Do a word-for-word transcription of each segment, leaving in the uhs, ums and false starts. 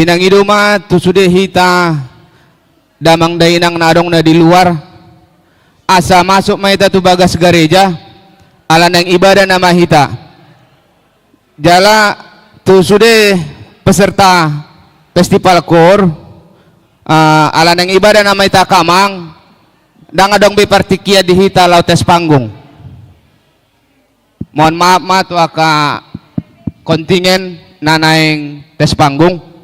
Inang i do ma tu sude hita damang dainang na adong na di luar, asa masuk ma hita tu bagas gareja, ala naeng ibadah nama hita. Jala tu sude peserta festival koor, ah, ala naeng ibadah nama hita angka amang, ndang adong be partingkian di hita laho tes panggung. Mohon maaf ma tu angka kontingen na naeng tes panggung.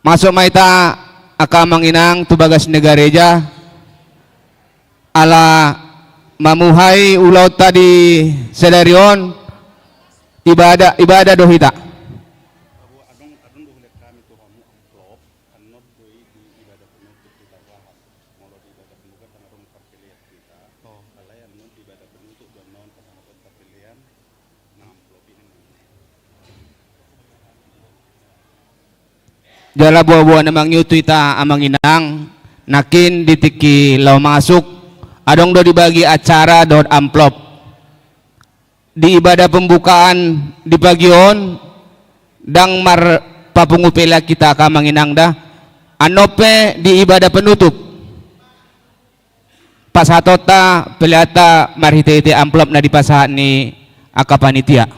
Masuk ma hita angka amang inang tu bagas ni gareja, ala mamuhai ulaonta di sadari on, ibadah, ibadah do hita. Jala boa-boa na mangihuthon hita amang inang, nangkin di tingki laho masuk, adong do dibagi acara dohot amplop. Di ibadah pembukaan di pagi on, ndang marpapungu pe hita angka amang inang da. Annon pe di ibadah penutup, pasahatonta peleanta marhite-hite amplop na dipasahat ni angka panitia.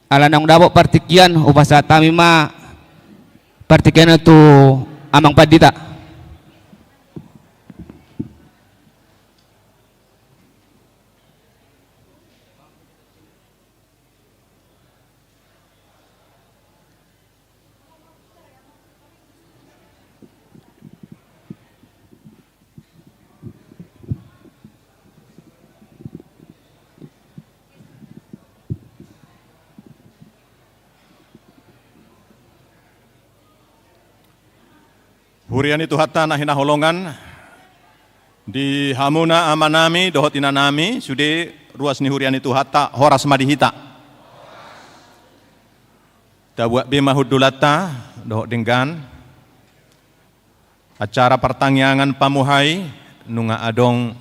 Ala naung dapot partingkian, hupasahat hami ma partingkian tu amang pandita. Huria ni Tuhanta na hinaholongan, di hamuna amanami dohot inanami, sude ruas ni huria ni Tuhanta, horas ma di hita. Tabuat be ma hundulanta dohot denggan. Acara partangiangan pamuhai nunga adong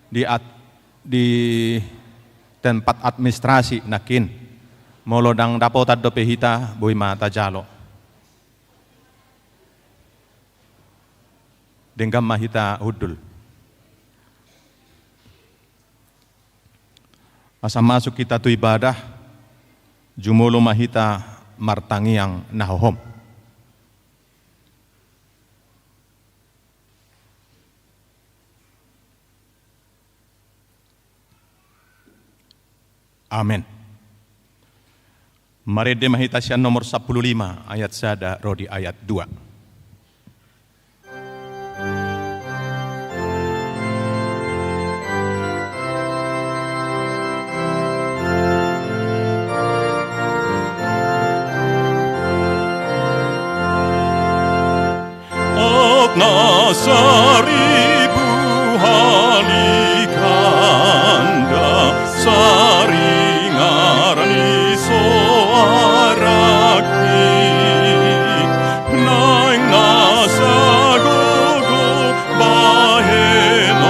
di at-, di tempat administrasi nangkin. Molo ndang dapotan dope hita, boi ma tajalo. Denggan ma hita hundul. Asa masuk hita tu ibadah, jumolo ma hita martangiang na hohom. Amen. Marende ma hita sian nomor sampulu lima ayat sada ro di ayat dua. Anak saribu hali ganda, saringaran ni soaraki, naeng nasa gogo bahenonku,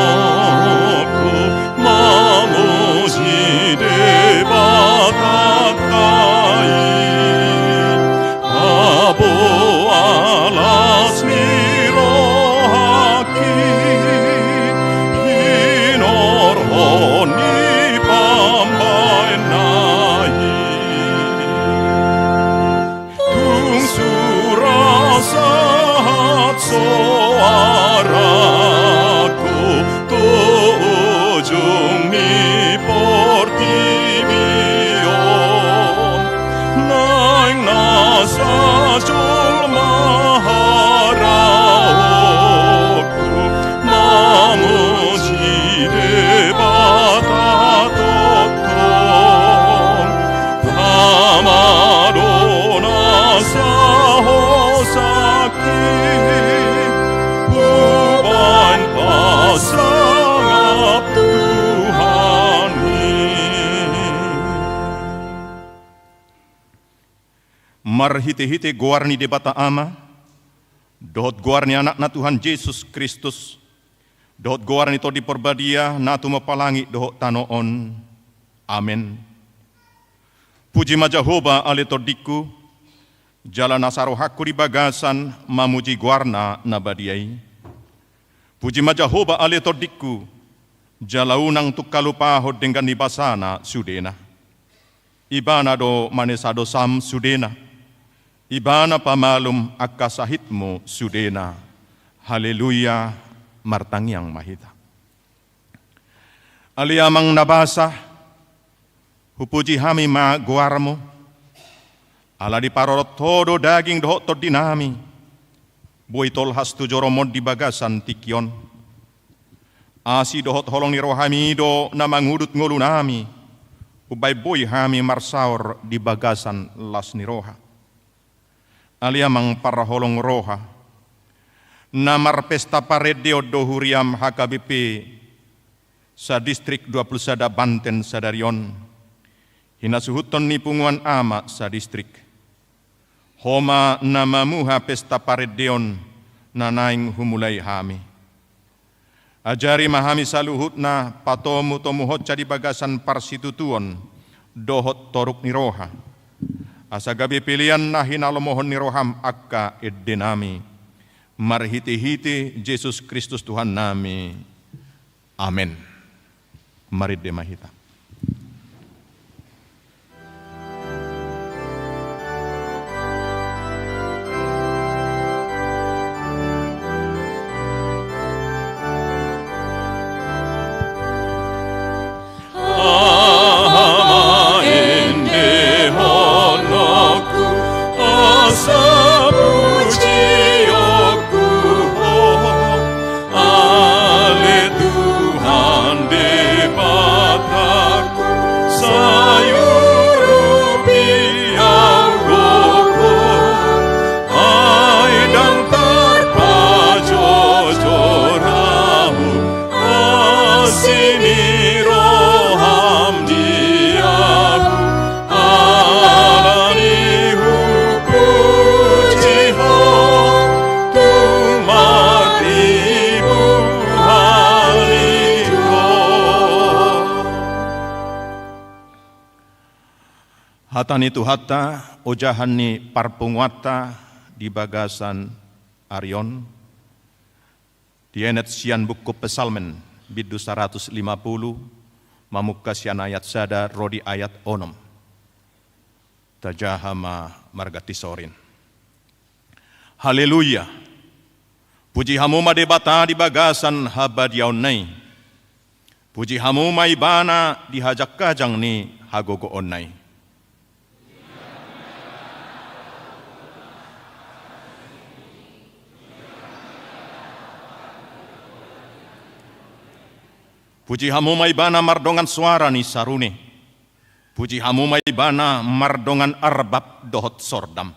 mamuji Debata i. Paboa las ni rohangki, hinorhon ni pambahenna i. Tung sura sahat soarangku tu ujung ni portibi on, naeng nasa jolma haraopku, mamuji Debata tongtong. Tama do nasa hosangki, hubaen pasangap Tuhan i. Marhitehite goar ni Debata Ama, dohot goar ni Anakna Tuhan Jesus Kristus, dohot goar ni Tondi Parbadia na tumompa langit dohot tano on. Amen. Puji ma Jahowa ale tondingku, jala nasa rohangku di bagasan mamuji goarna na badia i. Puji ma Jahowa ale tondingku, jala unang tung halupahon denggan ni basana sudena. Ibana do manesa dosam sudena. Ibana pamalum angka sahitmu sudena. Haleluya, martangiang ma hita. Ale Amang na basa, hupuji hami ma goarmu, ala diparorot ho do daging dohot tondinami, boi tolhas tu joroMon di bagasan tingki on. Asi dohot holong ni rohaMi do na mangudut ngolunami, umbahen boi hami marsaor di bagasan las ni roha. Ale Amang parholong roha, na marpesta parendeon do huriaM H K B P sadistrik dua pulu sada Banten sadari on, hinasuhuton ni punguan ama sadistrik. Ho ma na mamuha pesta parendeon na naeng humulai hami. Ajari ma hami saluhutna patomutomuhonsa di bagasan parsitutuon dohot toruk ni roha, asa gabe pelean na hinalomohon ni rohaM angka endenami. Marhitehite Jesus Kristus Tuhannami. Amen. Marende ma hita. Aha ma endehononku, asa pujionku Ho, ale Tuhan Debatangku, sai urupi ahu gokhon, ai ndang tarpajojor ahu, asi ni rohaM di ahu, alani hupuji Ho, tung maribur hali Ho. Hata ni Tuhanta, ojahan ni parpunguanta di bagasan ari on, dienet sian buku Psalmen, bindu saratus lima pulu, mamungka sian ayat sada ro di ayat onom. Tajaha ma marganti sorin. Haleluya! Puji hamu ma Debata di bagasan habadiaonna i. Puji hamu ma Ibana di hajangkajang ni hagogoonna i. Puji hamu ma Ibana mardongan soara ni sarune. Puji hamu ma Ibana mardongan arbab dohot sordam.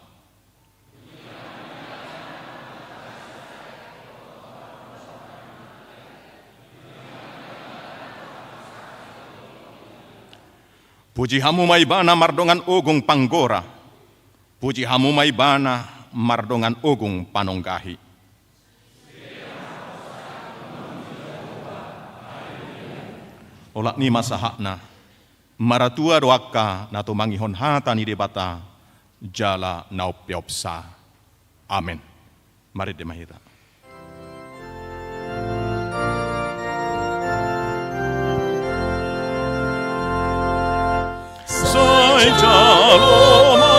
Puji hamu ma Ibana mardongan ogung panggora. Puji hamu ma Ibana mardongan ogung panonggahi. Olat ni ma sahatna, maratua do angka na tumangihon hata ni Debata, jala na umpeopsa. Amen. Marende ma hita. Sai jalo ma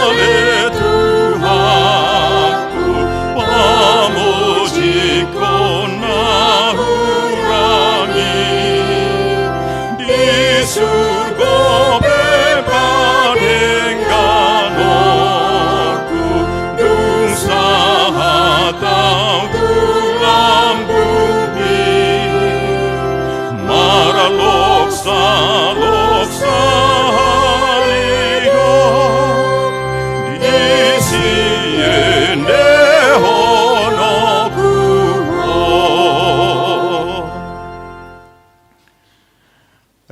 ale Tuhanku, pamojikon na hurang i. Di surgo pe padengganonku, dung sahat ahu tu lambungmi. Marloksalok sahali ho, di siendehononku Ho.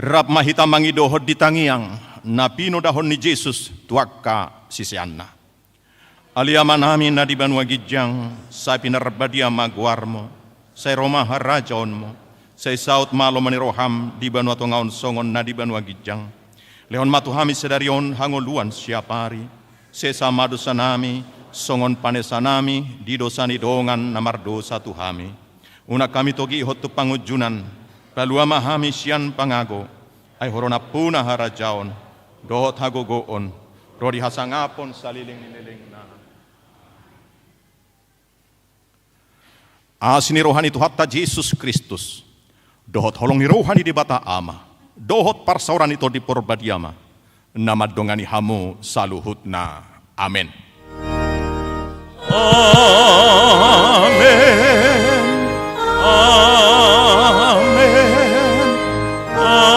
Rap ma hita mangidohon di tangiang na pinodahon ni Jesus tu angka siseanna. Ale Amanami na di banua ginjang, sai pinarbadia ma goarMu, sai ro ma harajaonMu, sai saut ma lomo ni rohaM di banua tonga on songon na di banua ginjang. Lehon ma tu hami sadari on hangoluan siapari, sesa ma dosanami, songon panesanami di dosa ni dongan na mardosa tu hami. Unang hami togihon tu pangunjunan, palua ma hami sian pangago, ai Ho do nampuna harajaon, dohot hagogoon, ro di hasangapon saleleng ni lelengna. Asi ni roha ni Tuhanta Jesus Kristus, dohot holong ni roha ni Debata Ama, dohot parsaoran ni Tondi Porbadia ma, na mandongani hamu saluhutna. Amen. Amen. Amen. Amen.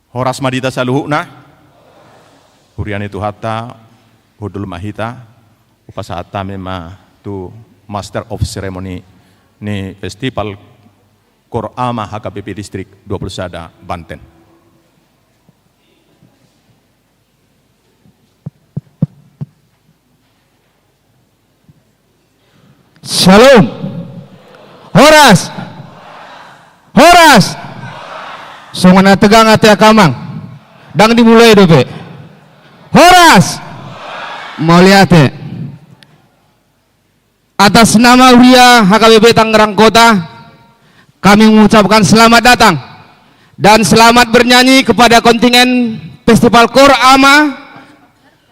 Horas ma di hita saluhutna. Huria ni Tuhanta, hundul ma hita. Hupasahat hami ma tu Master of Ceremony ni Festival Koor Ama H K B P Distrik dua puluh sada Banten. Shalom. Horas. Horas. Songon na tegang ate angka amang. Ndang dimulai dope. Horas. Mauliate. Atas nama Huria H K B P Tangerang Kota, kami mengucapkan selamat datang dan selamat bernyanyi kepada kontingen Festival Koor Ama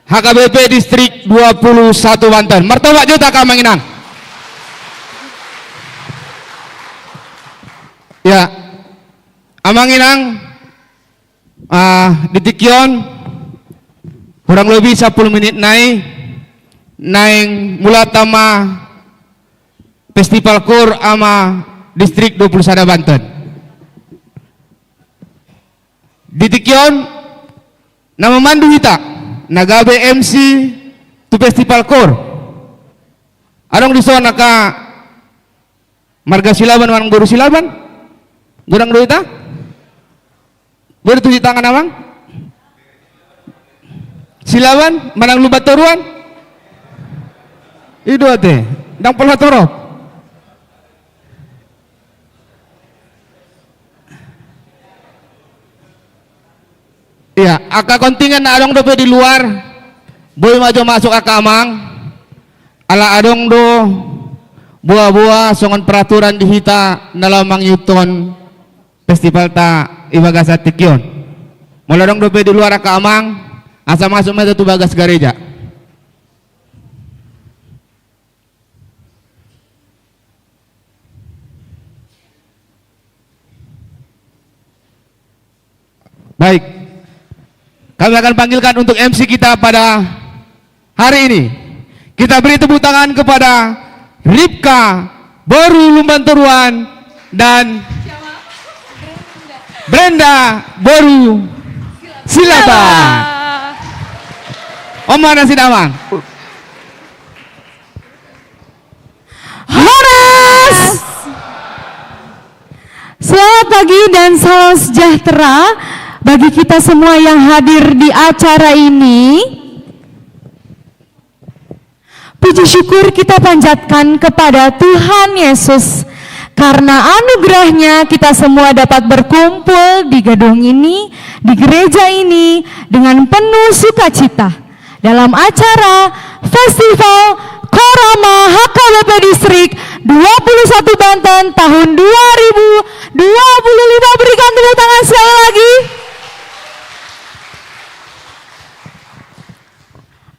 H K B P Distrik dua puluh satu Banten. Martopak jo hita angka amang inang. Ya, amang inang, ah, di tingki on, kurang lebih sampulu minit nai, naeng mulanta ma Festival Koor Ama Distrik dua puluh sada Banten. Di tingki on, na mamandu hita, na gabe M C tu Festival Koor. Adong dison angka marga Silaban manang boru Silaban? Godang do hita? Boi do tusi tangan amang? Silaban manang Lumban Toruan? I do ate, ndang pola torop. Iya, angka kontingen na adong dope di luar, boi ma jo masuk angka amang. Ala adong do boa-boa songon peraturan di hita na laho mangihuthon festivalta di bagasan tingki on. Molo adong dope di luar angka amang, asa masuk ma hita tu bagas gareja. Baik. Kami akan panggilkan untuk M C kita pada hari ini. Kita beri tepuk tangan kepada Ripka boru Lumban Toruan dan Brenda boru Silaban. On ma nasida amang. Horas! Selamat pagi dan salam sejahtera bagi kita semua yang hadir di acara ini. Puji syukur kita panjatkan kepada Tuhan Yesus, karena anugerahnya kita semua dapat berkumpul di gedung ini, di gereja ini, dengan penuh sukacita dalam acara Festival Koor Ama H K B P Distrik dua puluh satu Banten tahun dua ribu dua puluh lima. Berikan tepuk tangan sekali lagi.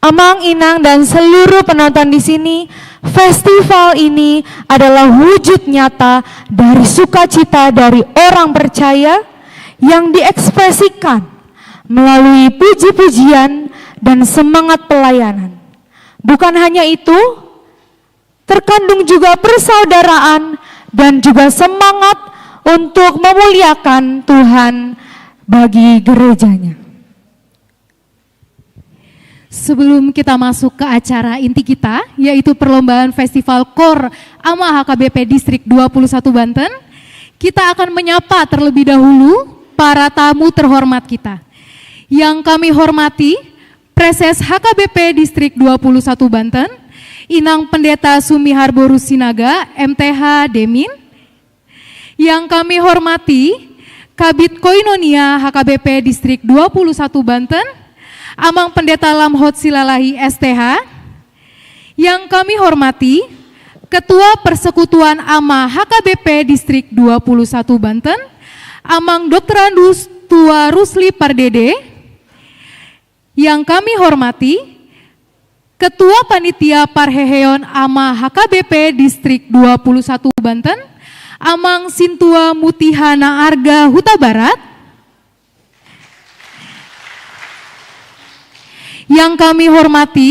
Amang, inang, dan seluruh penonton di sini, festival ini adalah wujud nyata dari sukacita dari orang percaya yang diekspresikan melalui puji-pujian dan semangat pelayanan. Bukan hanya itu, terkandung juga persaudaraan dan juga semangat untuk memuliakan Tuhan bagi gereja-Nya. Sebelum kita masuk ke acara inti kita, yaitu perlombaan Festival Koor Ama H K B P Distrik dua puluh satu Banten, kita akan menyapa terlebih dahulu para tamu terhormat kita. Yang kami hormati, Praeses H K B P Distrik dua puluh satu Banten, Inang Pendeta Sumihar Boru Sinaga, M T H, Demin. Yang kami hormati, Kabid Koinonia H K B P Distrik dua puluh satu Banten, Amang Pendeta Lamhot Silalahi, S T H. Yang kami hormati, Ketua Persekutuan Ama H K B P Distrik dua puluh satu Banten, Amang Doktorandus Tua Rusli Pardede. Yang kami hormati, Ketua Panitia Parheheon Ama H K B P Distrik dua puluh satu Banten, Amang Sintua Mutiha Naarga Hutabarat. Yang kami hormati,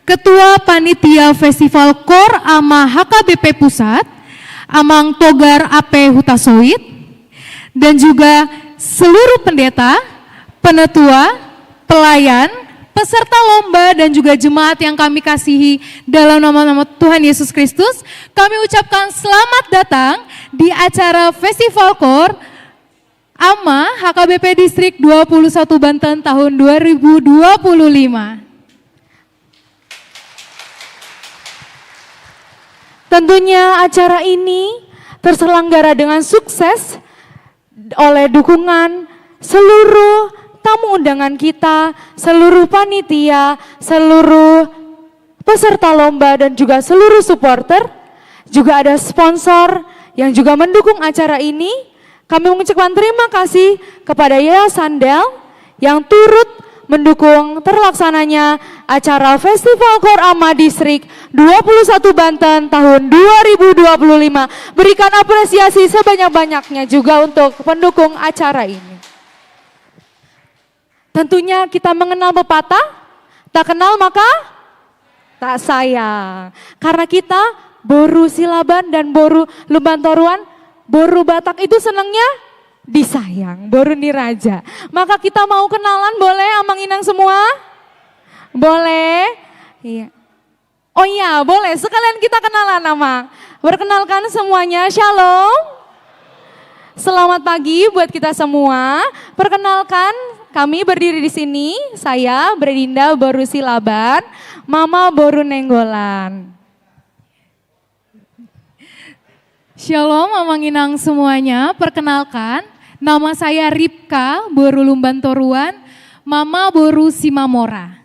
Ketua Panitia Festival Kor Ama H K B P Pusat, Amang Togar A P Hutasoit, dan juga seluruh pendeta, penatua, pelayan, peserta lomba, dan juga jemaat yang kami kasihi dalam nama-nama Tuhan Yesus Kristus, kami ucapkan selamat datang di acara Festival Kor Ama H K B P Distrik dua puluh satu Banten tahun dua ribu dua puluh lima. Tentunya acara ini terselenggara dengan sukses oleh dukungan seluruh tamu undangan kita, seluruh panitia, seluruh peserta lomba, dan juga seluruh supporter. Juga ada sponsor yang juga mendukung acara ini. Kami mengucapkan terima kasih kepada Yayasan Del yang turut mendukung terlaksananya acara Festival Kor Ama Distrik dua puluh satu Banten tahun dua ribu dua puluh lima. Berikan apresiasi sebanyak-banyaknya juga untuk pendukung acara ini. Tentunya kita mengenal pepatah, tak kenal maka tak sayang. Karena kita boru Silaban dan boru Lumbantoruan, boru Batak itu senangnya disayang, boru ni raja. Maka kita mau kenalan, boleh, Amang Inang semua? Boleh? Iya. Oh iya, boleh. Sekalian kita kenalan, Amang. Perkenalkan semuanya, shalom. Selamat pagi buat kita semua. Perkenalkan, kami berdiri di sini, saya Bredinda boru Silaban, Mama boru Nainggolan. Shalom, Amang Inang semuanya. Perkenalkan, nama saya Ripka, boru Lumbantoruan, Mama boru Simamora.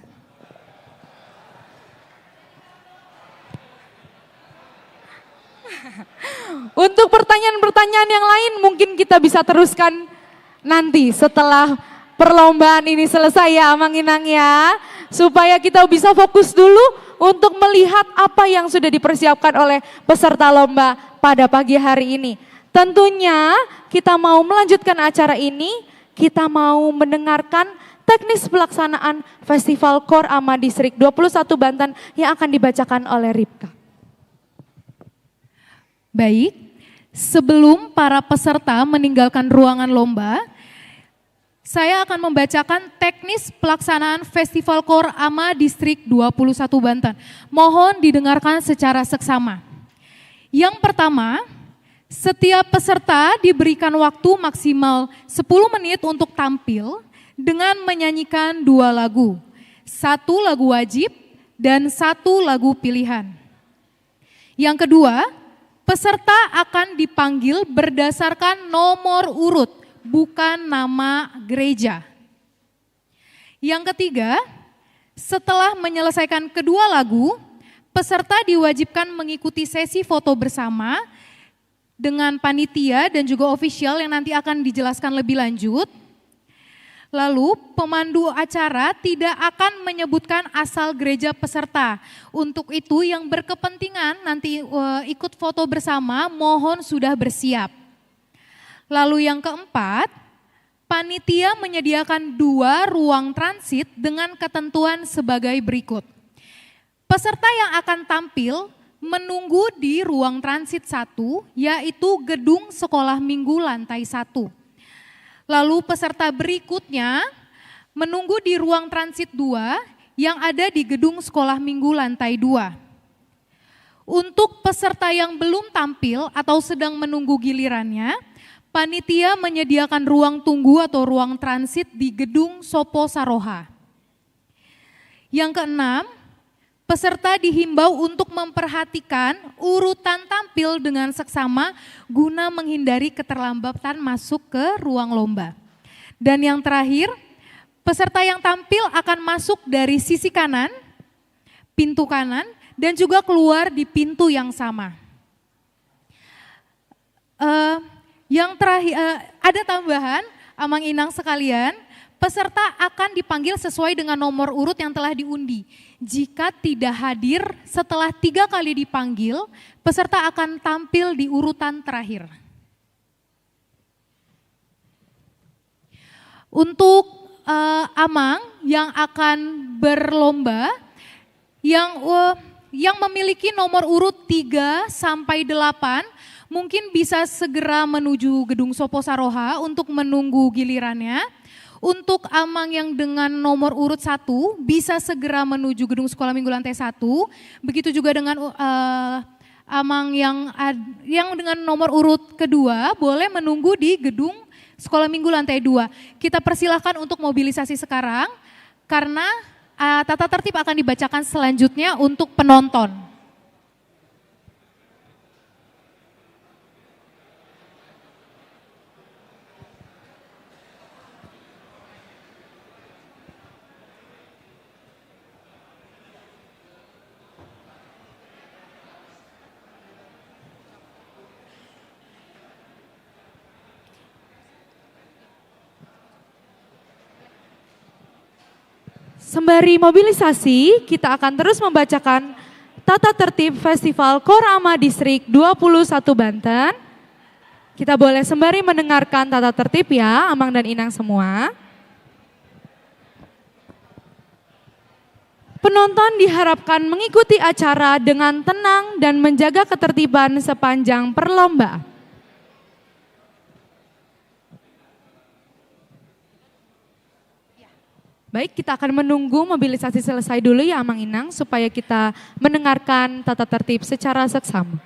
Untuk pertanyaan-pertanyaan yang lain mungkin kita bisa teruskan nanti setelah perlombaan ini selesai ya, Amang Inang ya. Supaya kita bisa fokus dulu untuk melihat apa yang sudah dipersiapkan oleh peserta lomba pada pagi hari ini. Tentunya kita mau melanjutkan acara ini, kita mau mendengarkan teknis pelaksanaan Festival Kor Ama Distrik dua puluh satu Banten yang akan dibacakan oleh Ripka. Baik, sebelum para peserta meninggalkan ruangan lomba, saya akan membacakan teknis pelaksanaan Festival Kor Ama Distrik dua puluh satu Banten. Mohon didengarkan secara seksama. Yang pertama, setiap peserta diberikan waktu maksimal sepuluh menit untuk tampil dengan menyanyikan dua lagu. Satu lagu wajib dan satu lagu pilihan. Yang kedua, peserta akan dipanggil berdasarkan nomor urut, bukan nama gereja. Yang ketiga, setelah menyelesaikan kedua lagu, peserta diwajibkan mengikuti sesi foto bersama dengan panitia dan juga ofisial yang nanti akan dijelaskan lebih lanjut. Lalu, pemandu acara tidak akan menyebutkan asal gereja peserta. Untuk itu, yang berkepentingan nanti, eh, ikut foto bersama, mohon sudah bersiap. Lalu yang keempat, panitia menyediakan dua ruang transit dengan ketentuan sebagai berikut. Peserta yang akan tampil menunggu di ruang transit satu, yaitu gedung sekolah minggu lantai satu. Lalu peserta berikutnya menunggu di ruang transit dua yang ada di gedung sekolah minggu lantai dua. Untuk peserta yang belum tampil atau sedang menunggu gilirannya, Panitia menyediakan ruang tunggu atau ruang transit di gedung Sopo Saroha. Yang keenam, peserta dihimbau untuk memperhatikan urutan tampil dengan seksama guna menghindari keterlambatan masuk ke ruang lomba. Dan yang terakhir, peserta yang tampil akan masuk dari sisi kanan, pintu kanan, dan juga keluar di pintu yang sama. Eh, yang terakhir, eh, ada tambahan, Amang Inang sekalian, peserta akan dipanggil sesuai dengan nomor urut yang telah diundi. Jika tidak hadir setelah tiga kali dipanggil, peserta akan tampil di urutan terakhir. Untuk, eh, Amang yang akan berlomba, yang, eh, yang memiliki nomor urut tiga sampai delapan, mungkin bisa segera menuju gedung Sopo Saroha untuk menunggu gilirannya. Untuk Amang yang dengan nomor urut satu, bisa segera menuju gedung Sekolah Minggu lantai satu. Begitu juga dengan, eh, Amang yang ad-, yang dengan nomor urut kedua boleh menunggu di gedung Sekolah Minggu lantai dua. Kita persilahkan untuk mobilisasi sekarang, karena, eh, tata tertib akan dibacakan selanjutnya untuk penonton. Sembari mobilisasi, kita akan terus membacakan tata tertib Festival Korama Distrik dua puluh satu Banten. Kita boleh sembari mendengarkan tata tertib ya, Amang dan Inang semua. Penonton diharapkan mengikuti acara dengan tenang dan menjaga ketertiban sepanjang perlombaan. Baik, kita akan menunggu mobilisasi selesai dulu ya, Amang Inang, supaya kita mendengarkan tata tertib secara seksama.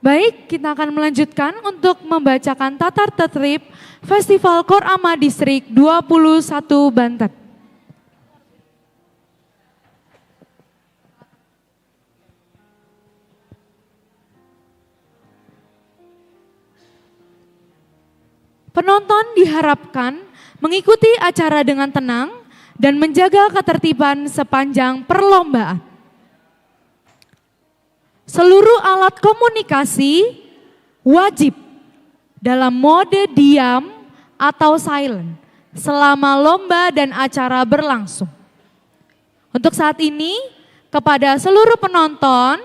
Baik, kita akan melanjutkan untuk membacakan tata tertib Festival Korama Distrik dua puluh satu Banten. Penonton diharapkan mengikuti acara dengan tenang dan menjaga ketertiban sepanjang perlombaan. Seluruh alat komunikasi wajib dalam mode diam atau silent selama lomba dan acara berlangsung. Untuk saat ini, kepada seluruh penonton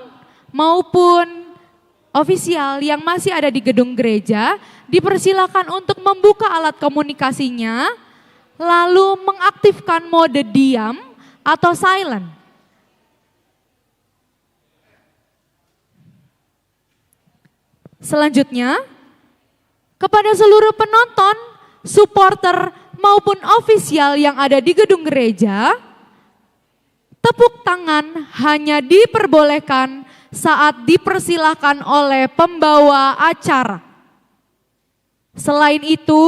maupun ofisial yang masih ada di gedung gereja, dipersilakan untuk membuka alat komunikasinya, lalu mengaktifkan mode diam atau silent. Selanjutnya, kepada seluruh penonton, supporter, maupun ofisial yang ada di gedung gereja, tepuk tangan hanya diperbolehkan saat dipersilahkan oleh pembawa acara. Selain itu,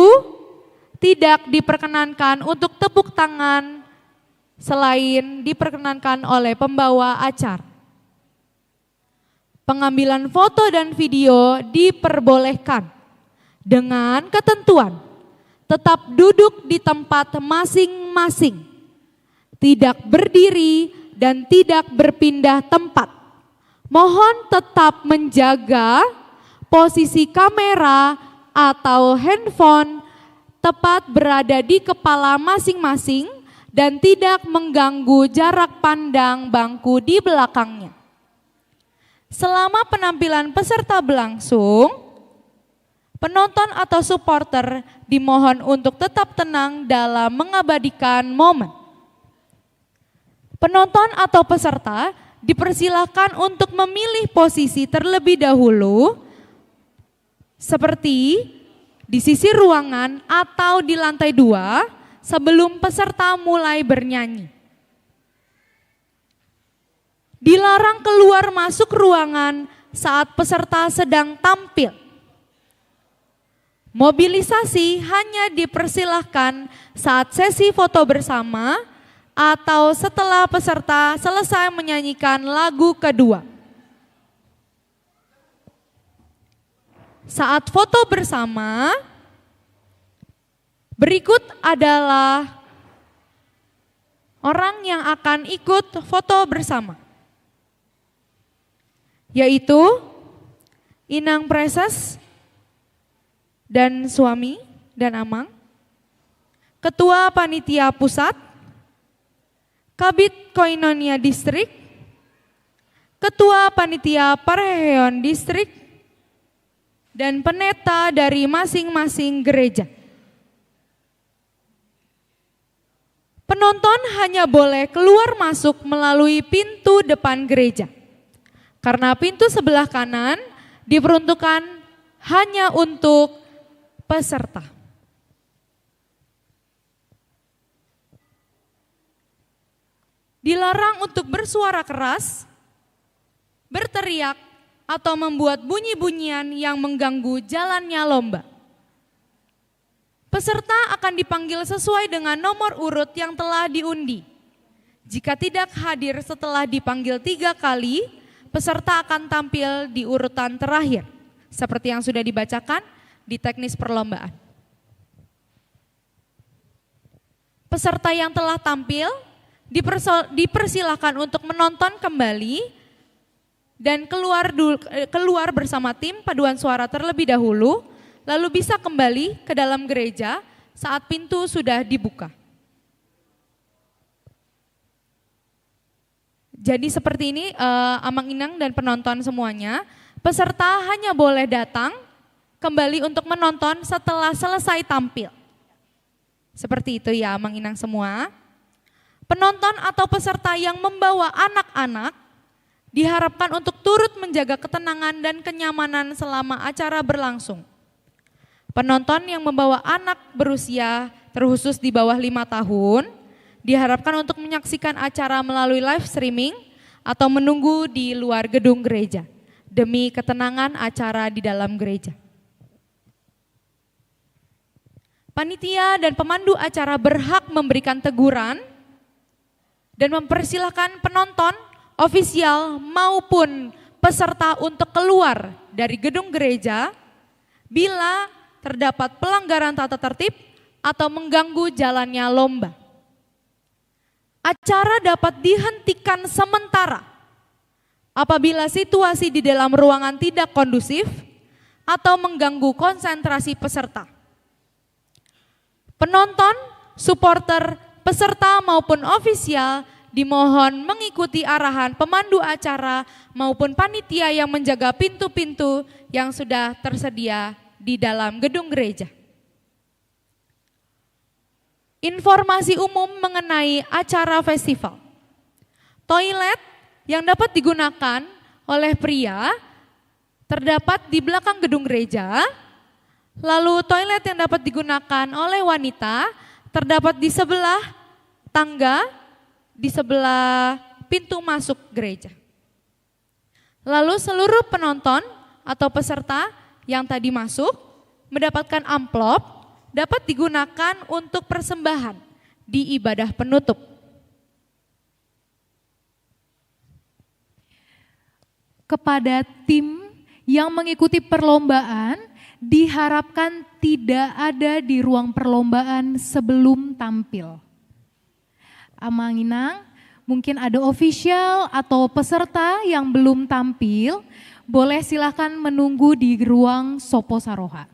tidak diperkenankan untuk tepuk tangan selain diperkenankan oleh pembawa acara. Pengambilan foto dan video diperbolehkan dengan ketentuan tetap duduk di tempat masing-masing, tidak berdiri dan tidak berpindah tempat. Mohon tetap menjaga posisi kamera atau handphone tepat berada di kepala masing-masing dan tidak mengganggu jarak pandang bangku di belakangnya. Selama penampilan peserta berlangsung, penonton atau supporter dimohon untuk tetap tenang dalam mengabadikan momen. Penonton atau peserta dipersilakan untuk memilih posisi terlebih dahulu, seperti di sisi ruangan atau di lantai dua, sebelum peserta mulai bernyanyi. Dilarang keluar masuk ruangan saat peserta sedang tampil. Mobilisasi hanya dipersilahkan saat sesi foto bersama atau setelah peserta selesai menyanyikan lagu kedua. Saat foto bersama, berikut adalah orang yang akan ikut foto bersama, yaitu Inang Preses dan suami dan amang, Ketua Panitia Pusat, Kabid Koinonia Distrik, Ketua Panitia Parheheon Distrik, dan pendeta dari masing-masing gereja. Penonton hanya boleh keluar masuk melalui pintu depan gereja, karena pintu sebelah kanan diperuntukkan hanya untuk peserta. Dilarang untuk bersuara keras, berteriak, atau membuat bunyi-bunyian yang mengganggu jalannya lomba. Peserta akan dipanggil sesuai dengan nomor urut yang telah diundi. Jika tidak hadir setelah dipanggil tiga kali, peserta akan tampil di urutan terakhir, seperti yang sudah dibacakan di teknis perlombaan. Peserta yang telah tampil diperso-, dipersilakan untuk menonton kembali dan keluar dul-, eh, keluar bersama tim paduan suara terlebih dahulu, lalu bisa kembali ke dalam gereja saat pintu sudah dibuka. Jadi seperti ini, eh, Amang Inang dan penonton semuanya, peserta hanya boleh datang kembali untuk menonton setelah selesai tampil. Seperti itu ya, Amang Inang semua. Penonton atau peserta yang membawa anak-anak diharapkan untuk turut menjaga ketenangan dan kenyamanan selama acara berlangsung. Penonton yang membawa anak berusia terkhusus di bawah lima tahun diharapkan untuk menyaksikan acara melalui live streaming atau menunggu di luar gedung gereja demi ketenangan acara di dalam gereja. Panitia dan pemandu acara berhak memberikan teguran dan mempersilahkan penonton, ofisial, maupun peserta untuk keluar dari gedung gereja bila terdapat pelanggaran tata tertib atau mengganggu jalannya lomba. Acara dapat dihentikan sementara apabila situasi di dalam ruangan tidak kondusif atau mengganggu konsentrasi peserta. Penonton, supporter, peserta maupun ofisial dimohon mengikuti arahan pemandu acara maupun panitia yang menjaga pintu-pintu yang sudah tersedia di dalam gedung gereja. Informasi umum mengenai acara festival. Toilet yang dapat digunakan oleh pria terdapat di belakang gedung gereja, lalu toilet yang dapat digunakan oleh wanita terdapat di sebelah tangga, di sebelah pintu masuk gereja. Lalu seluruh penonton atau peserta yang tadi masuk mendapatkan amplop dapat digunakan untuk persembahan di ibadah penutup. Kepada tim yang mengikuti perlombaan, diharapkan tidak ada di ruang perlombaan sebelum tampil. Amang Inang, mungkin ada ofisial atau peserta yang belum tampil, boleh silahkan menunggu di ruang Sopo Saroha.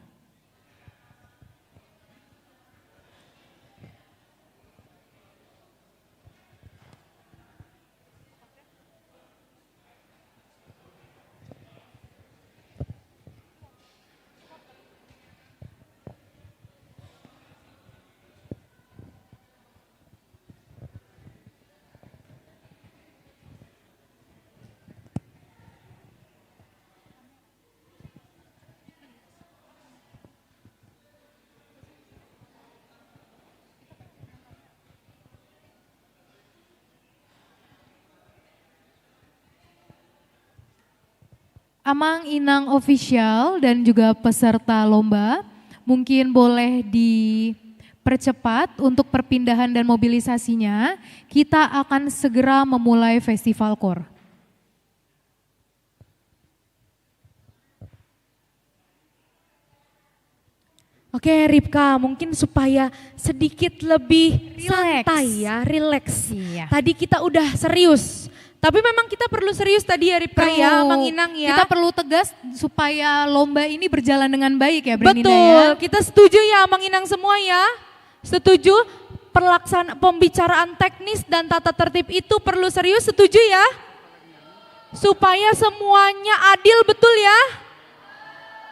Amang Inang official dan juga peserta lomba, mungkin boleh dipercepat untuk perpindahan dan mobilisasinya. Kita akan segera memulai festival kor. Oke, Ripka, mungkin supaya sedikit lebih Relax. Santai ya, relax. Iya. Tadi kita udah serius. Tapi memang kita perlu serius tadi ya, Ripka ya, Perlu. Amang Inang ya. Kita perlu tegas supaya lomba ini berjalan dengan baik ya, Brenida ya. Betul, kita setuju ya, Amang Inang semua ya. Setuju? Pelaksan-, pembicaraan teknis dan tata tertib itu perlu serius, setuju ya? Supaya semuanya adil, betul ya?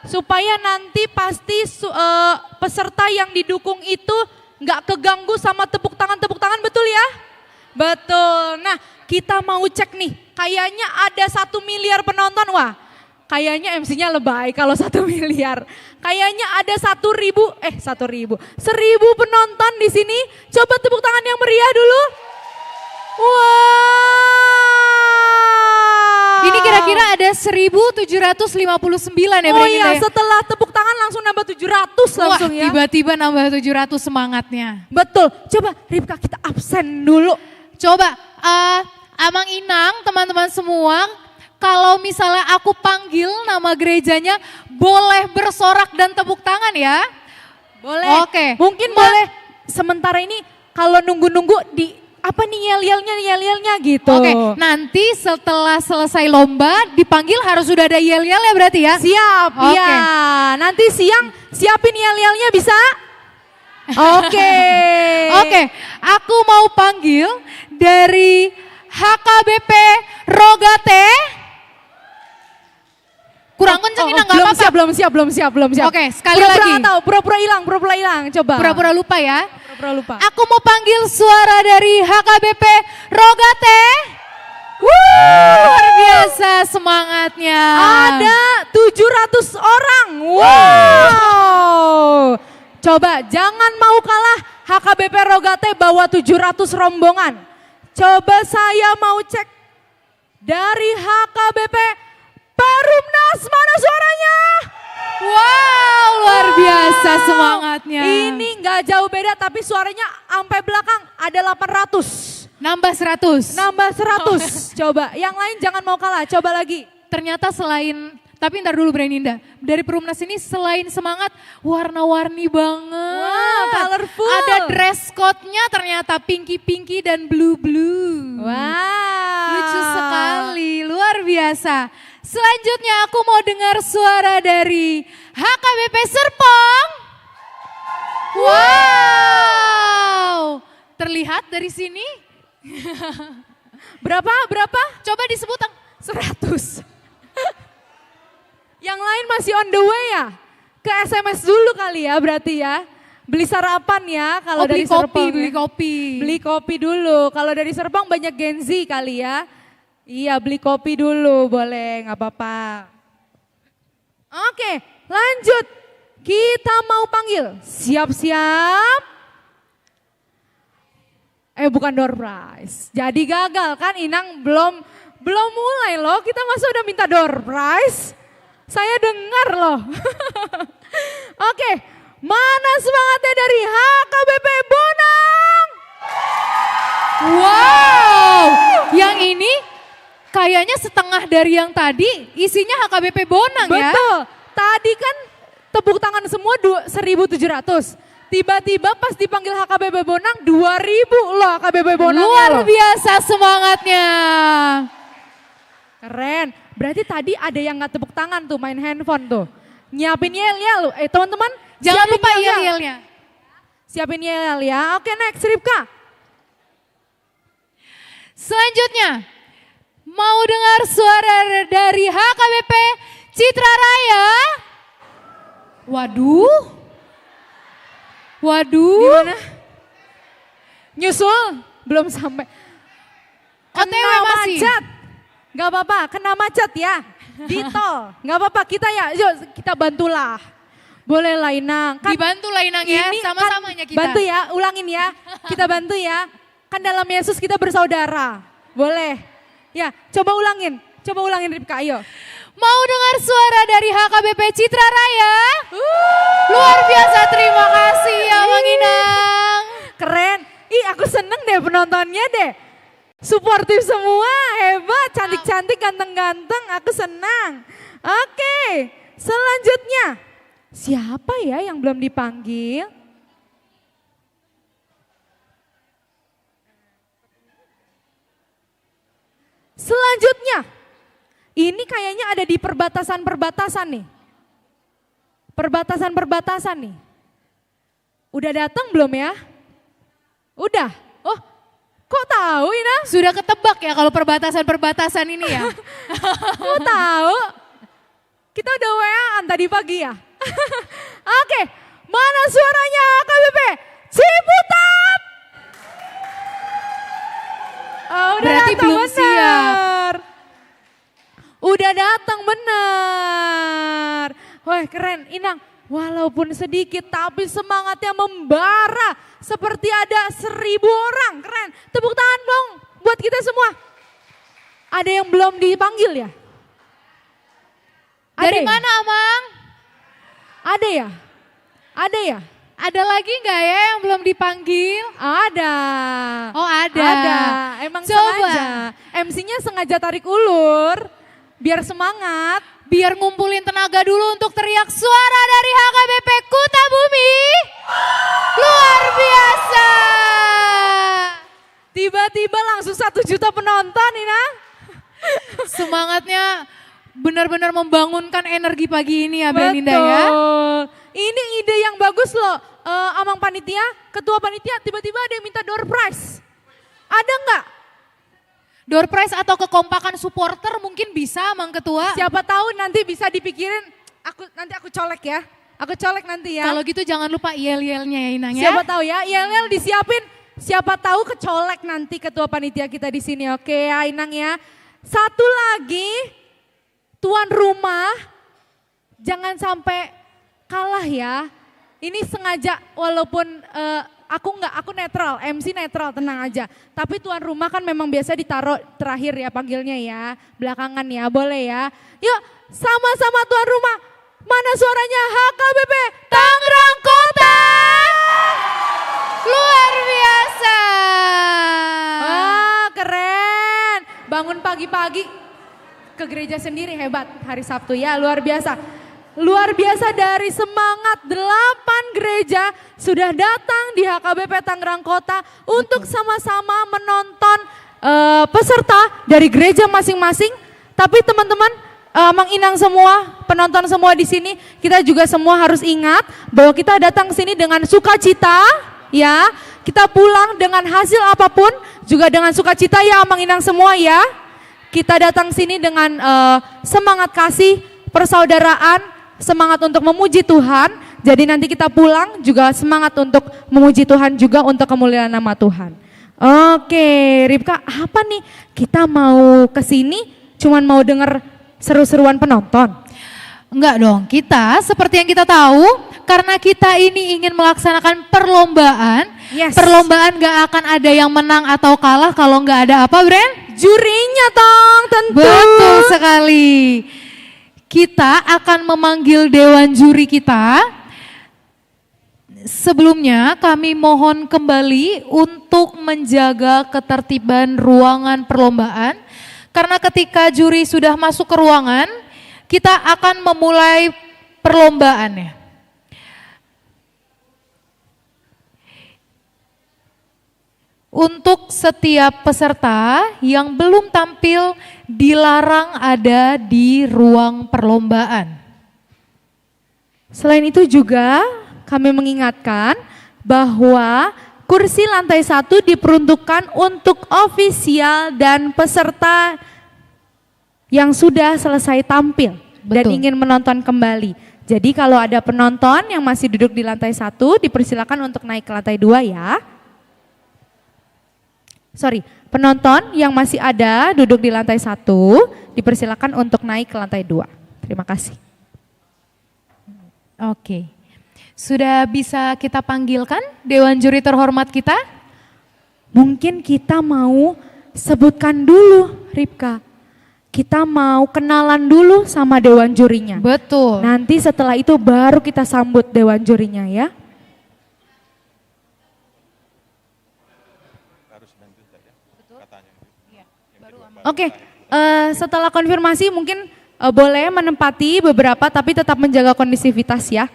Supaya nanti pasti su-, eh, peserta yang didukung itu nggak keganggu sama tepuk tangan-tepuk tangan, betul ya? Betul. Nah, kita mau cek nih, kayaknya ada satu miliar penonton, wah. Kayaknya M C-nya lebay kalau satu miliar. Kayaknya ada satu ribu, eh, satu ribu, seribu penonton di sini. Coba tepuk tangan yang meriah dulu. Wah. Ini kira-kira ada seribu tujuh ratus lima puluh sembilan ya, Oh Brenida iya, ya? Setelah tepuk tangan langsung nambah tujuh ratus langsung ya. Wah, tiba-tiba nambah tujuh ratus semangatnya. Betul. Coba Ripka kita absen dulu. Coba, eh, Amang Inang, teman-teman semua, kalau misalnya aku panggil nama gerejanya, boleh bersorak dan tepuk tangan ya. Boleh. Oke. Mungkin Ma- boleh sementara ini kalau nunggu-nunggu di apa nih yel-yelnya, nih yel-yelnya gitu. Oke, nanti setelah selesai lomba dipanggil harus sudah ada yel-yel ya berarti ya? Siap, Oke. Ya. Nanti siang siapin yel-yelnya bisa? Oke. Oke, aku mau panggil dari H K B P Rogate. Kurang Oh, kenceng, oh, Inang, nggak belum apa-apa. Siap, belum siap, belum siap, belum siap. Oke, sekali Pura-pura lagi. Nggak tahu, pura-pura hilang, pura-pura hilang. Coba. Pura-pura lupa ya. Pura-pura lupa. Aku mau panggil suara dari H K B P Rogate. Wuh, luar biasa semangatnya. Ada tujuh ratus orang. Wow. Coba, jangan mau kalah, H K B P Rogate bawa tujuh ratus rombongan. Coba saya mau cek dari H K B P Perumnas, mana suaranya? Wow, luar biasa semangatnya. Ini nggak jauh beda, tapi suaranya sampai belakang ada delapan ratus. Nambah seratus. Nambah seratus. Coba, yang lain jangan mau kalah, coba lagi. Ternyata selain Tapi ntar dulu, Bre Ninda. Dari Perumnas ini selain semangat, warna-warni banget. Wow, colorful. Ada dress code-nya ternyata pinky-pinky dan blue-blue. Wow. Lucu sekali, luar biasa. Selanjutnya aku mau dengar suara dari H K B P Serpong. Wow. Terlihat dari sini? Berapa? Berapa? Coba disebut, Ang. Seratus. Yang lain masih on the way ya? Ke S M S dulu kali ya, berarti ya. Beli sarapan ya, kalau Oh, dari beli kopi, Serpong ya. beli kopi. Beli kopi dulu. Kalau dari Serpong banyak Gen Z kali ya. Iya, beli kopi dulu, boleh, nggak apa-apa. Oke, lanjut. Kita mau panggil. Siap-siap. Eh, bukan door prize. Jadi gagal kan, Inang belum belum mulai loh. Kita masa udah minta door prize? Saya dengar loh. Oke, mana semangatnya dari H K B P Bonang? Wow, yang ini kayaknya setengah dari yang tadi, isinya H K B P Bonang ya. Betul. Tadi kan tepuk tangan semua du-, seribu tujuh ratus. Tiba-tiba pas dipanggil H K B P Bonang, dua ribu loh H K B P Bonang. Luar biasa semangatnya. Keren. Berarti tadi ada yang nggak tepuk tangan tuh, main handphone tuh. Nyiapin yel-yel. Eh, teman-teman, Jangan siapin lupa yel-yel. yel-yelnya. Siapin yel-yel ya. Oke, next, Ripka. Selanjutnya, mau dengar suara dari H K B P Citra Raya? Waduh. Waduh. Gimana? Nyusul? Belum sampai. O T W Kena masih. macet. Nggak apa-apa, kena macet ya. Di tol. Nggak apa-apa, kita ya, yuk kita bantulah. Boleh lah, Inang. Kan Dibantu lah, Inang, ya. ini Sama-samanya kan kita. Bantu ya, ulangin ya. Kita bantu ya. Kan dalam Yesus kita bersaudara. Boleh. Ya, coba ulangin. Coba ulangin, Ripka, ayo. Mau dengar suara dari H K B P Citra Raya? Luar biasa, terima kasih ya, Bang Ih, Inang. Keren. Ih, aku seneng deh penontonnya deh. Suportif semua, hebat, cantik-cantik, ganteng-ganteng, aku senang. Oke, selanjutnya. Siapa ya yang belum dipanggil? Selanjutnya, ini kayaknya ada di perbatasan-perbatasan nih. Perbatasan-perbatasan nih. Udah datang belum ya? Udah. Oh, kok tahu, Ina? Sudah ketebak ya kalau perbatasan-perbatasan ini ya? Kok tahu? Kita udah W A-an tadi pagi ya? Oke, mana suaranya H K B P Ciputat? Oh, udah Berarti datang, belum bener. siap. Udah datang, bener. Wah, keren. Inang, walaupun sedikit, tapi semangatnya membara. Seperti ada seribu orang. Keren. Tepuk tangan dong buat kita semua. Ada yang belum dipanggil ya? Ada Dari ya? mana, Amang? Ada ya? Ada ya? Ada lagi nggak ya yang belum dipanggil? Ada. Oh, ada. Ada. Emang Coba. sengaja. M C-nya sengaja tarik ulur. Biar semangat. Biar ngumpulin tenaga dulu untuk teriak suara dari H K B P Kuta Bumi. Luar biasa. Tiba-tiba langsung satu juta penonton, Ina. Semangatnya benar-benar membangunkan energi pagi ini ya, Bang Ninda ya. Betul. Ini ide yang bagus loh, eh, Amang Panitia, Ketua Panitia, tiba-tiba ada yang minta door prize. Ada nggak? Door prize atau kekompakan supporter mungkin bisa, Amang Ketua. Siapa tahu nanti bisa dipikirin, aku, nanti aku colek ya. Aku colek nanti ya. Kalau gitu jangan lupa yel-yelnya ya, Inang ya. Siapa tahu ya, yel-yel disiapin. Siapa tahu kecolek nanti ketua panitia kita di sini. Oke ya, Inang ya. Satu lagi, tuan rumah, jangan sampai kalah ya. Ini sengaja, walaupun, eh, aku nggak, aku netral, M C netral, tenang aja. Tapi tuan rumah kan memang biasa ditaruh terakhir ya panggilnya ya, belakangan ya, boleh ya. Yuk, sama-sama tuan rumah. Mana suaranya H K B P Tangerang Kota? Luar biasa. Wah, keren. Bangun pagi-pagi. Ke gereja sendiri hebat hari Sabtu ya, luar biasa. Luar biasa dari semangat delapan gereja sudah datang di H K B P Tangerang Kota untuk sama-sama menonton, eh, peserta dari gereja masing-masing. Tapi teman-teman, eh, Amang Inang semua, penonton semua di sini, kita juga semua harus ingat bahwa kita datang sini dengan sukacita, ya. Kita pulang dengan hasil apapun juga dengan sukacita ya, Amang Inang semua ya. Kita datang sini dengan, eh, semangat kasih, persaudaraan, semangat untuk memuji Tuhan. Jadi nanti kita pulang juga semangat untuk memuji Tuhan juga untuk kemuliaan nama Tuhan. Oke, Ripka, apa nih? Kita mau ke sini cuman mau denger seru-seruan penonton? Enggak dong, kita seperti yang kita tahu, karena kita ini ingin melaksanakan perlombaan. Yes. Perlombaan gak akan ada yang menang atau kalah kalau nggak ada apa, Bren? Jurinya, Tong, tentu. Betul sekali. Kita akan memanggil dewan juri kita. Sebelumnya, kami mohon kembali untuk menjaga ketertiban ruangan perlombaan, karena ketika juri sudah masuk ke ruangan, kita akan memulai perlombaannya. Untuk setiap peserta yang belum tampil, dilarang ada di ruang perlombaan. Selain itu juga kami mengingatkan bahwa kursi lantai satu diperuntukkan untuk ofisial dan peserta yang sudah selesai tampil dan, betul, ingin menonton kembali. Jadi kalau ada penonton yang masih duduk di lantai satu, dipersilakan untuk naik ke lantai dua ya. Sorry, penonton yang masih ada duduk di lantai satu, dipersilakan untuk naik ke lantai dua. Terima kasih. Oke. Sudah bisa kita panggilkan dewan juri terhormat kita? Mungkin kita mau sebutkan dulu, Ripka. Kita mau kenalan dulu sama dewan jurinya. Betul. Nanti setelah itu baru kita sambut dewan jurinya ya. Oke, eh, setelah konfirmasi mungkin, eh, boleh menempati beberapa tapi tetap menjaga kondisivitas ya.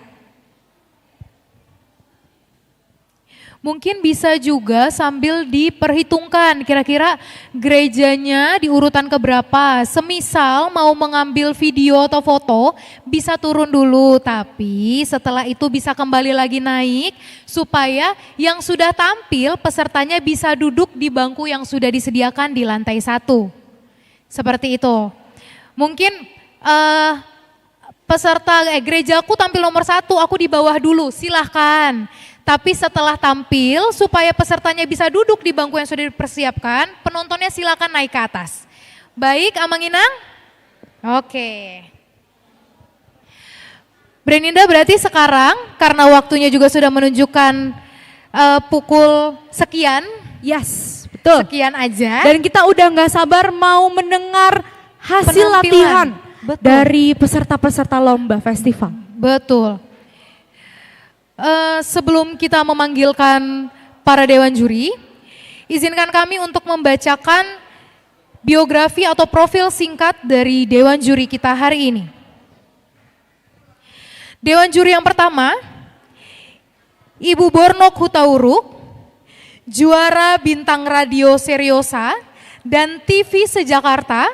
Mungkin bisa juga sambil diperhitungkan kira-kira gerejanya di urutan keberapa. Semisal mau mengambil video atau foto, bisa turun dulu. Tapi setelah itu bisa kembali lagi naik, supaya yang sudah tampil, pesertanya bisa duduk di bangku yang sudah disediakan di lantai satu. Seperti itu. Mungkin, eh, peserta, eh, gerejaku tampil nomor satu, aku di bawah dulu, silahkan. Tapi setelah tampil, supaya pesertanya bisa duduk di bangku yang sudah dipersiapkan, penontonnya silakan naik ke atas. Baik, Amang Inang? Oke. Bren Indah, berarti sekarang, karena waktunya juga sudah menunjukkan, eh, pukul sekian. Yes, betul. Sekian aja. Dan kita udah nggak sabar mau mendengar hasil penampilan, latihan, betul, dari peserta-peserta lomba festival. Betul. Eh, sebelum kita memanggilkan para dewan juri, izinkan kami untuk membacakan biografi atau profil singkat dari dewan juri kita hari ini. Dewan juri yang pertama, Ibu Bornok Hutauruk, juara Bintang Radio Seriosa dan T V se-Jakarta,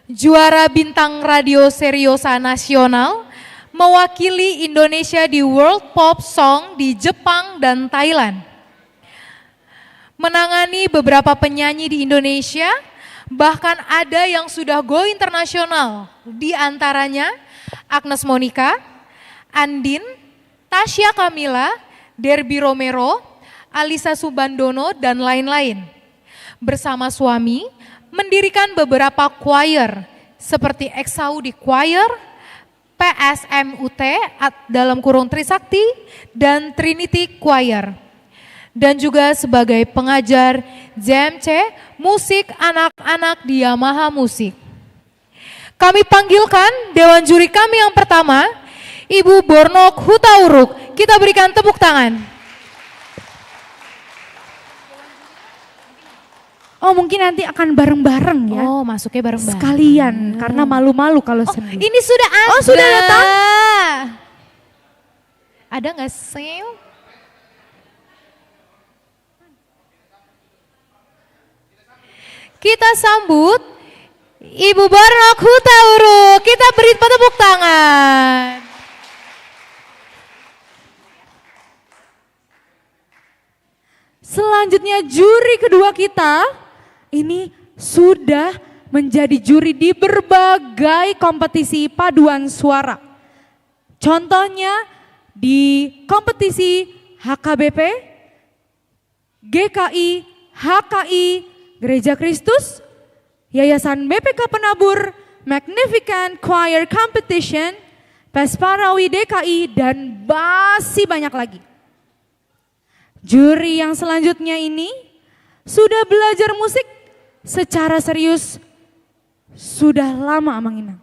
juara Bintang Radio Seriosa Nasional, mewakili Indonesia di World Pop Song di Jepang dan Thailand. Menangani beberapa penyanyi di Indonesia, bahkan ada yang sudah go internasional, di antaranya Agnes Monica, Andin, Tasya Kamila, Derby Romero, Alisa Subandono, dan lain-lain. Bersama suami, mendirikan beberapa choir, seperti Exaudi Choir, P S M U T, at-, dalam kurung Trisakti, dan Trinity Choir. Dan juga sebagai pengajar J M C musik anak-anak di Yamaha Musik. Kami panggilkan dewan juri kami yang pertama, Ibu Bornok Hutauruk. Kita berikan tepuk tangan. Oh, mungkin nanti akan bareng-bareng ya. Oh, masuknya bareng-bareng. Sekalian, karena malu-malu kalau sendiri. Oh, ini sudah ada. Oh, sudah datang? Ada nggak sih? Kita sambut Ibu Barnok Hutauruk. Kita beri tepuk tangan. Selanjutnya, juri kedua kita ini sudah menjadi juri di berbagai kompetisi paduan suara. Contohnya di kompetisi H K B P, G K I, H K I, Gereja Kristus, Yayasan B P K Penabur, Magnificent Choir Competition, Pesparawi D K I, dan masih banyak lagi. Juri yang selanjutnya ini sudah belajar musik secara serius sudah lama, Amang Inang.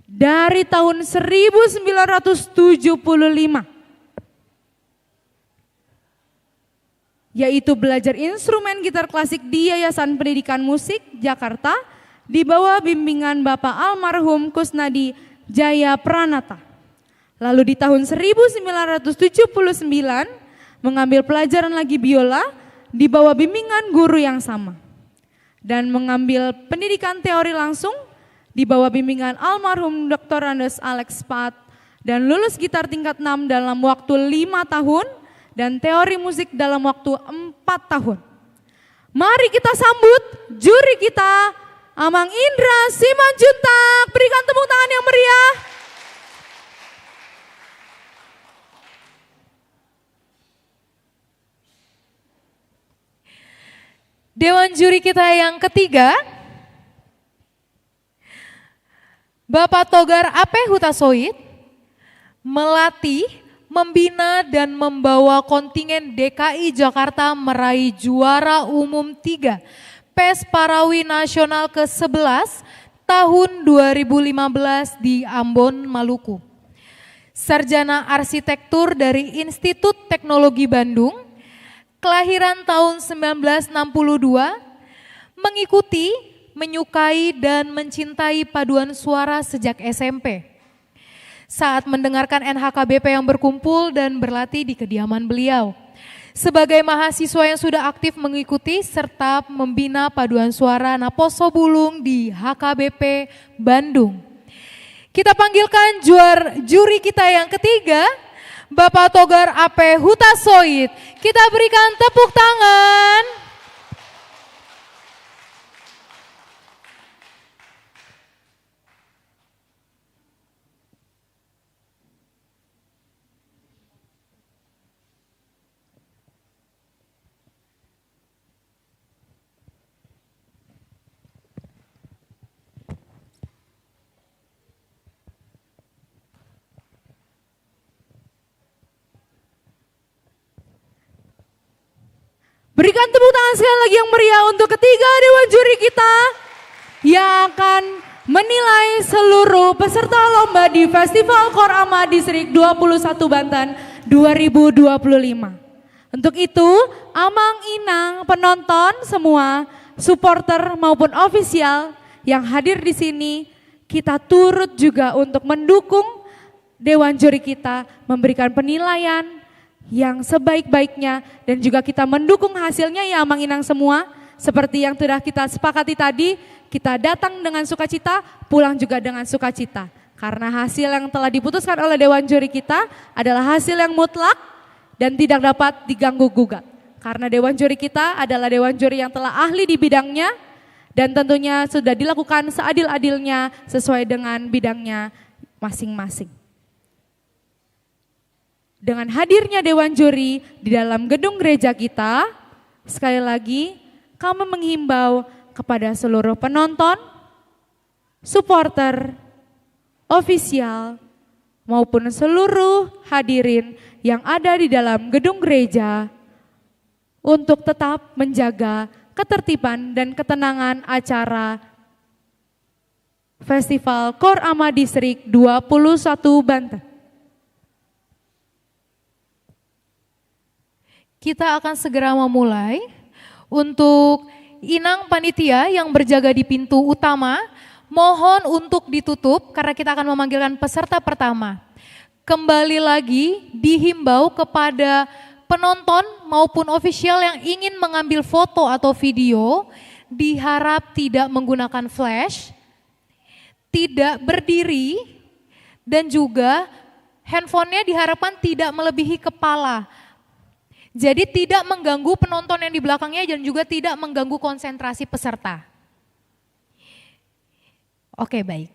Dari tahun seribu sembilan ratus tujuh puluh lima. Yaitu belajar instrumen gitar klasik di Yayasan Pendidikan Musik Jakarta di bawah bimbingan Bapak almarhum Kusnadi Jaya Pranata. Lalu di tahun seribu sembilan ratus tujuh puluh sembilan, mengambil pelajaran lagi biola di bawah bimbingan guru yang sama. Dan mengambil pendidikan teori langsung di bawah bimbingan almarhum Doktor Andes Alex Spat, dan lulus gitar tingkat enam dalam waktu lima tahun dan teori musik dalam waktu empat tahun. Mari kita sambut juri kita, Amang Indra Simanjuntak. Berikan tepuk tangan yang meriah. Dewan juri kita yang ketiga, Bapak Togar A P Hutasoit, melatih, membina, dan membawa kontingen D K I Jakarta meraih juara umum tiga Pesparawi Nasional ke sebelas tahun dua ribu lima belas di Ambon, Maluku. Sarjana Arsitektur dari Institut Teknologi Bandung, kelahiran tahun sembilan belas enam puluh dua, mengikuti, menyukai, dan mencintai paduan suara sejak S M P. Saat mendengarkan N H K B P yang berkumpul dan berlatih di kediaman beliau. Sebagai mahasiswa yang sudah aktif mengikuti serta membina paduan suara Naposo Bulung di H K B P Bandung. Kita panggilkan juar-, juri kita yang ketiga, Bapak Togar A P Hutasoit. Kita berikan tepuk tangan. Berikan tepuk tangan sekali lagi yang meriah untuk ketiga dewan juri kita yang akan menilai seluruh peserta lomba di Festival Kor Ama Distrik dua puluh satu Banten dua ribu dua puluh lima. Untuk itu, Amang Inang, penonton semua, supporter maupun ofisial yang hadir di sini, kita turut juga untuk mendukung dewan juri kita memberikan penilaian yang sebaik-baiknya, dan juga kita mendukung hasilnya ya, Amang Inang semua. Seperti yang sudah kita sepakati tadi, kita datang dengan sukacita, pulang juga dengan sukacita. Karena hasil yang telah diputuskan oleh dewan juri kita adalah hasil yang mutlak dan tidak dapat diganggu gugat. Karena dewan juri kita adalah dewan juri yang telah ahli di bidangnya dan tentunya sudah dilakukan seadil-adilnya sesuai dengan bidangnya masing-masing. Dengan hadirnya dewan juri di dalam gedung gereja kita, sekali lagi kami menghimbau kepada seluruh penonton, supporter, ofisial, maupun seluruh hadirin yang ada di dalam gedung gereja untuk tetap menjaga ketertiban dan ketenangan acara Festival Kor Ama Distrik dua puluh satu Banten. Kita akan segera memulai. Untuk Inang panitia yang berjaga di pintu utama, mohon untuk ditutup karena kita akan memanggilkan peserta pertama. Kembali lagi dihimbau kepada penonton maupun ofisial yang ingin mengambil foto atau video, diharap tidak menggunakan flash, tidak berdiri, dan juga handphonenya diharapkan tidak melebihi kepala. Jadi tidak mengganggu penonton yang di belakangnya dan juga tidak mengganggu konsentrasi peserta. Oke, baik.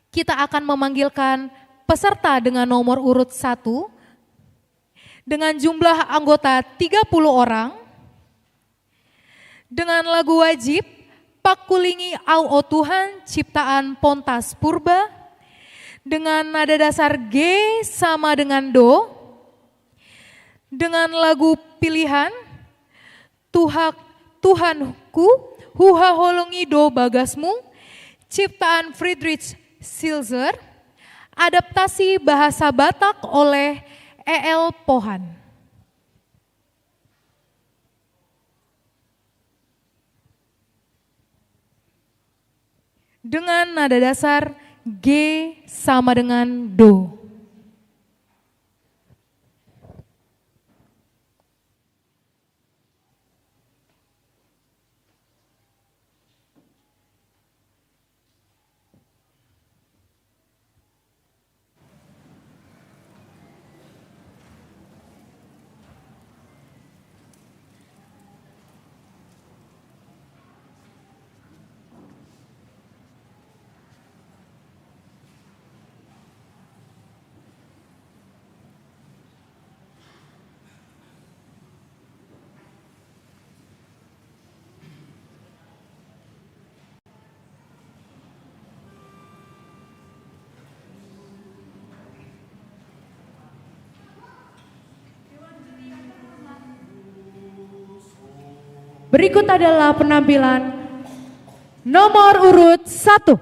Kita akan memanggilkan peserta dengan nomor urut satu dengan jumlah anggota tiga puluh orang. Dengan lagu wajib, Pakulingi Au O Tuhan, ciptaan Pontas Purba. Dengan nada dasar G sama dengan Do. Dengan lagu pilihan, Tuhan, Tuhanku, huhaholongi do bagasmu, ciptaan Friedrich Schiller, adaptasi bahasa Batak oleh E L Pohan. Dengan nada dasar G sama dengan Do. Berikut adalah penampilan nomor urut satu.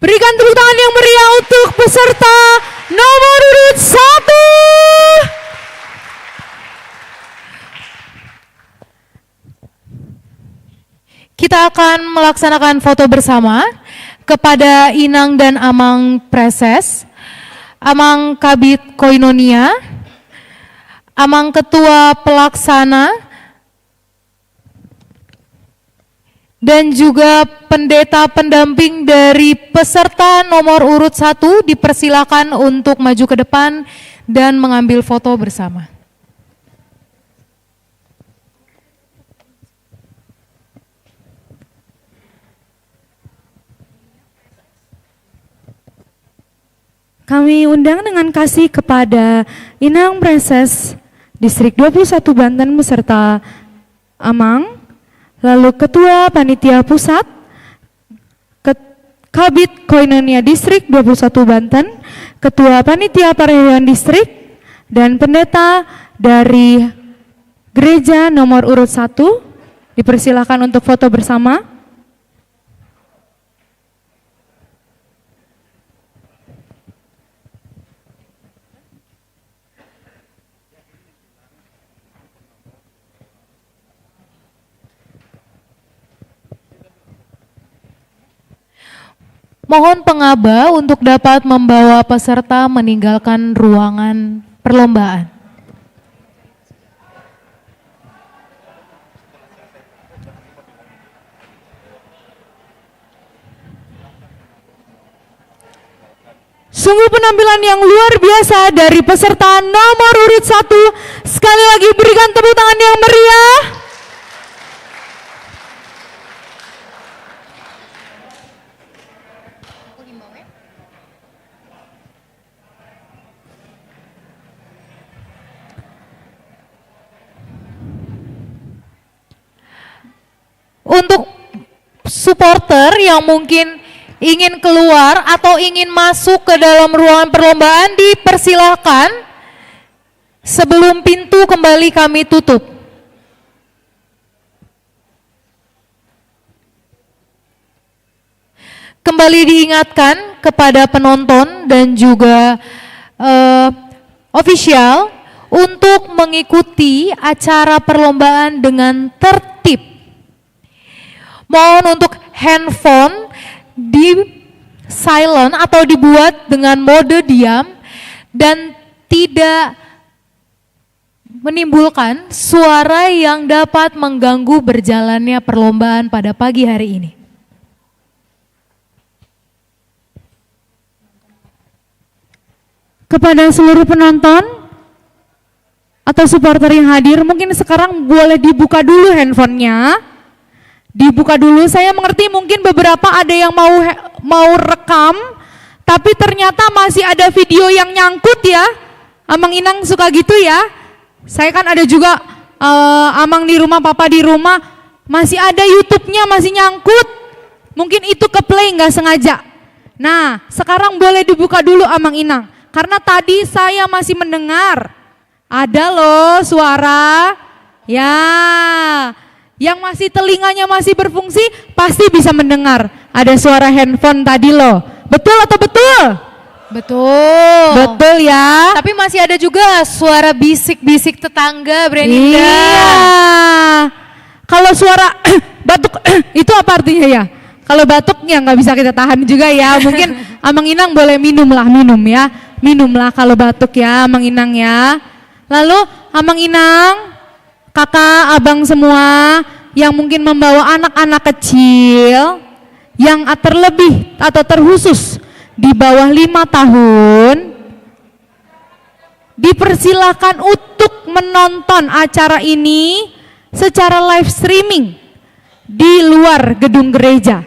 Berikan tepuk tangan yang meriah untuk peserta nomor urut satu. Kita akan melaksanakan foto bersama kepada Inang dan Amang Praeses, Amang Kabid Koinonia, Amang Ketua Pelaksana, dan juga pendeta pendamping dari peserta nomor urut satu dipersilakan untuk maju ke depan dan mengambil foto bersama. Kami undang dengan kasih kepada Inang Praeses Distrik dua puluh satu Banten beserta Amang, lalu Ketua Panitia Pusat, Ket-, Kabid Koinonia Distrik dua puluh satu Banten, Ketua Panitia Parwirawan Distrik, dan pendeta dari gereja nomor urut satu, dipersilakan untuk foto bersama. Mohon pengaba untuk dapat membawa peserta meninggalkan ruangan perlombaan. Sungguh penampilan yang luar biasa dari peserta nomor urut satu. Sekali lagi berikan tepuk tangan yang meriah. Untuk supporter yang mungkin ingin keluar atau ingin masuk ke dalam ruangan perlombaan, dipersilahkan sebelum pintu kembali kami tutup. Kembali diingatkan kepada penonton dan juga, eh, ofisial untuk mengikuti acara perlombaan dengan tertib. Mohon untuk handphone di silent atau dibuat dengan mode diam dan tidak menimbulkan suara yang dapat mengganggu berjalannya perlombaan pada pagi hari ini. Kepada seluruh penonton atau supporter yang hadir, mungkin sekarang boleh dibuka dulu handphonenya. Dibuka dulu. Saya mengerti mungkin beberapa ada yang mau he-, mau rekam, tapi ternyata masih ada video yang nyangkut ya. Amang Inang suka gitu ya. Saya kan ada juga, eh, Amang di rumah, Papa di rumah, masih ada YouTube-nya, masih nyangkut. Mungkin itu ke-play nggak sengaja. Nah, sekarang boleh dibuka dulu, Amang Inang. Karena tadi saya masih mendengar ada loh suara. Ya. Yang masih telinganya masih berfungsi, pasti bisa mendengar ada suara handphone tadi loh. Betul atau betul? Betul. Betul ya. Tapi masih ada juga suara bisik-bisik tetangga, Brenida. Iya. Kalau suara batuk, itu apa artinya ya? Kalau batuk ya nggak bisa kita tahan juga ya. Mungkin Amang Inang boleh minum lah, minum ya. Minum lah kalau batuk ya, Amang Inang ya. Lalu Amang Inang, kakak, abang semua yang mungkin membawa anak-anak kecil, yang terlebih atau terkhusus di bawah lima tahun, dipersilakan untuk menonton acara ini secara live streaming di luar gedung gereja.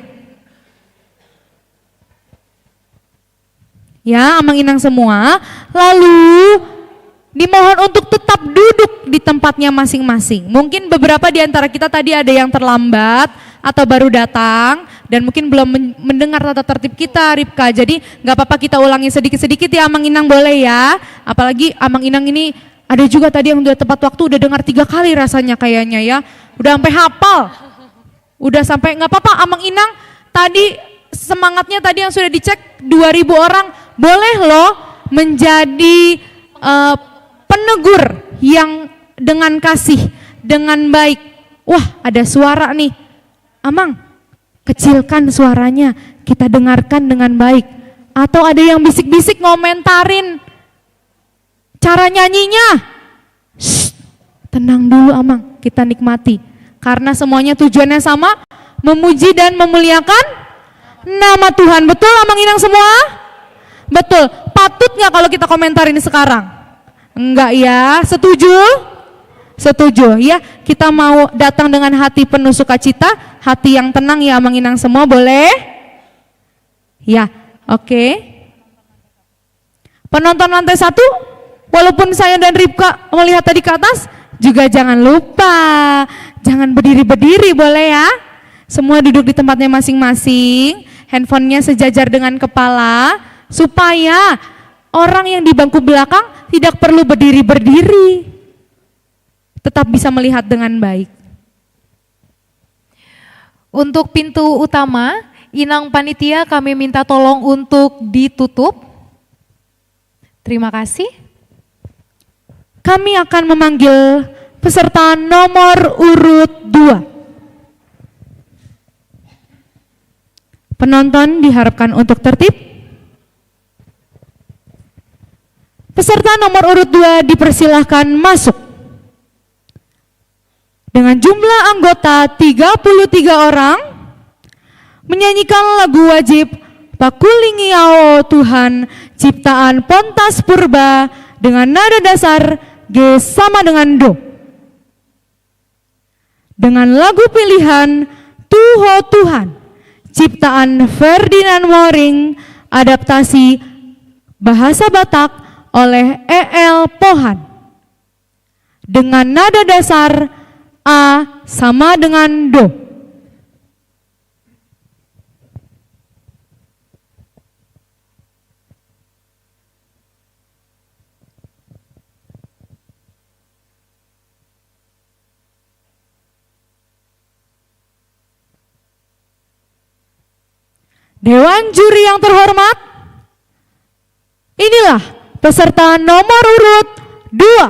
Ya, Amang Inang semua. Lalu, dimohon untuk tetap duduk di tempatnya masing-masing. Mungkin beberapa di antara kita tadi ada yang terlambat atau baru datang dan mungkin belum men-, mendengar tata tertib kita, Ripka. Jadi, nggak apa-apa, kita ulangi sedikit-sedikit ya, Amang Inang, boleh ya. Apalagi Amang Inang ini ada juga tadi yang udah tepat waktu, udah dengar tiga kali rasanya kayaknya ya. Udah sampai hafal. Udah sampai, nggak apa-apa, Amang Inang, tadi semangatnya tadi yang sudah dicek dua ribu orang, boleh loh menjadi, eh, penegur yang dengan kasih, dengan baik. Wah, ada suara nih. Amang, kecilkan suaranya, kita dengarkan dengan baik. Atau ada yang bisik-bisik ngomentarin cara nyanyinya. Shh, tenang dulu, Amang, kita nikmati. Karena semuanya tujuannya sama, memuji dan memuliakan nama Tuhan. Betul, Amang Inang semua? Betul. Patut nggak kalau kita komentarin sekarang? Enggak ya. Setuju? Setuju ya. Kita mau datang dengan hati penuh sukacita, hati yang tenang ya, Amang Inang semua, boleh? Ya, oke. Penonton lantai satu, walaupun saya dan Ripka melihat tadi ke atas, juga jangan lupa, jangan berdiri-berdiri, boleh ya? Semua duduk di tempatnya masing-masing, handphonenya sejajar dengan kepala, supaya orang yang di bangku belakang tidak perlu berdiri-berdiri, tetap bisa melihat dengan baik. Untuk pintu utama, Inang Panitia, kami minta tolong untuk ditutup. Terima kasih. Kami akan memanggil peserta nomor urut dua. Penonton diharapkan untuk tertib. Peserta nomor urut dua dipersilahkan masuk. Dengan jumlah anggota tiga puluh tiga orang, menyanyikan lagu wajib Pakulingi Au Tuhan, ciptaan Pontas Purba, dengan nada dasar G sama dengan Do. Dengan lagu pilihan Tu Ho Tuhan, ciptaan Ferdinand Moring, adaptasi bahasa Batak oleh E L Pohan. Dengan nada dasar A sama dengan Do. Dewan juri yang terhormat, inilah peserta nomor urut dua.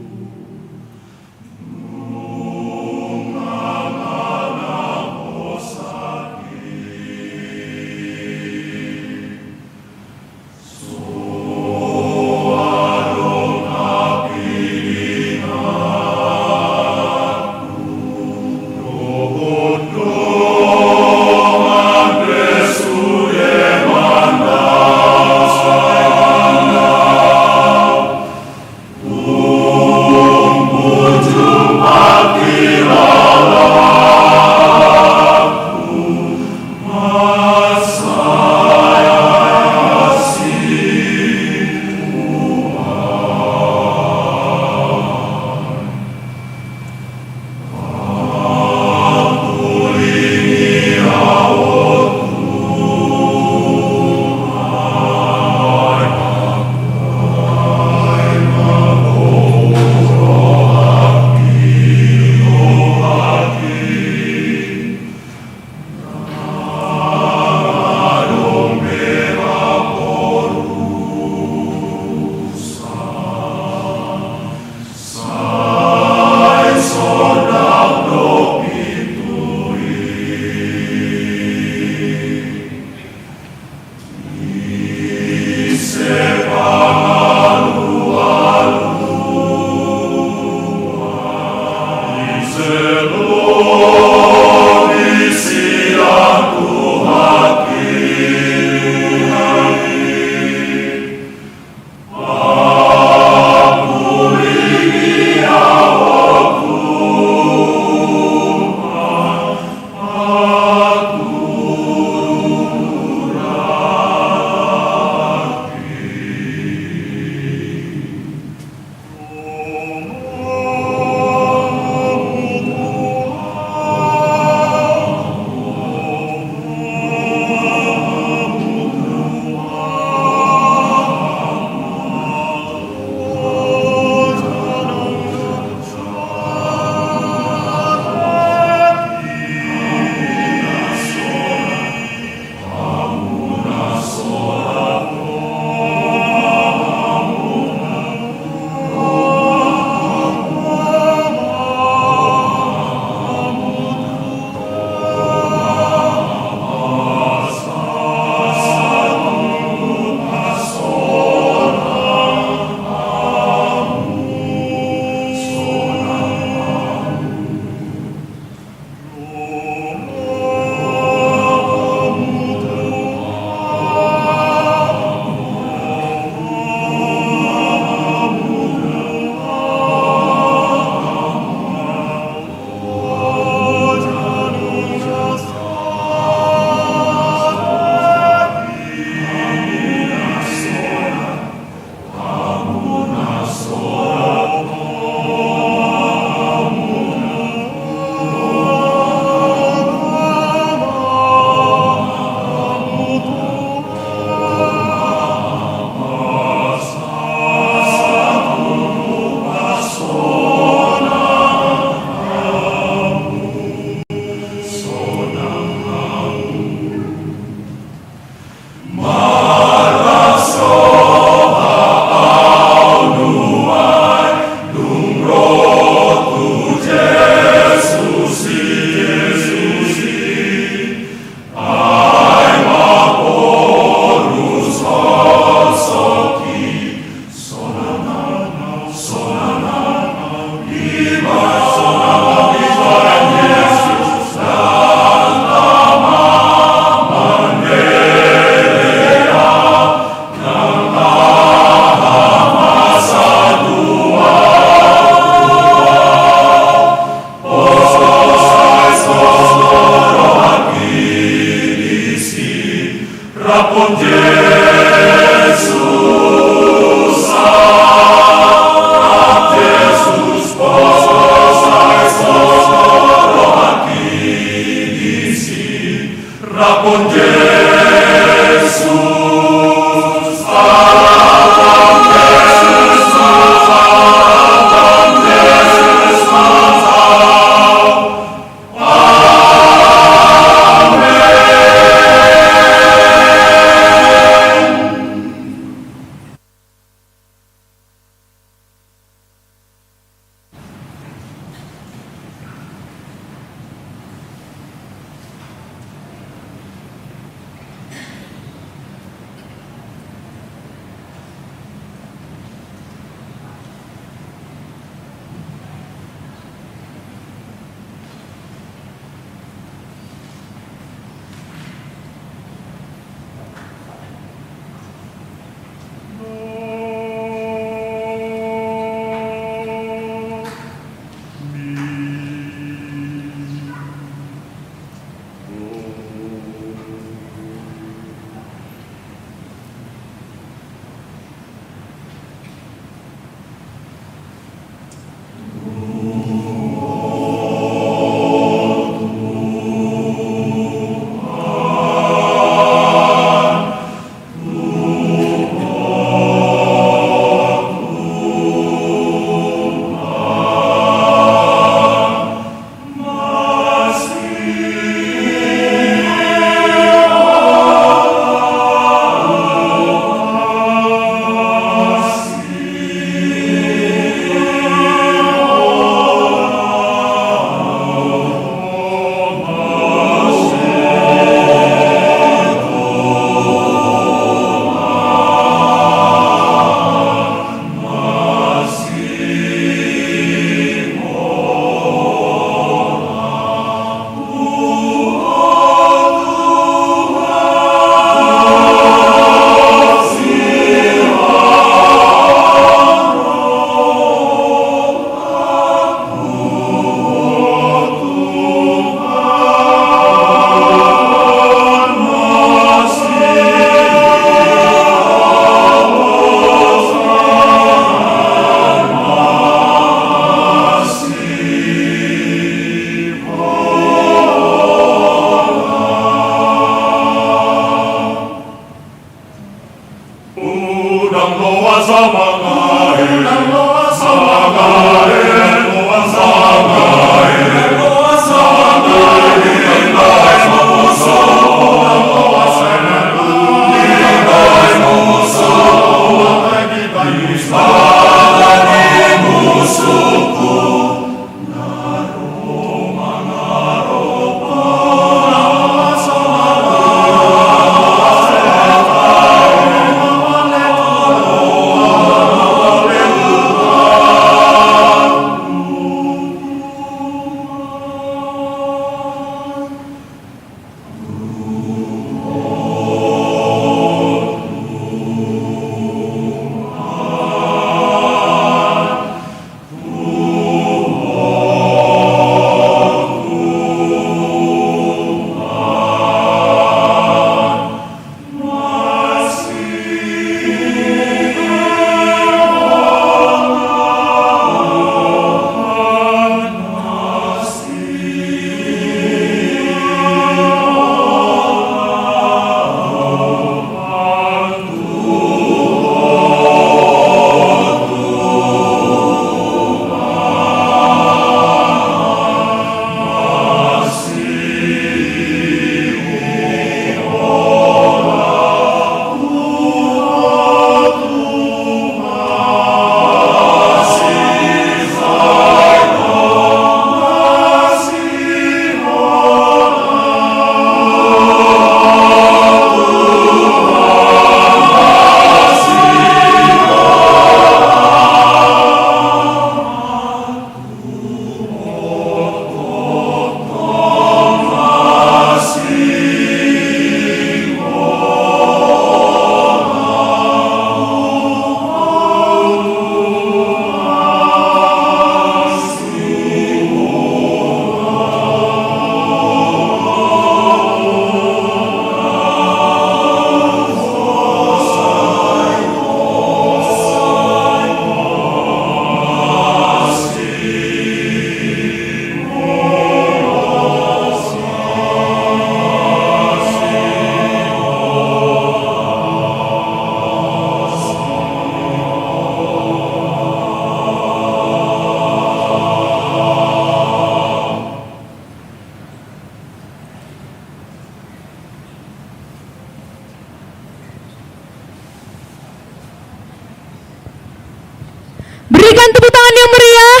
Berikan tepuk tangan yang meriah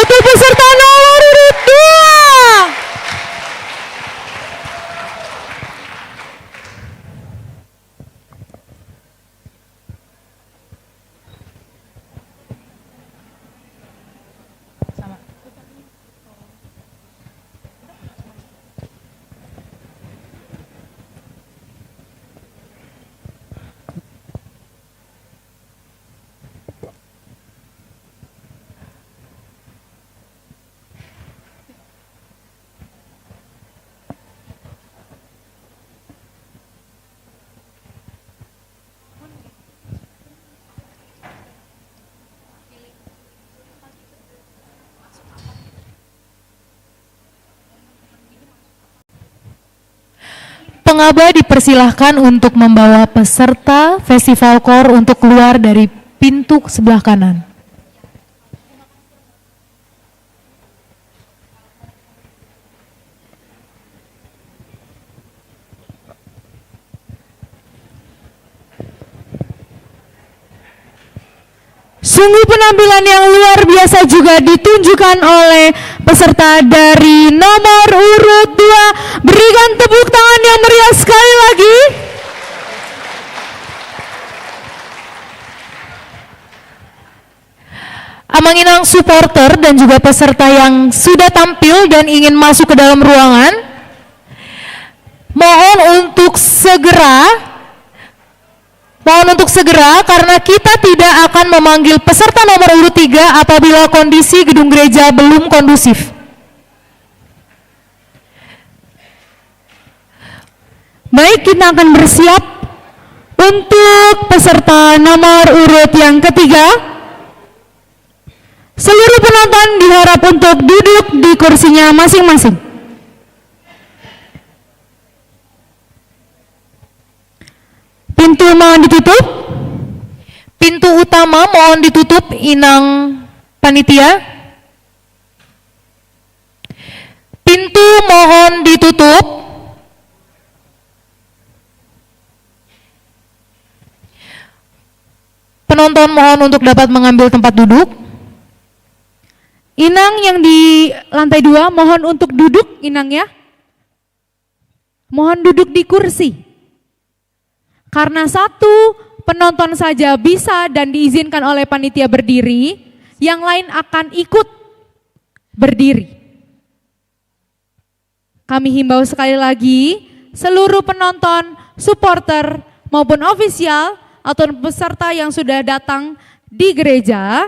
untuk peserta nomor urut dua. Pengaba dipersilahkan untuk membawa peserta festival kor untuk keluar dari pintu sebelah kanan. Sungguh penampilan yang luar biasa juga ditunjukkan oleh peserta dari nomor urut dua. Berikan tepuk tangan yang meriah sekali lagi. Amang inang supporter dan juga peserta yang sudah tampil dan ingin masuk ke dalam ruangan, mohon untuk segera, mohon untuk segera, karena kita tidak akan memanggil peserta nomor urut tiga apabila kondisi gedung gereja belum kondusif. Baik, kita akan bersiap untuk peserta nomor urut yang ketiga. Seluruh penonton diharap untuk duduk di kursinya masing-masing. Pintu mohon ditutup. Pintu utama mohon ditutup, Inang panitia. Pintu mohon ditutup. Penonton mohon untuk dapat mengambil tempat duduk. Inang yang di lantai dua, mohon untuk duduk, Inang, ya. Mohon duduk di kursi. Karena satu penonton saja bisa dan diizinkan oleh panitia berdiri, yang lain akan ikut berdiri. Kami himbau sekali lagi, seluruh penonton, supporter, maupun ofisial atau peserta yang sudah datang di gereja,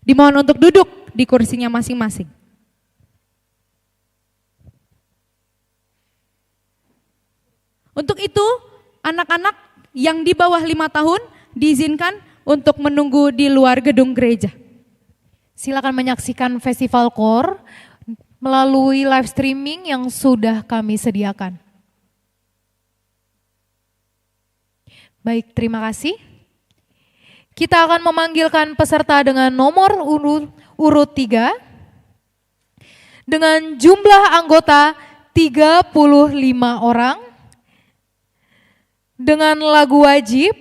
dimohon untuk duduk di kursinya masing-masing. Untuk itu, anak-anak yang di bawah lima tahun diizinkan untuk menunggu di luar gedung gereja. Silakan menyaksikan Festival Koor melalui live streaming yang sudah kami sediakan. Baik, terima kasih. Kita akan memanggilkan peserta dengan nomor urut, urut tiga, dengan jumlah anggota tiga puluh lima orang, dengan lagu wajib,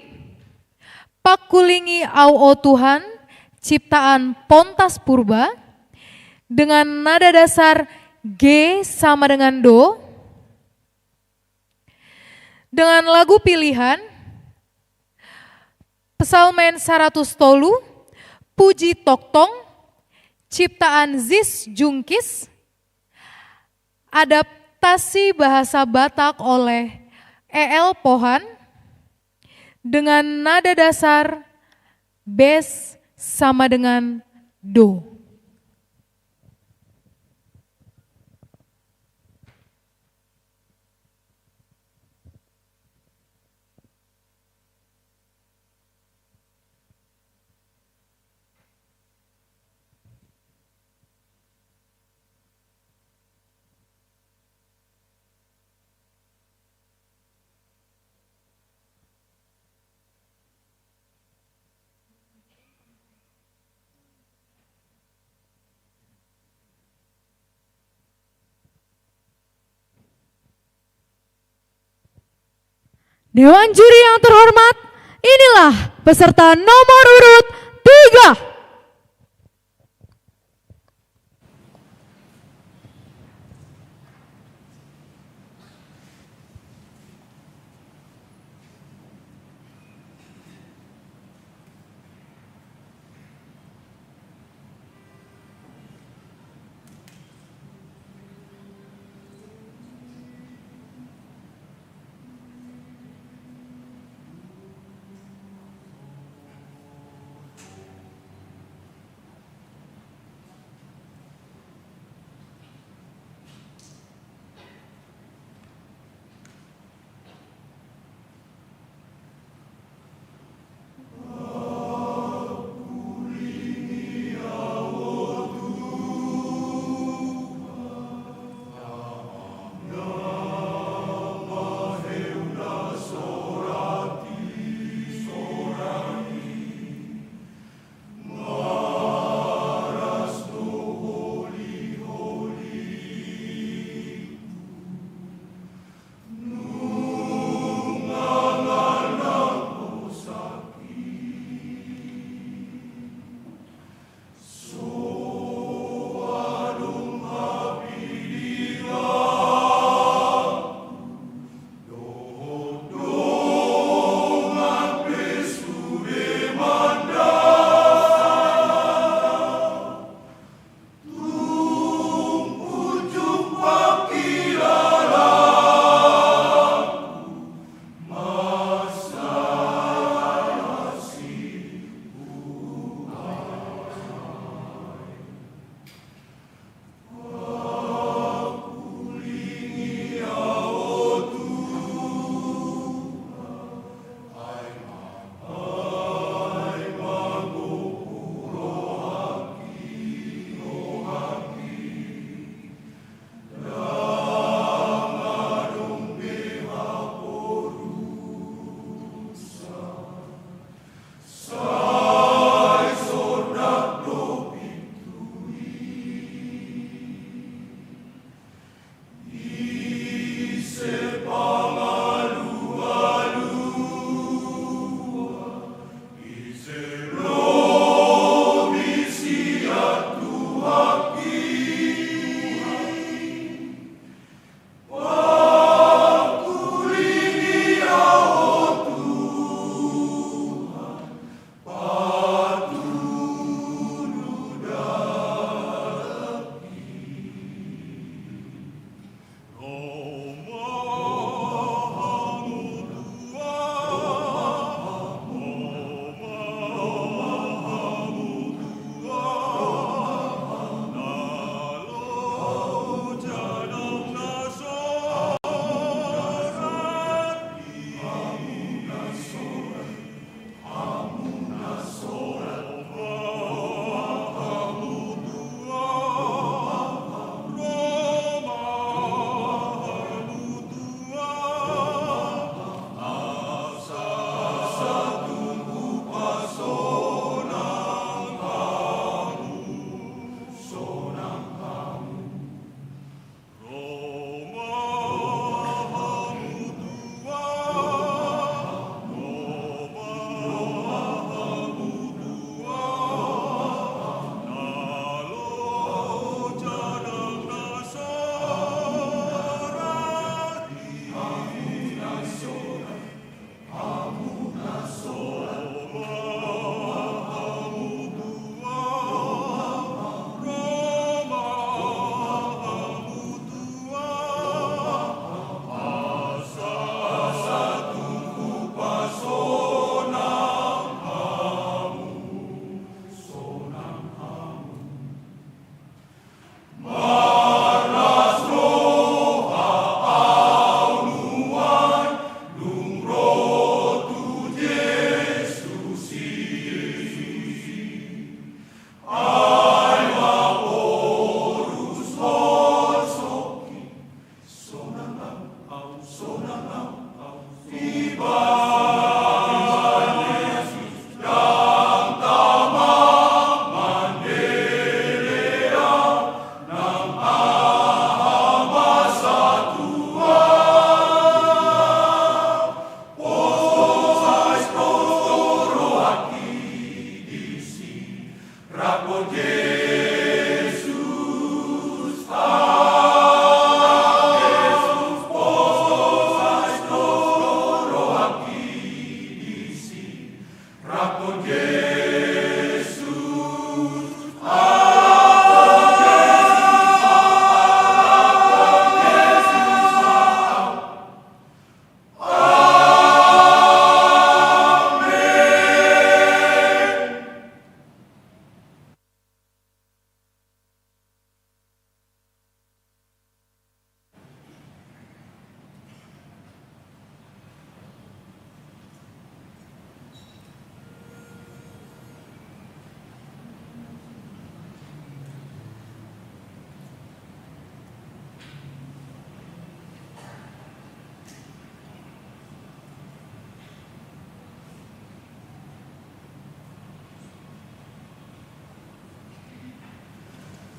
Pakulingi Au O Tuhan, ciptaan Pontas Purba, dengan nada dasar G sama dengan do, dengan lagu pilihan, Psalmen saratus tolu, Puji Tongtong, ciptaan Zis Jungkis, adaptasi bahasa Batak oleh E L Pohan, dengan nada dasar bes sama dengan do. Dewan juri yang terhormat, inilah peserta nomor urut tiga.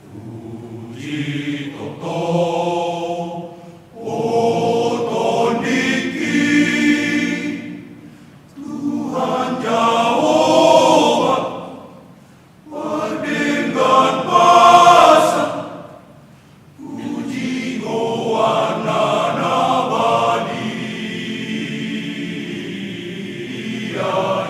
Puji tongtong, o Tonggiki, Tuhan Jahowa, pardenggan basa, puji goarna na badia i.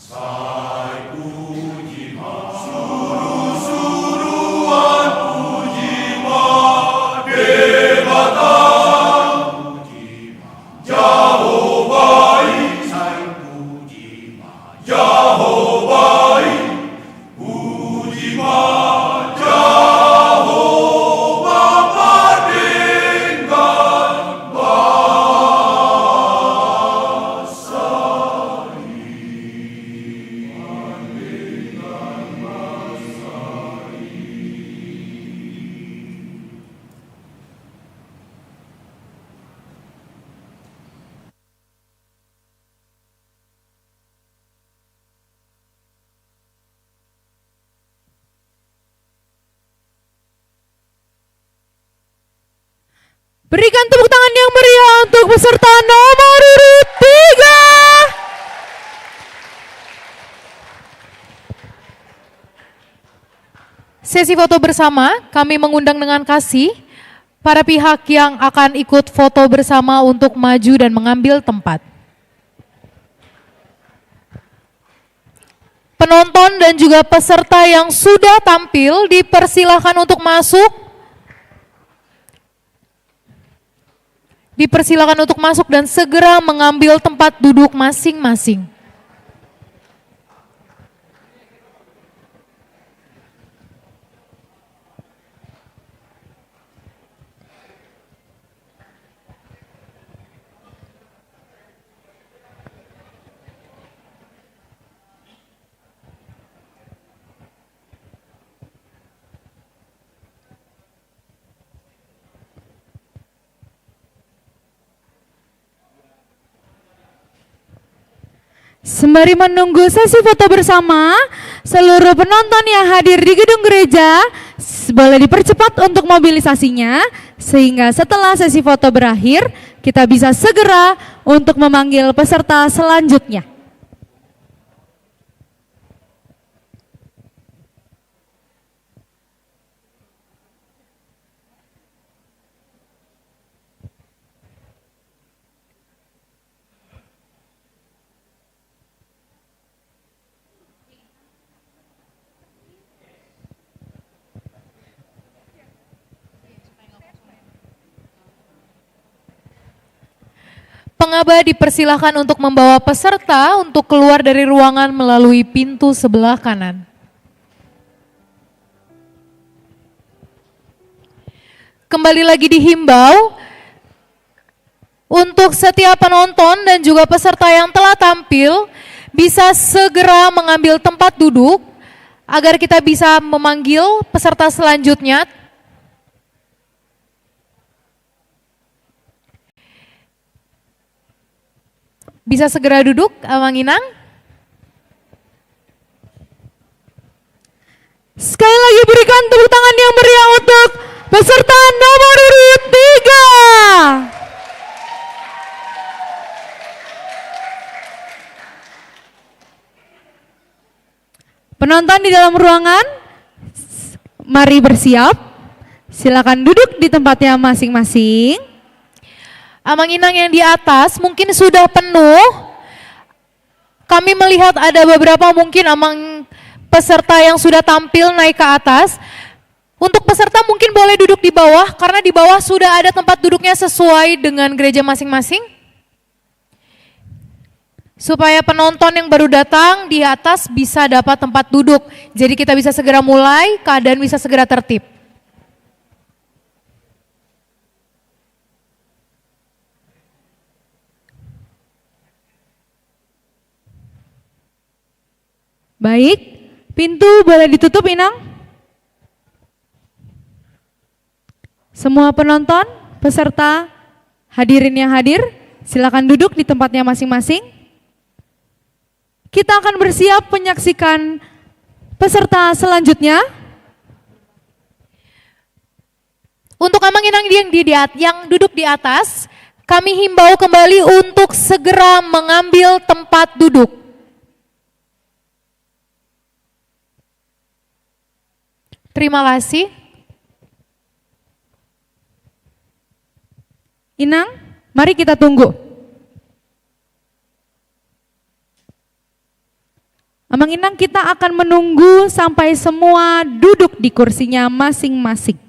Sai puji ma, suru-suruan puji ma Debata. Puji ma Jahowa i, sai puji ma Jahowa i. Puji ma Jahowa pardenggan basa i. Berikan tepuk tangan yang meriah untuk peserta nomor urut tiga. Sesi foto bersama, kami mengundang dengan kasih para pihak yang akan ikut foto bersama untuk maju dan mengambil tempat. Penonton dan juga peserta yang sudah tampil dipersilakan untuk masuk. Dipersilakan untuk masuk dan segera mengambil tempat duduk masing-masing. Sembari menunggu sesi foto bersama, seluruh penonton yang hadir di gedung gereja s-, boleh dipercepat untuk mobilisasinya, sehingga setelah sesi foto berakhir, kita bisa segera untuk memanggil peserta selanjutnya. Pengaba dipersilahkan untuk membawa peserta untuk keluar dari ruangan melalui pintu sebelah kanan. Kembali lagi dihimbau, untuk setiap penonton dan juga peserta yang telah tampil, bisa segera mengambil tempat duduk agar kita bisa memanggil peserta selanjutnya. Bisa segera duduk, Amang Inang. Sekali lagi berikan tepuk tangan yang meriah untuk peserta nomor urut tiga. Penonton di dalam ruangan, mari bersiap. Silakan duduk di tempatnya masing-masing. Amang Inang yang di atas mungkin sudah penuh. Kami melihat ada beberapa mungkin amang peserta yang sudah tampil naik ke atas. Untuk peserta mungkin boleh duduk di bawah, karena di bawah sudah ada tempat duduknya sesuai dengan gereja masing-masing. Supaya penonton yang baru datang di atas bisa dapat tempat duduk. Jadi kita bisa segera mulai, keadaan bisa segera tertib. Baik, pintu boleh ditutup, Inang? Semua penonton, peserta, hadirin yang hadir, silakan duduk di tempatnya masing-masing. Kita akan bersiap menyaksikan peserta selanjutnya. Untuk Amang Inang yang di, di at-, yang duduk di atas, kami himbau kembali untuk segera mengambil tempat duduk. Terima kasih. Inang, mari kita tunggu. Amang Inang, kita akan menunggu sampai semua duduk di kursinya masing-masing.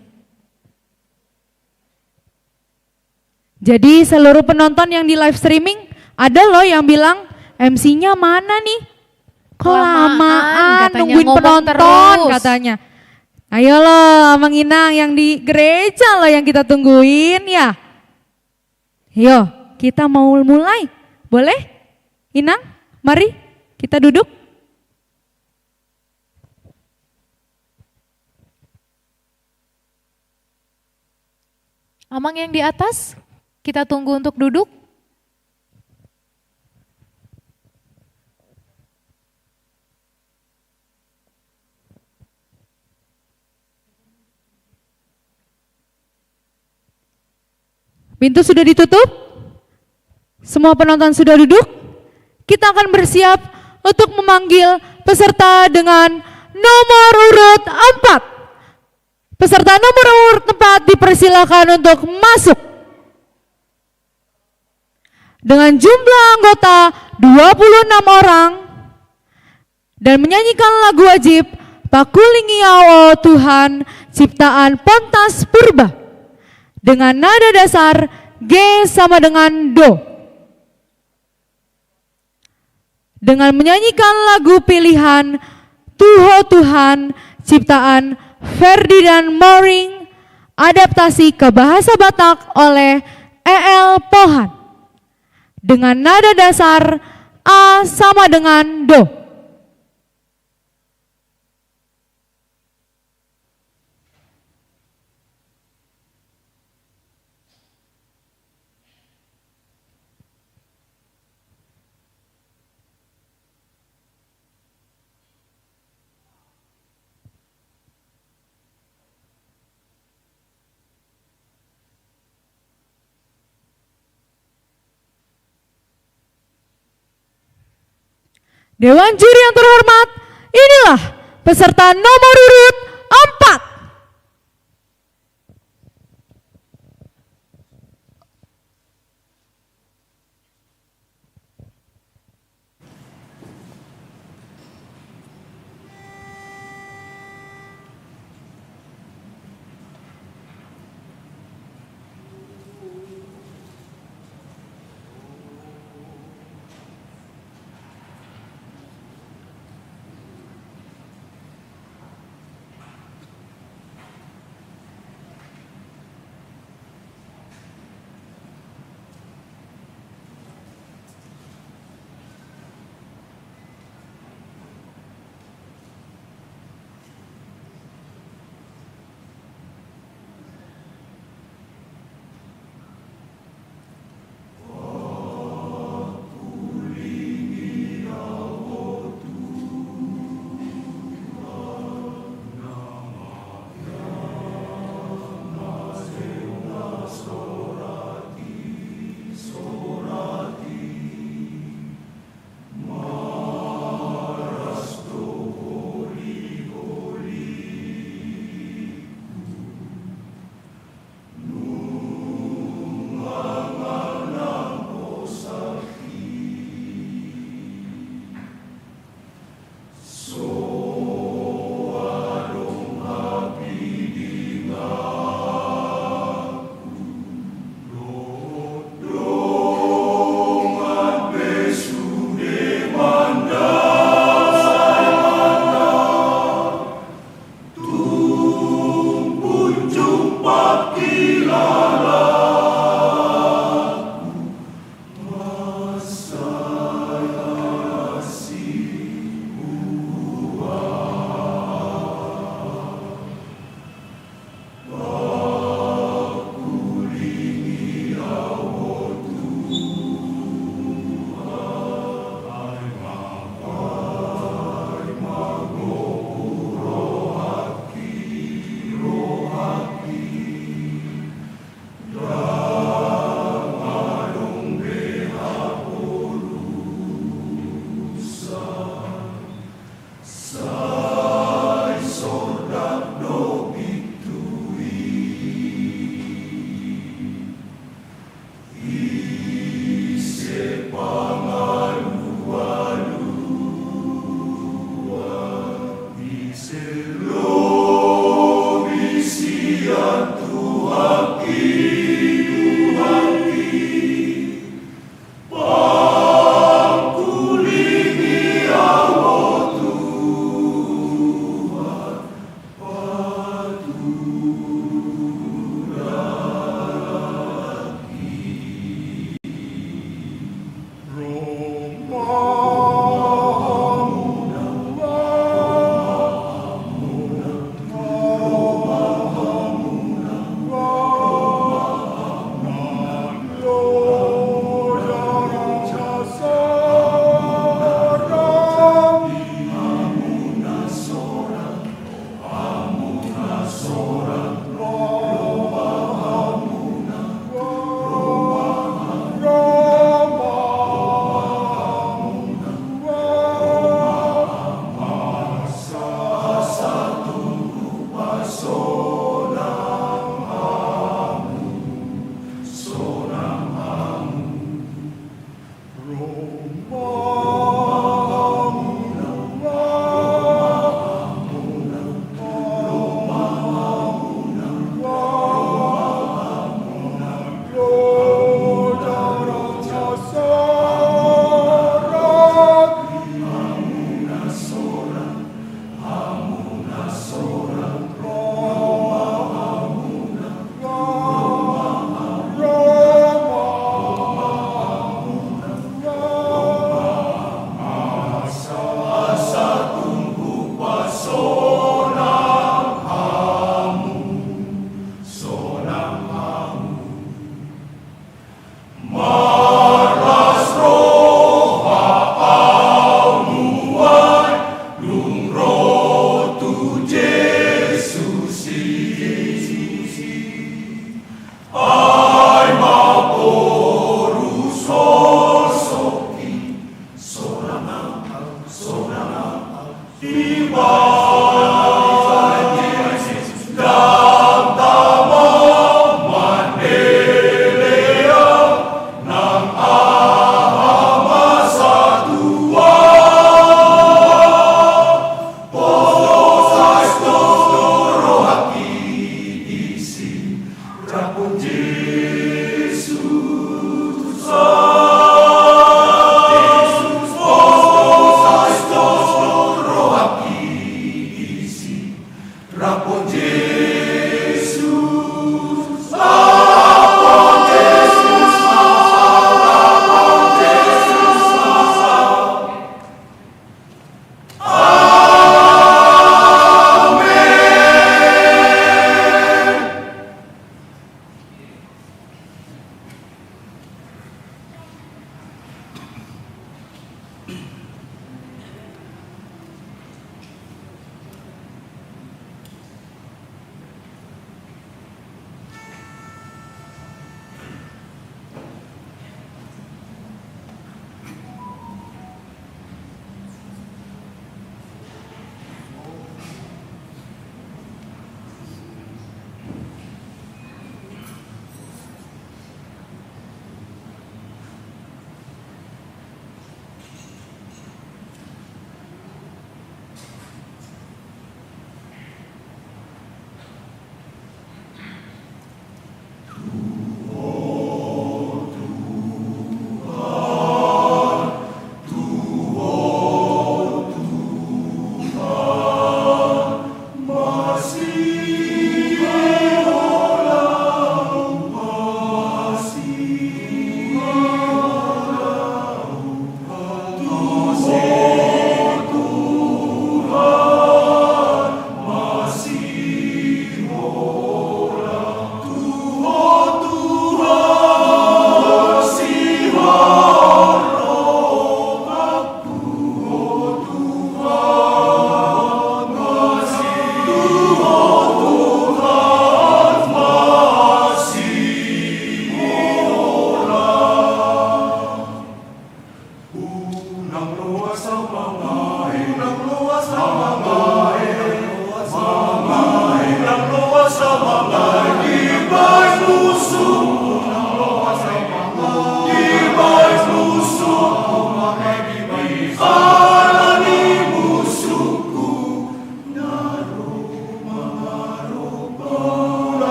Jadi seluruh penonton yang di live streaming, ada loh yang bilang, "M C-nya mana nih? Kok lamaan, kelamaan, katanya, nungguin ngomong penonton," terus, katanya. Ayo loh, Amang Inang yang di gereja loh yang kita tungguin ya. Yo, kita mau mulai. Boleh? Inang, mari kita duduk. Amang yang di atas, kita tunggu untuk duduk. Pintu sudah ditutup. Semua penonton sudah duduk. Kita akan bersiap untuk memanggil peserta dengan nomor urut empat. Peserta nomor urut empat dipersilakan untuk masuk. Dengan jumlah anggota dua puluh enam orang dan menyanyikan lagu wajib Pakulingi Au, O Tuhan, ciptaan Pontas Purba, dengan nada dasar G sama dengan Do. Dengan menyanyikan lagu pilihan Tuho Tuhan ciptaan Ferdinand Moring, adaptasi ke bahasa Batak oleh E L Pohan, dengan nada dasar A sama dengan Do. Dewan juri yang terhormat, inilah peserta nomor urut empat.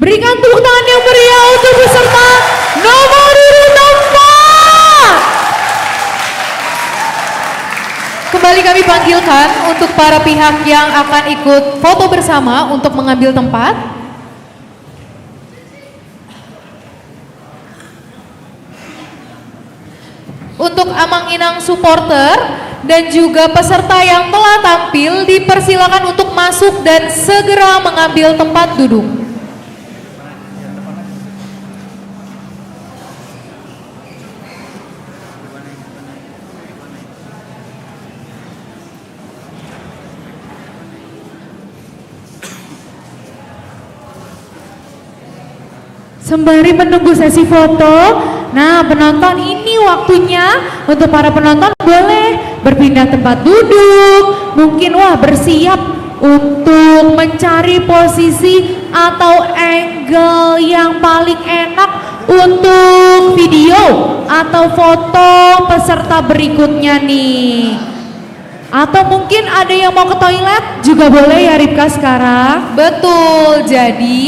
Berikan tepuk tangan yang meriah untuk peserta nomor urut empat. Kembali kami panggilkan untuk para pihak yang akan ikut foto bersama untuk mengambil tempat. Untuk amang inang supporter, Dan juga peserta yang telah tampil dipersilakan untuk masuk dan segera mengambil tempat duduk. Sembari menunggu sesi foto, nah, penonton, ini waktunya untuk para penonton boleh berpindah tempat duduk, mungkin, wah, bersiap untuk mencari posisi atau angle yang paling enak untuk video atau foto peserta berikutnya nih. Atau mungkin ada yang mau ke toilet juga boleh ya, Ripka, sekarang? Betul, jadi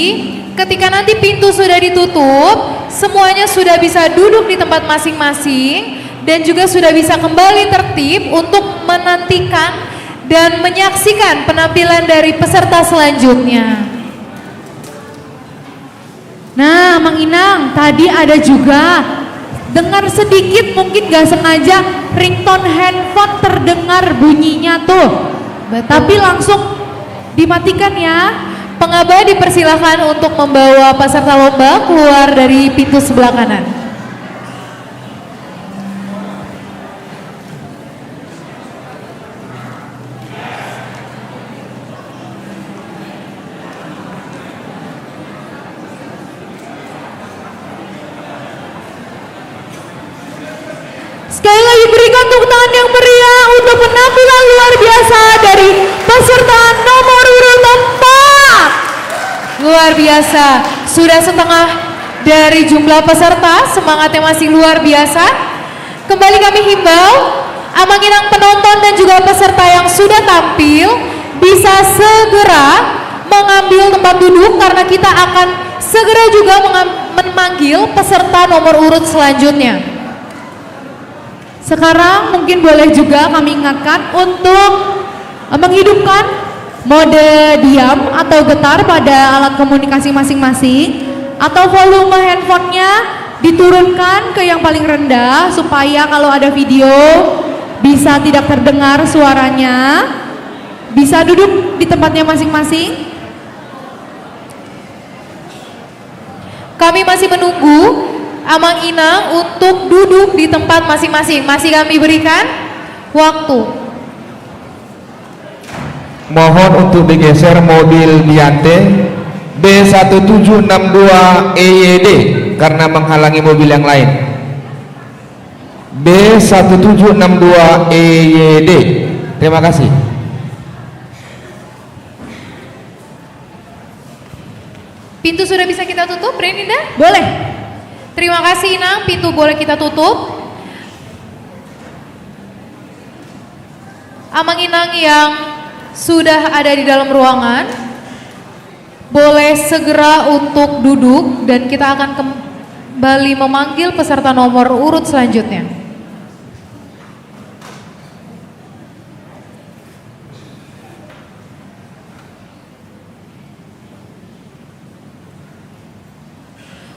ketika nanti pintu sudah ditutup, semuanya sudah bisa duduk di tempat masing-masing dan juga sudah bisa kembali tertib untuk menantikan dan menyaksikan penampilan dari peserta selanjutnya. Nah, Amang Inang, tadi ada juga, dengar sedikit, mungkin nggak sengaja, ringtone handphone terdengar bunyinya tuh. Betul. Tapi langsung dimatikan ya. Pengaba dipersilakan untuk membawa peserta lomba keluar dari pintu sebelah kanan. Sekali lagi, berikan tepuk tangan yang meriah untuk penampilan luar biasa dari peserta nomor urut empat. Luar biasa, sudah setengah dari jumlah peserta, semangatnya masih luar biasa. Kembali kami himbau, Amang Inang penonton dan juga peserta yang sudah tampil bisa segera mengambil tempat duduk karena kita akan segera juga mengam-, memanggil peserta nomor urut selanjutnya. Sekarang mungkin boleh juga kami ingatkan untuk, eh, menghidupkan mode diam atau getar pada alat komunikasi masing-masing, atau volume handphonenya diturunkan ke yang paling rendah supaya kalau ada video bisa tidak terdengar suaranya. Bisa duduk di tempatnya masing-masing. Kami masih menunggu Amang Inang untuk duduk di tempat masing-masing. Masih kami berikan waktu. Mohon untuk digeser mobil Diante B satu tujuh enam dua E Y D karena menghalangi mobil yang lain. B satu tujuh enam dua E Y D. Terima kasih. Pintu sudah bisa kita tutup, Brenninda? Boleh. Terima kasih, Inang. Pintu boleh kita tutup. Amang Inang yang sudah ada di dalam ruangan, boleh segera untuk duduk dan kita akan kembali memanggil peserta nomor urut selanjutnya.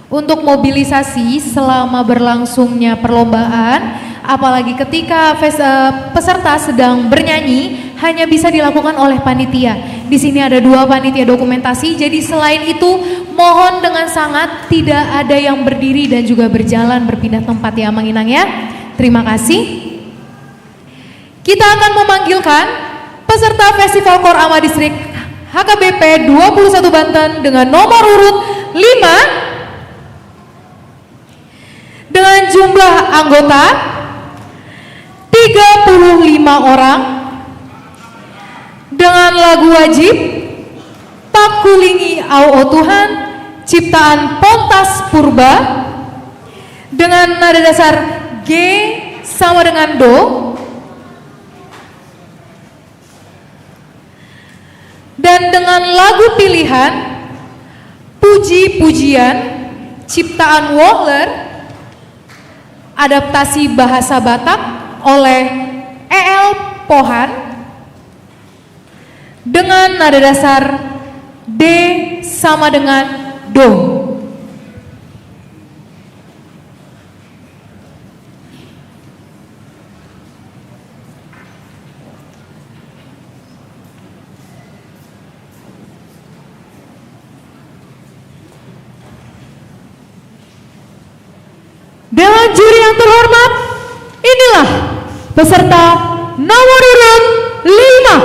Untuk mobilisasi selama berlangsungnya perlombaan, apalagi ketika fes-, eh, peserta sedang bernyanyi, hanya bisa dilakukan oleh panitia. Di sini ada dua panitia dokumentasi, jadi selain itu mohon dengan sangat tidak ada yang berdiri dan juga berjalan berpindah tempat ya, Amang Inang ya. Terima kasih. Kita akan memanggilkan peserta Festival Kor Ama Distrik H K B P dua puluh satu Banten dengan nomor urut lima dengan jumlah anggota tiga puluh lima orang, dengan lagu wajib Pangkulingi Au O Tuhan, ciptaan Pontas Purba, dengan nada dasar G sama dengan Do, dan dengan lagu pilihan Puji-pujian, ciptaan Wotler, adaptasi bahasa Batak oleh E L Pohan, dengan nada dasar D sama dengan Do. Dewan juri yang terhormat, inilah peserta nomor urut lima.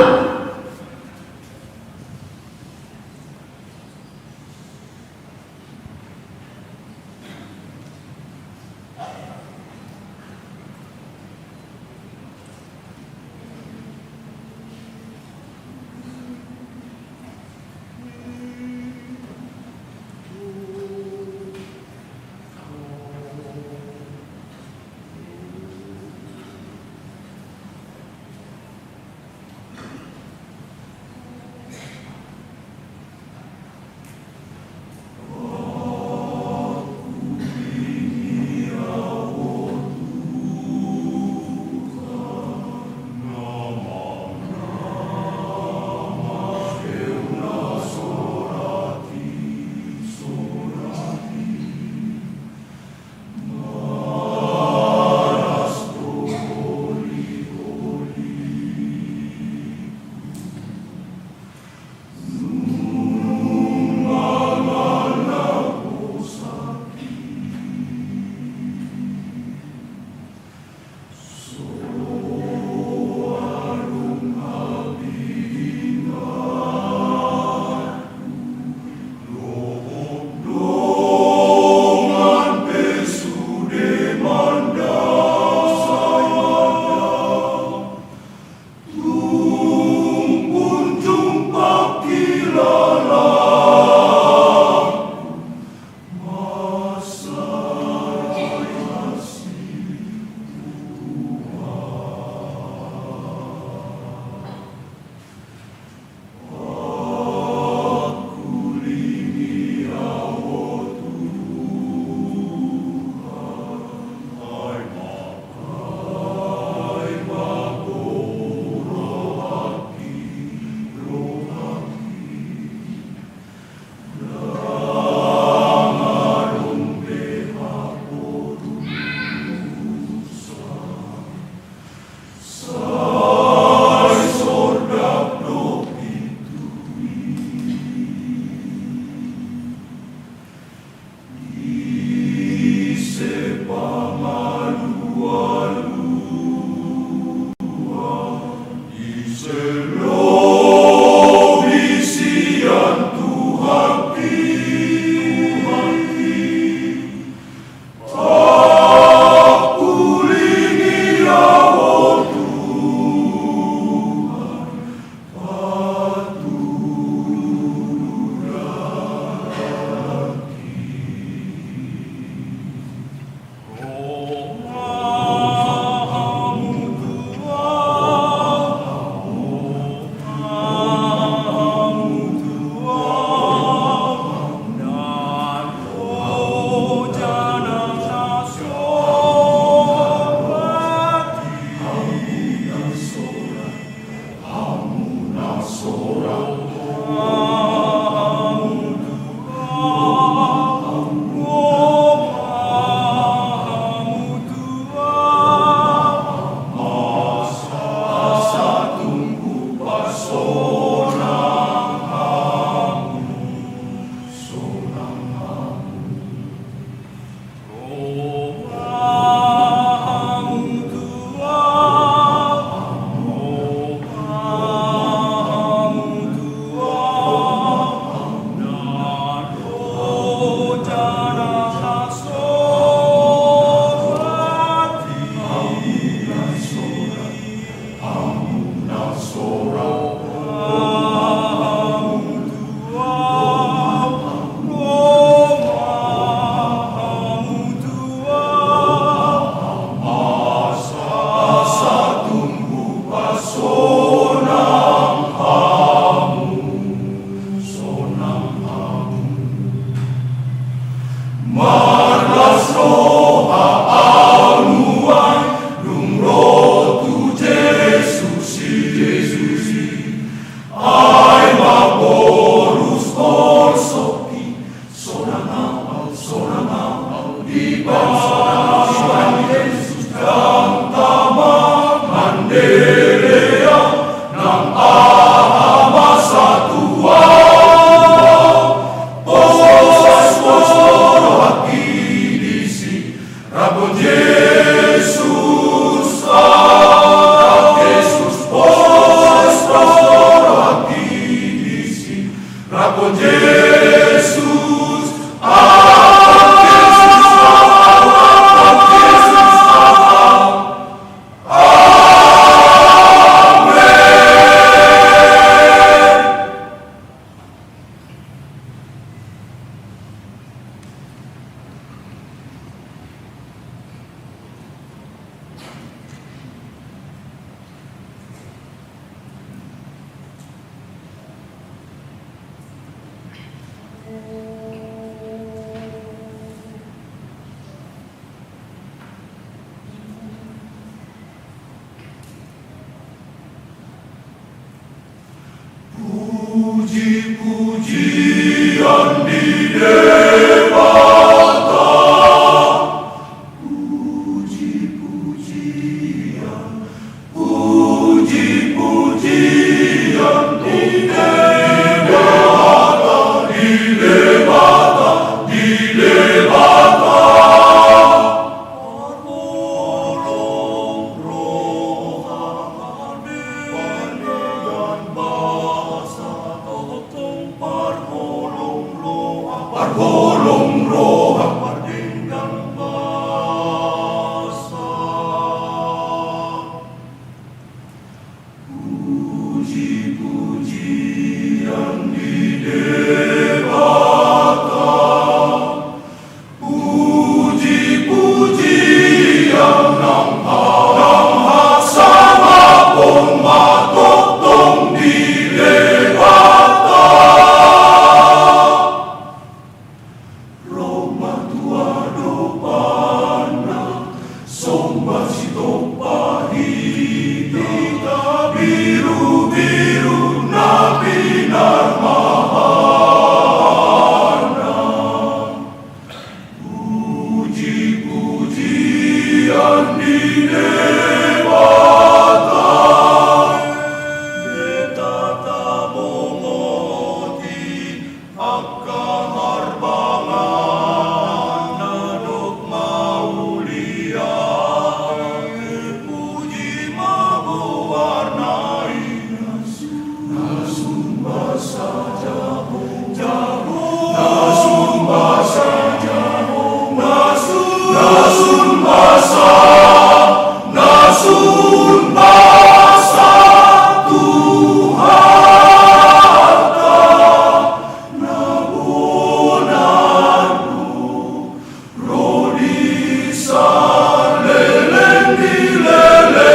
Puji-pujian di Debata. Puji-pujian, puji-pujian di Debata, di Debata, di Debata. Parholong roha, pardenggan basa, tongtong parholong roha, parholong roha, pardenggan basa. Puji-pujian di Debata. Puji-pujian nang ha-, nang hasangapon ma tongtong di Debata. Ro ma tu adopanna, somba sitompahita, birubiru na pinarmahana. Puji-pujian di Debata. Hita tabongoti angka harbangan na dok mauliate, puji ma goarna i. Na sun basa Jahowa, Jahowa. Na sun basa Jahowa, na sun, na sun basa, na sun basa Tuhanta na bona do. Ro di saleleng ni lelengna.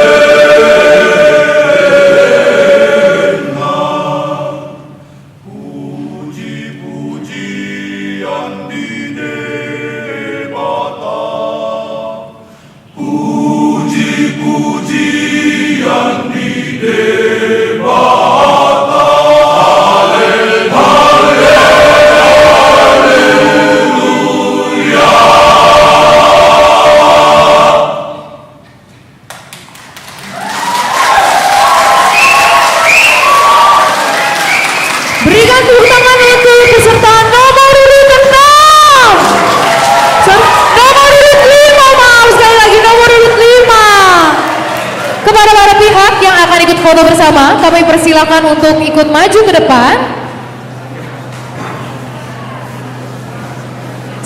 Puji-pujian di Debata. Puji-pujian di Debata. Hale-, hale-, haleluya. Berikan tepuk tangan untuk peserta nomor urut enam. Ser-, nomor urut lima, maaf, sekali lagi, nomor urut lima. Kepada para pihak yang akan ikut foto bersama, kami persilakan untuk ikut maju ke depan.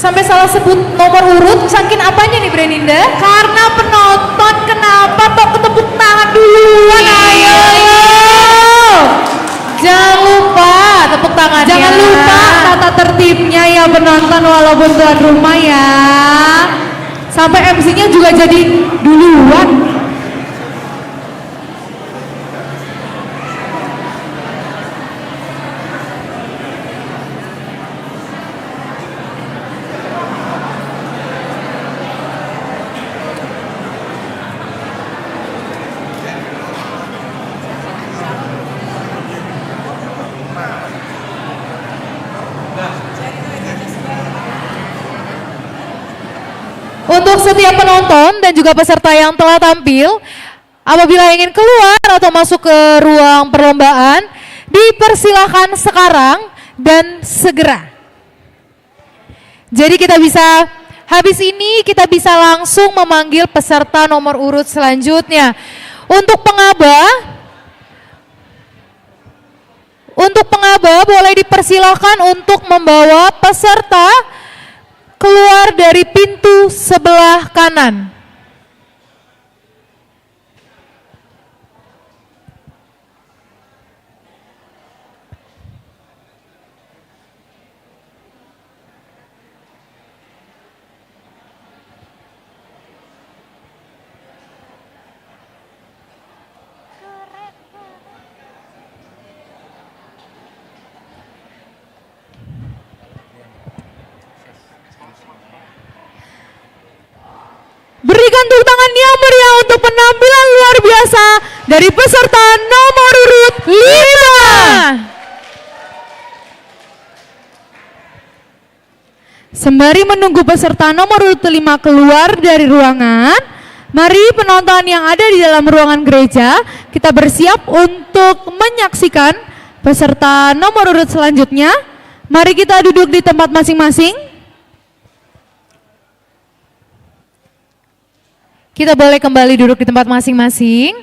Sampai salah sebut nomor urut, saking apanya nih, Bre Ninda? Karena penonton, kenapa kok tepuk tangan duluan? Iya. Ayo, ayo. Jangan lupa tepuk tangannya. Jangan lupa tata tertibnya ya, penonton, walaupun tuan rumah ya. Sampai M C-nya juga jadi duluan. Untuk setiap penonton dan juga peserta yang telah tampil, apabila ingin keluar atau masuk ke ruang perlombaan, dipersilakan sekarang dan segera. Jadi kita bisa, habis ini kita bisa langsung memanggil peserta nomor urut selanjutnya. Untuk pengaba, untuk pengaba boleh dipersilakan untuk membawa peserta keluar dari pintu sebelah kanan. Berikan tepuk tangan yang meriah untuk penampilan luar biasa dari peserta nomor urut lima. Sembari menunggu peserta nomor urut lima keluar dari ruangan, mari penonton yang ada di dalam ruangan gereja, kita bersiap untuk menyaksikan peserta nomor urut selanjutnya. Mari kita duduk di tempat masing-masing. Kita boleh kembali duduk di tempat masing-masing.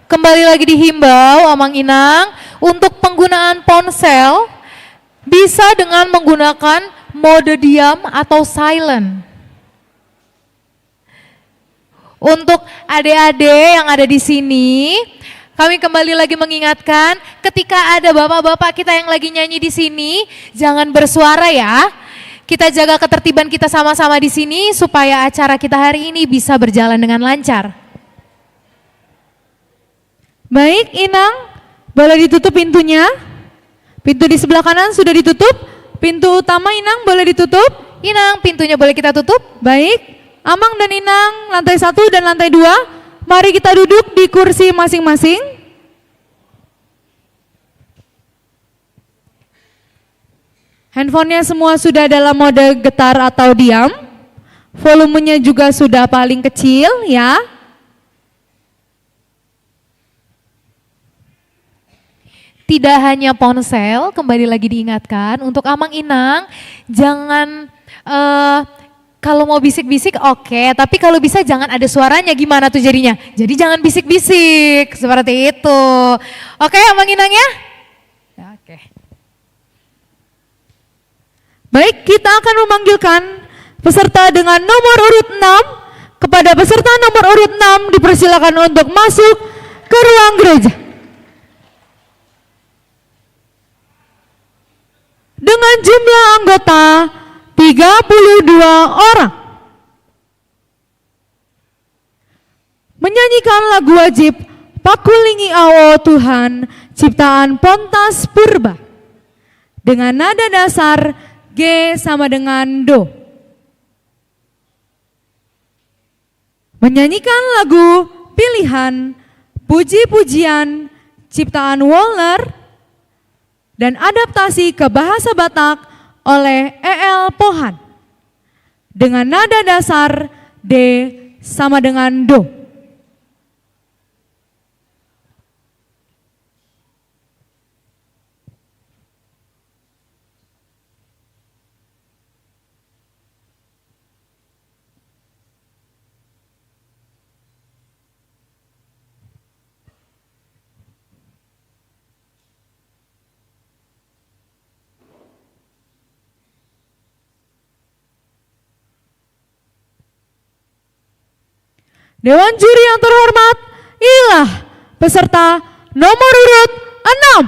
Kembali lagi dihimbau, Amang Inang, untuk penggunaan ponsel bisa dengan menggunakan mode diam atau silent. Untuk adik-adik yang ada di sini, kami kembali lagi mengingatkan, ketika ada bapak-bapak kita yang lagi nyanyi di sini, jangan bersuara ya. Kita jaga ketertiban kita sama-sama di sini supaya acara kita hari ini bisa berjalan dengan lancar. Baik, Inang, boleh ditutup pintunya? Pintu di sebelah kanan sudah ditutup. Pintu utama, Inang, boleh ditutup? Inang, pintunya boleh kita tutup? Baik, Amang dan Inang, lantai satu dan lantai dua, mari kita duduk di kursi masing-masing. Handphonenya semua sudah dalam mode getar atau diam. Volumenya juga sudah paling kecil, ya. Tidak hanya ponsel, kembali lagi diingatkan, untuk Amang Inang, jangan, eh, kalau mau bisik-bisik, oke, tapi kalau bisa jangan ada suaranya, gimana tuh jadinya? Jadi jangan bisik-bisik, seperti itu. Oke, Amang Inang ya? Ya, oke. Baik, kita akan memanggilkan peserta dengan nomor urut enam. Kepada peserta nomor urut enam, dipersilakan untuk masuk ke ruang gereja. Dengan jumlah anggota tiga puluh dua orang. Menyanyikan lagu wajib Pakulingi Au, O Tuhan, ciptaan Pontas Purba, dengan nada dasar G sama dengan Do. Menyanyikan lagu pilihan Puji-pujian ciptaan Wolner dan adaptasi ke bahasa Batak oleh E L Pohan, dengan nada dasar D sama dengan Do. Dewan juri yang terhormat, inilah peserta nomor urut enam.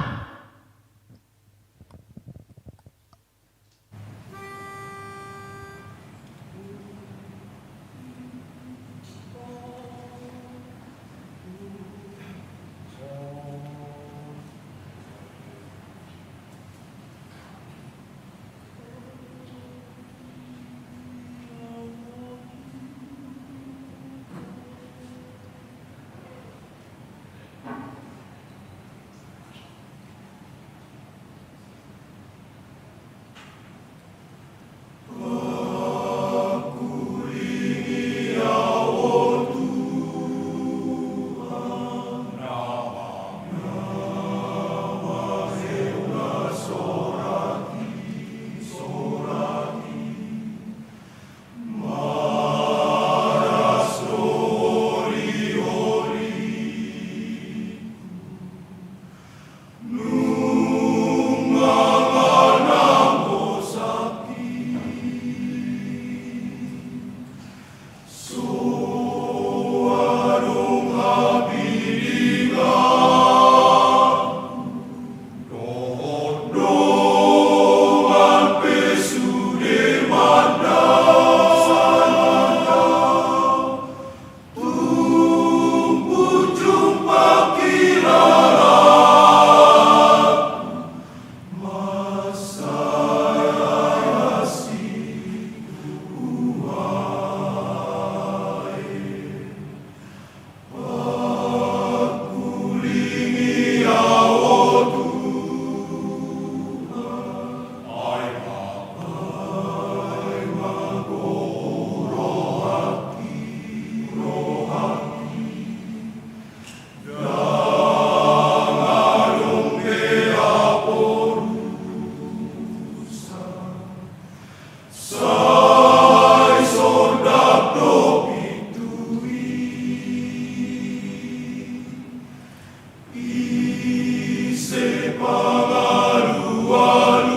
Ise pangalualuan,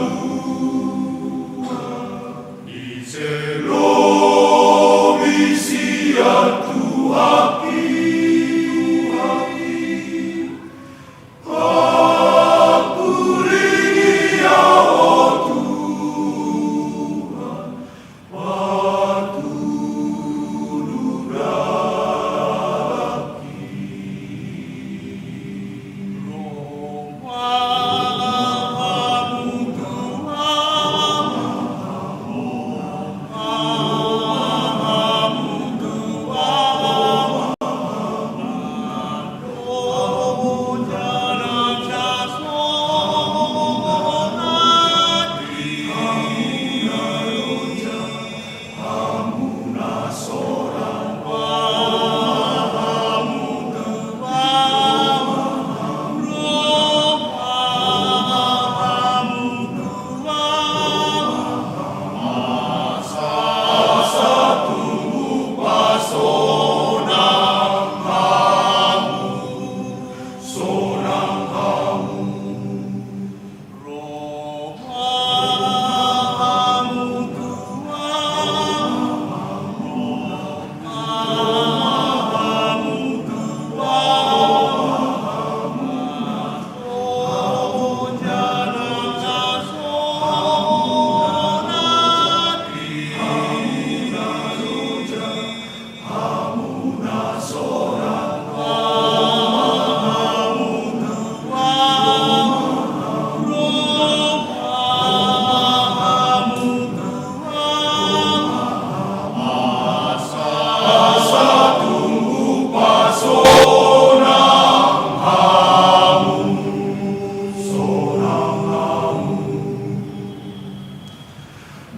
ise lobi sian Tuhan i, Tuhan i. Paturingi ahu, o Tuhan, patudu dalanki.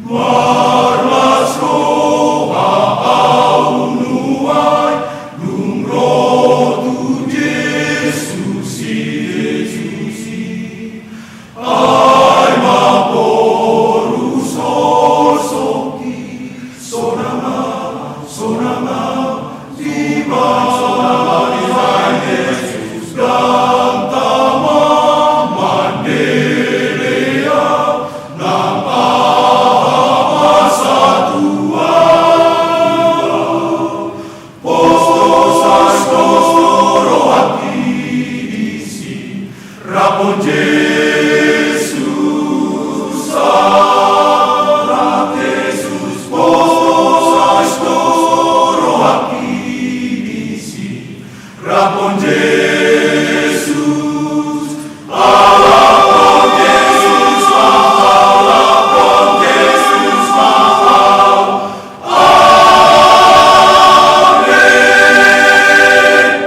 Marlas roha ahu nuaeng, dung ro tu Jesus i, Jesus i. Ai ma boru sosok i, sonang ma, sonang ma, di bagasan Jesus dang tama mandele ahu, nang aha ma satua. Pos, pos, pos rohangki disi, rap dohot Jesus, rap Jesus, pos, pos rohangki disi, rap dohot Jesus, rap dohot Jesus, rap dohot Jesus, rap. Amen.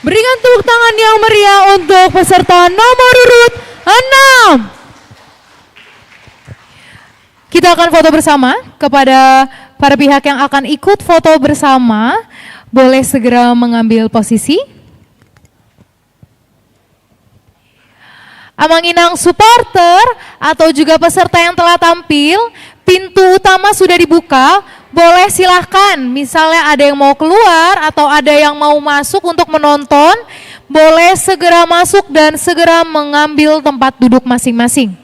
Berikan tepuk tangan yang meriah untuk peserta nomor urut enam. Kita akan foto bersama. Kepada para pihak yang akan ikut foto bersama, boleh segera mengambil posisi. Amang inang supporter atau juga peserta yang telah tampil, pintu utama sudah dibuka. Boleh, silahkan. Misalnya ada yang mau keluar atau ada yang mau masuk untuk menonton, boleh segera masuk dan segera mengambil tempat duduk masing-masing.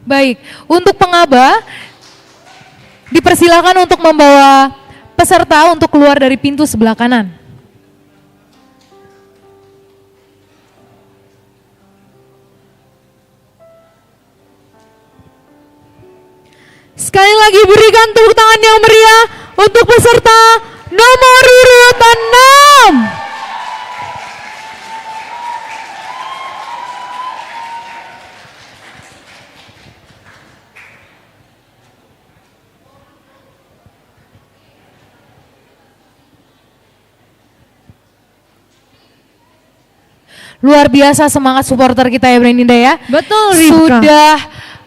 Baik, untuk pengaba, dipersilakan untuk membawa peserta untuk keluar dari pintu sebelah kanan. Sekali lagi, berikan tepuk tangan yang meriah untuk peserta nomor urut enam. Luar biasa semangat supporter kita ya, Bro Ninda ya. Betul, Rifka. Sudah,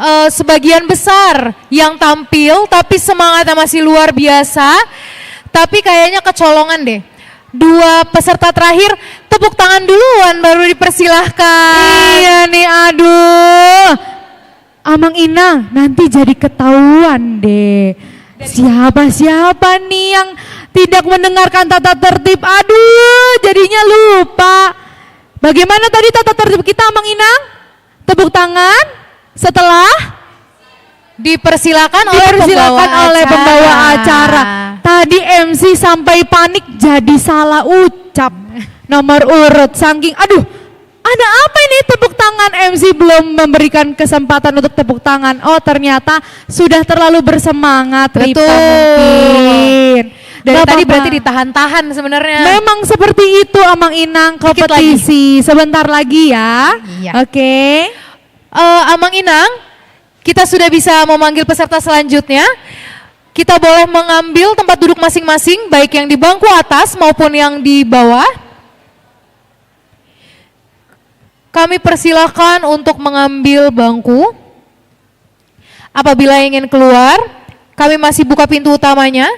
eh, sebagian besar yang tampil, tapi semangatnya masih luar biasa. Tapi kayaknya kecolongan deh. Dua peserta terakhir, tepuk tangan duluan baru dipersilahkan. Iya nih, aduh. Amang Inang, nanti jadi ketahuan deh. Siapa-siapa nih yang tidak mendengarkan tata tertib? Aduh, jadinya lupa. Bagaimana tadi tata tertib kita, Amang Inang? Tepuk tangan setelah dipersilakan oleh pembawa acara. Tadi M C sampai panik jadi salah ucap nomor urut. Saking, aduh, ada apa ini tepuk tangan, M C belum memberikan kesempatan untuk tepuk tangan. Oh, ternyata sudah terlalu bersemangat, Rita. Betul. Mungkin. Dari tadi berarti ditahan-tahan sebenarnya. Memang seperti itu, Amang Inang, kompetisi. Sebentar lagi ya. Iya. Oke. Eh, Amang Inang, kita sudah bisa memanggil peserta selanjutnya. Kita boleh mengambil tempat duduk masing-masing, baik yang di bangku atas maupun yang di bawah. Kami persilahkan untuk mengambil bangku. Apabila ingin keluar, kami masih buka pintu utamanya.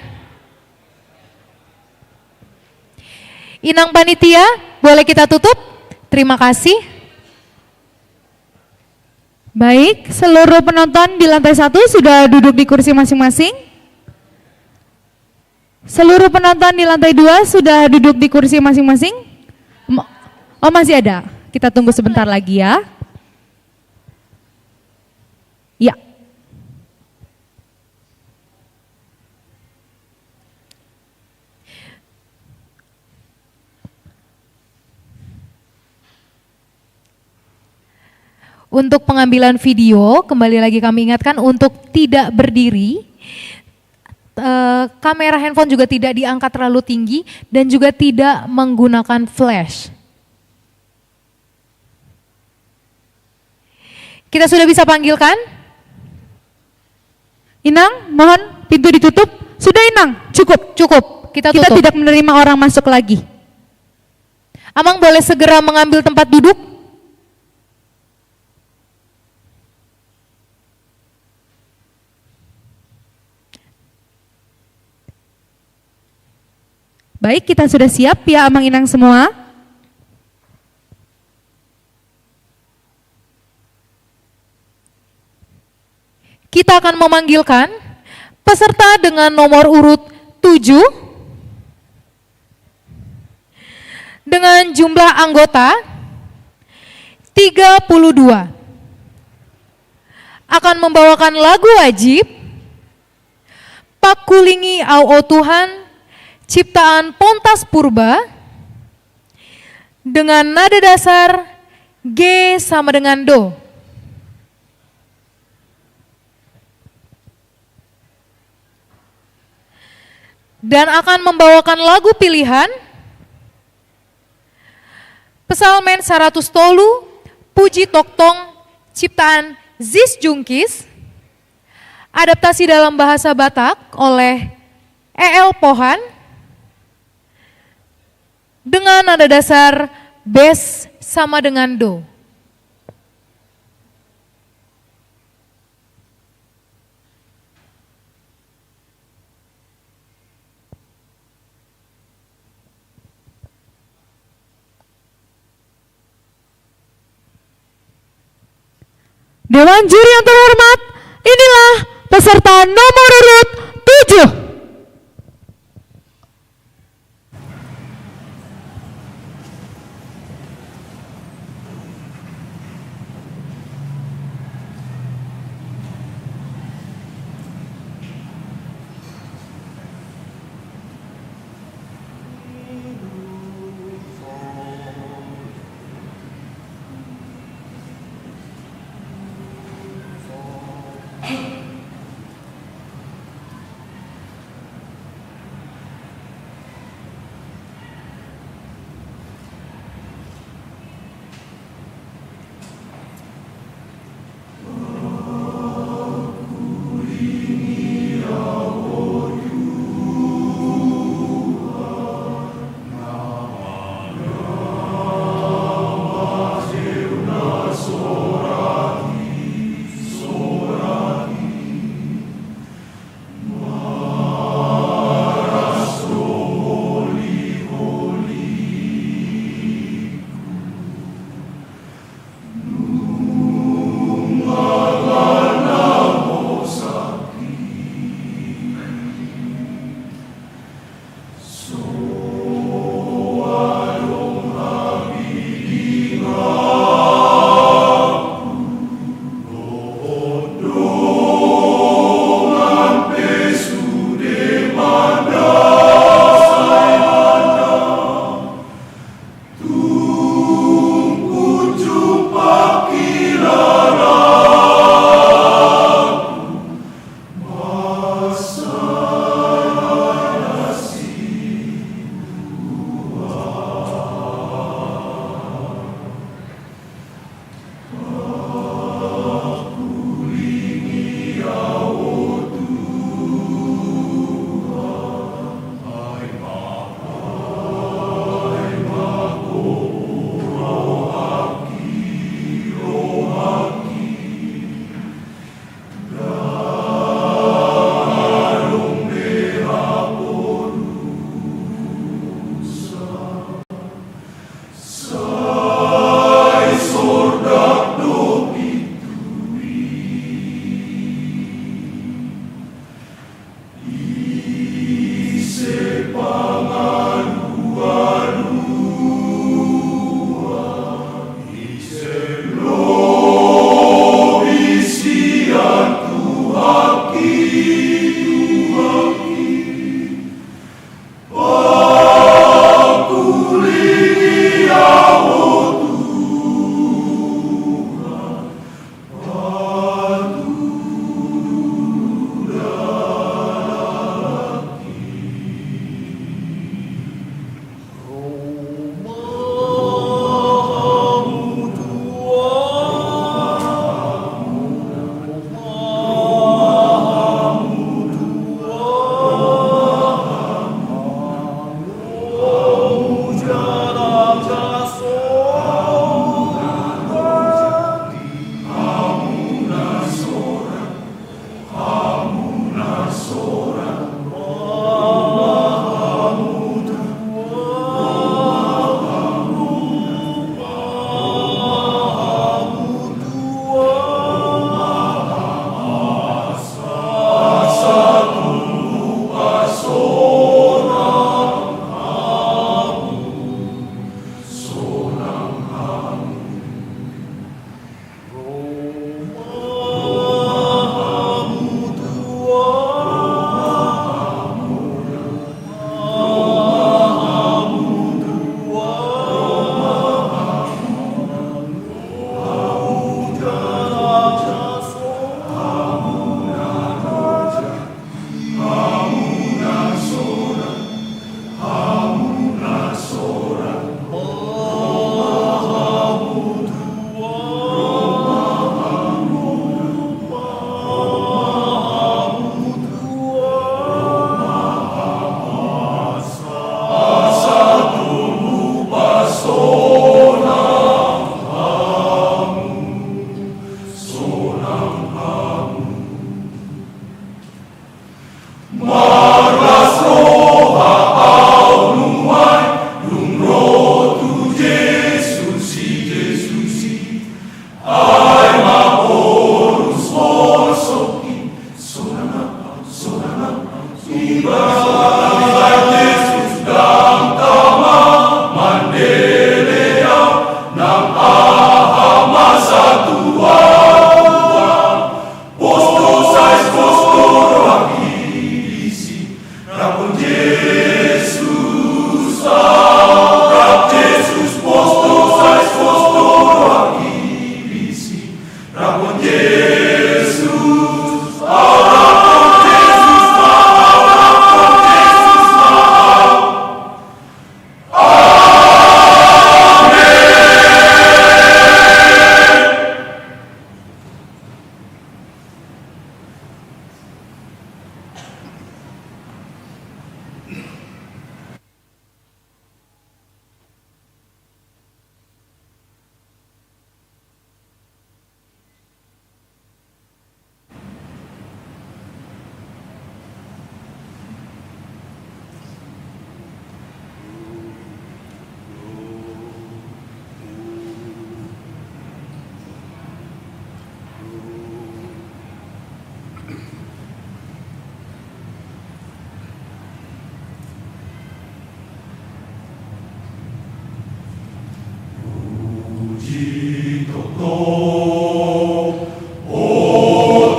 Inang panitia, boleh kita tutup? Terima kasih. Baik, seluruh penonton di lantai satu sudah duduk di kursi masing-masing. Seluruh penonton di lantai dua sudah duduk di kursi masing-masing. Mo-, oh, masih ada. Kita tunggu sebentar lagi ya. Ya. Untuk pengambilan video, kembali lagi kami ingatkan untuk tidak berdiri. Eh, kamera handphone juga tidak diangkat terlalu tinggi dan juga tidak menggunakan flash. Kita sudah bisa panggilkan? Inang, mohon pintu ditutup. Sudah, Inang? Cukup. Cukup. Kita Kita tutup. Tidak menerima orang masuk lagi. Amang boleh segera mengambil tempat duduk? Baik, kita sudah siap ya, Amang Inang semua. Kita akan memanggilkan peserta dengan nomor urut tujuh dengan jumlah anggota tiga puluh dua. Akan membawakan lagu wajib Pangkulingi Au, O Tuhan, ciptaan Pontas Purba, dengan nada dasar G sama dengan do. Dan akan membawakan lagu pilihan Psalmen saratus tolu, Puji Tongtong, ciptaan Zis Jungkis, adaptasi dalam bahasa Batak oleh E L Pohan, dengan nada dasar bes sama dengan do. Dewan juri yang terhormat, inilah peserta nomor urut tujuh.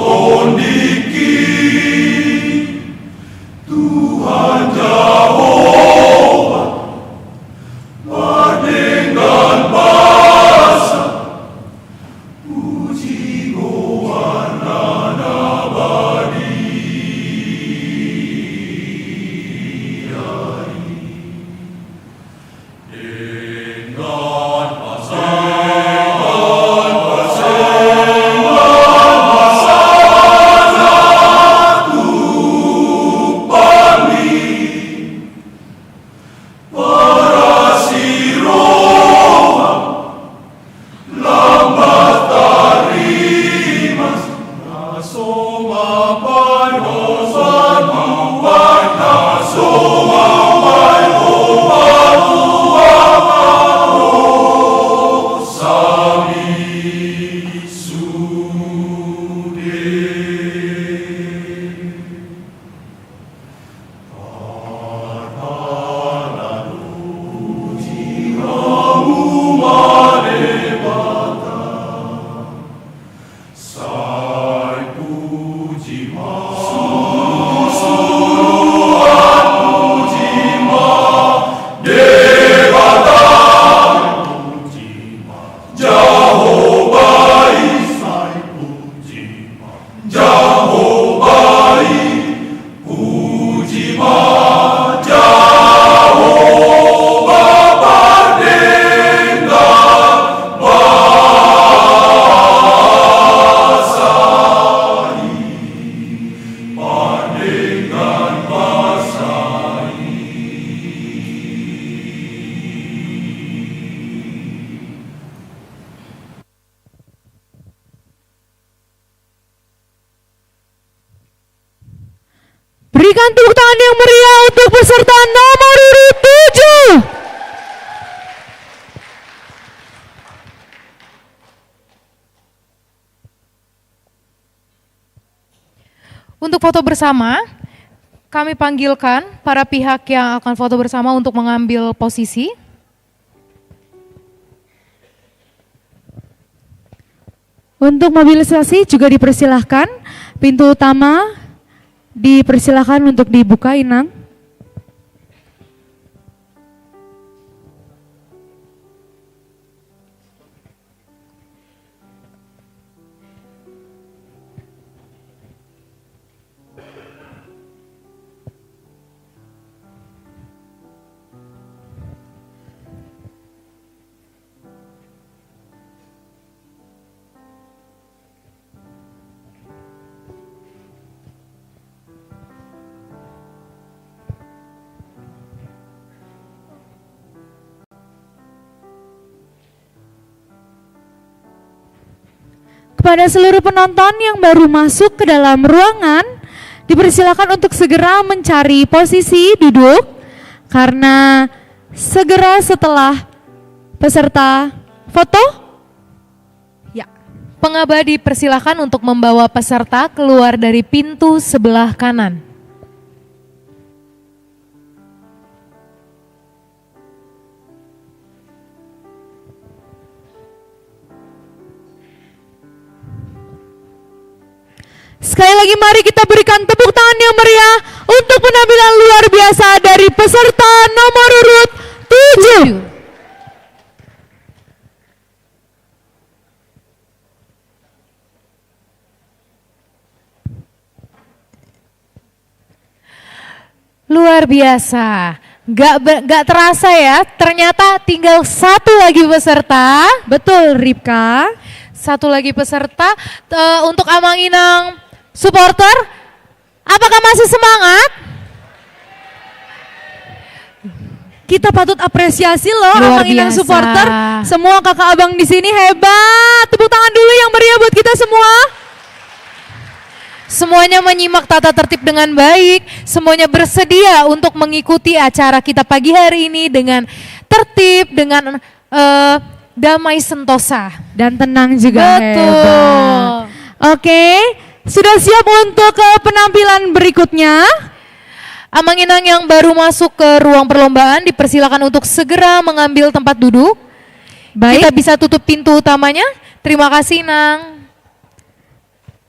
Tondingki Tuhan Jahowa, pardenggan basa, puji goarna na badia i. Jahowa i, puji ma Jahowa, pardenggan basa i, pardenggan basa i. Berikan tepuk tangan yang meriah untuk peserta nomor urut tujuh. Untuk foto bersama, kami panggilkan para pihak yang akan foto bersama untuk mengambil posisi. Untuk mobilisasi juga dipersilahkan. Pintu utama dipersilahkan untuk dibuka, Inang. Kepada seluruh penonton yang baru masuk ke dalam ruangan, dipersilakan untuk segera mencari posisi duduk, karena segera setelah peserta foto. Ya. Pengabadi, persilakan untuk membawa peserta keluar dari pintu sebelah kanan. Sekali lagi, mari kita berikan tepuk tangan yang meriah untuk penampilan luar biasa dari peserta nomor urut tujuh. Luar biasa. Gak, be- gak terasa ya, ternyata tinggal satu lagi peserta. Betul, Ripka. Satu lagi peserta. Eh, untuk Amang Inang supporter, apakah masih semangat? Kita patut apresiasi loh, Amang Inang supporter. Semua kakak abang di sini hebat. Tepuk tangan dulu yang meriah buat kita semua. Semuanya menyimak tata tertib dengan baik. Semuanya bersedia untuk mengikuti acara kita pagi hari ini dengan tertib, dengan eh, damai sentosa. Dan tenang juga. Betul. Hebat. Oke, sudah siap untuk ke penampilan berikutnya? Amang Inang yang baru masuk ke ruang perlombaan, dipersilakan untuk segera mengambil tempat duduk. Baik. Kita bisa tutup pintu utamanya. Terima kasih, Nang.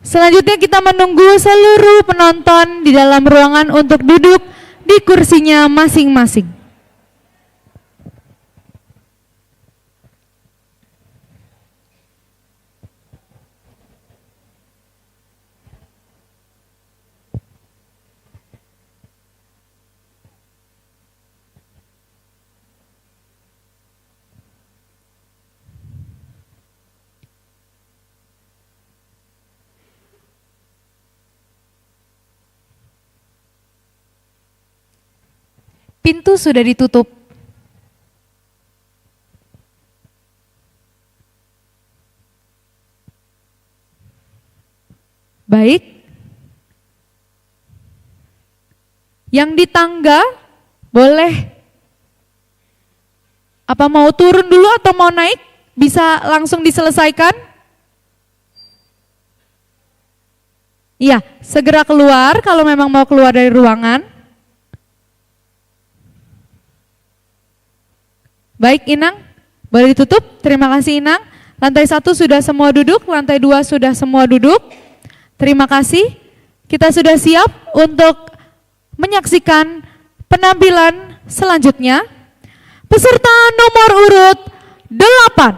Selanjutnya kita menunggu seluruh penonton di dalam ruangan untuk duduk di kursinya masing-masing. Pintu sudah ditutup. Baik. Yang di tangga boleh, apa mau turun dulu atau mau naik? Bisa langsung diselesaikan? Iya, segera keluar kalau memang mau keluar dari ruangan. Baik, Inang, boleh ditutup. Terima kasih, Inang. Lantai satu sudah semua duduk, lantai dua sudah semua duduk. Terima kasih. Kita sudah siap untuk menyaksikan penampilan selanjutnya. Peserta nomor urut delapan.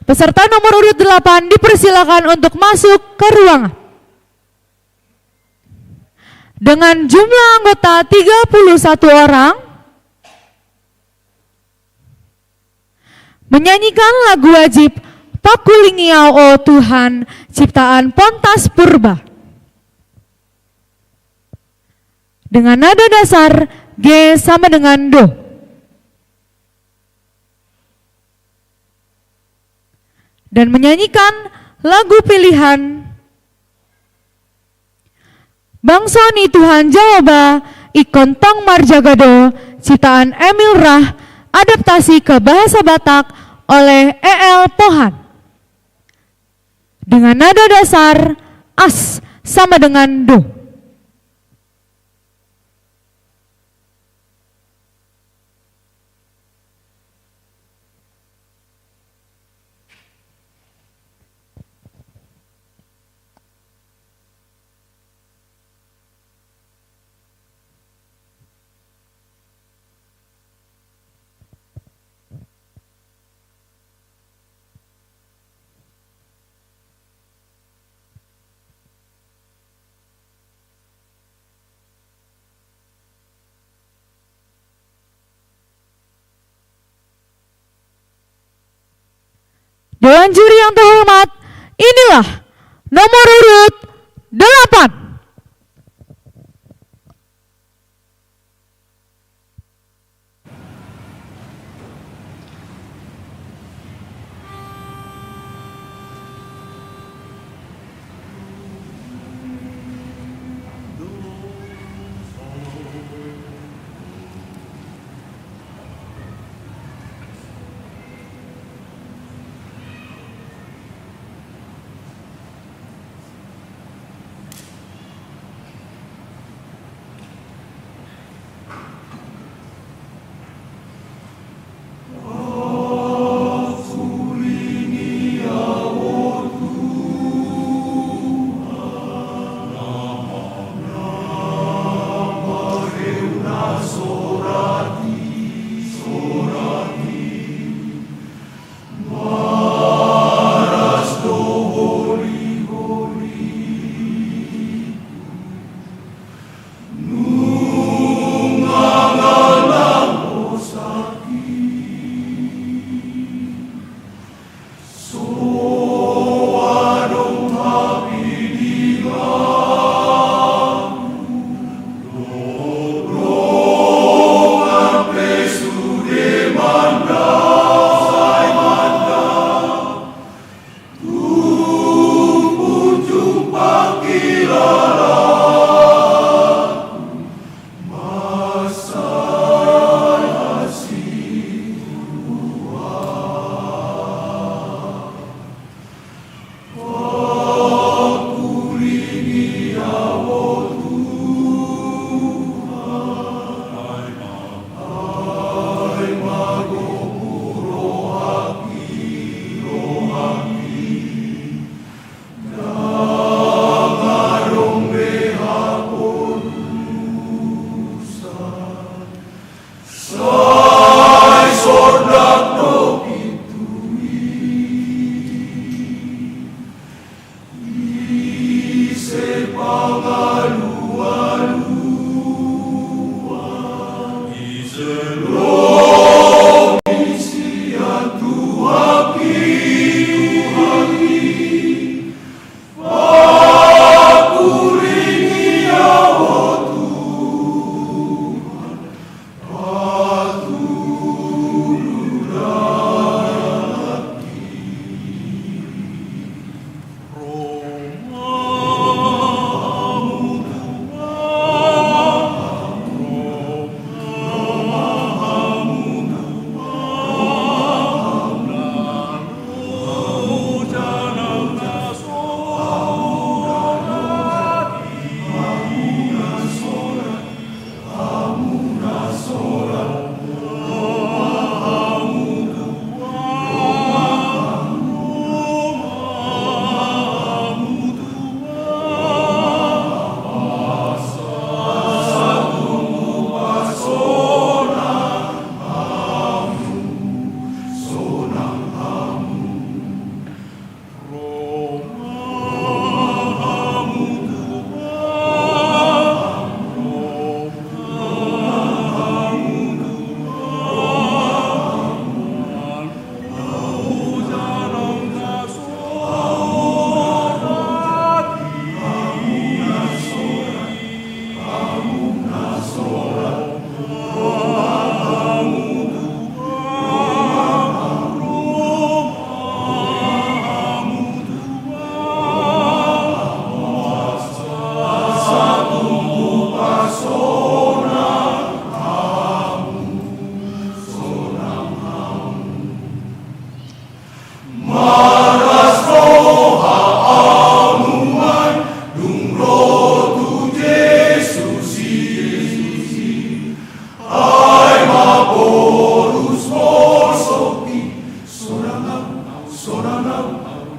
Peserta nomor urut delapan dipersilakan untuk masuk ke ruangan. Dengan jumlah anggota tiga puluh satu orang, menyanyikan lagu wajib Pakulingi Au, O Tuhan, ciptaan Pontas Purba. Dengan nada dasar G sama dengan do. Dan menyanyikan lagu pilihan Bangso ni Tuhan Jahowa, ingkon tong marjaga do, ciptaan Emil Rah, adaptasi ke bahasa Batak oleh E L Pohan. Dengan nada dasar as sama dengan do. Dewan juri yang terhormat, inilah nomor urut delapan.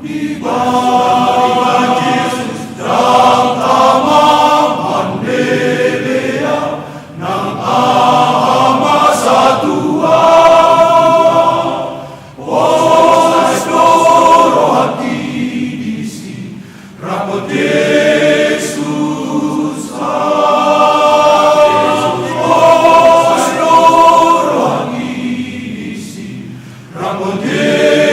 Di bagasan Jesus ndang tama mandele, nang aha ma satua. Pos do rohangki disi, rap dohot Jesus. Pos do rohangki disi, rap dohot Jesus.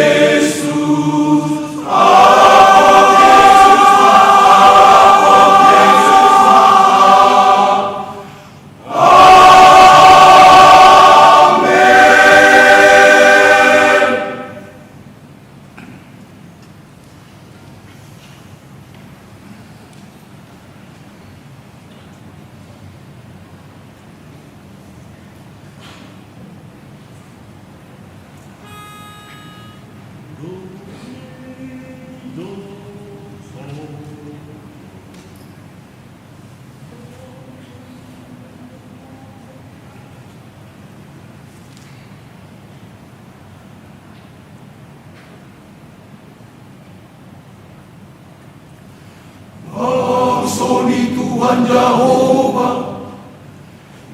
Bangso ni Tuhan Jahowa,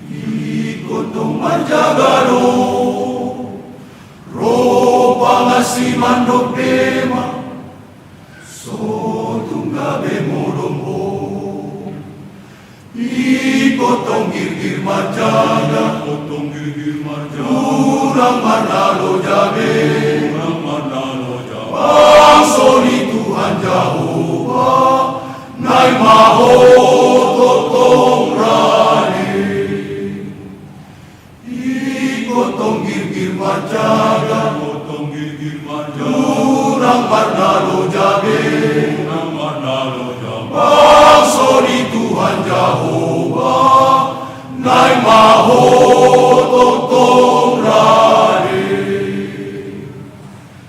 ingkon tong marjaga do. Ro pangansi mandok dema, so tung gabe modom ho. Ingkon tong girgir marjaga, ingkon tong girgir marjaga. Unang marnaloja be, unang marnaloja be. Bangso ni Tuhan Jahowa, naeng ma ho tongtong rade. Ingkon tong girgir marjaga, ingkon tong girgir marjaga. Unang marnaloja be, unang marnaloja be. Bangso ni Tuhan Jahowa, naeng ma ho tongtong rade.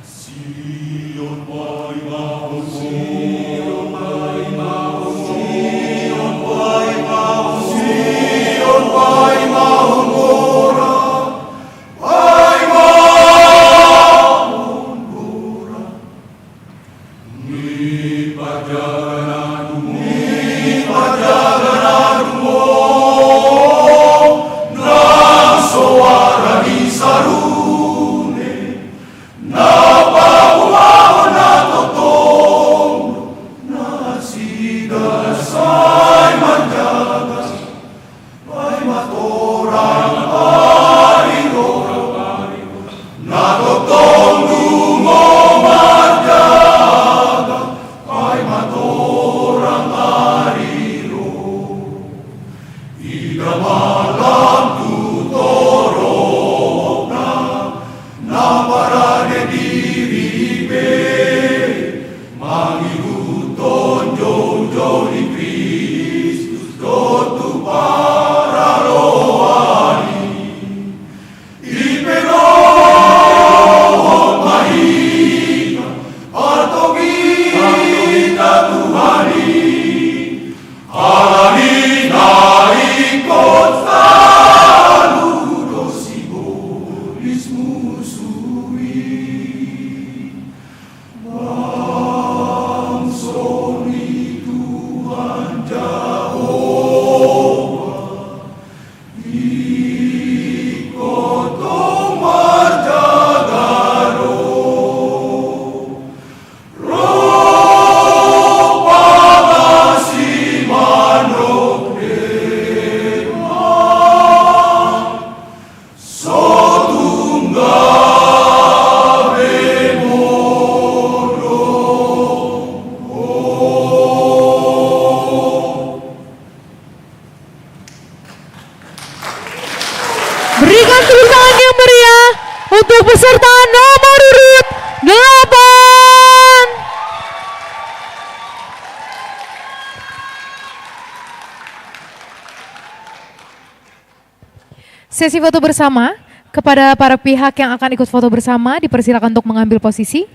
Sion, paima ho, Sion, paima ho, Sion, paima ho, Sion, paima ho, mora, paima ho, mora. Ni pajaga na dung, ni pajaga na dung on, na so ara ni sarune. Na paboahon na tongtong do nasida sai marjaga. Paima torang ari ro, na tongtong dungo marjaga. Paima torang ari ro. Ida malam tu torop na, na parade diri be, mangihuthon joujou ni Kristus dohot tu paraloan i. Dipedohon ma hita, antong hita Tuhan i, ala ni na ingkon saluhut do sibolis musu i. Bangso ni Tuhan Jahowa, ingkon tong marjaga do. Ro pangansi mandok dema, so tung gabe modom ho. Berikan tepuk tangan yang meriah untuk peserta nomor urut delapan. Sesi foto bersama, kepada para pihak yang akan ikut foto bersama, dipersilakan untuk mengambil posisi.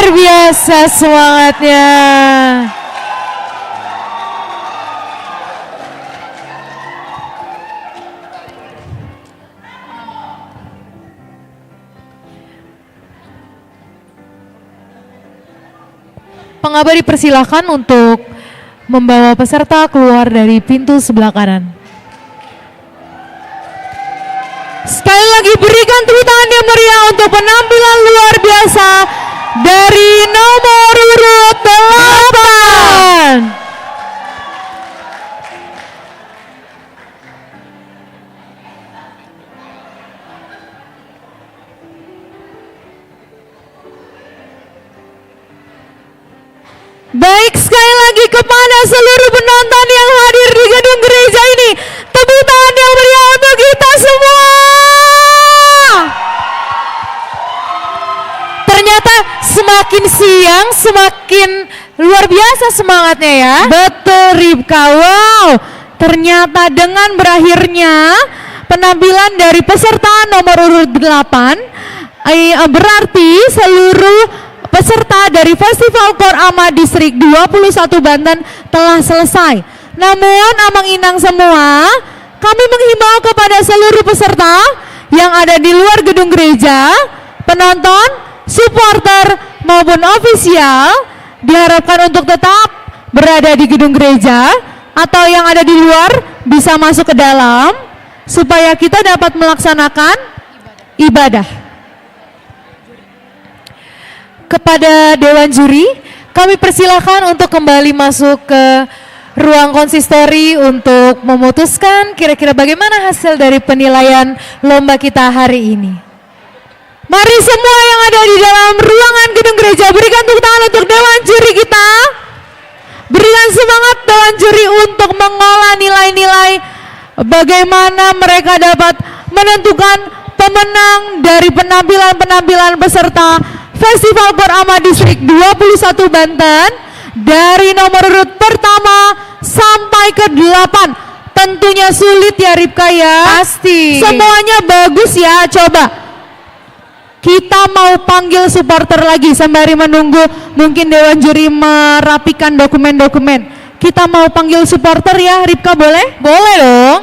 Luar biasa semangatnya. Pengabdi dipersilakan untuk membawa peserta keluar dari pintu sebelah kanan. Sekali lagi, berikan tepuk tangan yang meriah untuk penampilan luar biasa dari nomor urut delapan. Baik, sekali lagi kepada seluruh penonton yang hadir di gedung gereja ini, tepuk tangan yang meriah untuk kita semua. Ternyata semakin siang, semakin luar biasa semangatnya ya. Betul, Ripka. Wow, ternyata dengan berakhirnya penampilan dari peserta nomor urut delapan, eh, berarti seluruh peserta dari Festival Koor Ama Distrik dua puluh satu Banten telah selesai. Namun, Amang Inang semua, kami menghimbau kepada seluruh peserta yang ada di luar gedung gereja, penonton, supporter, maupun ofisial, diharapkan untuk tetap berada di gedung gereja atau yang ada di luar bisa masuk ke dalam supaya kita dapat melaksanakan ibadah. Kepada Dewan Juri, kami persilakan untuk kembali masuk ke ruang konsistori untuk memutuskan kira-kira bagaimana hasil dari penilaian lomba kita hari ini. Mari semua yang ada di dalam ruangan gedung gereja, berikan tepuk tangan untuk Dewan Juri kita. Berikan semangat Dewan Juri untuk mengolah nilai-nilai bagaimana mereka dapat menentukan pemenang dari penampilan-penampilan peserta Festival Koor Ama Distrik dua puluh satu Banten, dari nomor urut pertama sampai ke delapan. Tentunya sulit ya, Ripka, ya. Pasti. Semuanya bagus ya, coba. Kita mau panggil supporter lagi sembari menunggu mungkin Dewan Juri merapikan dokumen-dokumen. Kita mau panggil supporter ya, Ripka, boleh? Boleh dong.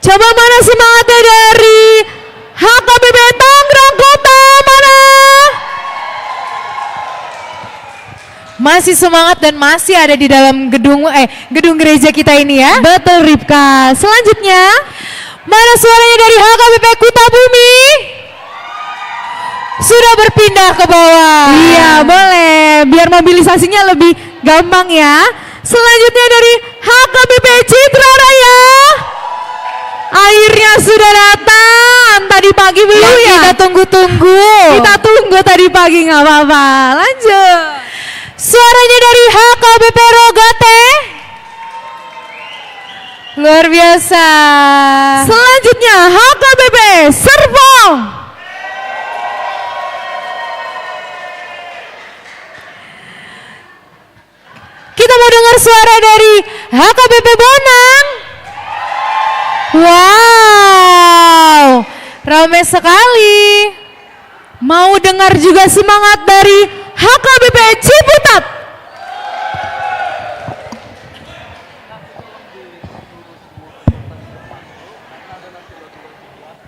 Coba mana semangatnya dari H K B P Tangerang Kota, mana? Masih semangat dan masih ada di dalam gedung, eh, gedung gereja kita ini ya. Betul, Ripka. Selanjutnya, mana suaranya dari H K B P Kutabumi? Sudah berpindah ke bawah. Iya, boleh. Biar mobilisasinya lebih gampang ya. Selanjutnya dari H K B P Citra Raya. Airnya sudah datang. Tadi pagi belum ya? Yang kita tunggu-tunggu. Kita tunggu tadi pagi, nggak apa-apa. Lanjut. Suaranya dari H K B P Rogate. Luar biasa. Selanjutnya H K B P Serpong. Kita mau dengar suara dari H K B P Bonang. Wow, rame sekali. Mau dengar juga semangat dari H K B P Ciputat.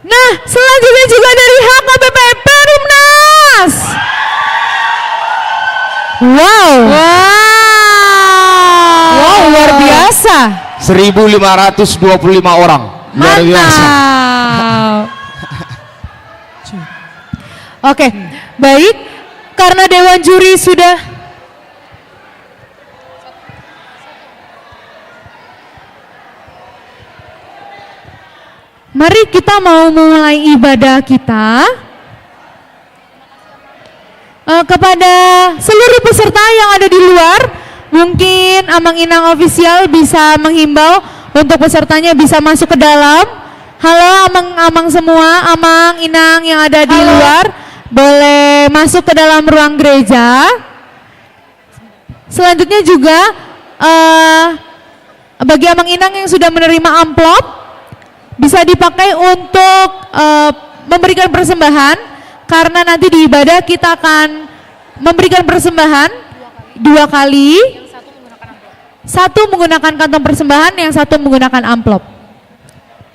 Nah, selanjutnya juga dari H K B P Perumnas. Wow. Wow. Wow, luar biasa. Seribu lima ratus dua puluh lima orang. Luar biasa. Mantap. Oke, baik. Karena Dewan Juri sudah Mari kita mau mulai ibadah kita. Eh, kepada seluruh peserta yang ada di luar, mungkin Amang Inang Official bisa menghimbau untuk pesertanya bisa masuk ke dalam. Halo Amang-amang semua, Amang Inang yang ada di luar, boleh masuk ke dalam ruang gereja. Selanjutnya juga, eh, bagi Amang Inang yang sudah menerima amplop, Bisa dipakai untuk, eh, memberikan persembahan, karena nanti di ibadah kita akan memberikan persembahan dua kali. Satu menggunakan kantong persembahan, yang satu menggunakan amplop.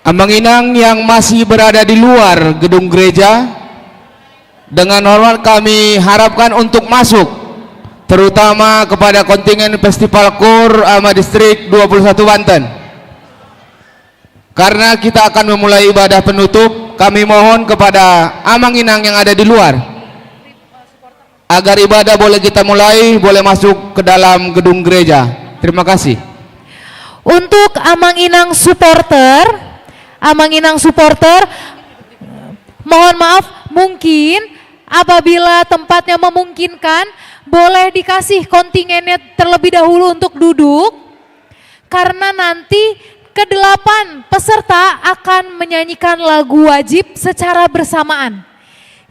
Amang inang yang masih berada di luar gedung gereja, dengan hormat kami harapkan untuk masuk, terutama kepada kontingen Festival Koor Ama Distrik dua puluh satu Banten. Karena kita akan memulai ibadah penutup, kami mohon kepada amang inang yang ada di luar, agar ibadah boleh kita mulai, boleh masuk ke dalam gedung gereja. Terima kasih. Untuk amang inang supporter, amang inang supporter, mohon maaf, mungkin apabila tempatnya memungkinkan, boleh dikasih kontingennya terlebih dahulu untuk duduk. Karena nanti kedelapan peserta akan menyanyikan lagu wajib secara bersamaan.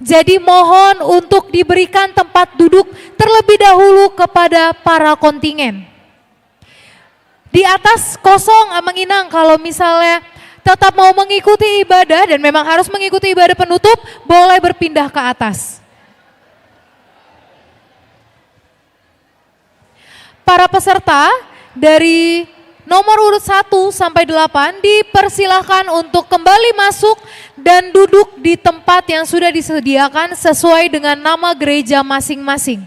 Jadi mohon untuk diberikan tempat duduk terlebih dahulu kepada para kontingen. Di atas kosong, amang inang, kalau misalnya tetap mau mengikuti ibadah dan memang harus mengikuti ibadah penutup, boleh berpindah ke atas. Para peserta dari nomor urut satu sampai delapan dipersilahkan untuk kembali masuk dan duduk di tempat yang sudah disediakan sesuai dengan nama gereja masing-masing.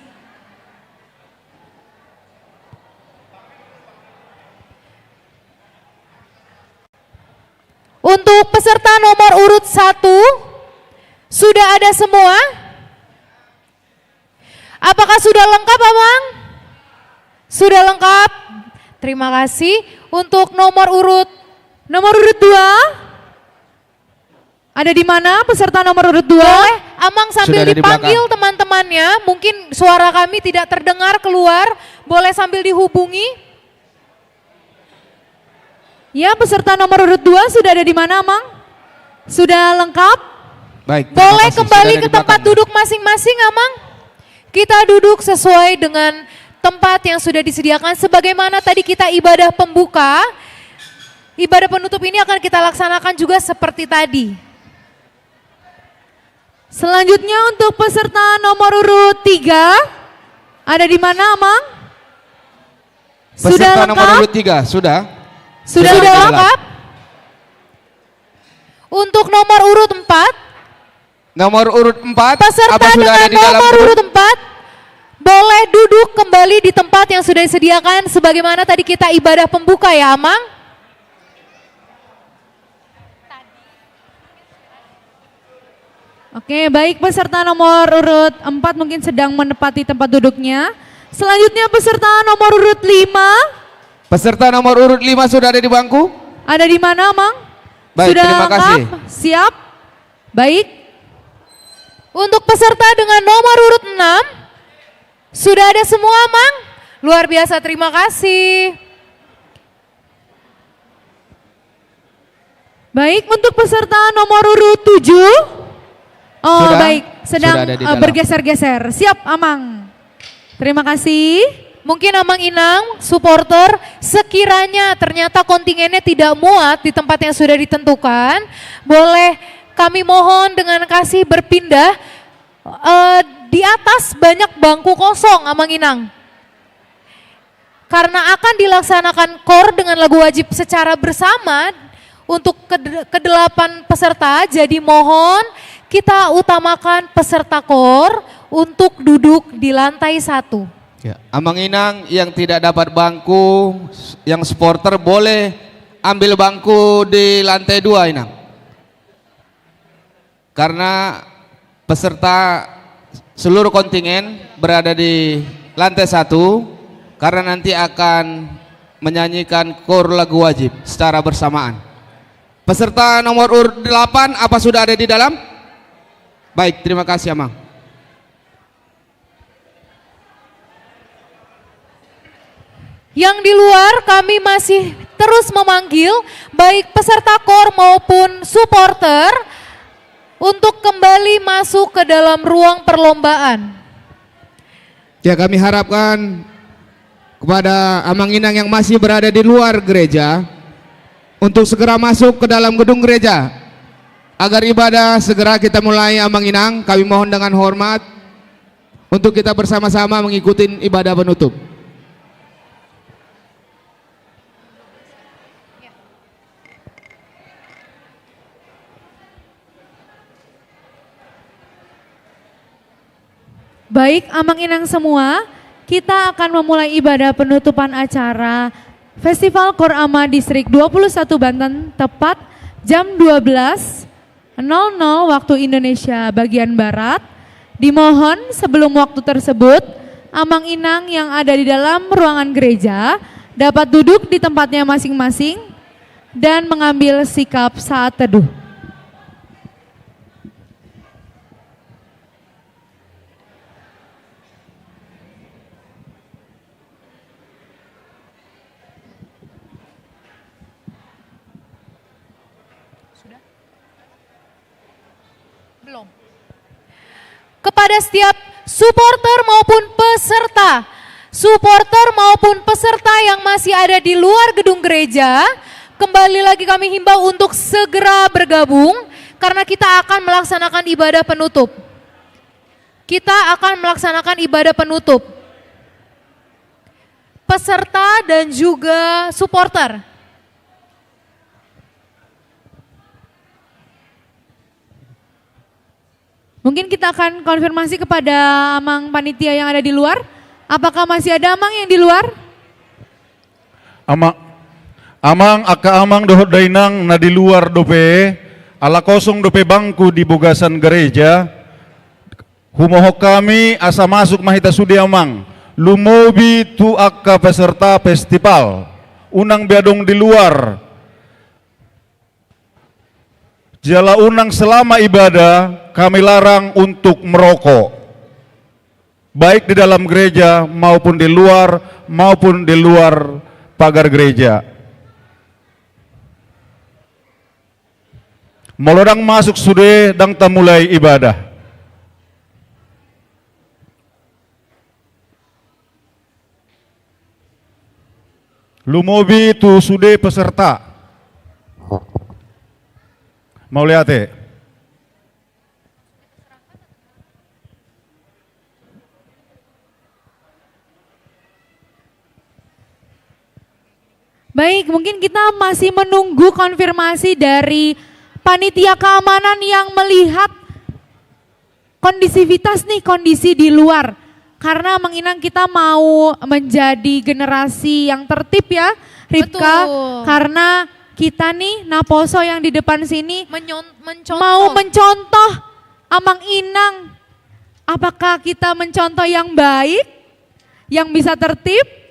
Untuk peserta nomor urut satu, sudah ada semua? Apakah sudah lengkap, Amang? Sudah lengkap. Terima kasih. Untuk nomor urut, nomor urut dua, ada di mana peserta nomor urut dua? Boleh, Amang, sambil dipanggil teman-temannya. Mungkin suara kami tidak terdengar keluar. Boleh sambil dihubungi. Ya, peserta nomor urut dua sudah ada di mana, Amang? Sudah lengkap? Baik, terima kasih. Boleh kembali ke tempat duduk masing-masing, Amang. Kita duduk sesuai dengan tempat yang sudah disediakan. Sebagaimana tadi kita ibadah pembuka, ibadah penutup ini akan kita laksanakan juga seperti tadi. Selanjutnya untuk peserta nomor urut tiga, ada di mana, Amang? Sudah lengkap? Peserta nomor urut tiga, sudah. Sudah lengkap? Untuk nomor urut empat. Nomor urut empat, peserta dengan nomor urut empat, boleh duduk kembali di tempat yang sudah disediakan sebagaimana tadi kita ibadah pembuka ya, Amang. Oke, baik, peserta nomor urut empat mungkin sedang menempati tempat duduknya. Selanjutnya peserta nomor urut lima. Peserta nomor urut lima sudah ada di bangku? Ada di mana, Amang? Baik, terima kasih. Sudah lengkap? Siap? Baik. Untuk peserta dengan nomor urut enam, sudah ada semua, Amang? Luar biasa, terima kasih. Baik, untuk peserta nomor urut tujuh. Oh, baik, sedang, eh, bergeser-geser. Siap, Amang. Terima kasih. Mungkin Amang Inang, supporter, sekiranya ternyata kontingennya tidak muat di tempat yang sudah ditentukan, boleh kami mohon dengan kasih berpindah, eh, di atas banyak bangku kosong, Amang Inang. Karena akan dilaksanakan koor dengan lagu wajib secara bersama untuk ked-, kedelapan peserta, jadi mohon kita utamakan peserta koor untuk duduk di lantai satu. Ya, Amang Inang yang tidak dapat bangku, yang supporter boleh ambil bangku di lantai dua, Inang. Karena peserta seluruh kontingen berada di lantai satu, karena nanti akan menyanyikan koor lagu wajib secara bersamaan. Peserta nomor urut delapan, apa sudah ada di dalam? Baik, terima kasih, Amang. Yang di luar, kami masih terus memanggil baik peserta koor maupun supporter untuk kembali masuk ke dalam ruang perlombaan. Ya, kami harapkan kepada Amang Inang yang masih berada di luar gereja, untuk segera masuk ke dalam gedung gereja, agar ibadah segera kita mulai. Amang Inang, kami mohon dengan hormat untuk kita bersama-sama mengikuti ibadah penutup. Baik, Amang Inang semua, kita akan memulai ibadah penutupan acara Festival Koor Ama Distrik dua puluh satu Banten, tepat jam dua belas nol nol waktu Indonesia bagian Barat. Dimohon, sebelum waktu tersebut, Amang Inang yang ada di dalam ruangan gereja dapat duduk di tempatnya masing-masing dan mengambil sikap saat teduh. Sudah? Belum. Kepada setiap supporter maupun peserta, supporter maupun peserta yang masih ada di luar gedung gereja, kembali lagi kami himbau untuk segera bergabung, karena kita akan melaksanakan ibadah penutup. Kita akan melaksanakan ibadah penutup. Peserta dan juga supporter. Mungkin kita akan konfirmasi kepada Amang Panitia yang ada di luar. Apakah masih ada Amang yang di luar? Ama-, Amang, angka Amang dohot Dainang na di luar dope, ala kosong dope bangku di bagasan gereja. Humohon hami asa masuk ma hita sude, Amang, lumobi tu angka peserta festival. Unang be adong di luar. Jala unang selama ibadah kami larang untuk merokok, baik di dalam gereja maupun di luar, maupun di luar pagar gereja. Molo ndang masuk sude, ndang tamulai ibadah. Lumobi tu sude peserta. Mauliate. Baik, mungkin kita masih menunggu konfirmasi dari panitia keamanan yang melihat kondisivitas nih, kondisi di luar. Karena Amang Inang, kita mau menjadi generasi yang tertib ya, Ripka. Betul. Karena kita nih, naposo yang di depan sini menyon-, mencontoh. Mau mencontoh Amang Inang. Apakah kita mencontoh yang baik, yang bisa tertib?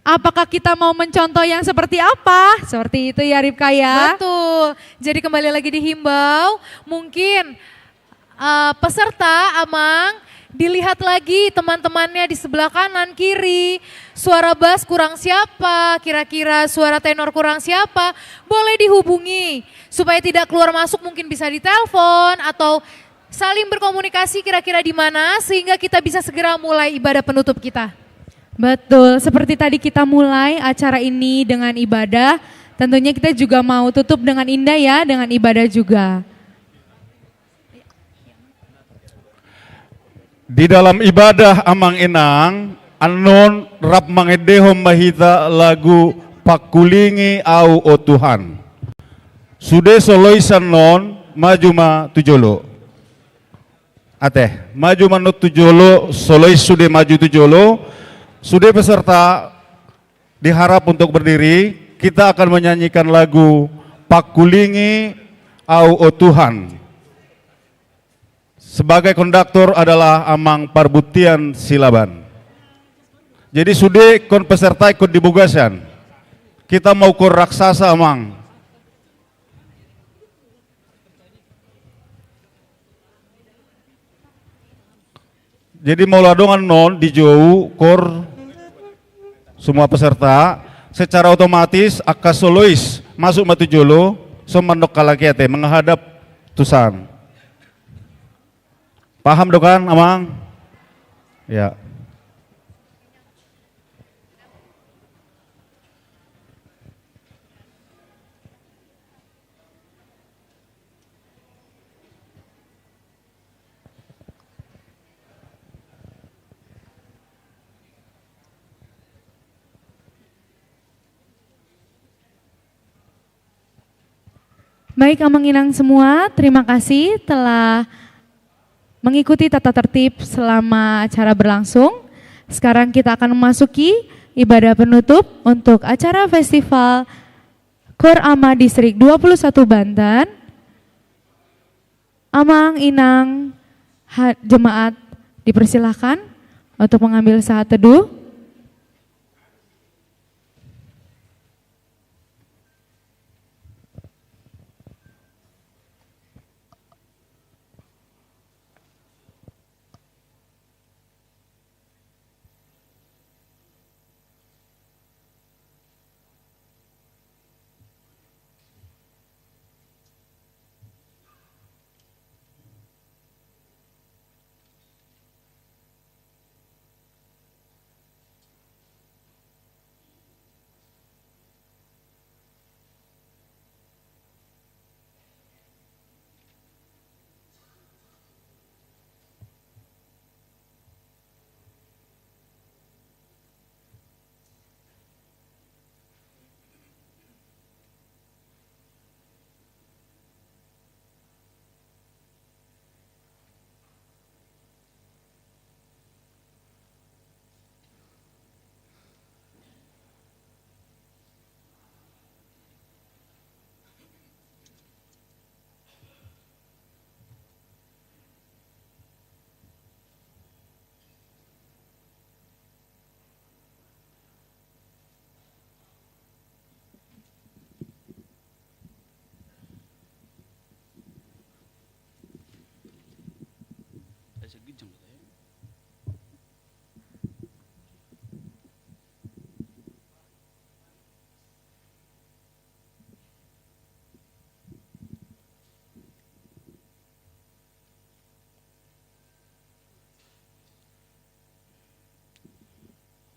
Apakah kita mau mencontoh yang seperti apa? Seperti itu ya, Ripka, ya. Betul. Jadi kembali lagi dihimbau, mungkin, eh, peserta, Amang, dilihat lagi teman-temannya di sebelah kanan, kiri. Suara bass kurang siapa, kira-kira suara tenor kurang siapa, boleh dihubungi. Supaya tidak keluar masuk, mungkin bisa ditelepon atau saling berkomunikasi kira-kira di mana, sehingga kita bisa segera mulai ibadah penutup kita. Betul, seperti tadi kita mulai acara ini dengan ibadah, tentunya kita juga mau tutup dengan indah ya, dengan ibadah juga. Di dalam ibadah, Amang Inang, annon rap mangendehon ma hita lagu Pangkulingi Ahu, o Tuhan. Sude solois annon, maju ma tu jolo. Ate, maju ma annon tu jolo, solois sude maju tu jolo. Sude peserta diharap untuk berdiri, kita akan menyanyikan lagu Pangkulingi Ahu, o Tuhan. Sebagai konduktor adalah Amang Parbuntian Silaban. Jadi sude ingkon peserta ingkon di bagasan. Kita mau koor raksasa, Amang. Jadi molo adong annon dijou koor semua peserta, secara otomatis angka solois masuk ma tu jolo, songon mandok halak i ate, menghadap tu san. Paham do kan, Amang? Ya. Baik, Amang Inang semua, terima kasih telah mengikuti tata tertib selama acara berlangsung. Sekarang kita akan memasuki ibadah penutup untuk acara festival Koor Ama Distrik dua puluh satu Banten. Amang, Inang, ha-, jemaat dipersilahkan untuk mengambil saat teduh.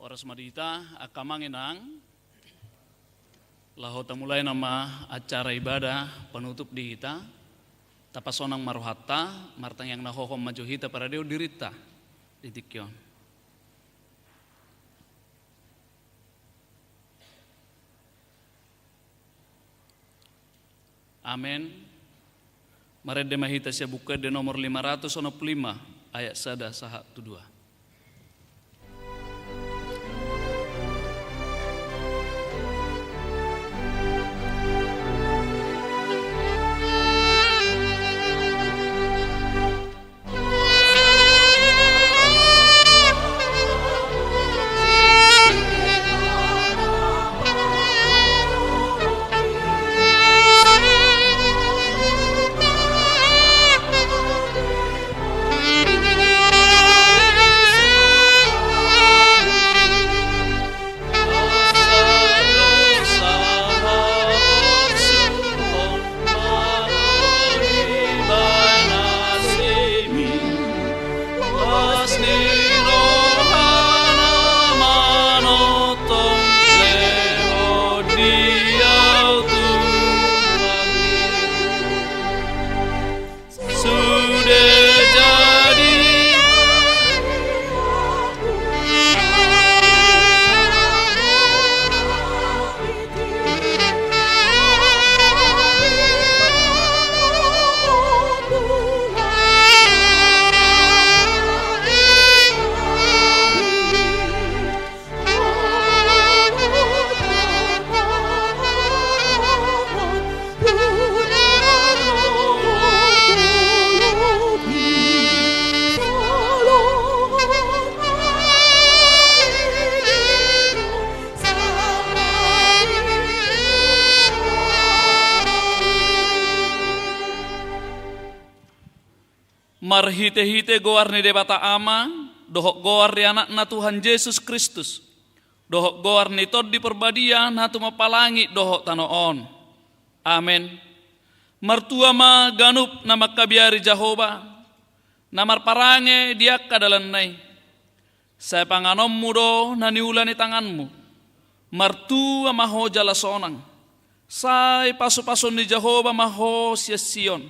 Horas ma di hita, angka Amang Inang. Laho tamulai nama acara ibadah penutup di hita. Tapasonang ma rohanta, martangiang na hohom ma jo hita paradehon dirinta di tingki on. Amen. Marende ma hita sian Buku Ende nomor lima ratus onom pulu lima, ayat sada sahat tu dua. Sude jadi. Marhitehite goar ni Debata Ama, dohot goar ni Anakna Tuhan Jesus Kristus, dohot goar ni Tondi Parbadia na tumompa langit dohot tano on. Amen. Martua ma ganup na mangkabiari Jahowa, na marparange di angka dalanna i. Sai panganonmu do na niula ni tanganmu. Martua ma ho jala sonang. Sai pasupasuon ni Jahowa ma ho sian Sion.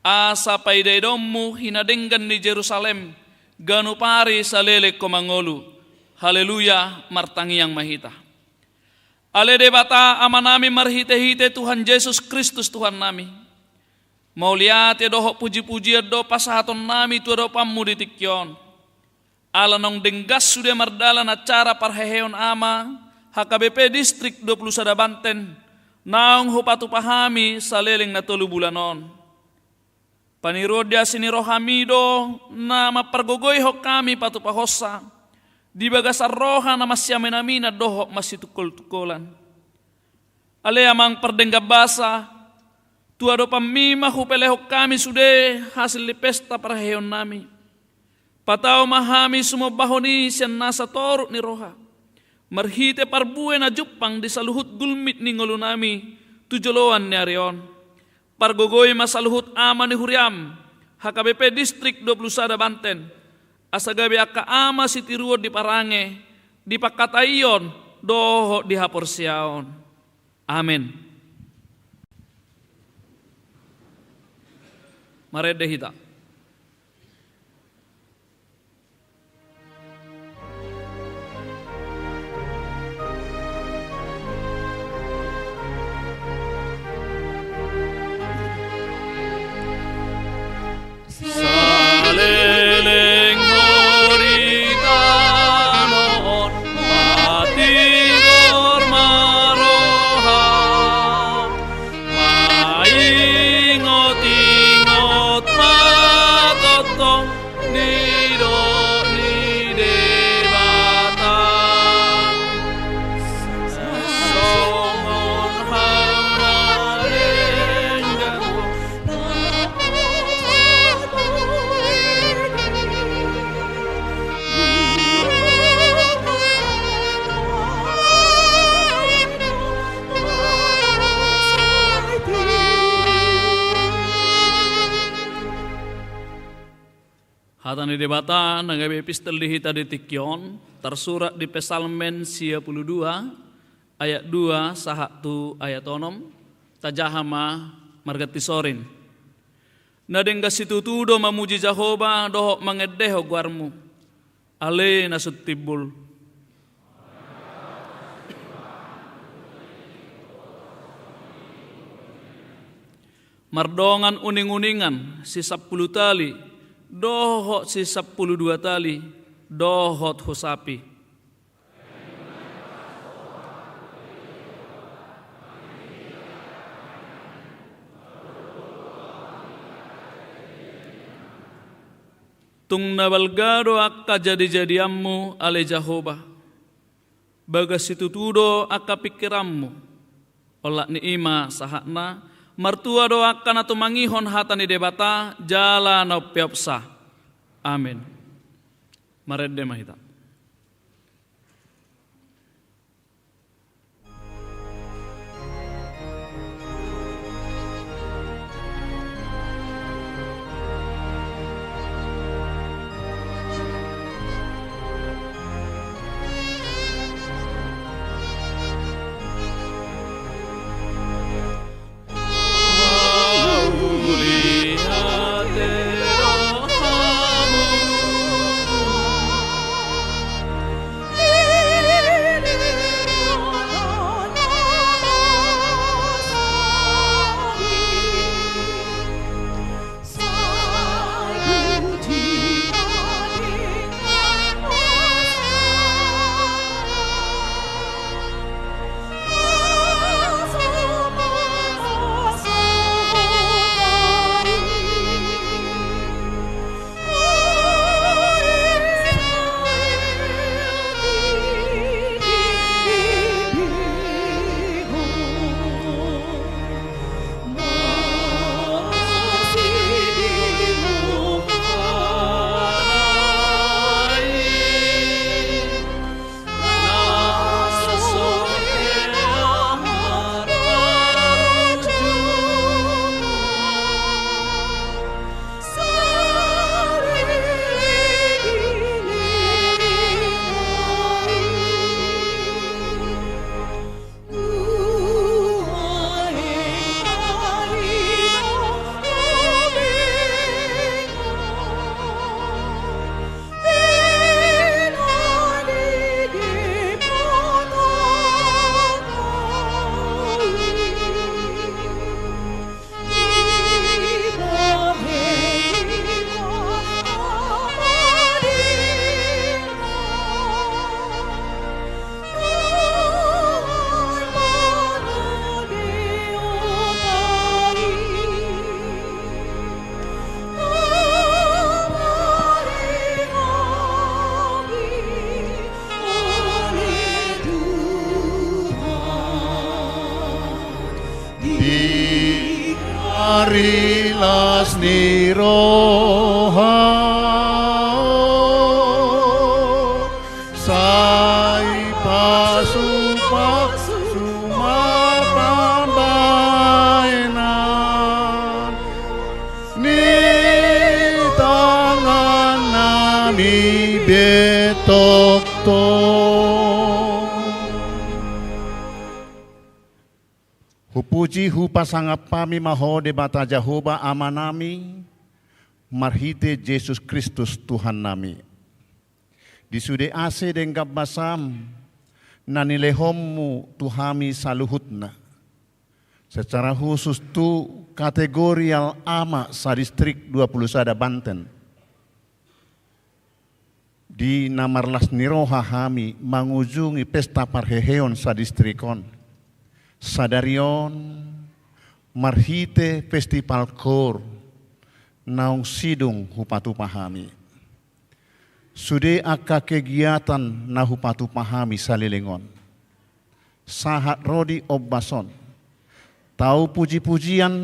Asa paidaidaonmu hinadenggan ni Jerusalem, ganup ari saleleng ho mangolu. Haleluya, martangiang ma hita. Ale Debata Amanami marhitehite Tuhan Jesus Kristus Tuhannami, mauliate dohot pujipujian do pasahatonnami tu adopanMu di tingki on. Ala naung denggan sude mardalan acara parheheon ama H K B P Distrik dua pulu sada Banten, naung hupatupa hami saleleng na tolu bulan on. Paniruon di asi ni rohaMi do na mampargogoihon hami patupahonsa di bagasan roha na masiaminaminan dohot masitungkoltungkolan. Ale Amang pardenggan basa, tu adopanMi ma hupelehon hami sude hasil ni pesta parheheonnami. Patau ma hami sumombahon i sian nasa toruk ni roha, marhite parbue na jumpang di saluhut gulmit ni ngolunami tu joloan ni ari on. Pargogoi ma saluhut ama ni huriaM, H K B P Distrik dua pulu sada Banten, asa gabe angka ama sitiruon di parange, di pangkataion dohot di haporseaon. Amen. Marende hita. Saleleng ho di tano on, matigor ma roham, maingotingot ma tongtong nidok ni Debata. Songon hau na denggan. Hata ni Debata na gabe epistel di hita di tingki on, tarsurat di Psalmen sia pulu dua, ayat dua sahat tu ayat onom, tajaha ma marganti sorin. Na denggan situtu do mamuji Jahowa dohot mangendehon goarMu, ale na sun timbul. Mardongan uninguningan sisampulu tali, dohot sisampulu dua tali, dohot husapi. Tung na balga do angka jadijadianMu, ale Jahowa. Bagas situtu do angka pingkiranMu. Olat ni i ma sahatna, martua do angka na tumangihon hata ni Debata jala na umpeopsa. Amen. Marende ma hita. ni roha, sai pasu-pasu ma pambahenan ni tangan nami be tongtong. Hupuji hupasangap hami ma Ho Debata Jahowa Ama nami, marhite Jesus Kristus Tuhan nami. Di sude asi denggan basam na nilehonmu tu hami saluhutna, secara khusus tu kategorial ama sadistrik dua puluh sada Banten. Di na marlas ni roha hami mangujungi pesta parheheon sadistrik on. Sadari on marhite festival koor naung sidung hupatupa hami. Sude angka kegiatan na hupatupa hami saleleng on, sahat ro di ombas on, tau puji-pujian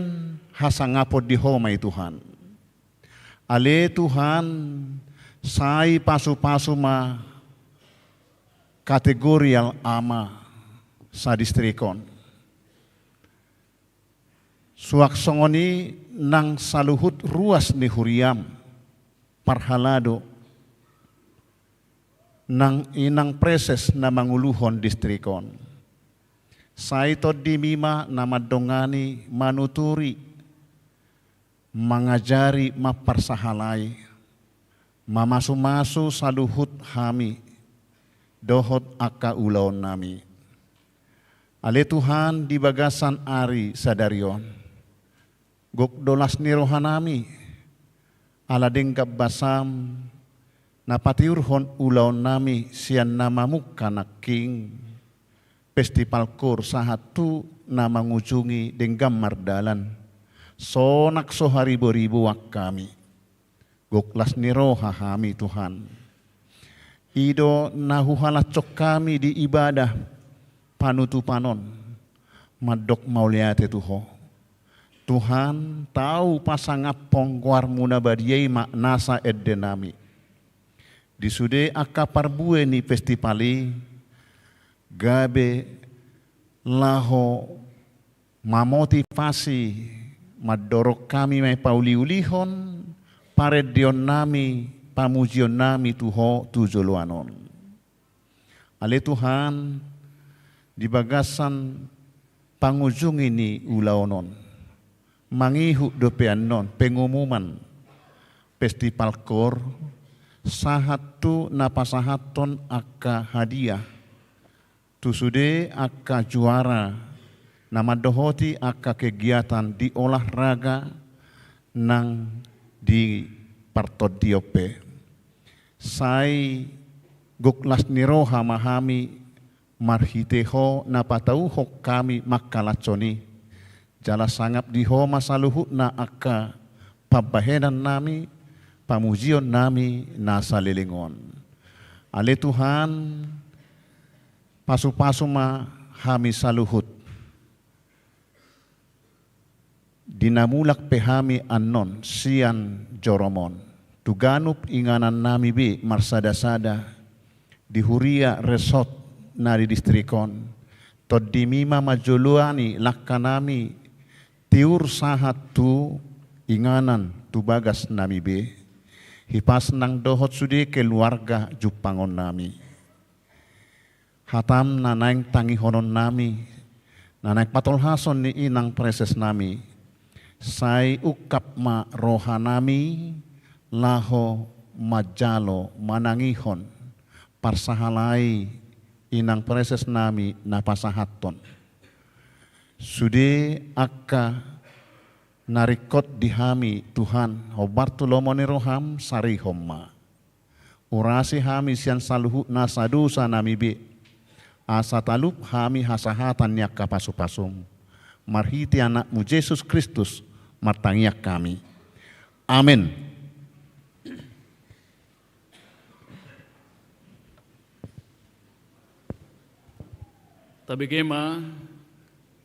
hasangapon di Ho ma i Tuhan. Ale Tuhan, sai pasu-pasu ma kategorial ama sadistrik on. Suang songon i nang saluhut ruas ni huriam, parhalado nang inang preses na manguluhon distrik on. Sai tondimi ma na mandongani, manuturi, mangajari, mamparsahalai, mamasu-masu saluhut hami dohot angka ulaon nami. Ale Tuhan, di bagasan ari sadari on, gok do las ni roha nami ala denggan basam na patiurhon ulaon nami sian na mamungka nangkin festival koor sahat tu na mangujungi denggan mardalan sonang so haribo-riboan hami. Gok las ni roha hami Tuhan. I do na huhalashon hami di ibadah panutupan on mandok mauliate tu Ho. Tuhan, tau pasangaphon goarmu na badia i ma nasa ende nami. Di sude angka parbue ni festival i gabe laho mamotivasi mandorong hami ma i pauliulihon parendeon nami, pamujion nami tu Ho tu joloan on. Ale Tuhan, di bagasan pangujungi ni ulaon on, mangihut dope annon pengumuman festival koor sahat tu na pasahathon angka hadiah tu sude angka juara na mandohoti angka kegiatan di olahraga nang di partondion pe. Sai gok las ni roha ma hami marhite Ho na patauhon hami manghalashon i. Jala sangap di Ho ma saluhutna angka pambahenan nami, pamujion nami na saleleng on. Ale Tuhan, pasu-pasu ma hami saluhut. Di na mulak pe hami annon sian jorom on tu ganup inganan nami be marsada-sada di huria resort na di distrik on, tondimi ma manjoloani langka nami tiur sahat tu inganan tu bagas nami be, hipas nang dohot sude keluarga jumpangon nami. Hatam na naeng tangihonon nami, na naeng patolhason ni inang preses nami, sai ungkap ma roha nami laho manjalo manangihon parsahalai inang preses nami na pasahathon. Sude angka na ringkot di hami Tuhan, hombar tu lomo ni roham sarihon ma. Urasi hami sian saluhut nasa dosa nami be, asa talup hami hasahatan ni angka pasu-pasum. Marhite Anakmu Jesus Kristus martangiang hami. Amen. Tabege ma.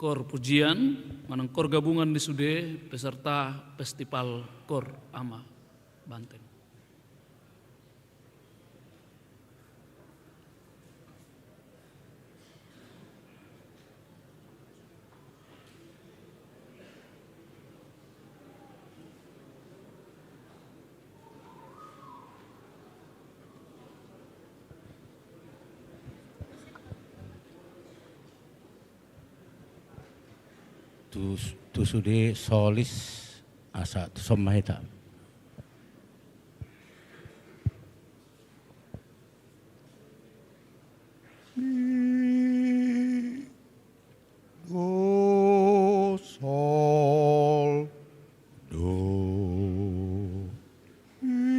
Kor pujian, manang kor gabungan ni sude peserta festival kor Ama Banteng. Tu, tu sude solis asa tu son ma hita. Mi, do, sol, do, mi.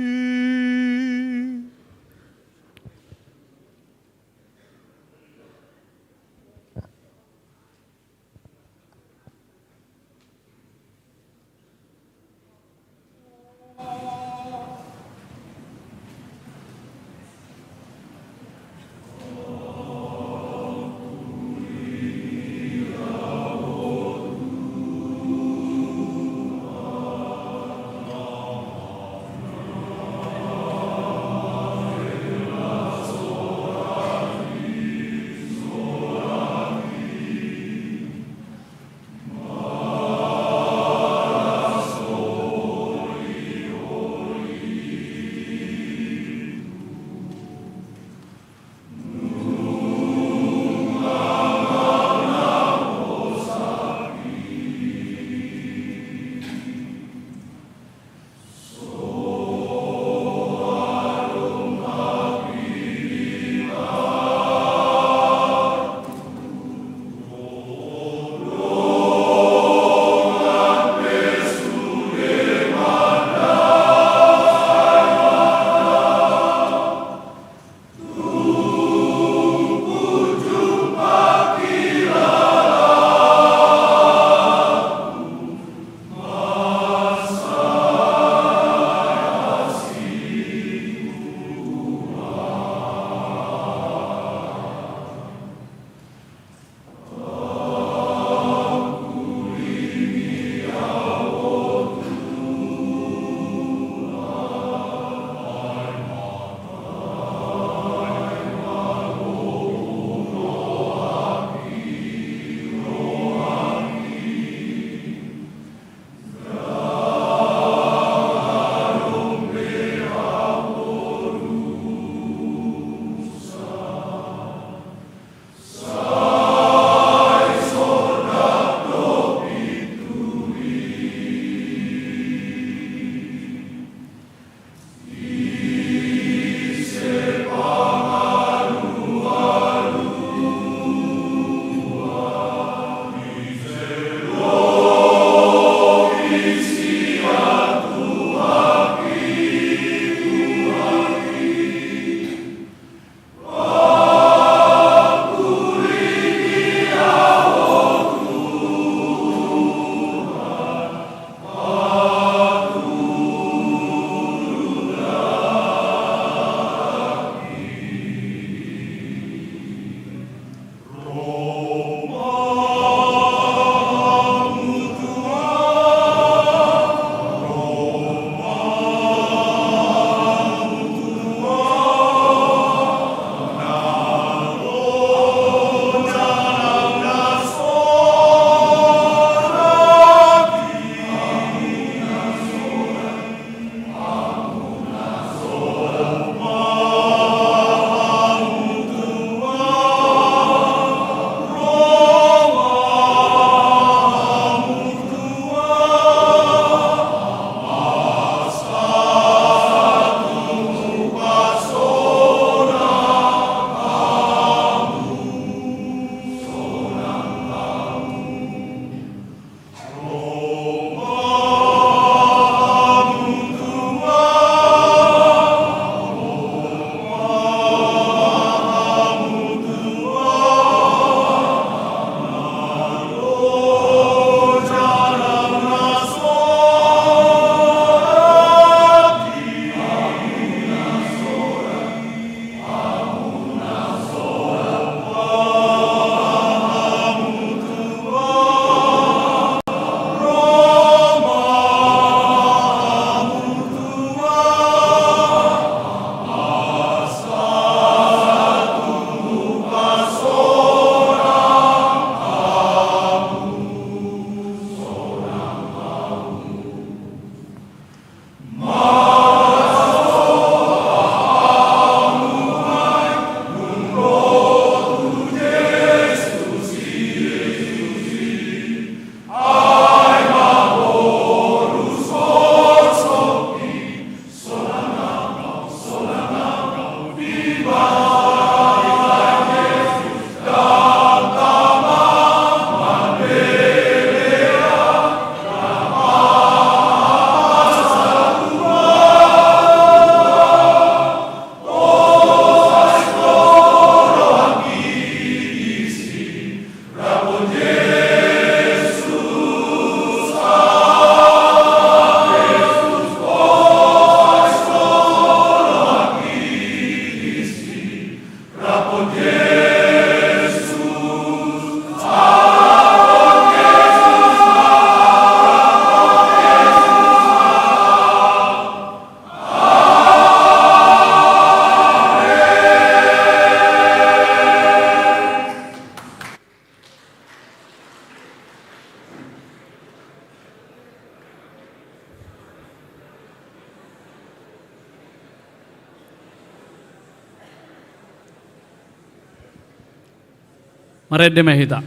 Marende ma hita.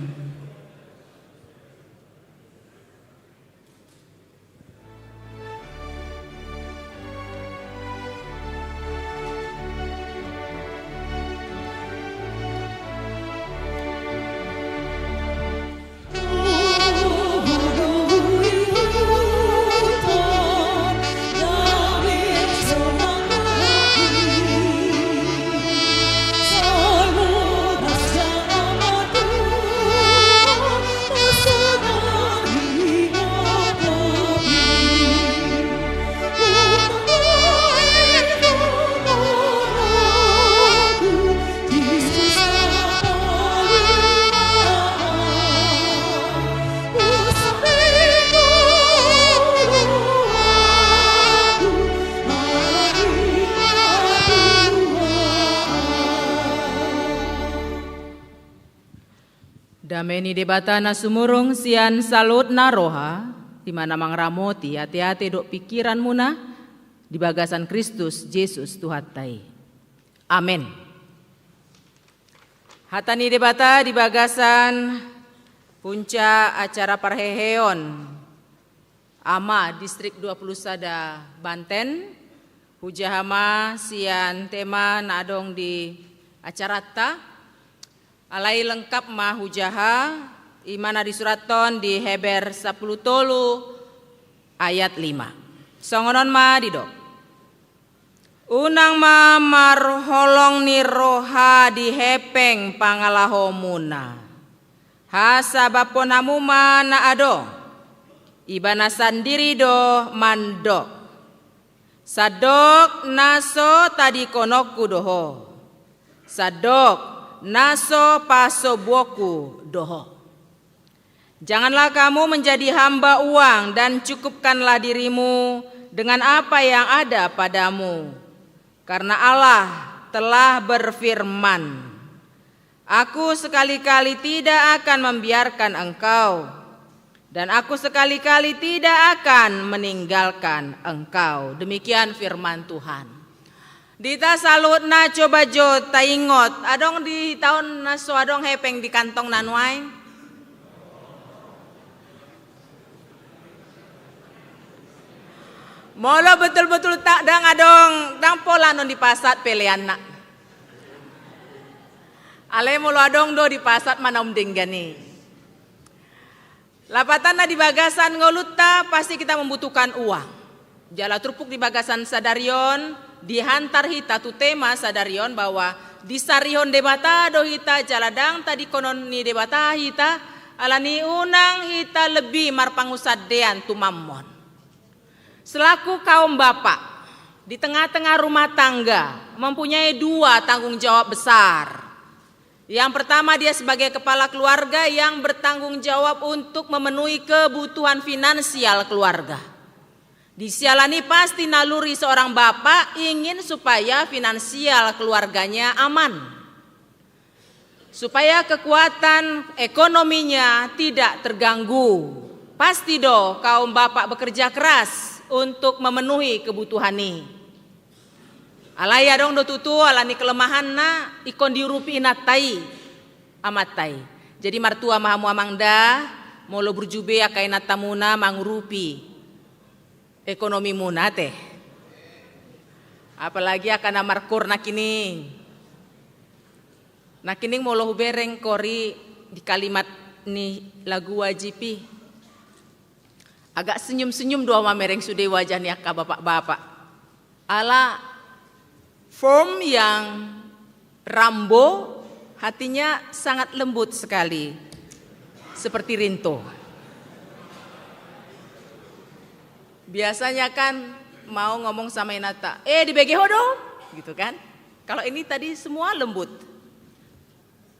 Dame ni Debata na sumurung sian saluhutna roha, i ma na mangaramoti ateate dohot pingkiranmuna di bagasan Kristus Jesus Tuhanta i. Amen. Hata ni Debata di bagasan punca acara parheheon Ama Distrik dua puluh sada Banten, hujaha ma sian tema na adong di acaranta. Alai lengkap ma hujaha, i ma na disurathon di Heber sampulu tolu ayat lima. Songon on ma didok. Unang ma marholong ni roha di hepeng pangalahomuna. Hasabapon hamu ma na adong. Ibana sandiri do mandok. Sandok na so tadingkononku do ho. Sandok na so pasombuonku do ho. Janganlah kamu menjadi hamba uang dan cukupkanlah dirimu dengan apa yang ada padamu. Karena Allah telah berfirman, "Aku sekali-kali tidak akan membiarkan engkau, dan Aku sekali-kali tidak akan meninggalkan engkau." Demikian firman Tuhan. Di hita saluhutna coba jo taingot, adong di hita on na so adong hepeng di kantong na nuaeng? Molo betul-betul ta-, ndang adong, ndang pola annon dipasat peleanna. Alai molo adong do dipasat ma na umdenggan i. Lapatanna di bagasan ngolunta pasti kita membutuhkan uang. Jala turpuk di bagasan sadari on, dihantar hita tu tema sadari on bahwa disarihon Debata do hita jala ndang tadingkonon ni Debata hita, alani unang hita lebih marpangunsandean tu mammon. Selaku kaum bapak, di tengah-tengah rumah tangga mempunyai dua tanggung jawab besar. Yang pertama, dia sebagai kepala keluarga yang bertanggung jawab untuk memenuhi kebutuhan finansial keluarga. Di siala ni i pasti naluri seorang bapak ingin supaya finansial keluarganya aman. Supaya kekuatan ekonominya tidak terganggu. Pasti do kaum bapak bekerja keras untuk memenuhi kebutuhan i. Alai adong do tutu alani kelemahanna ingkon diurupi inanta i, amanta i. Jadi martua ma hamu amang da, molo burju be angka inantamuna mangurupi ekonomimuna ate. Apalagi angka na markoor nangkining. Nangkining molo hubereng kori di kalimat ni lagu wajib i. Agak senyum-senyum do au mamereng sude wajah ni angka bapak-bapak. Ala form yang rambo, hatinya sangat lembut sekali. Seperti Rinto. Biasanya kan mau ngomong sama inanta, "Eh, dibege ho do?" Gitu kan. Kalau ini tadi semua lembut.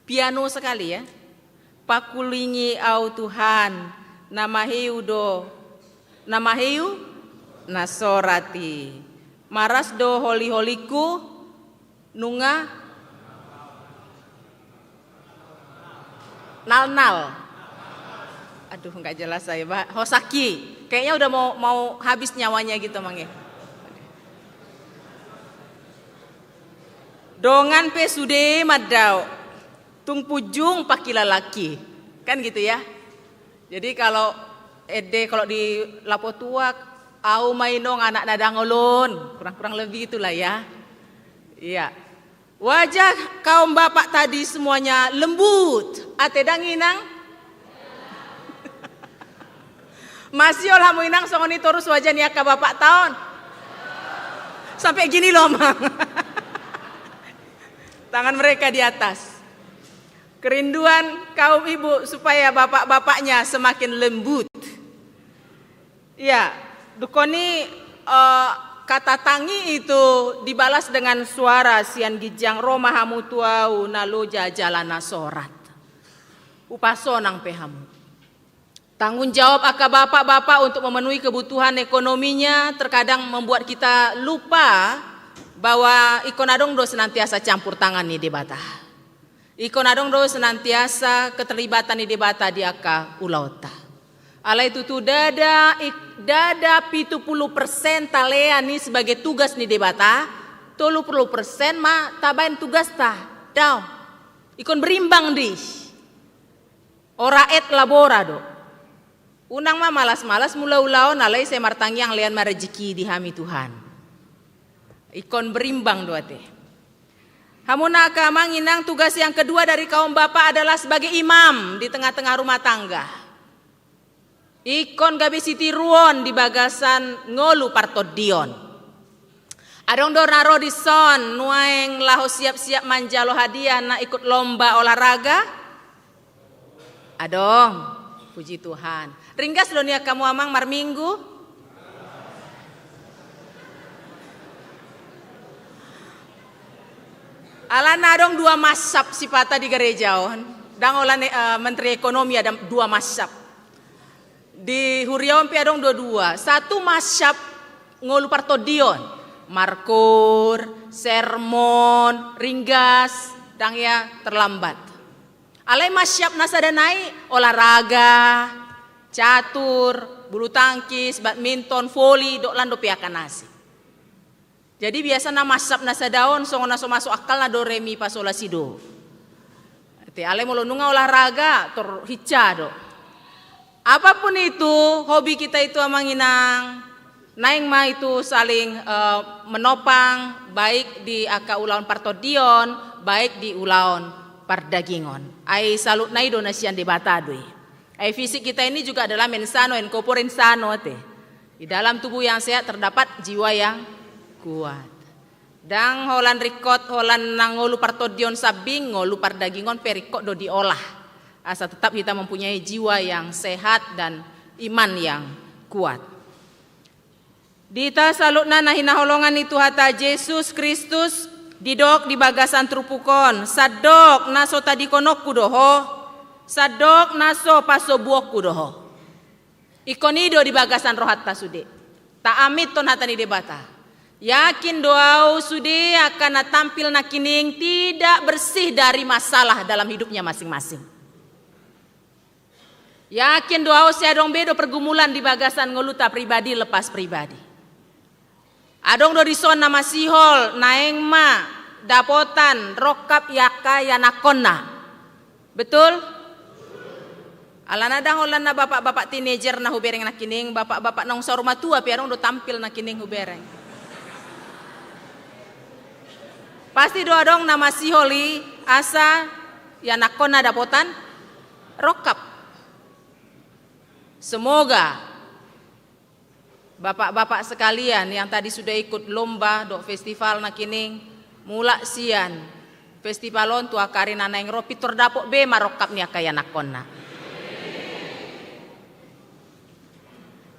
Piano sekali ya. Pakulingi au Tuhan, na mahiu do, na mahiu na so rati. Maras do holi-holingku, nunga nalnal. Aduh, nggak jelas saya, Pak. Hosaki. Kayaknya udah mau, mau habis nyawanya gitu, Mang, ya. Dongan pe sude mandao. Tung punjung pangkilalangki. Kan gitu ya. Jadi kalau ende, kalau di lapo tuak, au ma inong anak na dangol on. Kurang-kurang lebih itulah ya. Iya. Wajah kaum bapak tadi semuanya lembut. Ate, dang, inang? Masihol hamu, inang, songon i torus wajah ni angka bapakta on? Sampai gini loh, Mang. Tangan mereka di atas. Kerinduan kaum ibu supaya bapak-bapaknya semakin lembut. Iya, dungkon i, eh, kata tangi itu dibalas dengan suara sian ginjang, "Ro ma hamu tu Au na loja jala na sorat." Hupasonang pe hamu. Tanggung jawab angka bapak-bapak untuk memenuhi kebutuhan ekonominya terkadang membuat kita lupa bahwa ingkon adong do senantiasa campur tangan ni Debata. Ingkon adong do senantiasa keterlibatan ni Debata di angka ulaonta. Alai tutu ndada ik-, ndada pitu pulu persen talean i sebagai tugas ni Debata, tolu pulu persen ma tabaen tugasta. Daong. Ingkon berimbang do i. Ora et labora do. Unang ma malas-malas mangula ulaon, alai sai martangiang, lean ma rejeki di hami Tuhan. Ingkon berimbang do ate. Hamu na angka amang inang, tugas yang kedua dari kaum bapak adalah sebagai imam di tengah-tengah rumah tangga. Ingkon gabe sitiruon di bagasan ngolu partondion. Adong do na ro dison nuaeng laho siap-siap manjalo hadiah na ikut lomba olahraga? Adong, puji Tuhan. Ringgas do nian hamu amang marminggu? Alana adong dua mazhab sipata di gareja on. Dang holan, eh, menteri ekonomi ada dua mazhab. Di huria on pe adong do dua. Satu mazhab ngolu partondion. Markoor, sermon, ringgas, dang ia terlambat. Alai mazhab na sada nai olahraga, catur, bulu tangkis, badminton, voli, dohot lan dope angka na asing. Jadi biasana mazhab na sada on songon na so masuk akalna do re mi fa sol la si do. Ate, alai molo nunga olahraga, tor hinsa do. Apapun itu hobi kita itu amang inang, naeng ma itu saling, eh, menopang, baik di angka ulaon partondion, baik di ulaon pardagingon. Ai saluhutna i do na sian Debata do i. Ai fisik kita ini juga adalah mens sano in corpore sano, ate. Di dalam tubuh yang sehat terdapat jiwa yang kuat. Dang holan ringkot, holan na ngolu partondion sambing, ngolu pardagingon pe ringkot do diolah. Asa tetap kita mempunyai jiwa yang sehat dan iman yang kuat. Di hita saluhutna na hinaholongan ni Tuhanta Jesus Kristus, didok di bagasan turpuk on, sandok na so tadingkononku do ho, sandok na so pasombuonku do ho. Ingkon i do di bagasan rohanta sude. Taamithon hata ni Debata. Yakin do au sude angka na tampil nangkining tidak bersih dari masalah dalam hidupnya masing-masing. Yakin do au sai adong be do pergumulan di bagasan ngolunta pribadi lepas pribadi. Adong do dison na masihol naeng ma dapotan rongkap i angka ianakkonna. Betul? Alana dang holan na bapak-bapak teenager na hubereng nangkining, bapak-bapak naung saur matua pe adong do tampil nangkining hubereng. Pasti do adong na masihol i asa ianakkonna dapotan rongkap. Semoga bapak-bapak sekalian yang tadi sudah ikut lomba dohot festival nangkining, mulak sian festival on tu angka ari na naeng ro pintor dapot be ma rongkap ni angka ianakkonna.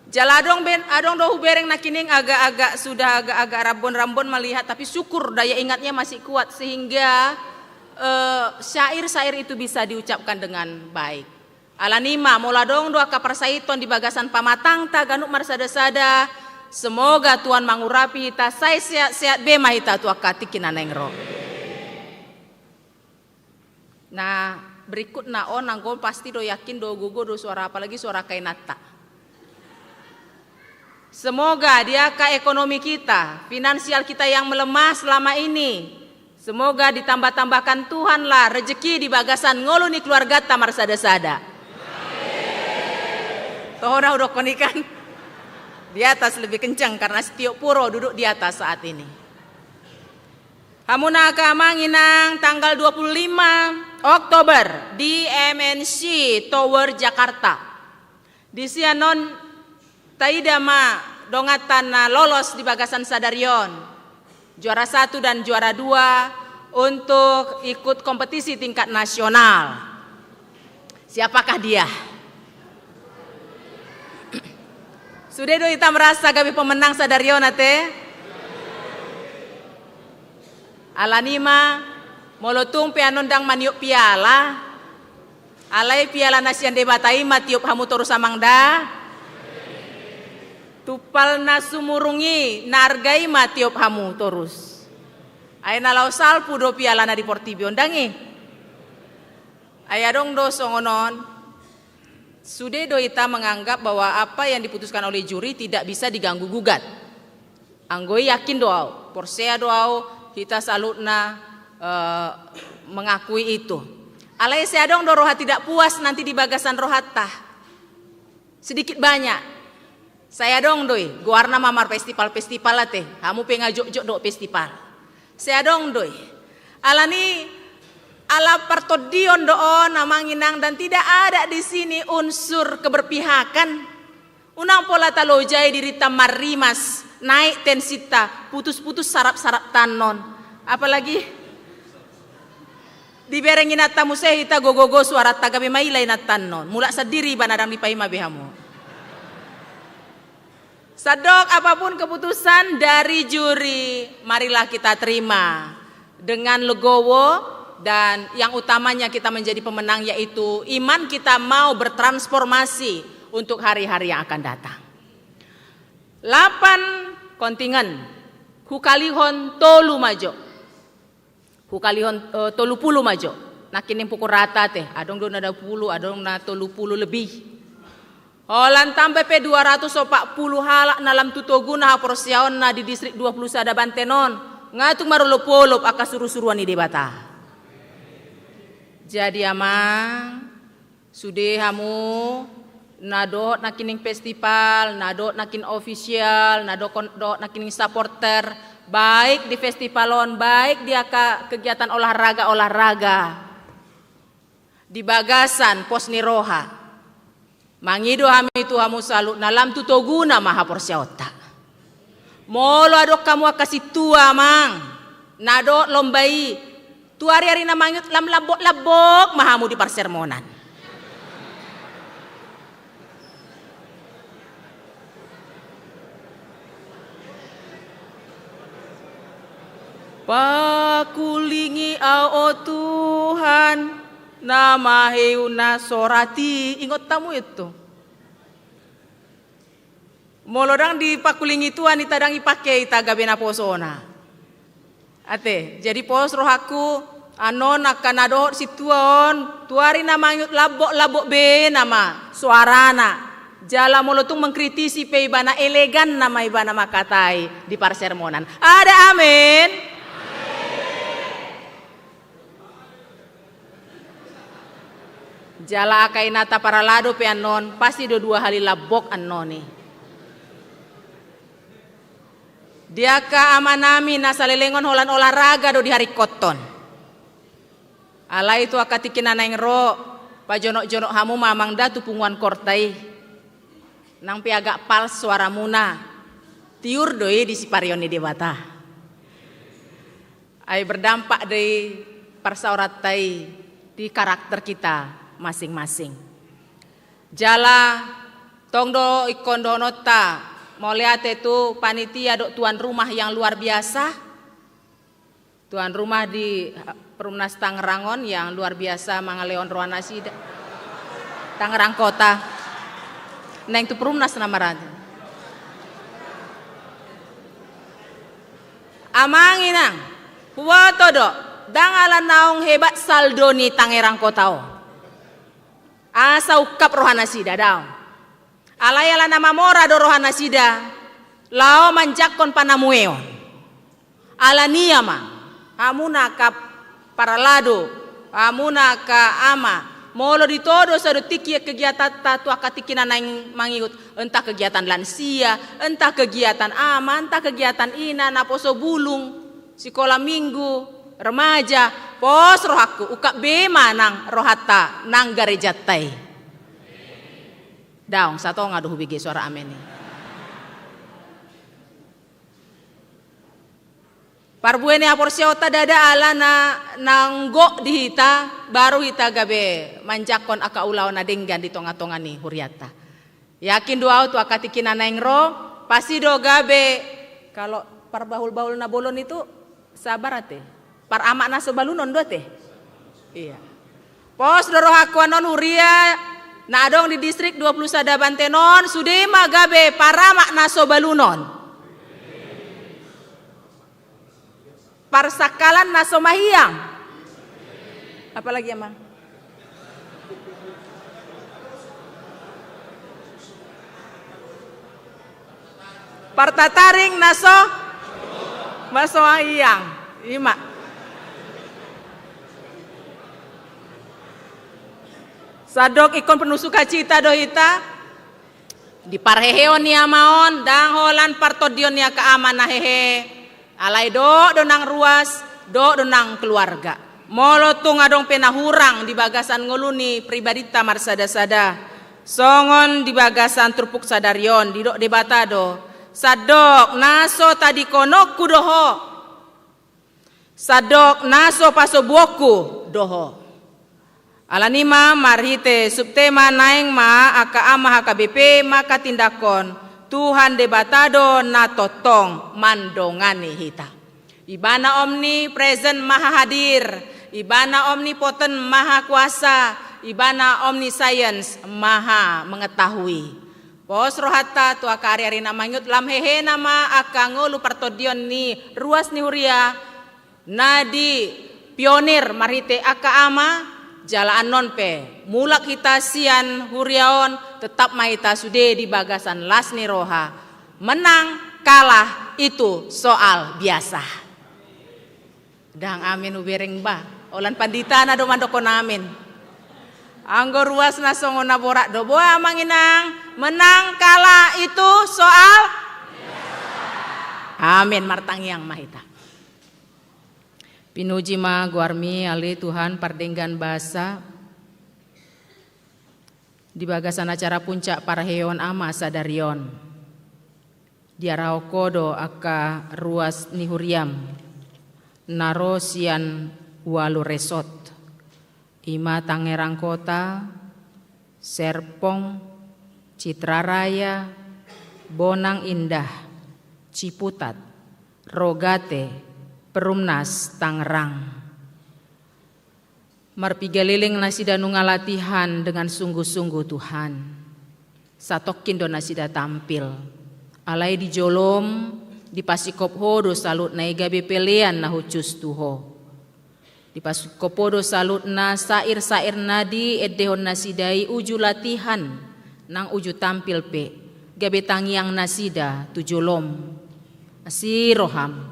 Jala adong be, adong do hubereng nangkining agak-agak, sudah agak-agak rambon-rambon melihat, tapi syukur daya ingatnya masih kuat sehingga, eh, syair-syair itu bisa diucapkan dengan baik. Alani i ma, molo adong do angka parsahiton di bagasan pamatangta ganup marsada-sada, semoga Tuhan mangurapi hita sai sehat-sehat be ma hita tu angka tingki na naeng ro. Nah, berikutna on, anggo on pasti do yakin do, gogo do suara, apalagi suara angka inanta. Semoga di angka ekonomi kita, finansial kita yang melemah selama ini, Semoga ditambah-tambahkan Tuhanlah rezeki di bagasan ngolu ni keluargata marsada-sada. Toho na hudokkon i kan? Di atas lebih kencang karena Setiopuro duduk di atas saat ini. Hamu na angka amang inang, tanggal dua puluh lima Oktober di M N C Tower Jakarta. Disi annon taida ma donganta na lolos di bagasan sadari on, juara satu dan juara dua, untuk ikut kompetisi tingkat nasional. Siapakah dia? Sude do ita merasa gabe pemenang sadari on ate? Alani i ma, molo tung pe annon ndang maniop piala, alai piala na sian Debata i ma tiop hamu torus amang da. Tumpal na sumurung i na arga i ma tiop hamu torus. Ai na laho salpu do piala na di portibi on, ndang i? Ai adong do songon on. Sude do ita menganggap bahwa apa yang diputuskan oleh juri tidak bisa diganggu gugat. Anggo i yakin do au, porsea do au, hita saluhutna, eh, mengakui itu. Alai sai adong do roha tidak puas nanti di bagasan rohanta. Sedikit banyak. Sai adong do i, goarna ma marfestival-festival ate, hamu pe nga jotjot do festival. Sai adong do i. Alani ala partondion do on amang inang, dan tidak ada di sini unsur keberpihakan. Unang pola talojai dirinta marrimas, naik tensinta, putus-putus sarap-sarapta annon. Apalagi dibereng inanta muse hita gogo-gogo suaranta, gabe maila inanta annon. Mulak sandiri iba na ndang dipaima be hamu. Sandok apapun keputusan dari juri, marilah kita terima dengan legowo, dan yang utamanya kita menjadi pemenang, yaitu iman kita mau bertransformasi untuk hari-hari yang akan datang. Lapan kontingen, hukalihon tolu ma jo. Hukalihon, eh, tolu pulu ma jo. Nangkining pukul rata ate, adong do na dua pulu, adong na tolu pulu lebih. Holan tamba pe dua ratus opat pulu halak na lam tu toguna haporseaonna di distrik dua pulu sada Banten on, nga tung marolop-olop angka suru-suruan ni Debata. Jadi amang, sude hamu na dohot nangkining festival, na dohot nangkin ofisial, na dohot, dohot nangkining supporter, baik di festival on, baik di angka kegiatan olahraga-olahraga di bagasan pos ni roha. Mangido hami tu hamu saluhutna, lam tu toguna ma haporseaonta. Molo adong hamu angka sintua amang, na dohot lomba i, tu ari-ari na mangiut lam lambok-lambok ma hamu di parsermonan. Pakulingi au o Tuhan, na maheu na so rati. Ingot hamu i tu. Molo ndang dipakulingi Tuhan, ita ndang ipake ita gabe naposona. Ate, jadi pos rohangku, annon angka na dohot sintua on, tu ari na mangiut lambok-lambok be nama soarana. Jala molo tung mengkritisi pe ibana, elegan nama ibana mangkatai di parsermonan. Ada amin? Jala angka inanta paralado pe annon, pasti do dua hali lambok annon i. Di angka amanami na salelengon holan olahraga do diharingkothon. Alai tu angka tingki na naeng ro, pajonok-jonok hamu ma amang da tu punguan korta i. Nang pe agak pals soaramuna, tiur do i di siparion ni Debata. Ai berdampak do i parsaoranta i di karakter kita masing-masing. Jala tong do ingkon dohononta, mauliate tu panitia dohot tuan rumah yang luar biasa. Tuan rumah di, eh, Perumnas Tangerang on yang luar biasa mangalehon roha nasida. Tangerang Kota. Naeng tu Perumnas nama rani. Amang inang, huboto do, ndang ala naung hebat saldo ni Tangerang Kota on. Asa ungkap roha nasida, daong. Alai ala na mamora do roha nasida, laho manjangkon panamueon. Alani i ma, Hamuna angka parhalado, hamuna angka ama, molo ditodo sadontingki kegiatanta tu angka tingki na naeng mangihut, entah kegiatan lansia, entah kegiatan ama, entah kegiatan ina, naposo bulung, sikola minggu, remaja, pos rohangku, ungkap be ma nang rohanta nang garejanta i. Daong, satonga do hubege suara amen i. Parbue ni haporseaonta ndada ala na, na gok di hita, baru hita gabe manjangkon angka ulaon na denggan di tonga-tonga ni hurianta. Yakin do ahu tu angka tingki na naeng ro, pasti do gabe, kalau parbahul-bahul na bolon itu sabar ate. Paramak na so balunon do ate. Iya. Pos do rohangku annon huria na adong di distrik dua puluh sada Banten on, sude ma gabe paramak na so balunon. Parsangkalan na so mahiang. Apalagi ama? Partataring na so, na so mahiang. Ima. Sandok ingkon penuh sukacita do hita. Di parheheon ni ama on, ndang holan partondion ni angka ama na hehe. Alai dohot do nang ruas, dohot do nang keluarga. Molo tung adong pe na hurang di bagasan ngolu ni pribadinta marsada-sada, songon di bagasan turpuk sadari on, didok Debata do, sandok na so tadingkononku do ho. Sandok na so pasombuonku do ho. Alani i ma marhite subtema naeng ma angka ama H K B P manghatindanghon, Tuhan Debata do na tongtong mandongani hita. Ibana omnipresent, maha hadir, Ibana omnipotent, maha kuasa, Ibana omniscience, maha mengetahui. Pos rohanta tu angka ari-ari na mangihut, lam hehena ma angka ngolu partondion ni ruas ni huria, na di pionir marhite angka ama, jala annon pe mulak hita sian huria on, tetap ma hita sude di bagasan las ni roha. Menang kalah itu soal biasa. Ndang amen hubereng ba. Holan pandita na do mandokkon amen. Anggo ruas na songon na borat do, boha amang inang, menang kalah itu soal. Amen, martangiang ma hita. Pinuji ma goarmi ale Tuhan pardenggan basa. Di bagasan acara puncak parheheon ama sadari on, diarahon Ho do angka ruas ni huriam na ro sian ualu resort, ima Tangerang Kota, Serpong, Citra Raya, Bonang Indah, Ciputat, Rogate, Perumnas Tangerang. Marpiga leleng nasida nunga latihan dengan sungguh-sungguh, Tuhan. Satongkin do nasida tampil. Alai di jolom, dipasingkop Ho do saluhutna i gabe pelean na hushus tu Ho. Dipasingkop Ho do saluhutna syair-syair na diendehon nasida i uju latihan, nang uju tampil pe, gabe tangiang nasida tu jolom. Asi roham,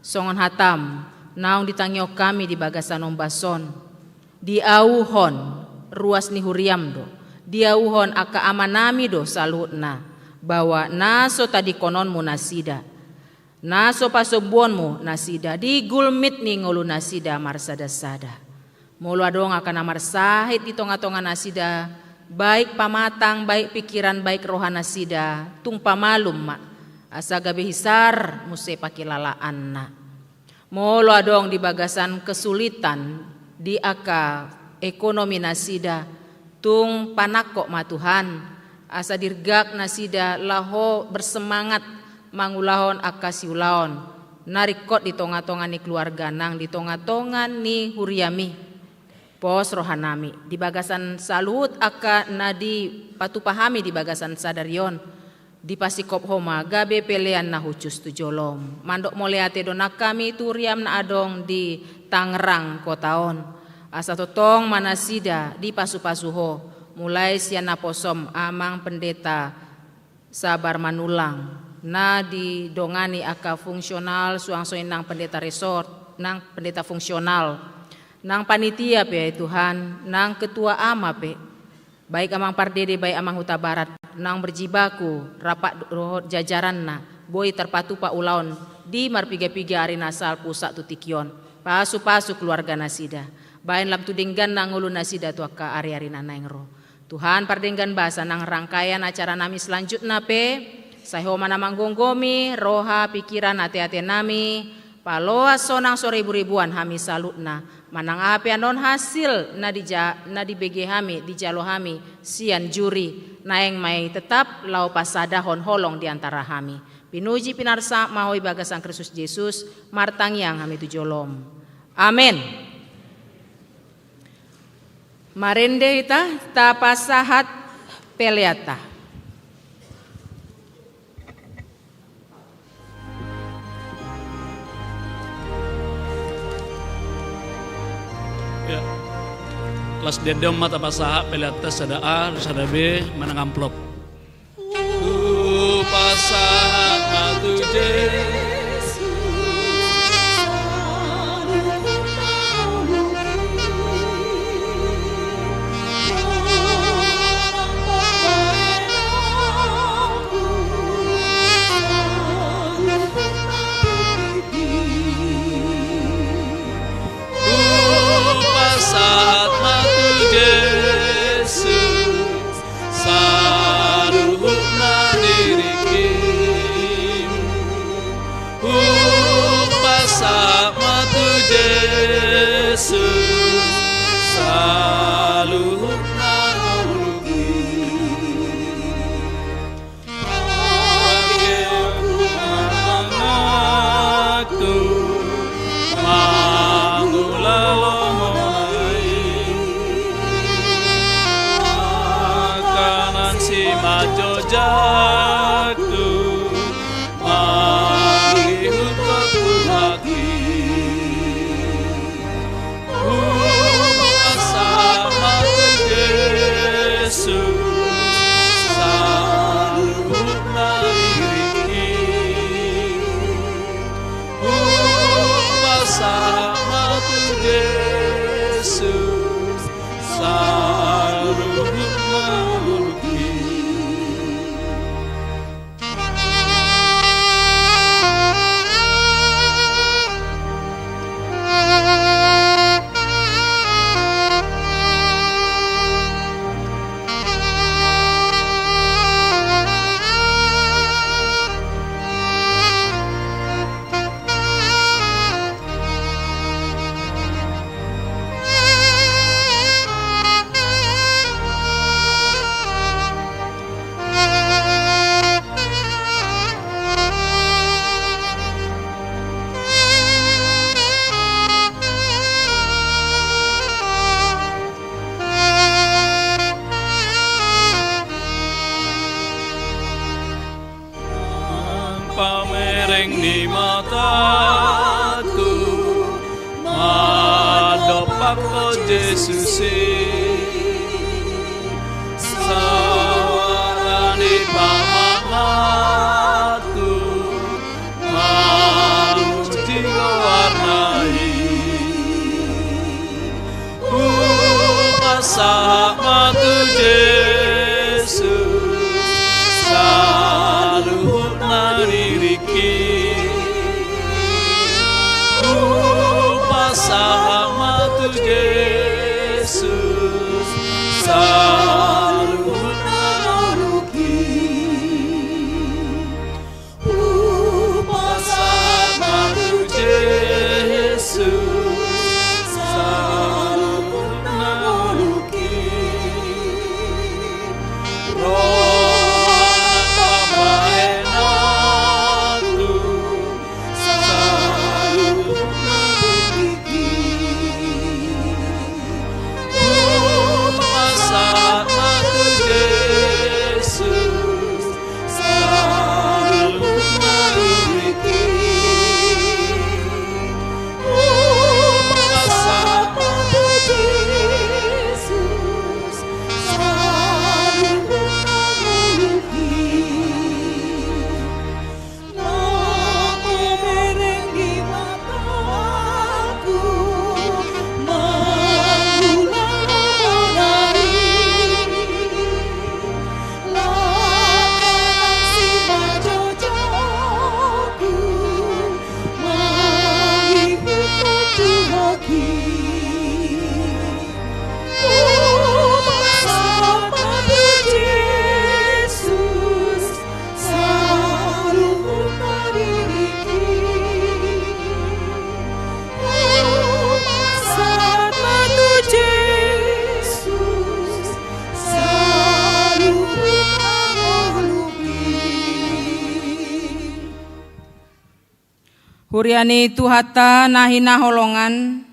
songon hatam, naung ditangihon hami di bagasan ombas on. Diauhon ruas ni huriam do, diauhon angka amanami do saluhutna, bahwa na so tadingkononmu nasida, na so pasombuonmu nasida, di gulmit ni ngolu nasida marsada-sada. Molo adong angka na marsahit di tonga-tonga nasida, baik pamatang, baik pikiran, baik roha nasida, tung pamalum ma, asa gabe hisar muse pangkilalaanna. Molo adong di bagasan kesulitan di angka ekonomi nasida, tung panangkok ma Tuhan, asa dirgak nasida laho bersemangat mangulahon angka siulaon na ringkot di tonga-tonga ni keluarga nang di tonga-tonga ni huriami. Pos rohanami, di bagasan saluhut angka na dipatupa hami di bagasan sadari on, dipasingkop Ho ma gabe pelean na hushus tu jolom. Mandok mauliate do nang hami tu huriam na adong di Tangerang Kota on. Asa tongtong ma nasida dipasu-pasu Ho, mulai sian naposom Amang Pendeta Sabar Manulang, na didongani angka fungsional suang songon i nang pendeta resort, nang pendeta fungsional, nang panitia pe, ya Tuhan, nang ketua ama pe, baik Amang Pardede, baik Amang Hutabarat, naung berjibaku rap dohot jajaranna, boi tarpatupa ulaon di marpiga-piga ari na salpu sahat tu tingki on. Pasu-pasu keluarga nasida, baen lam tu dengganna ngolu nasida tu angka ari-ari na naeng ro. Tuhan pardenggan basa, nang rangkaian acara nami selanjutna pe, sai Ho ma na manggomgomi roha, pikiran, ate-ate nami, paloas Ho nang so ribu-ribuan hami saluhutna, manang aha pe annon hasil na dija-, na dibege hami, dijalo hami sian juri, naeng ma i tetap laho pasadahon holong di antara hami. Pinuji pinarsahat ma Ho di bagasan Kristus Jesus, martangiang hami tu jolom. Amen. Marende hita, tapasahat peleanta. Ya. Las dende ma tapasahat peleanta, sada A, sada B, manang amplop. Hupasahat ma tu Jesus. Hupasahat ma tu Jesus saluhutna diringki. Hupasahat ma tu Jesus saluhutna ngolungki. Ate, manang ahu mangula lomona i, angka na simanjojak tu mangihuthon Tuhan i. Hupasahat ma tu Jesus saluhutna diringki. Hupasahat ma tu Jesus saluhutna ngolungki. Pamereng ni matangku, mandompakhon Jesus i. Suara ni pamanganku, mamuji goarna i. Hupasahat ma tu Jesus saluhutna diringki. Hupasahat ma tu Jesus saluhutna ngolungki. Hupasahat ma tu Jesus saluhutna ngolungki. Roha nang pambahenanku saluhutna diringki. Huria ni Tuhanta na hinaholongan,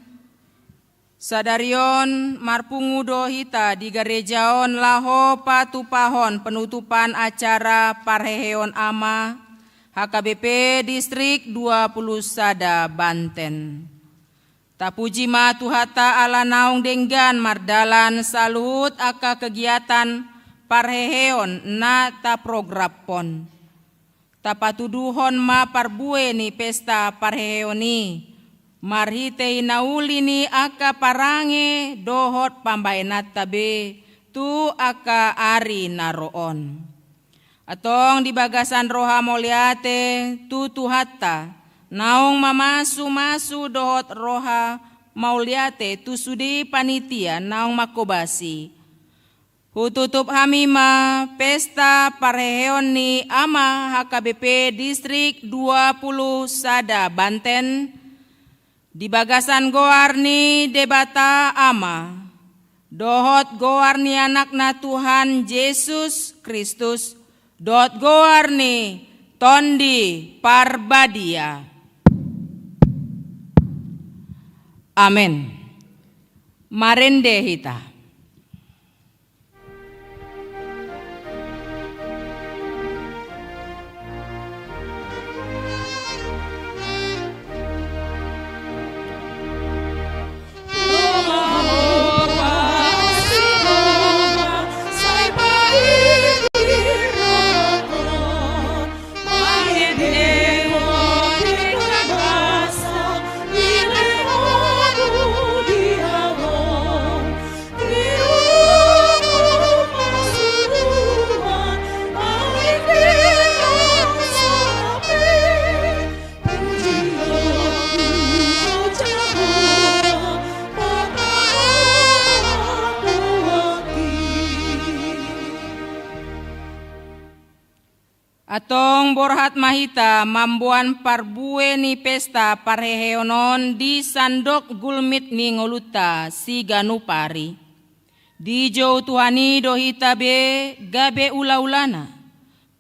sadari on marpungu do hita di gareja on laho patupahon penutupan acara parheheon ama H K B P Distrik dua puluh sada Banten. Tapuji ma Tuhanta ala naung denggan mardalan saluhut angka kegiatan parheheon na taprographon. Tapatuduhon ma parbue ni pesta parheheon i marhitei na uli ni angka parange dohot pambahenanta be tu angka ari na ro on. Antong di bagasan roha mauliate tu Tuhanta, naung mamasumasu dohot roha mauliate tu sude panitia naung manghobasi, hututup hami ma pesta parheheon ni ama H K B P Distrik dua puluh sada Banten, di bagasan goar ni Debata Ama, dohot goar ni Anakna Tuhan Jesus Kristus, dohot goar ni Tondi Parbadia. Amen. Marende hita. Antong borhat ma hita mamboan parbue ni pesta parheheon on di sandok gulmit ni ngolunta siganup ari. Dijou Tuhan i do hita be gabe ulaulana,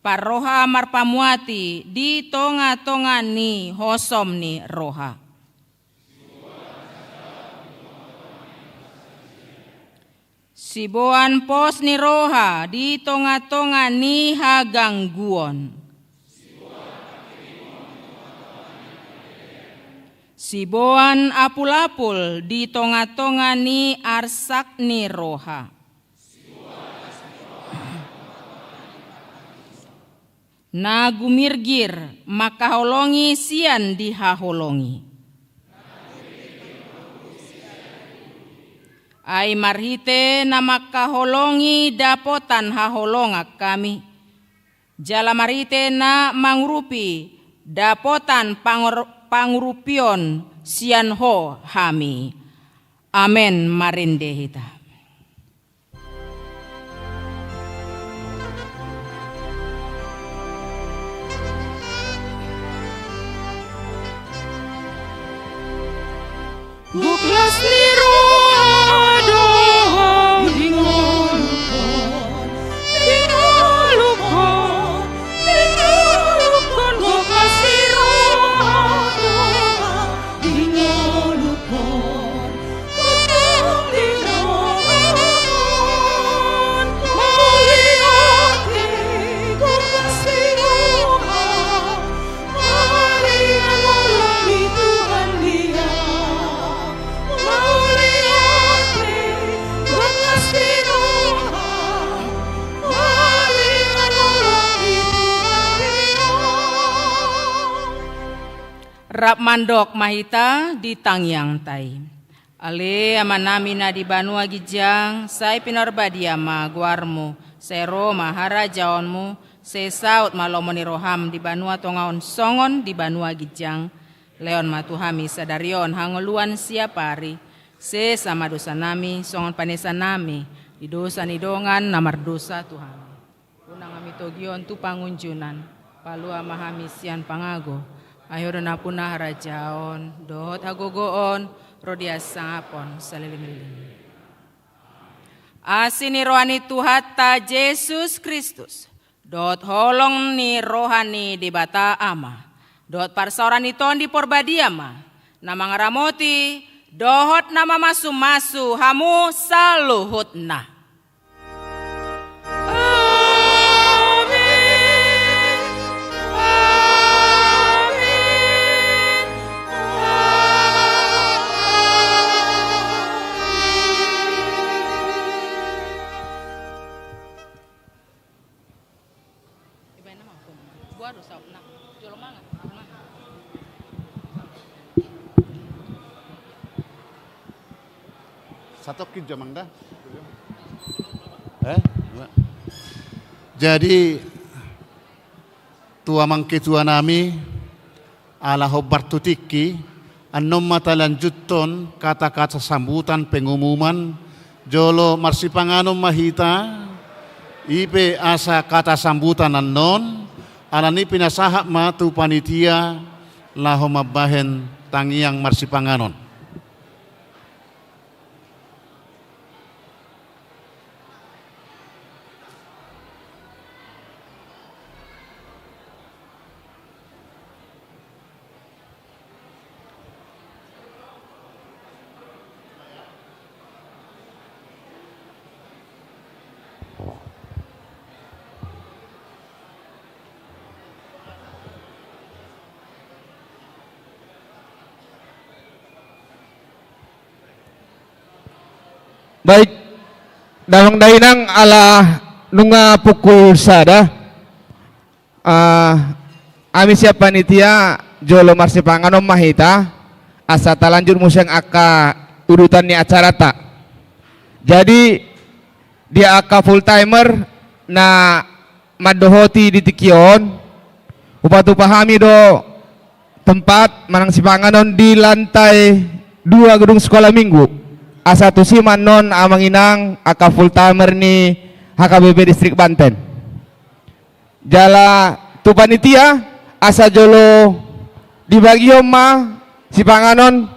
parroha marpamuati di tongatonga ni hosom ni roha. Siboan pos ni roha di tongatonga ni hagangguon. Siboan apulapul di tongatonga ni arsak ni roha. Na gumirgir mangkaholongi sian dihaholongi. Ai marhite na mangkaholongi dapotan haholongan hami, jala marhite na mangurupi dapotan pangor-, pangurupion sian Ho hami. Amen. Marende hita. Gok las ni roha do di ngolungkon, di ngolungkon, di ngolungkon, gok las ni roha do di ngolungkon. Rap mandok ma hita di tangiangta i. Ale Amanami na di banua ginjang, sai pinarbadia ma goarmu, sai ro ma harajaonmu, sai saut ma lomo ni roham di banua tonga on songon di banua ginjang. Lehon ma tu hami sadari on hangoluan siapari, sesa ma dosanami songon panesanami di dosa ni dongan na mardosa tu hami. Unang hami togion tu pangunjunan, palua ma hami sian pangago, ai Ho do nampuna harajaon, dohot hagogoon, ro di hasangapon, saleleng-leleng. Asi ni roha ni Tuhanta Jesus Kristus, dohot holong ni roha ni Debata Ama, Dohot parsaoran ni Tondi Porbadia ma na mangaramoti dohot na mamasumasu hamu saluhutna. Amin. Amin. Satongkin jo, Amang, da. Eh? Jadi, tu amang ketua nami, ala hombar tu tingki, annon ma talanjuthon kata-kata sambutan pengumuman, jolo marsipanganon ma hita, i pe asa kata sambutan annon, alani pinasahat ma tu panitia, laho mambahen tangiang marsipanganon. Baik, damang dainang, ala nunga pukul sada. Ah, ami sian panitia jolo marsipanganon ma hita, asa talanjut muse angka udutan ni acaranta. Jadi, di angka full timer na mandohoti di tingki on, hupatupa hami do tempat manang sipanganon di lantai dua gedung sekolah minggu. Asa tusi ma annon amang inang angka full timer ni H K B P Distrik Banten. Jala tu panitia, asa jolo dibagihon ma sipanganon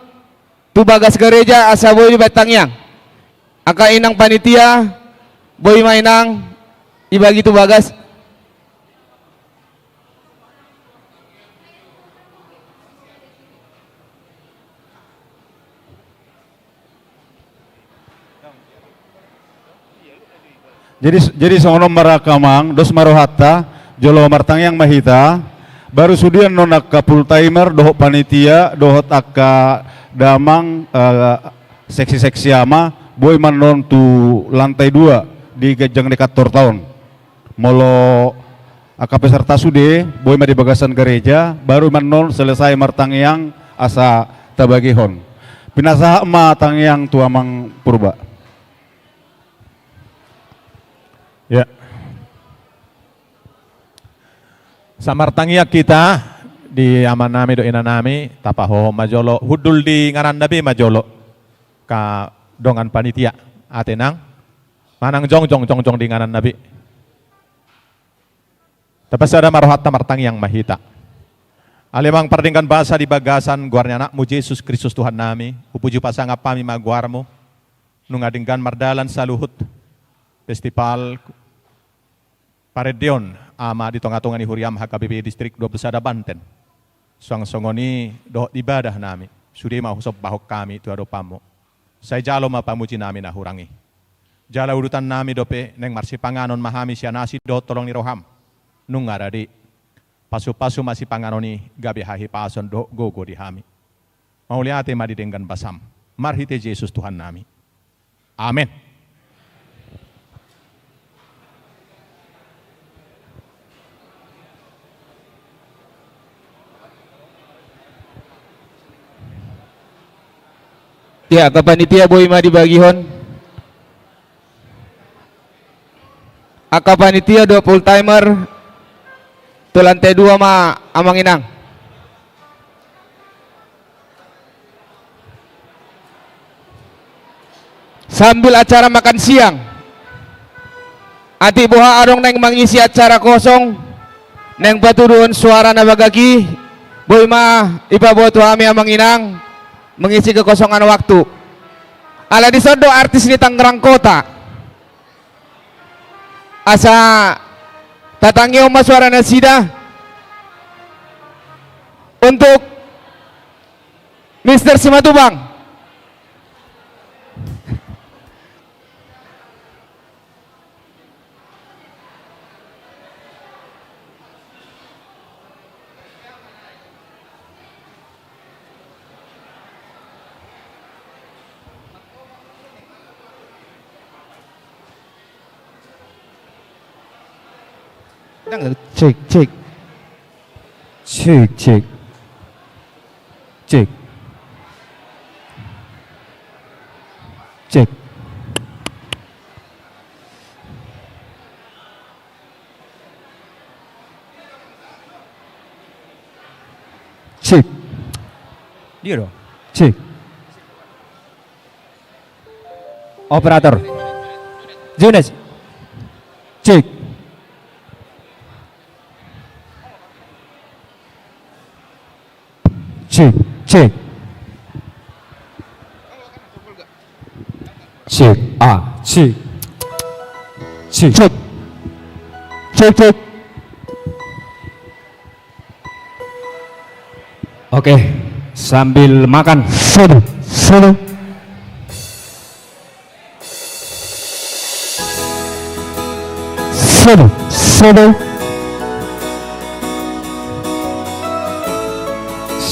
tu bagas gareja, asa boi dibahen tangiang. Angka inang panitia, boi ma inang ibagi tu bagas. Jadi, jadi songon on ma ra, amang, dos ma rohanta, jolo martangiang ma hita, baru sude annon angka full timer, dohot panitia, dohot angka damang, eh, seksi-seksi ama, boi ma annon tu lantai dua di ganjang ni kantorta on. Molo angka peserta sude, boi ma di bagasan gareja, baru ma annon selesai martangiang asa tabagihon. Pinasahat ma tangiang tu amang Purba. Ya. Sai martangiang hita di amanami dohot inanami, tapahohom ma jolo, hundul di ngananna be ma jolo. Angka dongan panitia, ate nang, manang jongjong, jongjong di ngananna be. Tapasada ma rohanta, martangiang ma hita. Ale Amang pardenggan basa, di bagasan goar ni Anakmu Jesus Kristus Tuhannami, hupuji pasangap hami ma goarmu, nunga denggan mardalan saluhut festival parendeon ama di tongatonga ni huriam H K B P Distrik dua puluh sada Banten. Suang songon i dohot ibadah nami, sude ma husombahon hami tu adopanmu. Sai jalo ma pamuji nami na hurang i. Jala udutan nami dope, naeng marsipanganon ma hami sian asi dohot holong ni roham. Nunga rade, pasupasu ma sipanganon i gabe hahipason dohot gogo di hami. Mauliate ma di denggan basam, marhite Jesus Tuhannami. Amen. Ya, angka panitia, boi ma dibagihon. Angka panitia dohot full timer, tu lantai dua ma amang inang. Sambil acara makan siang, atik boha adong naeng mangisi acara kosong, naeng patuduhon suara na bagak i, boi ma ipaboa tu hami amang inang, mengisi kekosongan waktu. Ala dison do artis ni Tangerang Kota. Asa tatangihon ma suara nasida. untuk Mister Simatupang. Cek, cek. Cek, cek. Cek. Cek. Cek. Dia dong. Cek. Operator. Jonas. Cek. Cek, cek. Cek, ah, cek. Cek. Cek. Cek, cek. Oke, sambil makan. Satu, satu. Satu, satu.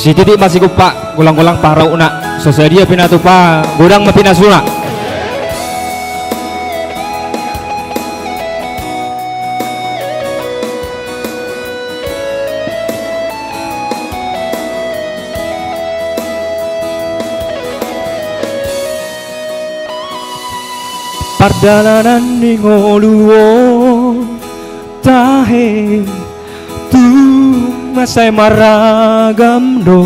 Sititik ma sigompa, golang-golang pangarahutna. So sadia pinatupa, godang ma pinasuna. Pardalanan ni ngolu on tahe, tung mansai maragam do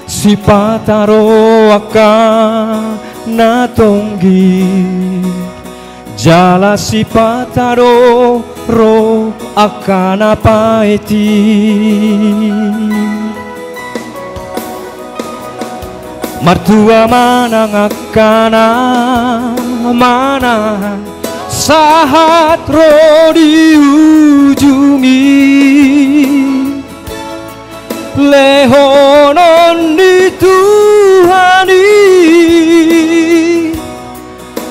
sipata do angka na tonggik. Jala sipata do ro angka na paetik. Martua ma nang angka na manang sahat ro di ujung i. Lehonon ni Tuhan i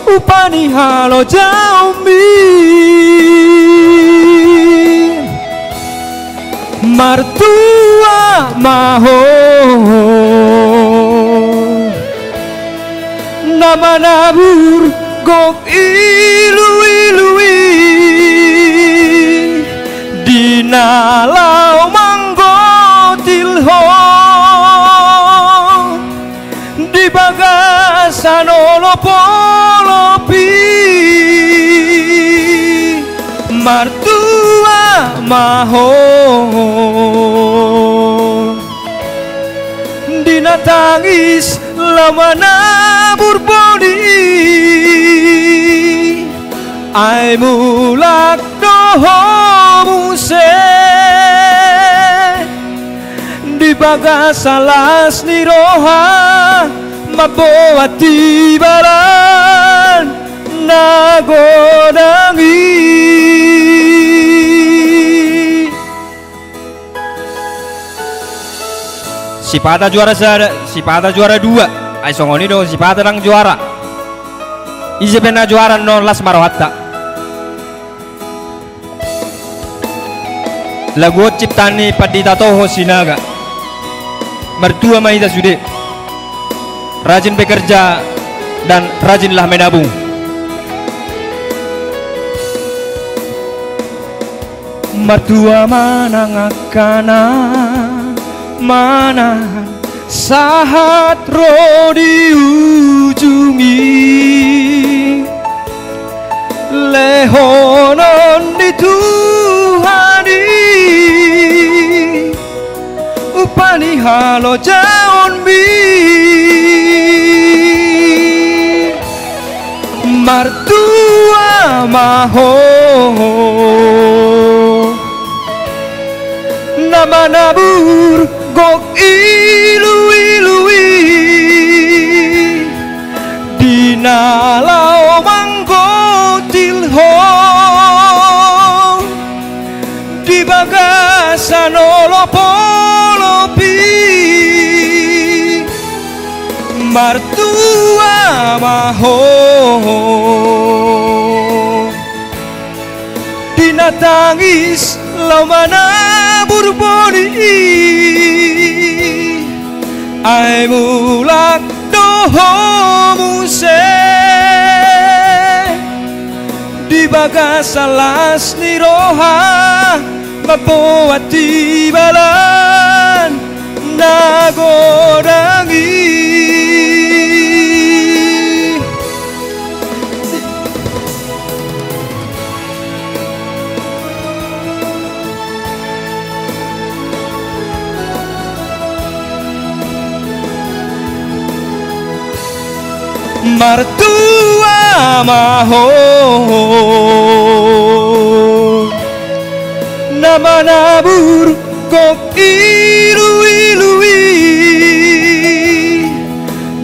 upa ni halojaonmi. Martua ma ho na manabur gok iluilu i, di na laho manggotil ho di bagasan olopolop i. Martua ma ho di na tangis laho manabur boni, ai mulak do ho muse di bagasan las ni roha mamboan tibaran na godang i. Sipata juara sada, sipata juara dua. Ai songon i do, sipata ndang juara. Ise pe na juara annon, las ma rohanta. Lagu on ciptaan ni Pandita Toho Sinaga. Martua ma hita sude. Rajin bekerja dan rajinlah menabung. Martua ma nang angka na manang sahat ro di ujung i. Lehonon ni Tuhan i upa ni halojaonmi. Martua ma ho na manabur gok iluilu i, di na laho manggotil ho di bagasan olopolop. Martua ma ho di na tangis laho manabur boni i, ai mulak do ho muse di bagasan las ni roha mamboan tibalan na godang i. Martua ma ho na manabur gok iluilu i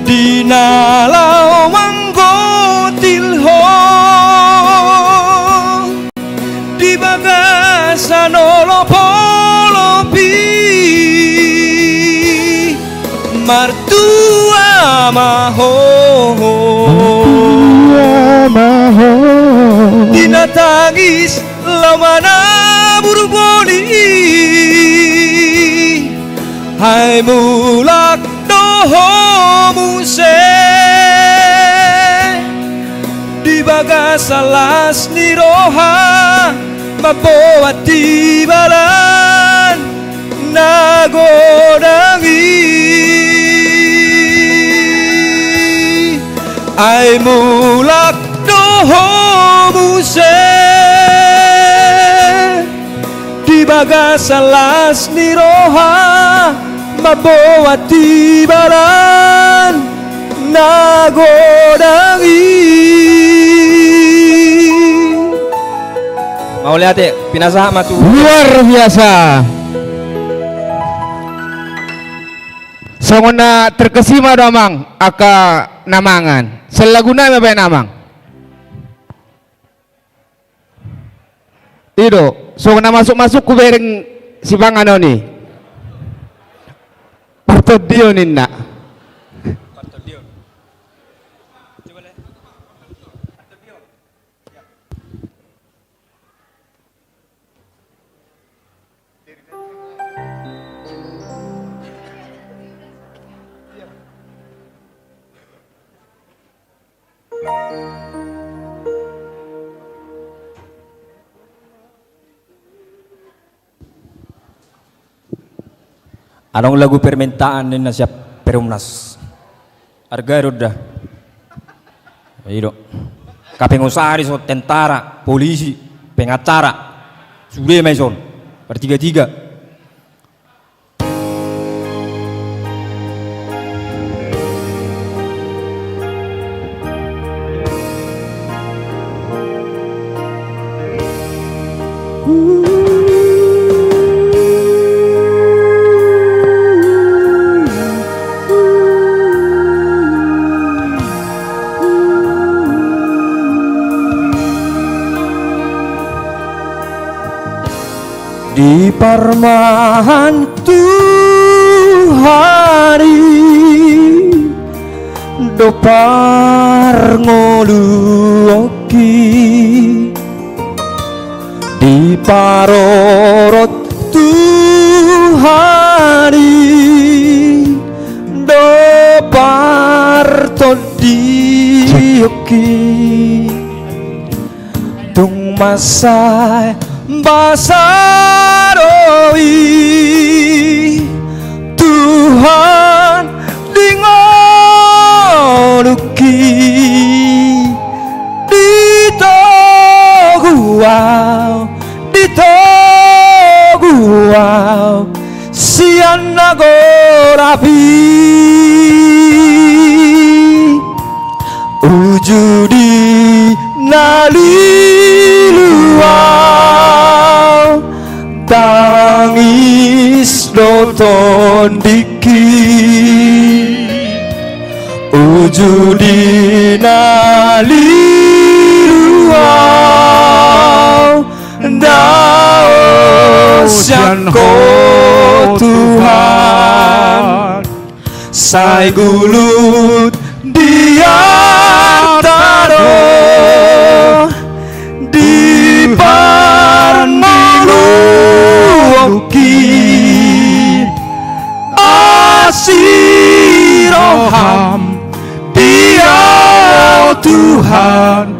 di na laho manggotil ho di bagasan olopolop i. Martua ma ho. Martua ma ho. Di na tangis laho manabur boni i, ai mulak do ho muse di bagasan las ni roha mamboan tibalan na godang i. Ai mulak do ho muse di bagasan las ni roha mamboan tibalan na godang i. Mauliate, pinasahat ma tu. Luar biasa. Songon na terkesima do amang angka na mangan. Selagu nai ma baen amang. I do, songon na masuk-masuk hubereng sipanganon i. Partondion ninna. Adong lagu permintaan ninna sian Perumnas. Arga do da. I do. Angka pengusaha dison, tentara, polisi, pengacara. Sude ma dison. Bertiga-tiga. Di parmahan Tuhan i do parngoluonki, diparorot Tuhan i do partondionki. Tung mansai basa do i Tuhan di ngolungki, di togu au, di togu au sian na godang i. Uju di na lilu au, tangis do tondingki. Uju di na lilu au, dao sian Ho Tuhan. Sai gulut di arta do, di parngoluonki, asi roham di ahu Tuhan,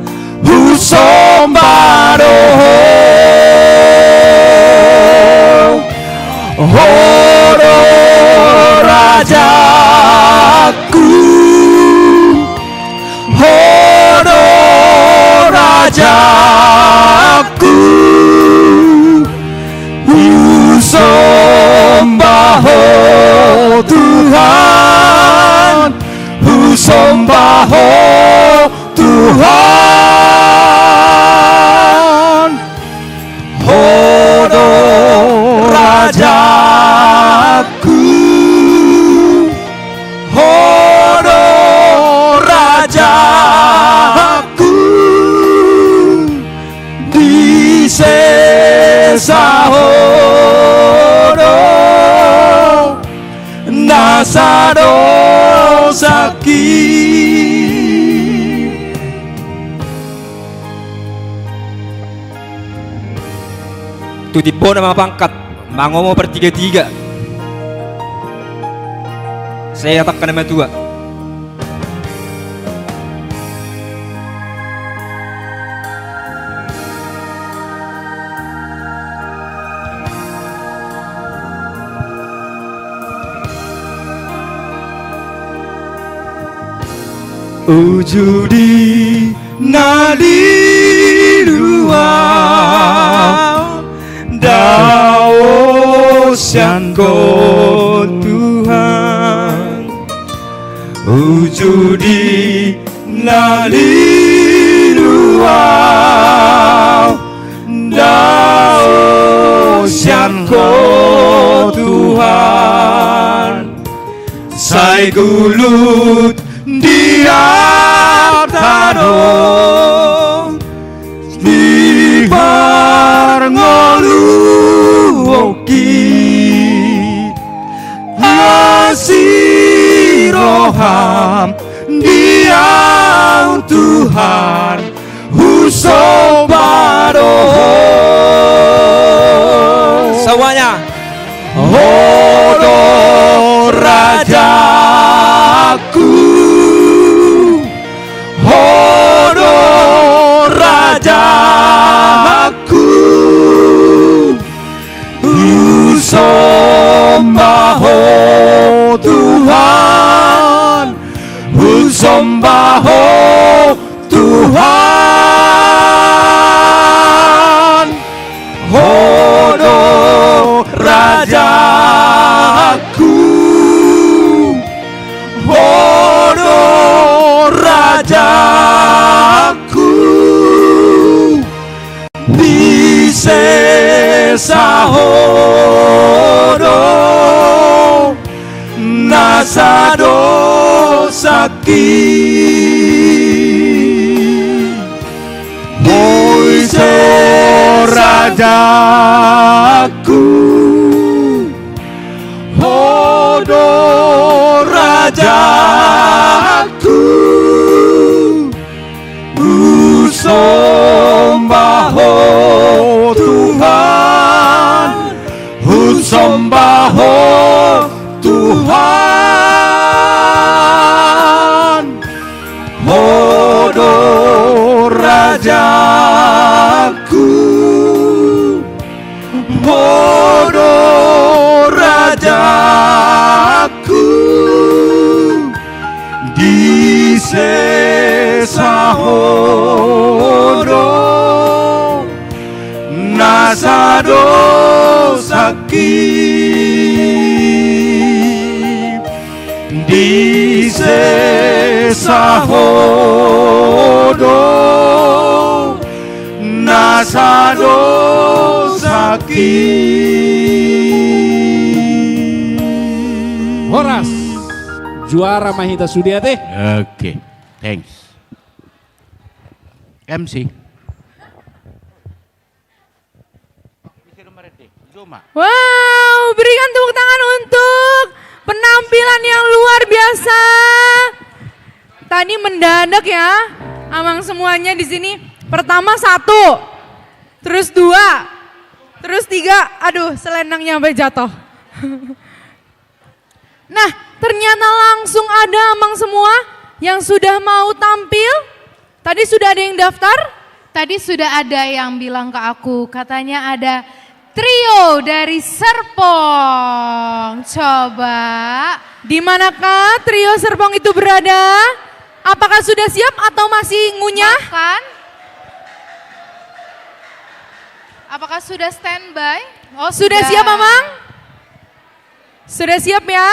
husomba do Ho. Ho do rajaku, Ho do rajaku, husomba Ho Tuhan, husomba Ho Tuhan. Ho do rajaku, Ho do rajaku, di sesa Ho do na sadosangki. Tu timbona ma pangkat, mangomo partiga-tiga. Sai angka na matua. Uju di na lilu ahu, dao sian Ho Tuhan. Uju di na lilu ahu, dao sian Ho Tuhan. Sai gulut di arta do, di parngoluonki, asi roham di ahu Tuhan, husomba do Ho. Semuanya. Ho do rajaku, Ho do rajaku, husomba Ho Tuhan, husomba Ho Tuhan. Ho do rajaku, Ho do rajaku, di sesa Ho do na sadosangki. Ho ise rajaku, Ho do rajaku, husomba Ho Tuhan, husomba Ho Tuhan. Ho do rajaku, Ho do rajaku, di sesa Ho do na sadosangki. Di sesa Ho do na sadosangki. Horas. Juara ma hita sude, ate. Oke. Thanks. M C. Wow, berikan tepuk tangan untuk Penampilan yang luar biasa. Tadi mendadak ya, amang semuanya di sini. Pertama satu, terus dua, terus tiga. Aduh, selendangnya sampai jatuh. Nah, ternyata langsung ada amang semua yang sudah mau tampil. Tadi sudah ada yang daftar? Tadi sudah ada yang bilang ke aku, katanya ada trio dari Serpong. Coba. Di manakah trio Serpong itu berada? Apakah sudah siap atau masih ngunyah? Makan. Apakah sudah standby? Oh, sudah. Sudah siap, Amang? Sudah siap ya?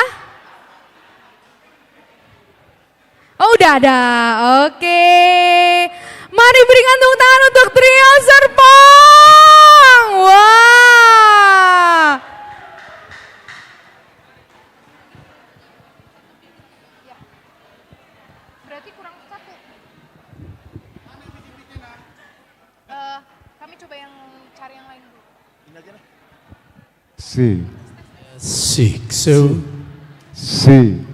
Oh, udah ada. Oke. Mari berikan tepuk tangan untuk trio Serpong. Wah. Berarti kurang satu. Eh, kami coba yang, cari yang lain dulu. Ini aja deh. Si. Six, seven. Si.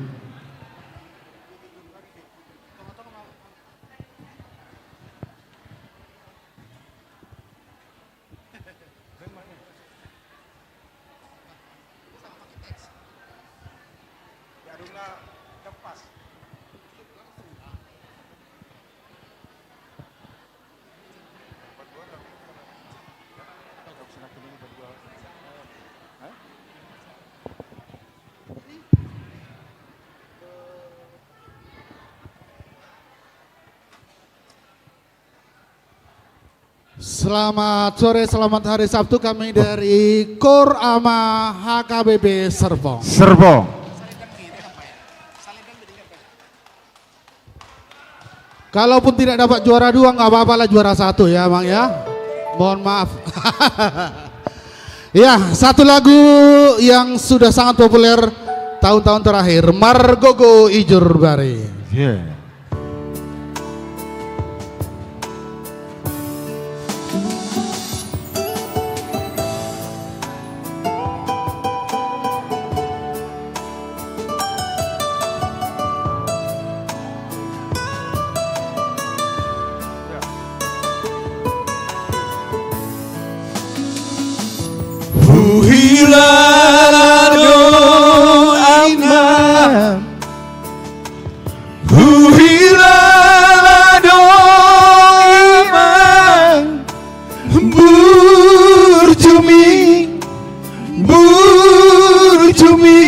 Selamat sore, selamat hari Sabtu. Kami dari Kor Ama H K B P Serpong. Serpong. Kalaupun tidak dapat juara dua, nggak apa-apa lah, juara satu ya, Mang, ya. Mohon maaf. Ya, satu lagu yang sudah sangat populer tahun-tahun terakhir, Margogo Ijurbari. Iya. Huhilala do, Amang. Huhilala do, Amang. Burjumi, burjumi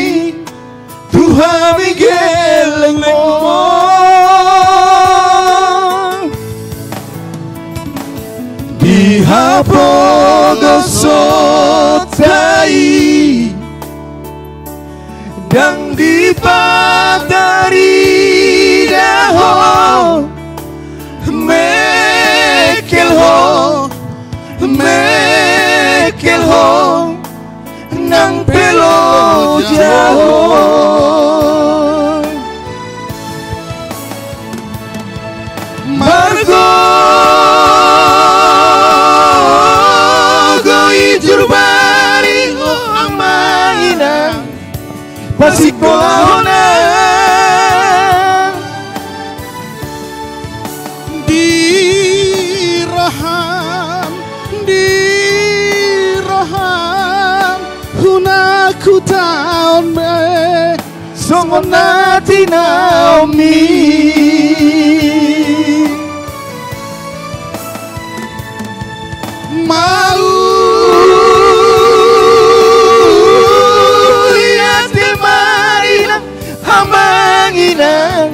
tu hami gellengmon. Di hapogoson ta i, ndang dipatarida ho, mengkel ho, mengkel ho, nang pe loja ho. Margogo Ijurbari ho, Amang Inang, pasikkolahon au. Di roham, di roham, unang hutahon be songon na tinaomi. Mauliate ma di Amang Inang,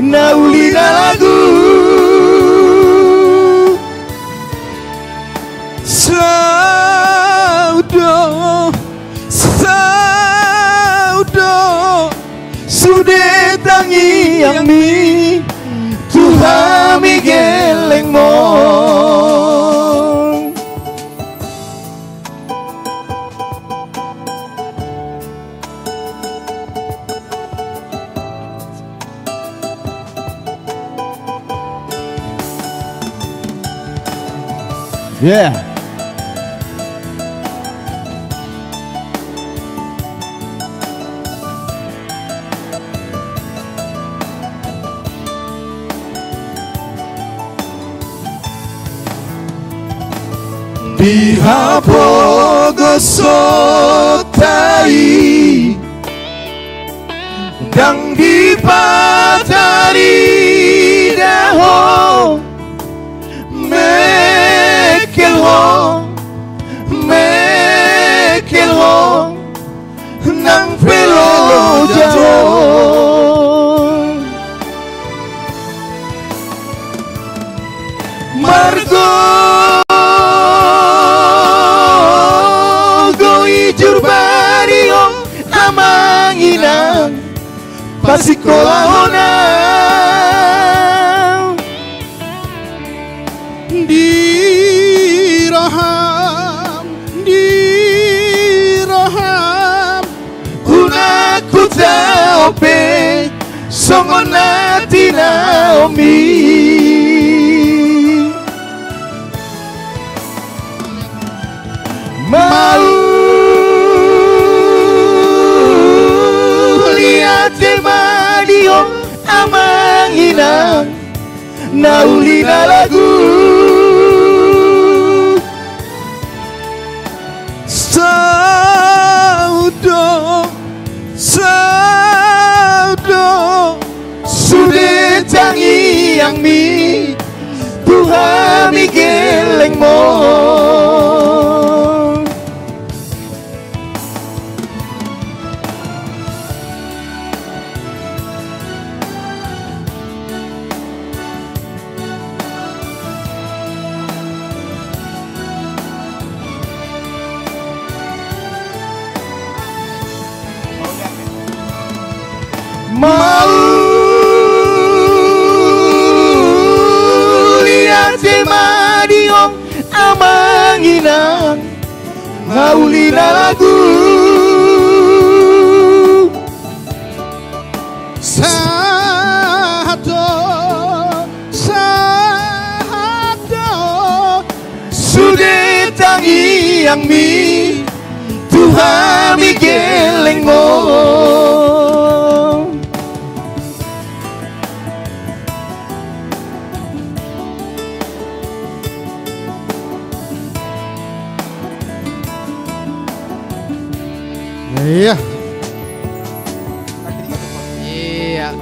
na uli na lagu. Saut do, saut do sude tangiangmi tu hami gellengmon. Yeah. Di hapogoshonta i, ndang dipatarida ho, mengkel ho, mengkel ho, nang pe loja ho. Margogo i jur bari on, amang inang, pasingkolahon ahu. Di roham, di roham, unang hujalo pe songon na tinaomi. Mauliate ma di ho, amang inang, na uli na lagu. Saut do, saut do, sude tangiangmi tu hami gellengmu. Mauliate ma di ho, amang inang, na uli na lagu. Sahat do, sahat do, sude tangiangmi tu hami gellengmu. Iya. Iya.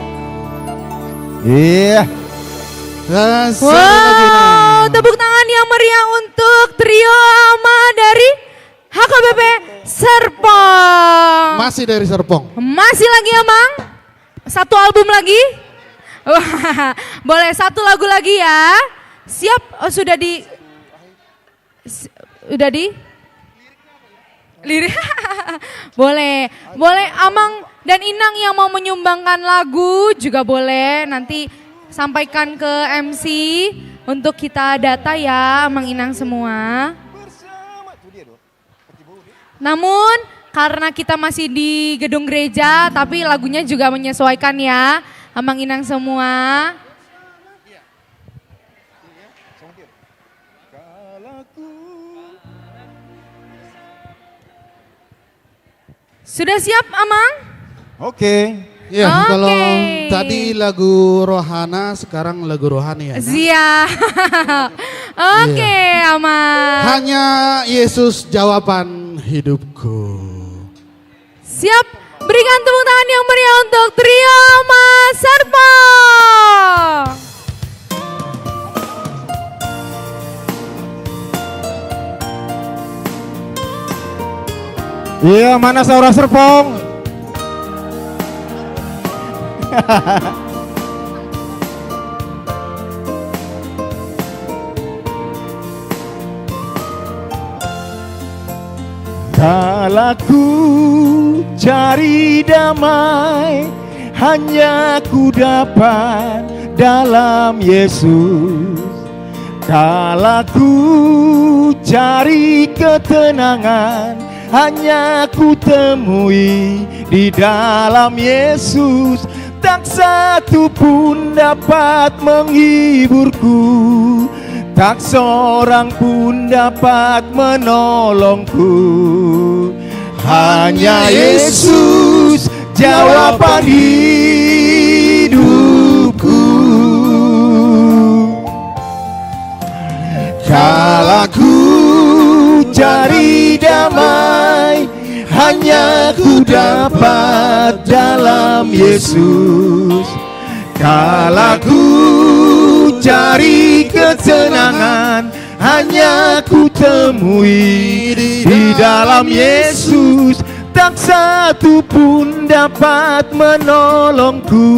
Iya. Wow, tepuk tangan yang meriah untuk trio Ama dari H K B P Serpong. Masih dari Serpong. Masih lagi, Amang? Satu album lagi? Wah, boleh satu lagu lagi ya. Siap? Oh, sudah di S- udah di lirik. Boleh, boleh Amang dan Inang yang mau menyumbangkan lagu juga boleh. Nanti sampaikan ke M C untuk kita data ya, Amang Inang semua. Namun karena kita masih di gedung gereja, tapi lagunya juga menyesuaikan ya, Amang Inang semua. Sudah siap, Amang? Oke. Ya, oke. Kalau tadi lagu Rohana, sekarang lagu Rohani ya, nah? Siap. Oke, iya. Amang. Hanya Yesus jawaban hidupku. Siap, berikan tepuk tangan yang meriah untuk Trio Ama Serpong. Iya, mana saudara Serpong? Kala ku cari damai, hanya ku dapat dalam Yesus. Kala ku cari ketenangan, hanya ku temui di dalam Yesus. Tak satu pun dapat menghiburku, tak seorang pun dapat menolongku. Hanya Yesus jawaban hidupku. Kala ku damai hanya ku dapat dalam Yesus. Kala ku cari ketenangan hanya ku temui di dalam Yesus. Tak satu pun dapat menolongku,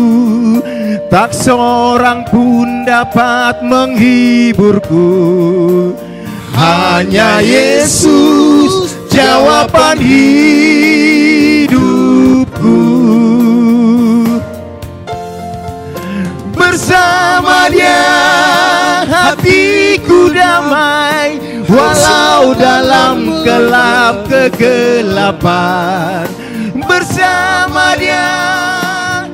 tak seorang pun dapat menghiburku. Hanya Yesus jawaban hidupku. Bersama Dia hatiku damai, walau dalam gelap kegelapan. Bersama Dia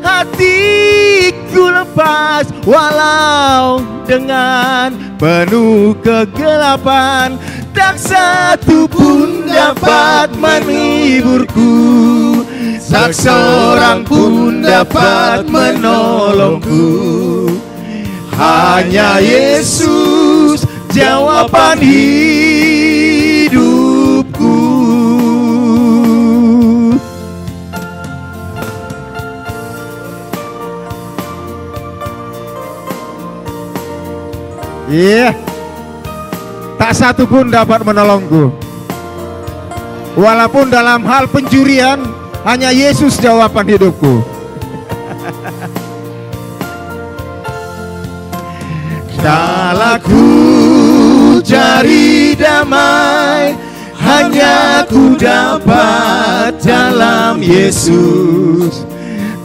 hatiku lepas, walau dengan penuh kegelapan. Tak satu pun dapat menghiburku, tak seorang pun dapat menolongku. Hanya Yesus jawaban hidupku. Iya. Tak satu pun dapat menolongku. Walaupun dalam hal pencurian, hanya Yesus jawaban hidupku. Kala ku cari damai, hanya ku dapat dalam Yesus.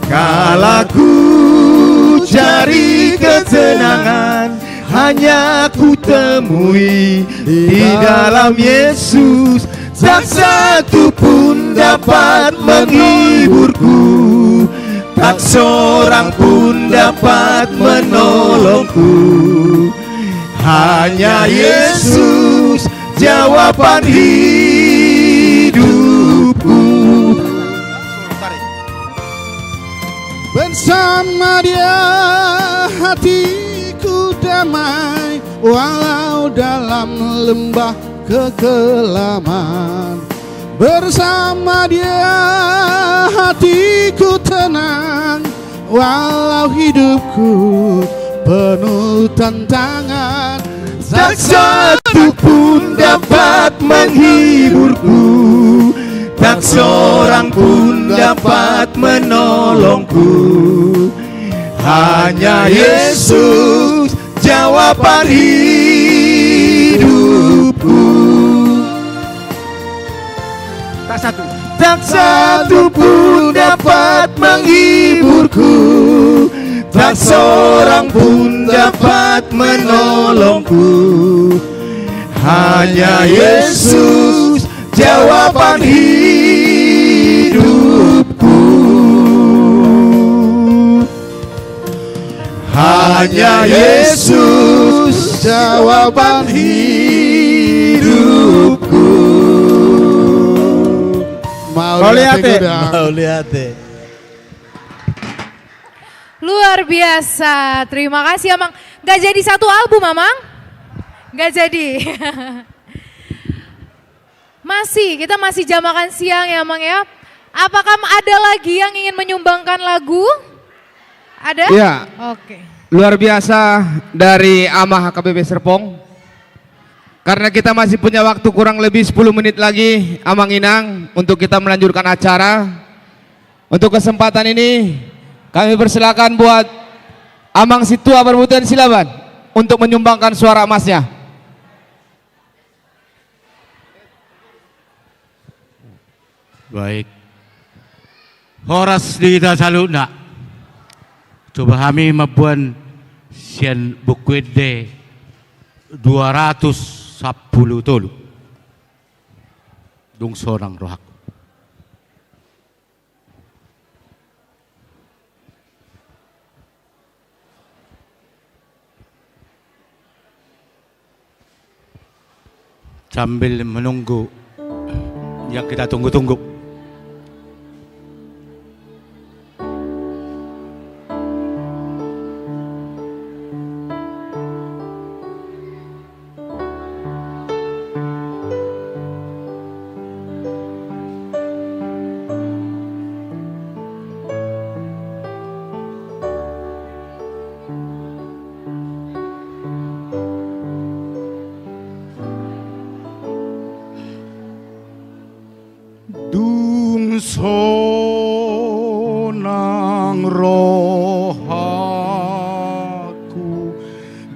Kala ku cari ketenangan, hanya ku temui di dalam Yesus. Tak satu pun dapat menghiburku, tak seorang pun dapat menolongku. Hanya Yesus jawaban hidupku. Bersama Dia hatiku damai, walau dalam lembah kekelaman. Bersama Dia hatiku tenang, walau hidupku penuh tantangan. Tak satu pun dapat menghiburku, tak seorang pun dapat menolongku. Hanya Yesus jawaban hidupku. Tak satu. Tak satu pun dapat menghiburku, tak seorang pun dapat menolongku. Hanya Yesus jawaban hidupku. Hanya Yesus jawaban hidupku. Mauliate. Mauliate. Luar biasa. Terima kasih, Amang. Nggak jadi satu album, Amang? Nggak jadi. Masih, kita masih jam makan siang ya, Mang ya. Apakah ada lagi yang ingin menyumbangkan lagu? Ada? Iya. Oke. Luar biasa dari Ama H K B P Serpong. Karena kita masih punya waktu kurang lebih sepuluh menit lagi, Amang Inang, untuk kita melanjutkan acara. Untuk kesempatan ini, kami persilakan buat Amang Sintua Parbutihan Silaban untuk menyumbangkan suara emasnya. Baik. Horas di hita saluhutna. Coba hami mamboan sian Buku Ende dua ratus sampulu tolu. Dung sonang rohangku. Sambil menunggu yang kita tunggu-tunggu.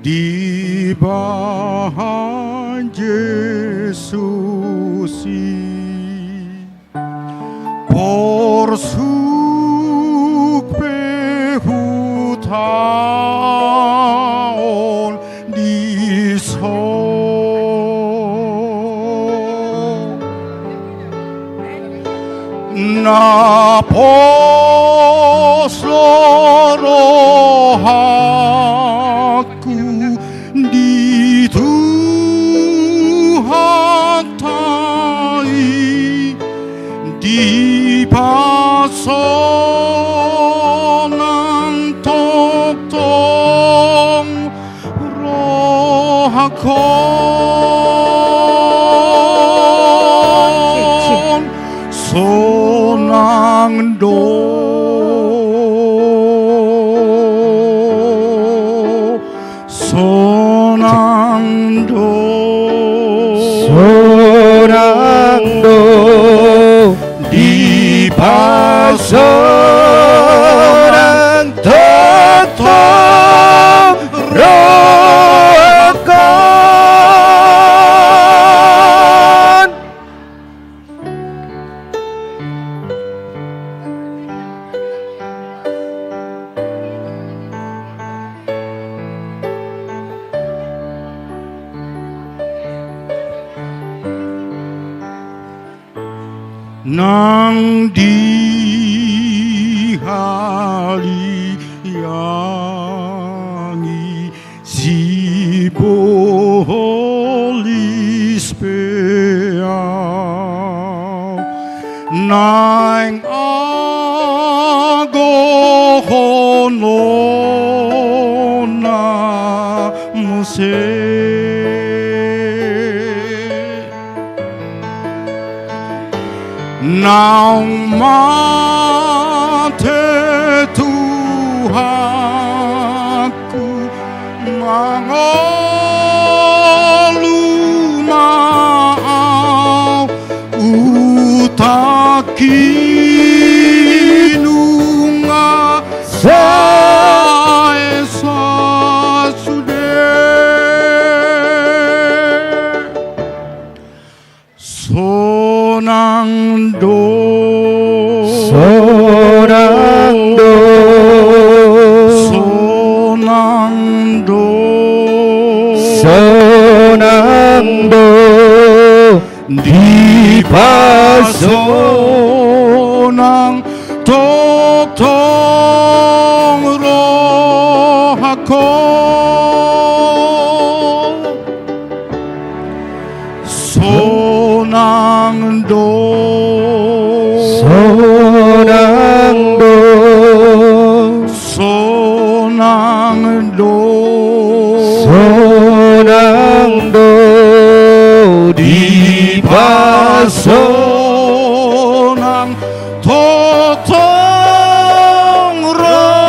Dibahen Jesus i porsuk pe hutaon dison. Na pos do rohangku di Tuhanta i, dipasonang tongtong rohangkon. Sonang do, sonang do, sonang do, dipasonang tongtong rohangkon. Nang dihaliangi sibolis pe ahu, naeng agohononna muse. Naung mate Tuhanku, mangolu ma ahu, utakki nunga sae sasude. Sonang do, sonang do, sonang do, sonang do, dipasonang tongtong rohangkon. Sonang do, sonang do, sonang do, sonang do, dipasonang tongtong rohangkon,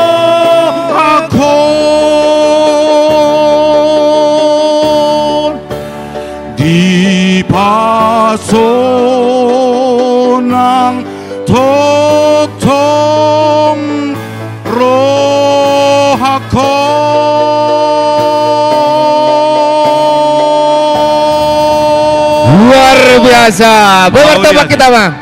dipasonang tongtong rohangkon. Luar biasa. Bertepuk tangan kita, Bang.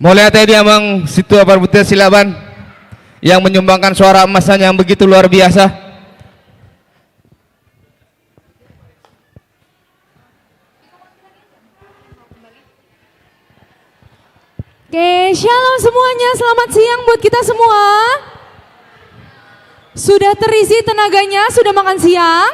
Mauliate di Amang Sintua Parbutian Silaban yang menyumbangkan suara emasnya yang begitu luar biasa. Oke, shalom semuanya, selamat siang buat kita semua. Sudah terisi tenaganya, sudah makan siang?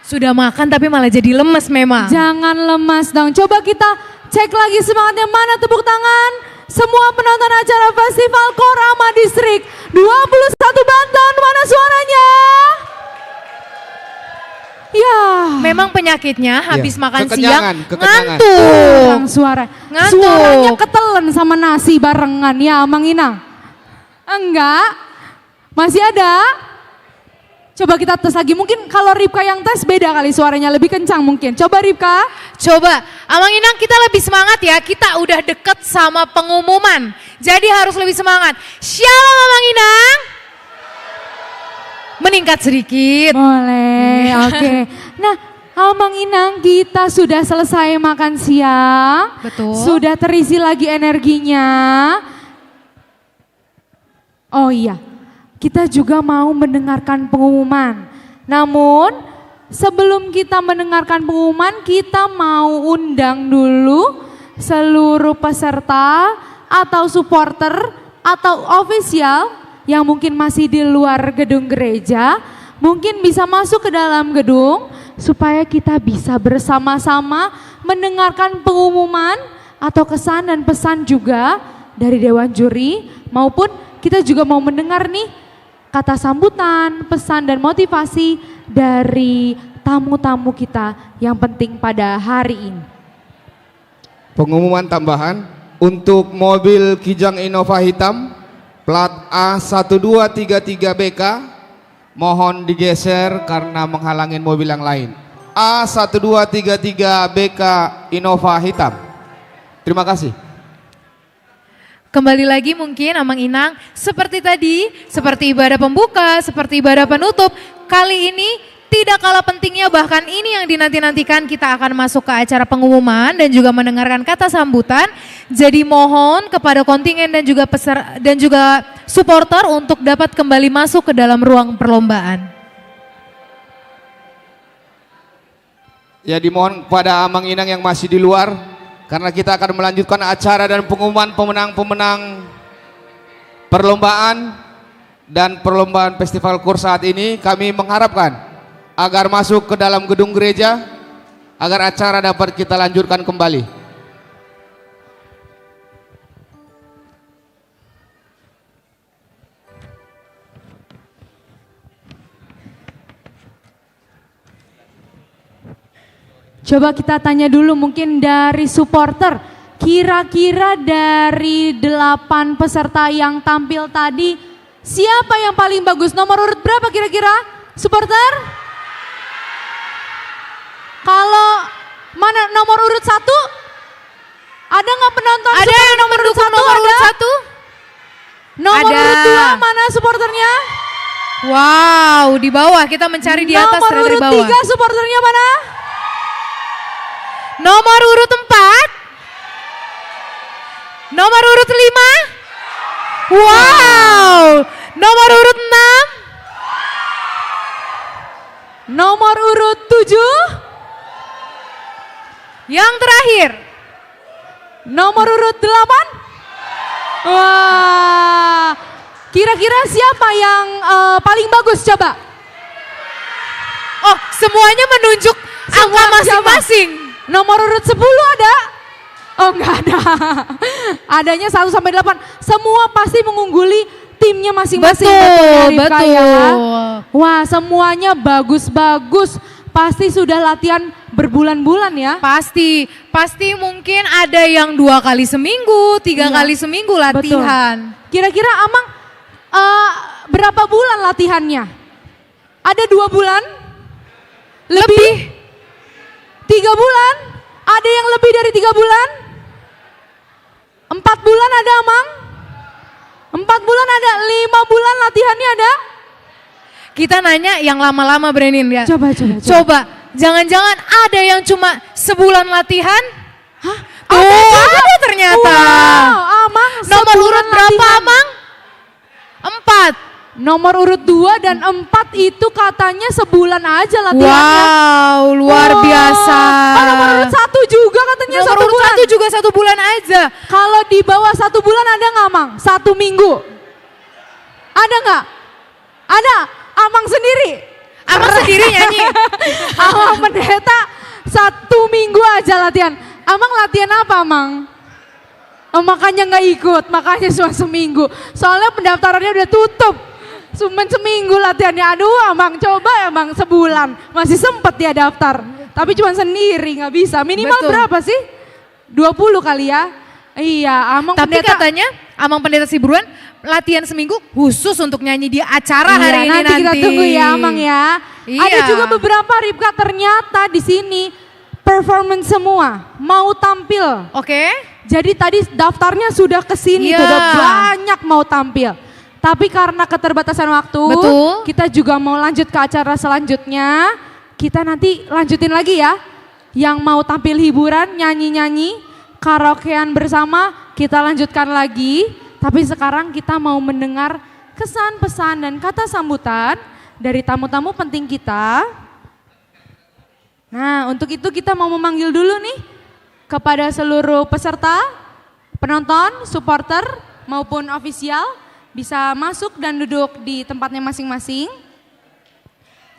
Sudah makan tapi malah jadi lemes memang. Jangan lemas dong. Coba kita cek lagi semangatnya. Mana tepuk tangan semua penonton acara Festival Kor Ama Distrik dua puluh satu Banten? Mana suaranya? Ya. Memang penyakitnya habis makan siang, kekenyangan, kekenyangan, ngantuk. Kurang suara. Ngantuk. Suaranya ketelen sama nasi barengan ya, Amang Inang. Enggak. Masih ada? Coba kita tes lagi. Mungkin kalau Ripka yang tes beda kali suaranya, lebih kencang mungkin. Coba Ripka. Coba, Amang Inang, kita lebih semangat ya. Kita udah deket sama pengumuman. Jadi harus lebih semangat. Shalom, Amang Inang. Meningkat sedikit. Boleh, iya. Oke. Nah, Amang Inang, kita sudah selesai makan siang. Betul. Sudah terisi lagi energinya. Oh iya, kita juga mau mendengarkan pengumuman. Namun, sebelum kita mendengarkan pengumuman, kita mau undang dulu seluruh peserta atau supporter atau official yang mungkin masih di luar gedung gereja, mungkin bisa masuk ke dalam gedung supaya kita bisa bersama-sama mendengarkan pengumuman atau kesan dan pesan juga dari dewan juri, maupun kita juga mau mendengar nih kata sambutan, pesan dan motivasi dari tamu-tamu kita yang penting pada hari ini. Pengumuman tambahan, untuk mobil Kijang Innova hitam, plat A satu dua tiga tiga B K, mohon digeser karena menghalangi mobil yang lain. A satu dua tiga tiga B K Innova hitam. Terima kasih. Kembali lagi mungkin, Amang Inang, seperti tadi, seperti ibadah pembuka, seperti ibadah penutup, kali ini tidak kalah pentingnya, bahkan ini yang dinanti-nantikan, kita akan masuk ke acara pengumuman dan juga mendengarkan kata sambutan. Jadi mohon kepada kontingen dan juga peser-, dan juga supporter untuk dapat kembali masuk ke dalam ruang perlombaan. Ya, dimohon kepada Amang Inang yang masih di luar, karena kita akan melanjutkan acara dan pengumuman pemenang-pemenang perlombaan dan perlombaan Festival Kur saat ini. Kami mengharapkan agar masuk ke dalam gedung gereja, agar acara dapat kita lanjutkan kembali. Coba kita tanya dulu mungkin dari supporter. Kira-kira dari delapan peserta yang tampil tadi, siapa yang paling bagus? Nomor urut berapa kira-kira? Supporter? Kalau mana nomor urut satu? Ada nggak penonton? Ada yang nomor urut satu? Nomor urut satu? Nomor urut dua mana supporternya? Wow, di bawah. Kita mencari di atas, ternyata di bawah. Nomor urut tiga supporternya mana? Nomor urut empat. Nomor urut lima. Wow. Nomor urut enam. Nomor urut tujuh. Yang terakhir. Nomor urut delapan. Wah. Kira-kira siapa yang, eh, paling bagus coba? Oh, semuanya menunjuk angka masing-masing. Nomor urut sepuluh ada? Oh, nggak ada. Adanya satu sampai delapan. Semua pasti mengungguli timnya masing-masing. Betul, betul ya, Ripka, ya? Betul. Wah, semuanya bagus-bagus. Pasti sudah latihan berbulan-bulan ya? Pasti. Pasti mungkin ada yang dua kali seminggu, tiga kali seminggu latihan. Iya, betul. Kira-kira Amang, eh, berapa bulan latihannya? Ada dua bulan? Lebih? Lebih. Tiga bulan? Ada yang lebih dari tiga bulan? Empat bulan ada, Amang? Empat bulan ada, lima bulan latihannya ada? Kita nanya yang lama-lama, Brenin, ya. Coba, coba, coba. Coba, jangan-jangan ada yang cuma sebulan latihan? Hah? Tuh, ada juga? Ada ternyata. Wow, Amang, sebulan latihan. Nomor urut berapa, Amang? Empat. Nomor urut dua dan empat itu katanya sebulan aja latihannya. Wow, luar biasa. Oh, nomor urut satu juga katanya satu bulan. Nomor urut satu juga satu bulan aja. Kalau di bawah satu bulan ada nggak, Mang? Satu minggu. Ada nggak? Ada? Amang sendiri? Amang sendiri nyanyi. Amang pendeta satu minggu aja latihan. Amang latihan apa, Mang? Oh, makanya nggak ikut, makanya cuma seminggu. Soalnya pendaftarannya udah tutup. Cuma seminggu latihannya. Aduh, Amang, coba Amang sebulan. Masih sempet dia daftar. Tapi cuma sendiri, nggak bisa. Minimal berapa sih? Betul. Dua puluh kali ya. Iya, Amang Tapi Pendeta. Katanya, Amang Pendeta Siburuan latihan seminggu khusus untuk nyanyi di acara Iya, hari ini nanti kita nanti. Tunggu ya, Amang ya. Ada Iya. juga beberapa, Ripka, ternyata di sini performance semua, mau tampil. Oke. Jadi tadi daftarnya sudah ke sini, Iya. sudah banyak mau tampil. Tapi karena keterbatasan waktu, Betul. kita juga mau lanjut ke acara selanjutnya. Kita nanti lanjutin lagi ya. Yang mau tampil hiburan, nyanyi-nyanyi, karaokean bersama, kita lanjutkan lagi. Tapi sekarang kita mau mendengar kesan, pesan, dan kata sambutan dari tamu-tamu penting kita. Nah, untuk itu kita mau memanggil dulu nih kepada seluruh peserta, penonton, supporter, maupun ofisial, bisa masuk dan duduk di tempatnya masing-masing.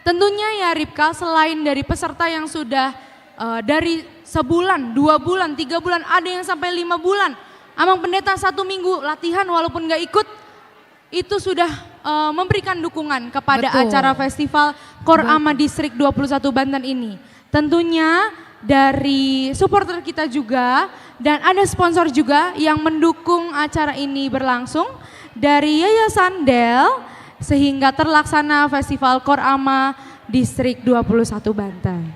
Tentunya ya, Ripka, selain dari peserta yang sudah, eh, dari sebulan, dua bulan, tiga bulan, ada yang sampai lima bulan. Amang Pendeta satu minggu latihan walaupun nggak ikut, itu sudah, eh, memberikan dukungan kepada Betul. acara festival Kor Betul. Ama Distrik dua puluh satu Banten ini. Tentunya dari supporter kita juga, dan ada sponsor juga yang mendukung acara ini berlangsung, dari Yayasan Del, sehingga terlaksana Festival Kor Ama Distrik dua puluh satu Banten.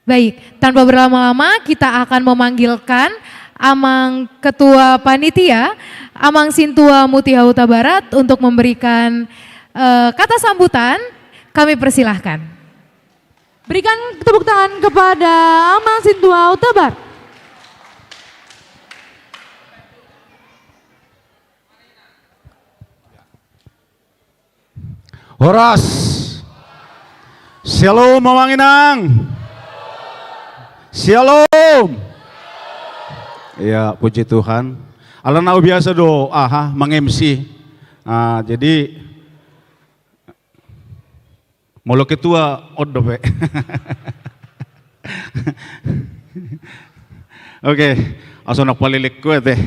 Baik, tanpa berlama-lama, kita akan memanggilkan Amang Ketua Panitia, Amang Sintua Mutiha Hutabarat, untuk memberikan, eh, kata sambutan. Kami persilahkan. Berikan tepuk tangan kepada Amang Sintua Hutabarat. Horas. Shalom, Amang Inang. Shalom. Ya, puji Tuhan. Alana au biasa do, aha, mang-M C. Ah, jadi, molo ketua, on dope. Oke, langsung nak palilek gue deh.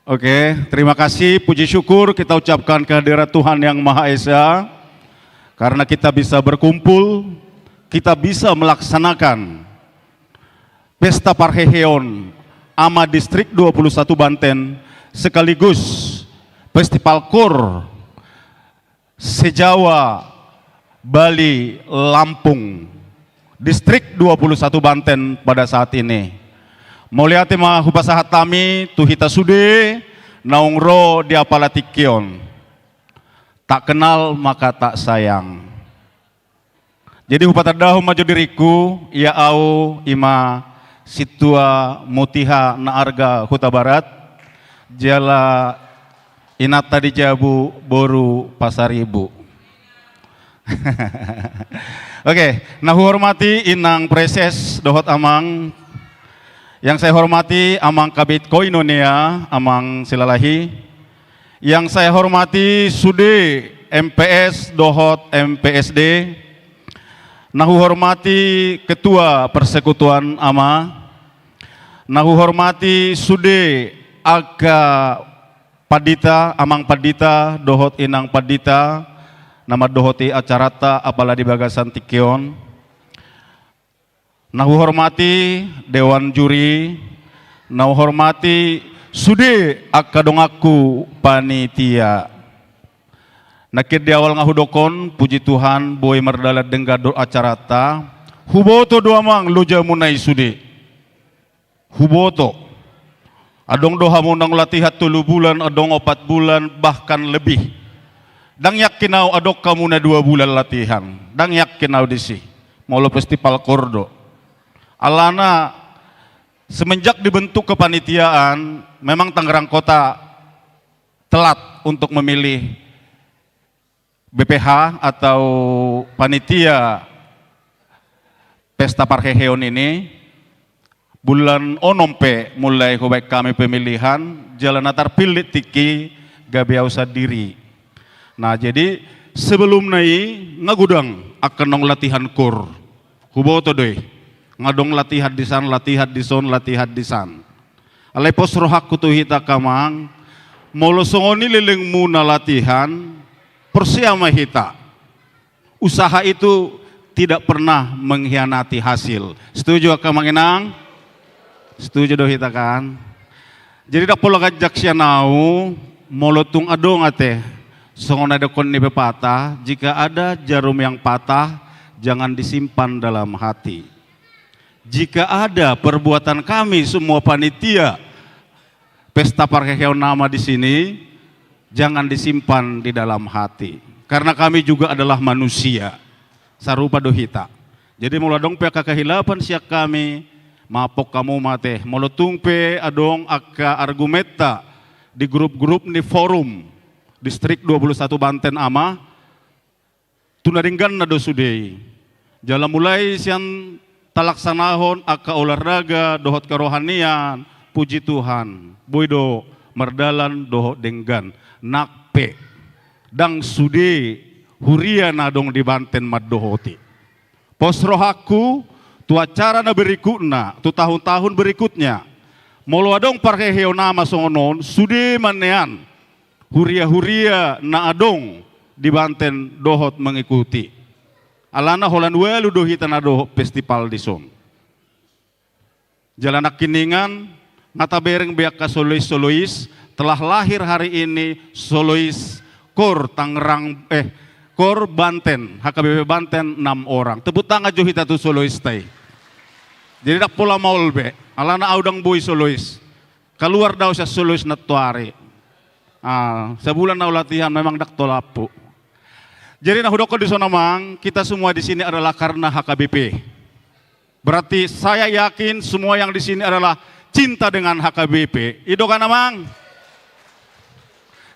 Oke, terima kasih, puji syukur kita ucapkan kehadirat Tuhan Yang Maha Esa, karena kita bisa berkumpul, kita bisa melaksanakan Pesta Parheheon Ama Distrik dua puluh satu Banten, sekaligus Festival Kor se-Jawa Bali Lampung, Distrik dua puluh satu Banten pada saat ini. Mauliate ma hupasahat hami tu hita sude naung ro di apala tingki on. Tak kenal maka tak sayang. Jadi hupatandahon ma jo diringku, ia au ima Sintua Mutiha na Arga Hutabarat, jala inanta di jabu boru Pasaribu. Oke, na huhormati Inang Praeses dohot Amang, yang saya hormati Amang Kabid Koinonia, Amang Silalahi, yang saya hormati sude M P S dohot M P S D, na huhormati Ketua Persekutuan Ama, na huhormati sude angka pandita, Amang Pandita dohot Inang Pandita, na mandohoti acaranta apala di bagasan tingki on. Na huhormati dewan juri, na huhormati sude angka donganku panitia. Nangkin di awal nga hudok on, puji Tuhan, boi mardalan denggan do acaranta. Huboto do, Amang, lojamuna i sude. Huboto. Adong do hamu naung latihan tolu bulan, adong opat bulan, bahkan lebih. Ndang yakin au adong hamu na dua bulan latihan. Ndang yakin au disi. Molo festival kor do. Alana semenjak dibentuk kepanitiaan, memang Tangerang Kota telat untuk memilih B P H atau panitia Pesta Parheheon ini. Bulan onom pe mulai hubaen hami pemilihan, jala na tarpillit tingki gabe au sandiri. Nah, jadi sebelumna i nga godang angka naung latihan kor. Huboto do i. Nga adong latihan disan, latihan dison, latihan disan. Alai pos rohangku tu hita, Amang, molo songon i lelengmuna latihan, porsea ma hita. usaha itu tidak pernah mengkhianati hasil. Setuju angka amang inang? Setuju do hita kan? Jadi ndang pola ganjang sian ahu, molo tung adong ate, songon na didokkon ni pepatah, jika ada jarum yang patah, jangan disimpan dalam hati. Jika ada perbuatan kami semua panitia pesta parheheon nama di sini, jangan disimpan di dalam hati. Karena kami juga adalah manusia. Sarupa do hita. Jadi molo adong pe angka kehilapan sian kami, maaf hamu ma ate. Molo tung pe adong angka argumenta di grup-grup ni forum Distrik dua puluh satu Banten ama, tu na dengganna do sude i. Jala mulai sian talaksanahon angka olahraga dohot kerohanian, puji Tuhan, boi do mardalan dohot denggan. Nang pe, ndang sude huria na adong di Banten mandohoti. Pos rohangku, tu acara na berikutna, tu tahun-tahun berikutnya, molo adong parheheon nama songon on, sude ma nian huria-huria na adong di Banten dohot mengikuti. Alana holan ualu do hita na dohot festival dison. Jala nangkiningan, nga tabereng be angka solois-solois, telah lahir hari ini solois Kor Tangerang, eh, Kor Banten, H K B P Banten enam orang. Tepuk tangan jo hita tu soloista i. Jadi ndang pola maol be, alana ahu ndang boi solois. Kaluar do ahu sian solois nantoari. Ah, sabulan ahu latihan, memang ndang tolap hu. Jadi na hudokkon dison amang, kita semua di sini adalah karena H K B P. Berarti saya yakin semua yang di sini adalah cinta dengan H K B P. I do kan amang?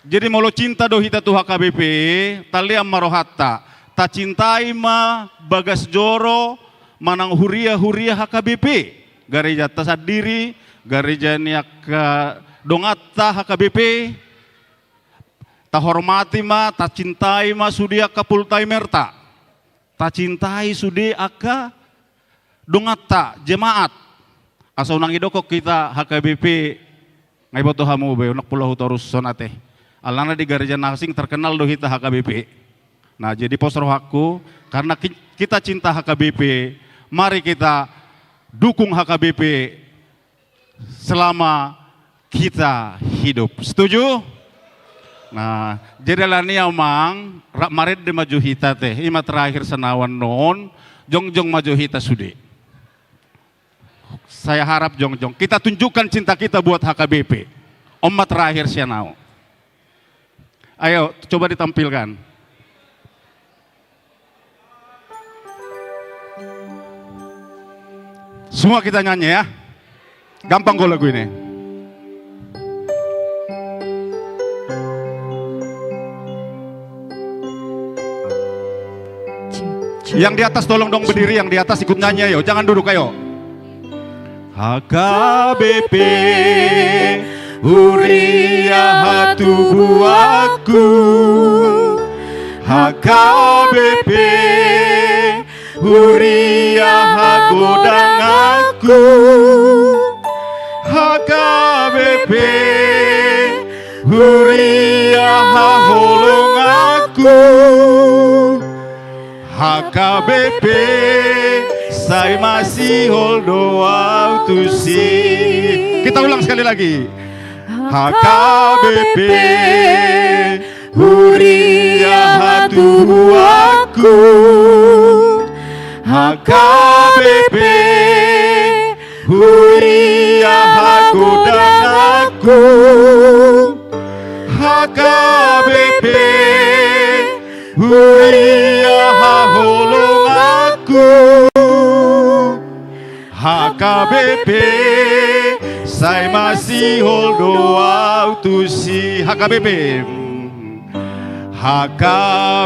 Jadi molo cinta do hita tu H K B P, talean ma rohanta. Tacintai ma bagas joro manang huria-huria H K B P. Garejanta sandiri, gareja ni angka donganta H K B P. Tahormati ma, tacintai ma sude angka full timerta. Tacintai sude angka donganta, jemaat. Asa unang didokkon hita H K B P, nga diboto hamu be, unang pola hutorushon ate. Alana di gareja na asing terkenal do hita H K B P. Nah, jadi pos rohangku, karena ki-, kita cinta H K B P, mari kita dukung H K B P selama kita hidup. Setuju? Nah, jadi alani i amang, rap marende ma jo hita ate, i ma terakhir sian ahu annon, jongjong ma jo hita sude. Saya harap jongjong. Kita tunjukkan cinta kita buat H K B P. On ma terakhir sian ahu. Ayo, coba ditampilkan. Semua kita nyanyi ya. Gampang kok lagu ini. Yang di atas tolong dong berdiri, yang di atas ikut nyanyi ayo, jangan duduk ayo. H K B P, huria hatubuanku. H K B P, huria hagodanganku. H K B P, huria haholonganku. H K B P, sai masihol do ahu tusi. Kita ulang sekali lagi. H K B P, huria hatubuanku. H K B P, huria hagodanganku. H K B P, huria haholonganku. H K B P, sai masihol do ahu tusi. H K B P. H K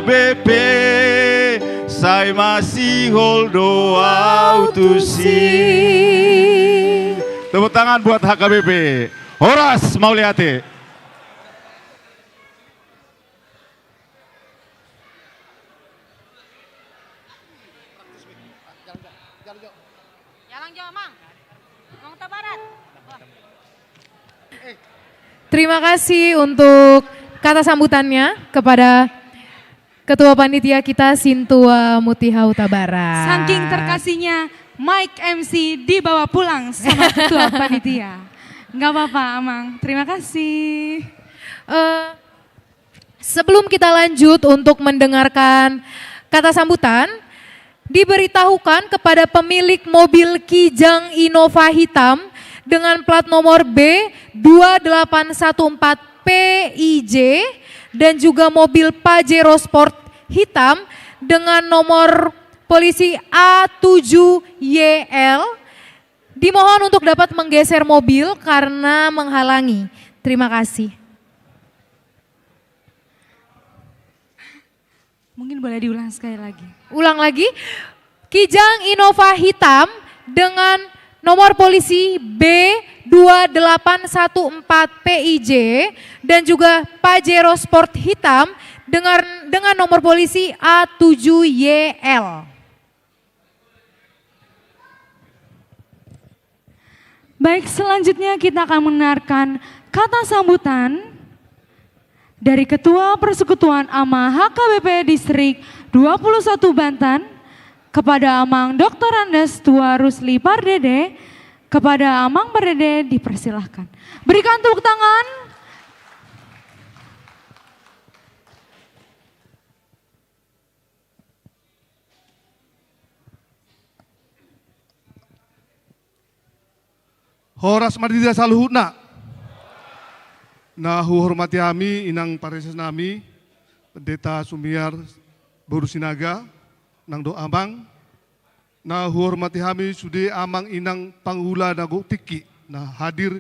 B P, sai masihol do ahu tusi. Tepuk tangan buat H K B P. Horas, mauliate. Jalang jo, Mang. Mang Huta Barat. Terima kasih untuk kata sambutannya kepada Ketua panitia kita Sintua Mutiha Huta Barat. Saking terkasihnya, Mike M C dibawa pulang sama ketua panitia. Nggak apa-apa, Amang. Terima kasih. Eh, sebelum kita lanjut untuk mendengarkan kata sambutan, diberitahukan kepada pemilik mobil Kijang Innova hitam dengan plat nomor B dua delapan satu empat P I J dan juga mobil Pajero Sport hitam dengan nomor polisi A tujuh Y L, dimohon untuk dapat menggeser mobil karena menghalangi. Terima kasih. Mungkin boleh diulang sekali lagi. Ulang lagi. Kijang Innova hitam dengan nomor polisi B dua delapan satu empat P I J dan juga Pajero Sport hitam dengan, dengan nomor polisi A tujuh Y L. Baik, selanjutnya kita akan mendengarkan kata sambutan dari Ketua Persekutuan Ama H K B P Distrik dua puluh satu Banten kepada Amang doktor Andes Tua Rusli Pardede. Kepada Amang Pardede dipersilahkan. Berikan tepuk tangan. Horas ma di hita saluhutna. Na huhormati hami inang parese nami, Pendeta Sumiar boru Sinaga, nang dohot amang. Na huhormati hami sude amang inang pangula na gok tingki na hadir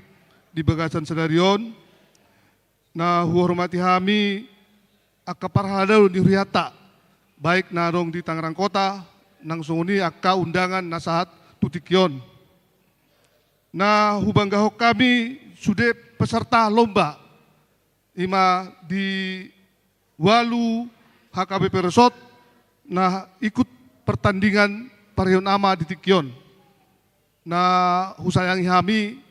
di bagasan sadari on. Na huhormati hami angka parhalado ni hurianta, baik na adong di Tangerang Kota, nang songon i angka undangan na sahat tu tingki on. Na hubanggahon hami sude peserta lomba, i ma di ualu H K B P Resort na ikut pertandingan Parheon Ama di tingki on. Na husayangi hami,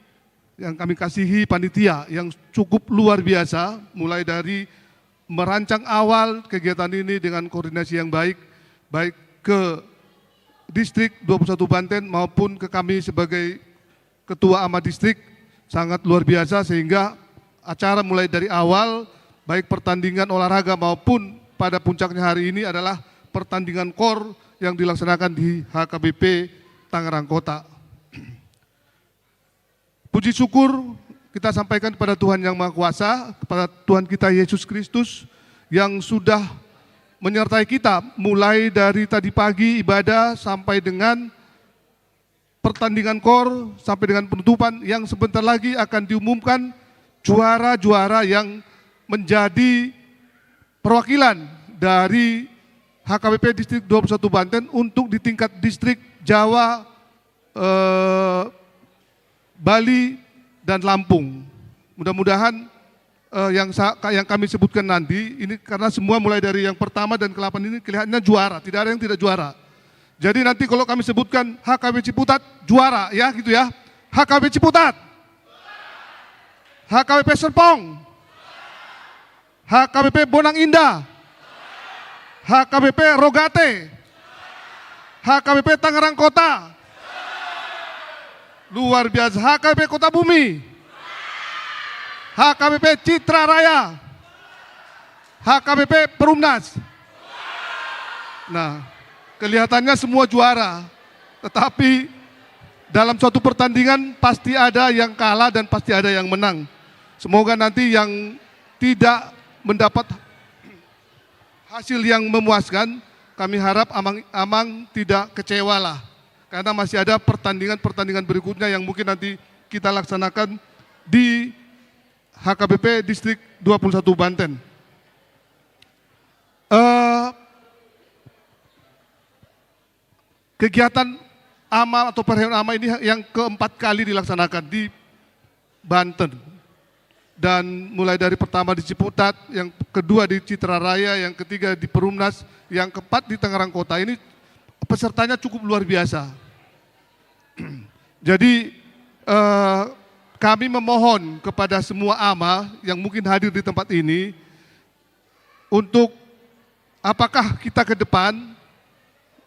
yang kami kasihi, panitia yang cukup luar biasa, mulai dari merancang awal kegiatan ini dengan koordinasi yang baik, baik ke Distrik dua puluh satu Banten maupun ke kami sebagai Ketua Ama Distrik, sangat luar biasa, sehingga acara mulai dari awal, baik pertandingan olahraga maupun pada puncaknya hari ini adalah pertandingan kor yang dilaksanakan di H K B P Tangerang Kota. Puji syukur kita sampaikan kepada Tuhan Yang Maha Kuasa, kepada Tuhan kita Yesus Kristus yang sudah menyertai kita mulai dari tadi pagi ibadah sampai dengan pertandingan kor, sampai dengan penutupan yang sebentar lagi akan diumumkan juara-juara yang menjadi perwakilan dari H K B P Distrik dua puluh satu Banten untuk di tingkat distrik Jawa, eh, Bali, dan Lampung. Mudah-mudahan, eh, yang sa-, ka-, yang kami sebutkan nanti ini, karena semua mulai dari yang pertama dan kedelapan ini kelihatannya juara, tidak ada yang tidak juara. Jadi nanti kalau kami sebutkan H K B Ciputat juara, ya, gitu ya. H K B Ciputat. H K B P Serpong. H K B P Bonang Indah. H K B P Rogate. H K B P Tangerang Kota. Luar biasa. H K B P Kota Bumi. H K B P Citra Raya. H K B P Perumnas. Nah, kelihatannya semua juara. Tetapi dalam suatu pertandingan pasti ada yang kalah dan pasti ada yang menang. Semoga nanti yang tidak mendapat hasil yang memuaskan, kami harap amang, amang tidak kecewa lah. Karena masih ada pertandingan-pertandingan berikutnya yang mungkin nanti kita laksanakan di H K B P Distrik dua puluh satu Banten. Eh, kegiatan ama atau Parheon Ama ini yang keempat kali dilaksanakan di Banten. Dan mulai dari pertama di Ciputat, yang kedua di Citra Raya, yang ketiga di Perumnas, yang keempat di Tangerang Kota. Ini pesertanya cukup luar biasa. Jadi, eh, kami memohon kepada semua ama yang mungkin hadir di tempat ini untuk apakah kita ke depan,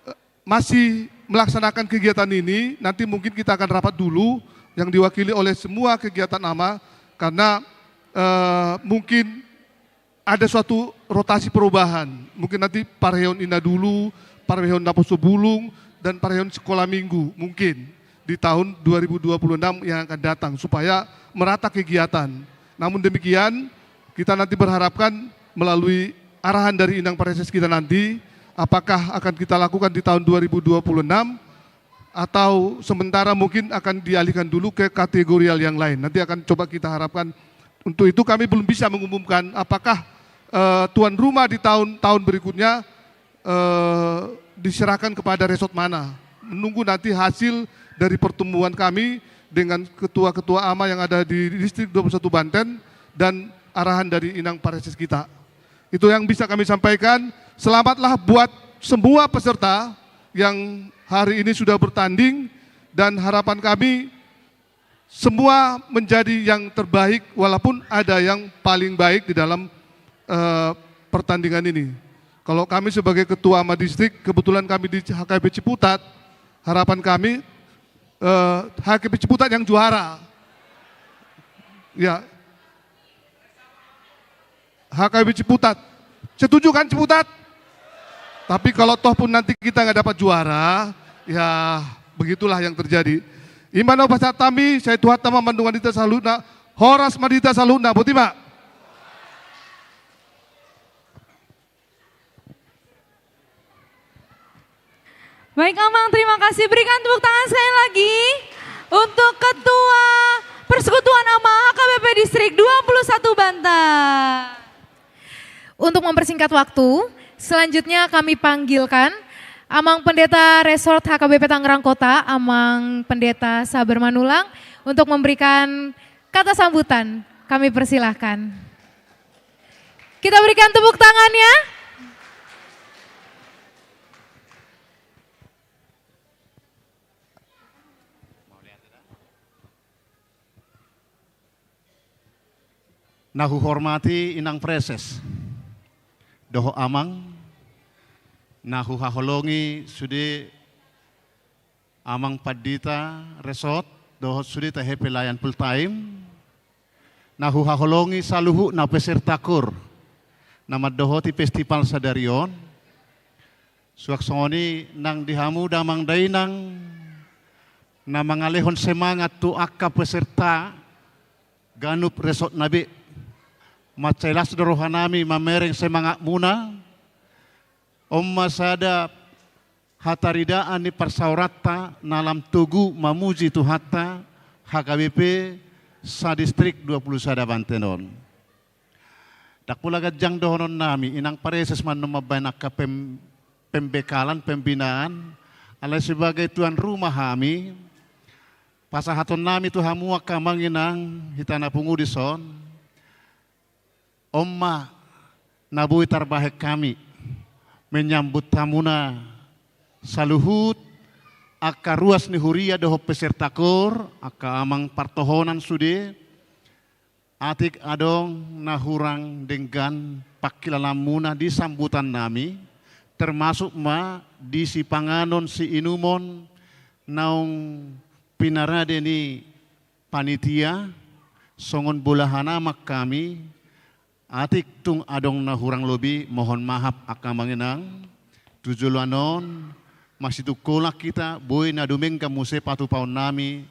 eh, masih melaksanakan kegiatan ini? Nanti mungkin kita akan rapat dulu yang diwakili oleh semua kegiatan ama, karena, eh, mungkin ada suatu rotasi perubahan. Mungkin nanti parheon ina dulu, parheon naposobulung, dan parheon sekolah minggu mungkin di tahun dua ribu dua puluh enam yang akan datang, supaya merata kegiatan. Namun demikian, kita nanti berharapkan melalui arahan dari Inang Praeses kita nanti, apakah akan kita lakukan di tahun dua ribu dua puluh enam, atau sementara mungkin akan dialihkan dulu ke kategorial yang lain. Nanti akan coba kita harapkan. Untuk itu kami belum bisa mengumumkan apakah, eh, tuan rumah di tahun-tahun berikutnya, eh, diserahkan kepada resort mana. Menunggu nanti hasil dari pertemuan kami dengan ketua-ketua ama yang ada di Distrik dua puluh satu Banten dan arahan dari Inang Praeses kita. Itu yang bisa kami sampaikan. Selamatlah buat semua peserta yang hari ini sudah bertanding, dan harapan kami semua menjadi yang terbaik, walaupun ada yang paling baik di dalam, eh, pertandingan ini. Kalau kami sebagai ketua ama distrik, kebetulan kami di H K B Ciputat, harapan kami, eh, H K B Ciputat yang juara. Ya. H K B Ciputat. Setuju kan Ciputat? Tapi kalau toh pun nanti kita nggak dapat juara, ya begitulah yang terjadi. Ima na hupasahat hami, sai Tuhanta ma mandungani hita saluhutna, horas ma di hita saluhutna, boti ma. Baik, Amang, terima kasih. Berikan tepuk tangan sekali lagi untuk Ketua Persekutuan Ama H K B P Distrik dua puluh satu Banten. Untuk mempersingkat waktu, selanjutnya kami panggilkan Amang Pendeta Resort H K B P Tangerang Kota, Amang Pendeta Sabar Manulang, untuk memberikan kata sambutan. Kami persilahkan. Kita berikan tepuk tangannya. Na huhormati Inang Praeses dohot Amang, na huhaholongi sude Amang Pandita Resort dohot sude tahe pelayan full time, na huhaholongi saluhutna peserta KUR na mandohoti festival sadari on. Suang songon i nang di hamu damang dainang na mangalehon semangat tu angka peserta ganup resort na be. Mansai las do rohanami mamereng semangatmuna. On ma sada hataridaan ni parsaoranta na lam togu mamuji Tuhanta, H K B P sadistrik dua puluh sada Banten on. Ndang pola ganjang dohononnami, Inang Praeses ma annon mambahen angka pem-, pembekalan, pembinaan, alai sebagai tuan rumah hami, pasahatonnami tu hamu angka amang inang, hita na pungu dison, on ma na boi tarbahen hami menyambut hamuna saluhut angka ruas ni huria dohot peserta KUR, angka amang partohonan sude, atik adong na hurang denggan pangkilalaanmuna di sambutannami, termasuk ma di sipanganon siinumon naung pinarade ni panitia, songon bolahan amang hami, atik tung adong na hurang lobi, mohon maaf angka amang inang, tu joloan on, masitungkolan hita, boi na dumenggan muse patupaonnami,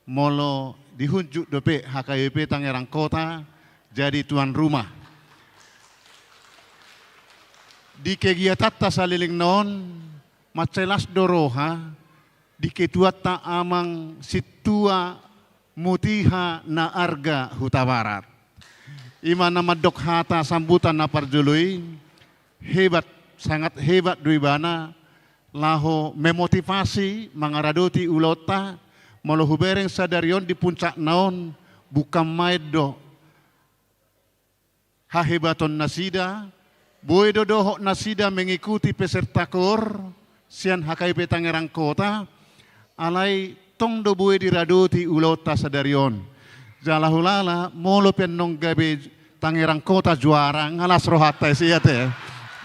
molo dihunjuk dope H K B P Tangerang Kota jadi tuan rumah. Di kegiatanta saleleng on, mansai las do roha, di ketuanta Amang Sintua Mutiha na Arga Hutabarat. Ima na mandok hata sambutan na parjolo i, hebat, sangat hebat do ibana, laho memotivasi, mangaradoti ulaonta, molo hubereng sadari on di puncakna on, bukan main do hahebatonnasida, boi do dohot nasida mengikuti peserta KUR sian H K B P Tangerang Kota, alai tong do boi diradoti ulaonta sadari on. Jala hulala, molo pe annon gabe Tangerang Kota juara, nga las rohanta ise ate.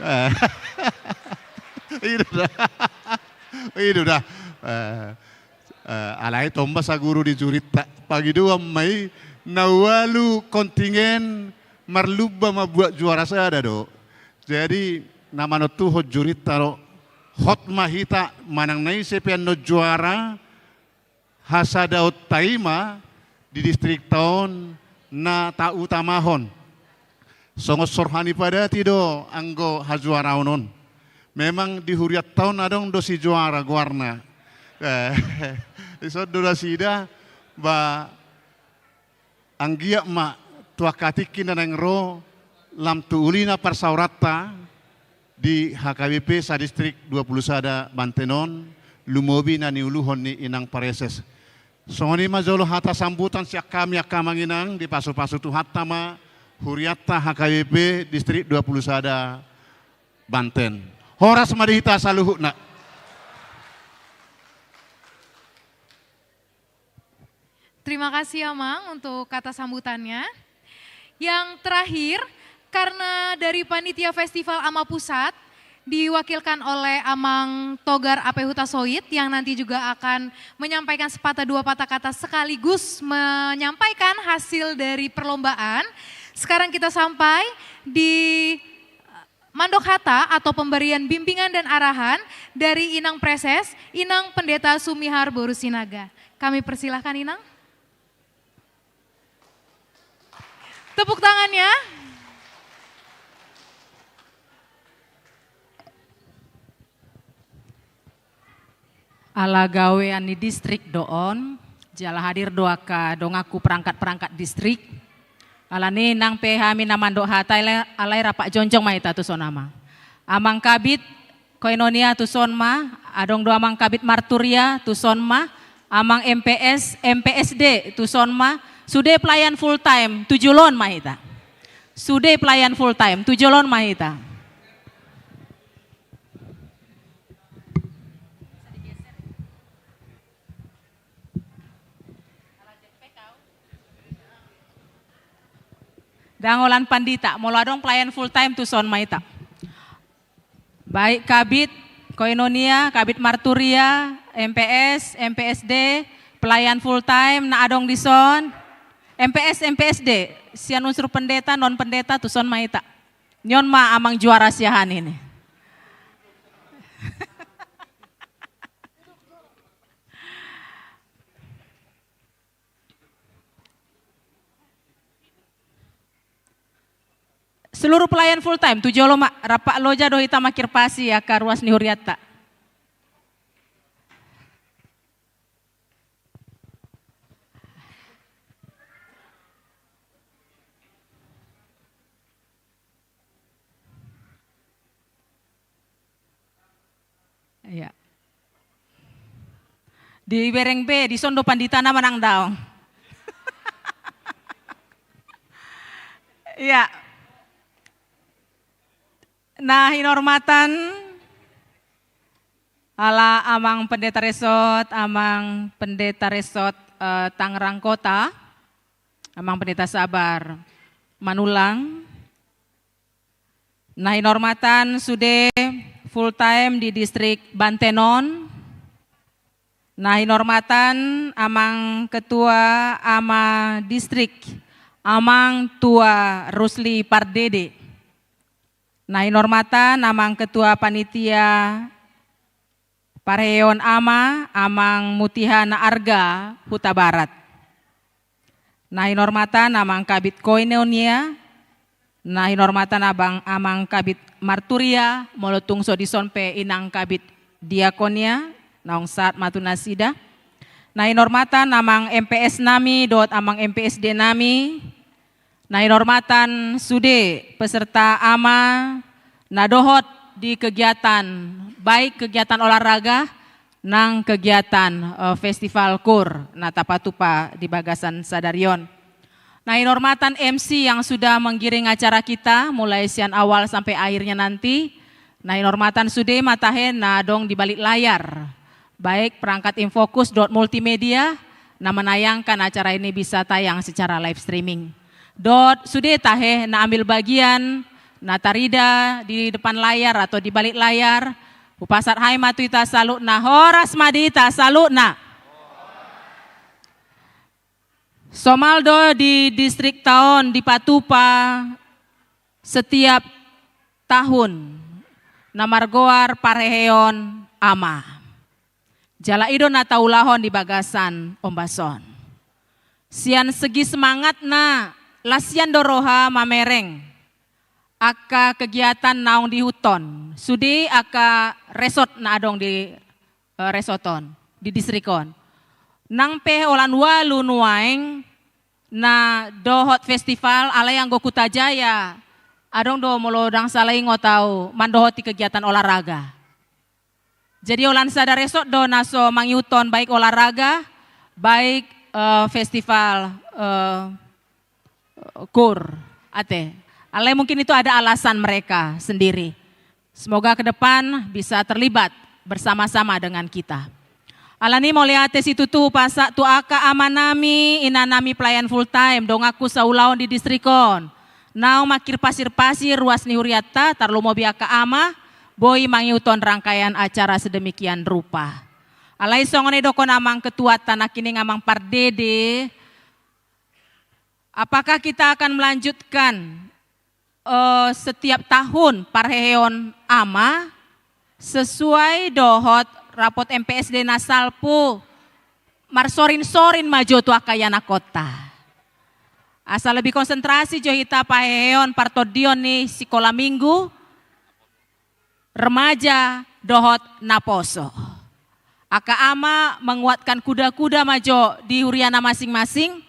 Eh, i do da. I do da. Eh, eh, alai tomba saguru di jurinta. Pangidoan ma i na ualu kontingen marlumba mambuat juara sada do. Jadi na manontuhon jurinta do. Hot ma hita manang na ise pe annon juara, hasadaonta i ma di distrikta on na tautamahon. Songon sorhan i padati do anggo hajuaraon on. Memang di hurianta on adong do si juara goarna. Eh, ison do nasida ba anggiat ma tu angka tingki na naeng ro lam tu ulina parsaoranta di H K B P sadistrik dua pulu sada Banten on, lumobi na niuluhon ni inang pareses. Songon i ma jolo hata sambutan sian hami angka amang inang, dipasupasu Tuhanta ma hurianta H K B P distrik dua pulu sada Banten. Horas ma di hita saluhutna. Terima kasih, Amang, untuk kata sambutannya. Yang terakhir, karena dari Panitia Festival AMA Pusat, diwakilkan oleh Amang Togar A P Hutasoit, yang nanti juga akan menyampaikan sepatah dua patah kata sekaligus menyampaikan hasil dari perlombaan. Sekarang kita sampai di mandok hata atau pemberian bimbingan dan arahan dari Inang Preses, Inang Pendeta Sumihar Boru Sinaga. Kami persilahkan, Inang. Tepuk tangannya. Ala gawean ni distrik do on, jala hadir do angka donganku perangkat-perangkat distrik. Alani nang pe hami na mandok hata, alai, alai rap jongjong ma hita tuson, Amang. Amang Kabid Koinonia tuson ma, adong do Amang Kabid Marturia tuson ma, Amang M P S, M P S D tuson ma, sude pelayan full time tu jolo on ma hita. Sude pelayan full time tu jolo on ma hita. Ndang holan pandita, molo adong pelayan full time tuson ma hita. Baik Kabid Koinonia, Kabid Marturia, M P S, M P S D, pelayan full time na adong dison. M P S, M P S D, sian unsur pendeta, non pendeta tuson ma hita. Nion ma Amang juara siahaan i. Seluruh pelayan full time tu jolo ma, rap loja do hita mangkirpasi angka ruas ni hurianta. Iya. Dibereng be, dison do panditana manang daong. Iya. Na hinormatan ala Amang Pendeta Resort, Amang Pendeta Resort, eh, Tangerang Kota, Amang Pendeta Sabar Manulang. Na hinormatan sude full time di distrik Banten on. Na hinormatan Amang Ketua AMA Distrik, Amang Tua Rusli Pardede. Na hinormatan Amang Ketua Panitia Parheheon AMA, Amang Mutiha Na Arga, Hutabarat. Na hinormatan Amang Kabid Koinonia, na hinormatan Abang Amang Kabid Marturia, molo tung so dison pe Inang Kabid Diakonia, naung sahat ma tu nasida. Na hinormatan Amang M P S nami dohot Amang M P S D nami, na hinormatan sude peserta AMA na dohot di kegiatan, baik kegiatan olahraga nang kegiatan, eh, festival kur na tapatupa di bagasan sadari on. Na hinormatan M C yang sudah menggiring acara kita mulai sian awal sampai akhirnya nanti. Na hinormatan sude ma tahe na adong di balik layar, baik perangkat infokus dohot multimedia na menayangkan acara ini bisa tayang secara live streaming. Dohot sude tahe na ambil bagian na tarida di depan layar atau di balik layar, hupasahat hami ma tu hita saluhutna, horas ma di hita saluhutna. Somal do di distrikta on dipatupa setiap tahun na margoar parheheon ama. Jala i do na taulahon di bagasan ombas on. Sian segi semangatna, las hian do roha mamereng angka kegiatan naung diihuthon, sude angka resort na adong di, eh, resort on, di distrik on. Nang pe holan ualu nuaeng na dohot festival, alai anggo Kuta Jaya adong do, molo ndang sala ingot au, mandohoti kegiatan olahraga. Jadi holan sada resort do na so mangihuthon baik olahraga, baik, eh, festival, eh, KUR, ate. Alai mungkin itu ada alasan mereka sendiri. Semoga ke depan bisa terlibat bersama-sama dengan kita. Alani mauliate situtu hupasahat tu angka amanami, inanami pelayan full time, donganku saulaon di distrik on. Naung mangkirpasirpasir ruas ni hurianta, tarlumobi angka ama, boi mangihuthon rangkaian acara sedemikian rupa. Alai songon i didok amang ketuanta nangkining, amang pardede, apakah kita akan melanjutkan, eh, setiap tahun parheheon ama sesuai dohot rapot M P S D na salpu, marsorinsorin ma jo tu angka ianakhonta. Asa lebih konsentrasi jo hita pahehehon partondion ni sikola minggu, remaja dohot naposo. Angka ama menguatkan kuda-kuda ma jo di huriana masing-masing,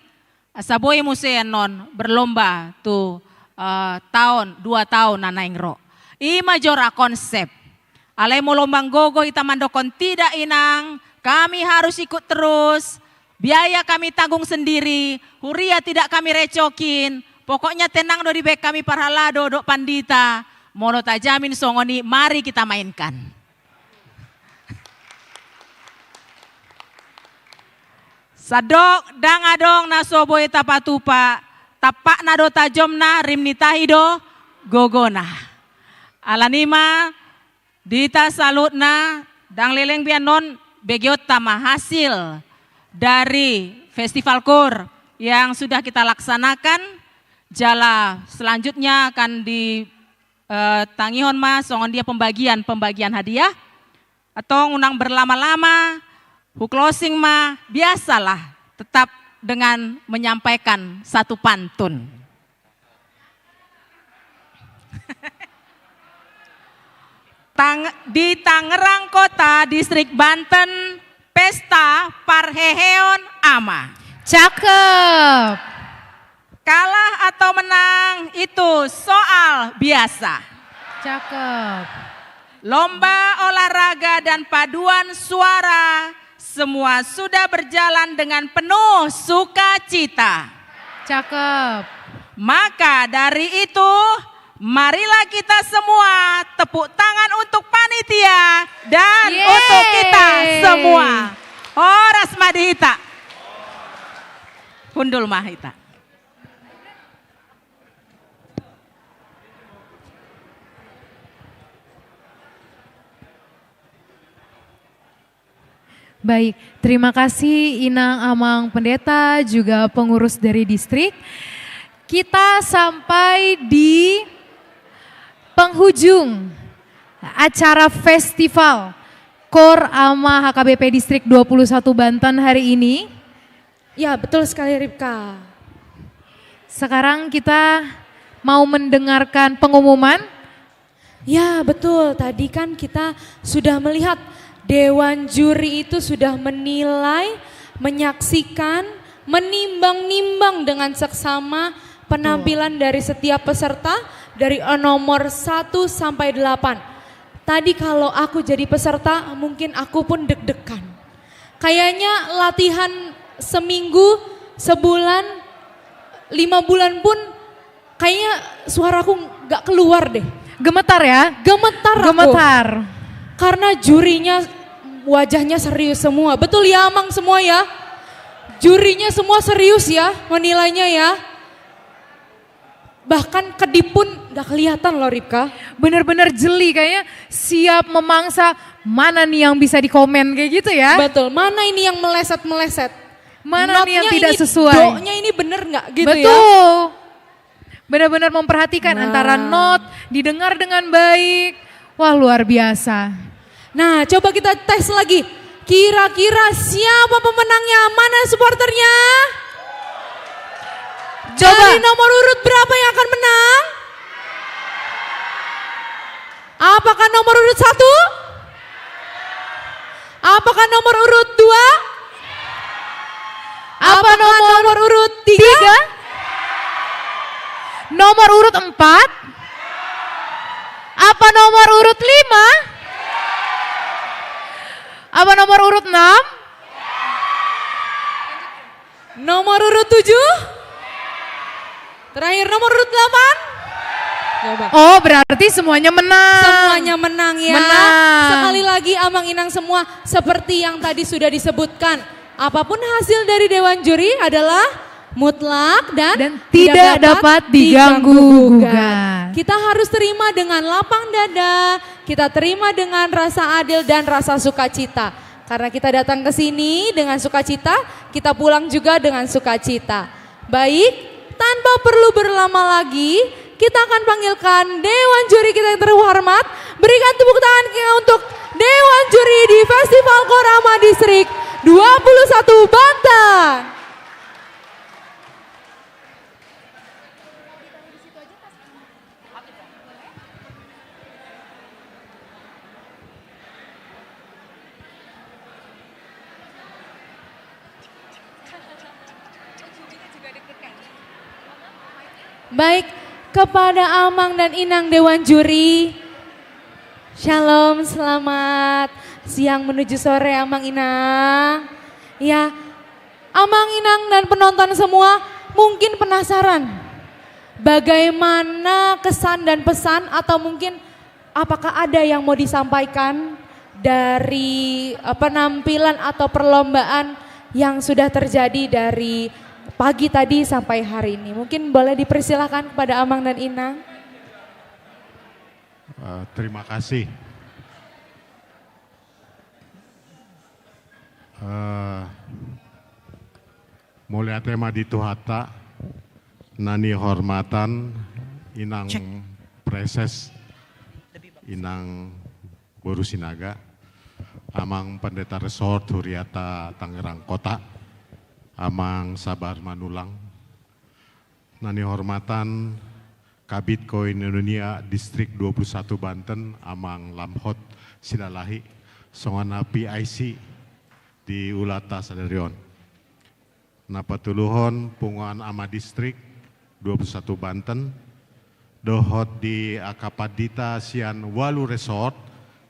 asa boi muse annon berlomba tu, eh, taon, dua taon na naeng ro. I ma jo ra konsep. Alai molo manggogo hita mandokkon, "Tidak, Inang, kami harus ikut terus, biaya kami tanggung sendiri, huria tidak kami recokin, pokoknya tenang do dibaen kami parhalado dohot pandita." Molo tajamin songon i, mari kita mainkan. Sandok ndang adong na so boi tapatupa, tampakna do tajomna, rim ni tahi do gogona. Alani ma, di hita saluhutna, ndang leleng be annon begeonta ma hasil dari festival KUR yang sudah kita laksanakan. Jala selanjutnya akan di, eh, tangihon ma songon dia pembagian, pembagian hadiah. Antong unang berlama-lama, hu closing ma, biasalah, tetap dengan menyampaikan satu pantun. Tang-, di Tangerang Kota, Distrik Banten, pesta parheheon ama. Cakep. Kalah atau menang itu soal biasa. Cakep. Lomba olahraga dan paduan suara, semua sudah berjalan dengan penuh sukacita. Cakep. Maka dari itu, marilah kita semua tepuk tangan untuk panitia dan Yeay. Untuk kita semua. Horas ma di hita. Hundul ma hita. Baik, terima kasih Inang Amang Pendeta, juga pengurus dari distrik. Kita sampai di penghujung acara festival KOR Ama H K B P Distrik dua puluh satu Banten hari ini. Ya, betul sekali, Ripka. Sekarang kita mau mendengarkan pengumuman. Ya, betul. Tadi kan kita sudah melihat dewan juri itu sudah menilai, menyaksikan, menimbang-nimbang dengan seksama penampilan Betul. Dari setiap peserta, dari nomor satu sampai delapan. Tadi kalau aku jadi peserta, mungkin aku pun deg-degan. Kayaknya latihan seminggu, sebulan, lima bulan pun kayaknya suaraku nggak keluar deh. Gemetar ya? Gemetar aku. Gemetar. Karena jurinya wajahnya serius semua. Betul ya, Amang, semua ya? Jurinya semua serius ya menilainya ya? Bahkan kedip pun nggak kelihatan loh, Ripka. Bener-bener jeli, kayaknya siap memangsa mana nih yang bisa dikomen, kayak gitu ya. Betul, mana ini yang meleset-meleset? Mana nih yang notnya tidak ini, sesuai? Do-nya ini bener nggak gitu ya? Betul. Benar-benar memperhatikan antara not, didengar dengan baik. Wah, luar biasa. Nah, coba kita tes lagi. Kira-kira siapa pemenangnya? Mana supporternya? Coba. Dari nomor urut berapa yang akan menang? Apakah nomor urut satu? Apakah nomor urut dua? Apa nomor urut tiga? Nomor urut empat? Apa nomor urut lima? Apa nomor urut enam? Nomor urut tujuh? Terakhir, nomor urut delapan? Coba. Oh, berarti semuanya menang. Semuanya menang ya. Menang. Sekali lagi, Amang Inang semua, seperti yang tadi sudah disebutkan, apapun hasil dari dewan juri adalah mutlak dan tidak dapat diganggu gugat. Kita harus terima dengan lapang dada, kita terima dengan rasa adil dan rasa sukacita. Karena kita datang ke sini dengan sukacita, kita pulang juga dengan sukacita. Baik, tanpa perlu berlama lagi, kita akan panggilkan dewan juri kita yang terhormat. Berikan tepuk tangan kita untuk dewan juri di Festival KOR Ama Distrik dua puluh satu Banten. Baik, kepada Amang dan Inang dewan juri. Shalom, selamat siang menuju sore, Amang Inang. Ya, Amang Inang dan penonton semua mungkin penasaran bagaimana kesan dan pesan, atau mungkin apakah ada yang mau disampaikan dari, eh, penampilan atau perlombaan yang sudah terjadi dari pagi tadi sampai hari ini. Mungkin boleh dipersilakan kepada Amang dan Inang. Eh, terima kasih. Eh, mauliate ma di Tuhanta, na nihormatan Inang Praeses, Inang boru Sinaga, Amang Pendeta Resort Huriata Tangerang Kota, Amang Sabar Manulang, na nihormatan Kabid Koinonia Distrik dua puluh satu Banten, Amang Lamhot Silalahi, songon na P I C di ulaonta sadari on. Na patoluhon Punguan Ama Distrik dua puluh satu Banten, dohot di angka pandita sian ualu resort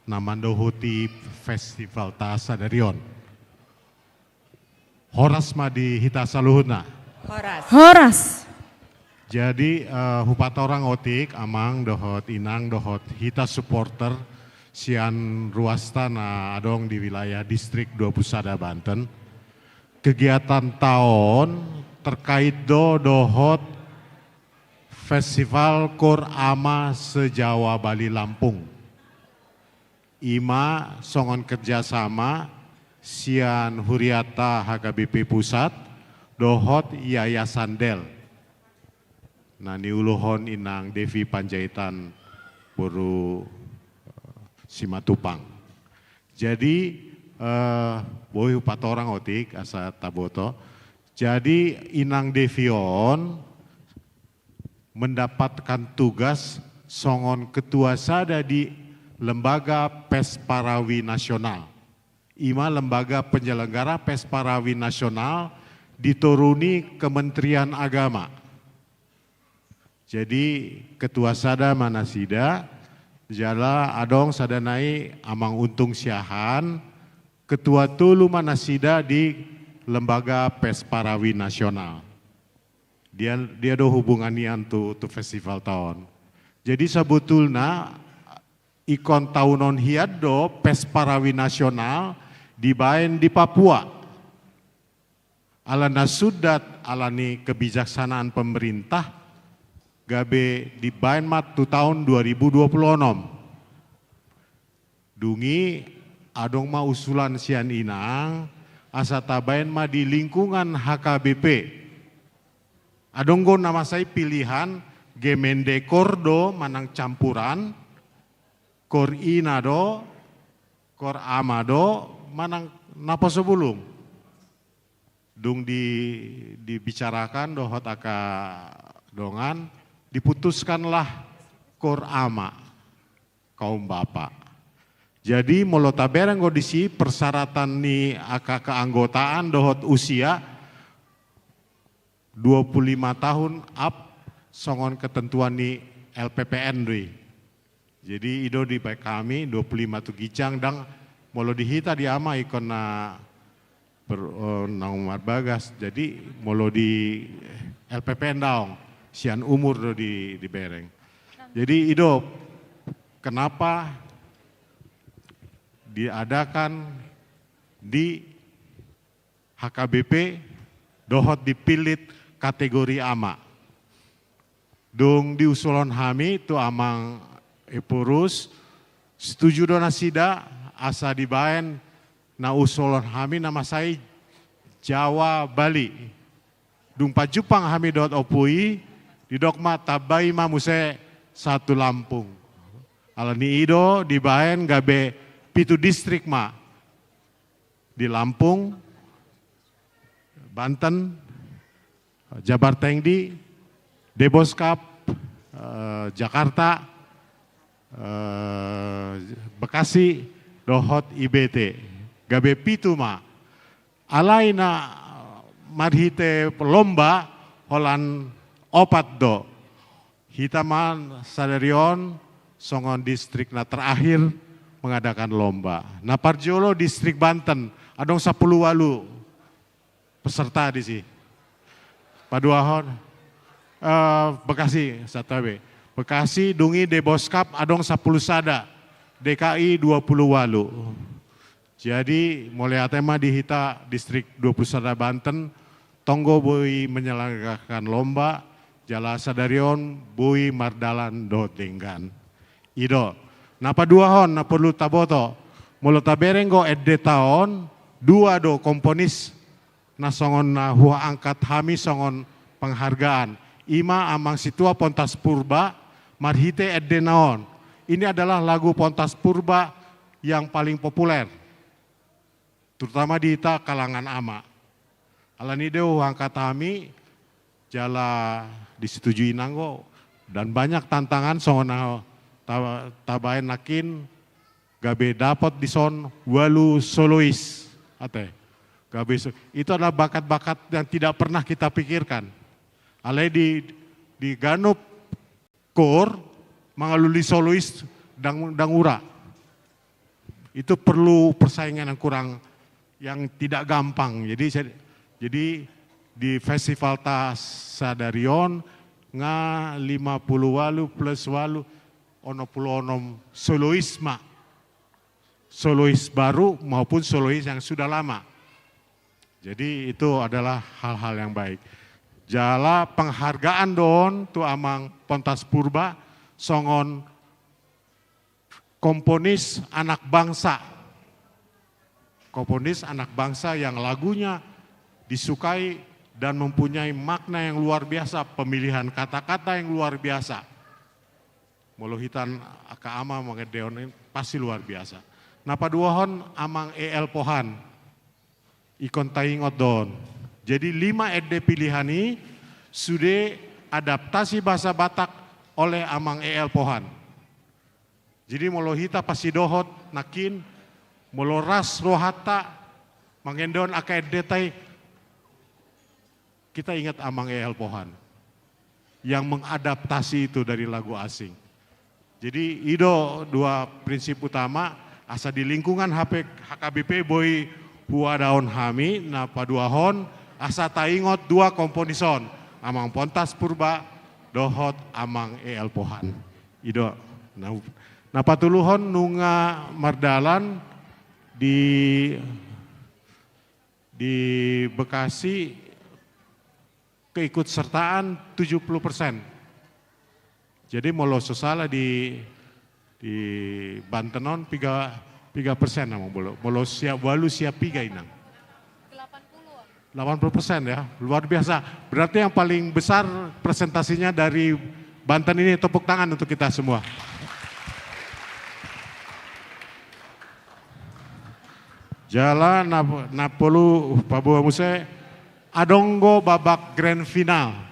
na mandohoti festivalta sadari on. Horas ma di hita saluhutna. Horas. Horas. Jadi, eh, hupatorang otik, Amang dohot Inang dohot hita supporter sian ruasta na adong di wilayah Distrik dua puluh sada Banten. Kegiatanta on terkait do dohot Festival KOR Ama se-Jawa Bali Lampung. I ma songon kerjasama sian huriata H K B P Pusat dohot Yayasan Del. Na niuluhon Inang Devi Panjaitan boru, eh, Simatupang. Jadi, eh, boi hupatorang otik asa taboto. Jadi, Inang Devi on mendapatkan tugas songon ketua sada di Lembaga Pesparawi Nasional. I ma lembaga penyelenggara Pesparawi Nasional di toru ni Kementerian Agama. Jadi, ketua sada ma nasida, jala adong sada nai Amang Untung Siahaan, ketua tolu ma nasida di Lembaga Pesparawi Nasional. Dia, dia do hubungan nian tu, tu festivalta on. Jadi, sabotulna ingkon taon on hian do Pesparawi Nasional dibaen di Papua. Alana sundat, alani kebijaksanaan pemerintah, gabe dibaen ma tu taon dua ribu dua puluh onom. Dung i adong ma usulan sian inang asa tabaen ma di lingkungan H K B P. Adong do na masa i pilihan, gemende kor do manang campuran, kor ina do, kor ama do, manang naposo bulung. Dung di, dibicarakan dohot angka dongan, diputuskanlah kor ama, kaum bapa. Jadi molo tabereng do disi persyaratan ni angka keanggotaan dohot usia, dua puluh lima tahun up, songon ketentuan ni L P P N do i. Jadi i do dibaen hami dua puluh lima tu ginjang, ndang molo di hita di ama ingkon na per, eh, naung marbagas. Jadi molo di L P P N daong, sian umur do di, dibereng. Jadi i do kenapa diadakan di H K B P dohot dipillit kategori ama. Dung diusulhon hami tu amang Ephorus, setuju do nasida asa dibaen na usulhon hami na masa i Jawa Bali. Dung pajumpang hami dohot ompu i, didok ma, tambai ma muse satu Lampung. Alani i do dibaen gabe pitu distrik ma. Di Lampung, Banten, Jabar Tengdi, Deboskap, eh, Jakarta, eh, Bekasi, dohot I B T. Gabe pitu ma. Alai na marhite lomba holan opat do. Hita ma sadari on songon distrik na terakhir mengadakan lomba. Na parjolo distrik Banten, adong sampulu ualu peserta disi. Paduahon, eh, Bekasi, satabe. Bekasi, dung i Deboskap adong sampulu sada, D K I dua puluh ualu. Jadi mauliate ma di hita distrik dua puluh sada Banten, tong do boi menyelenggarakan lomba, jala sadari on boi mardalan dohot denggan. I do. Na paduahon na porlu taboto, molo tabereng do endeta on, dua do komponis na songon na huangkat hami songon penghargaan. I ma amang Situa Pontas Purba, marhite endena on. Ini adalah lagu Pontas Purba yang paling populer, terutama di hita kalangan ama. Alani i do huangkat hami, jala disetujui inang do. Dan banyak tantangan songon na ta-, tabaen nangkin, gabe dapot dison ualu solois. Ate. Gabe so-, itu adalah bakat-bakat yang tidak pernah kita pikirkan. Alai di, di ganup kor, mangalului solois ndang, ndang ura. Itu perlu persaingan yang kurang, yang tidak gampang. Jadi saya, jadi di festivalta sadari on nga lima puluh ualu plus ualu, onom puluh onom solois ma. Solois baru maupun solois yang sudah lama. Jadi itu adalah hal-hal yang baik. Jala penghargaan do on tu amang Pontas Purba songon komponis anak bangsa. Komponis anak bangsa yang lagunya disukai dan mempunyai makna yang luar biasa, pemilihan kata-kata yang luar biasa. Molo hita angka ama mangendehon i pasti luar biasa. Na paduahon amang E L Pohan. Ingkon taingot do on. Jadi lima ende pilihan i sude adaptasi bahasa Batak oleh amang E L Pohan. Jadi molo hita pasidohot nangkin, molo ras rohanta mangendehon angka endeta i, kita ingat amang E L Pohan yang mengadaptasi itu dari lagu asing. Jadi i do dua prinsip utama, asa di lingkungan H P, H K B P boi huadahon hami. Na paduahon, asa taingot dua komponis on, amang Pontas Purba dohot amang E L Pohan. I do. Na, na patoluhon, nunga mardalan di, di Bekasi keikutsertaan tujuh puluh persen. Jadi molo so sala di, di Banten on piga, piga persen amang, molo, molo sia ualu sia piga inang? Delapan puluh persen ya, luar biasa. Berarti yang paling besar presentasinya dari Banten ini, tepuk tangan untuk kita semua. Jala na, na pola paboa muse, adong do babak grand final.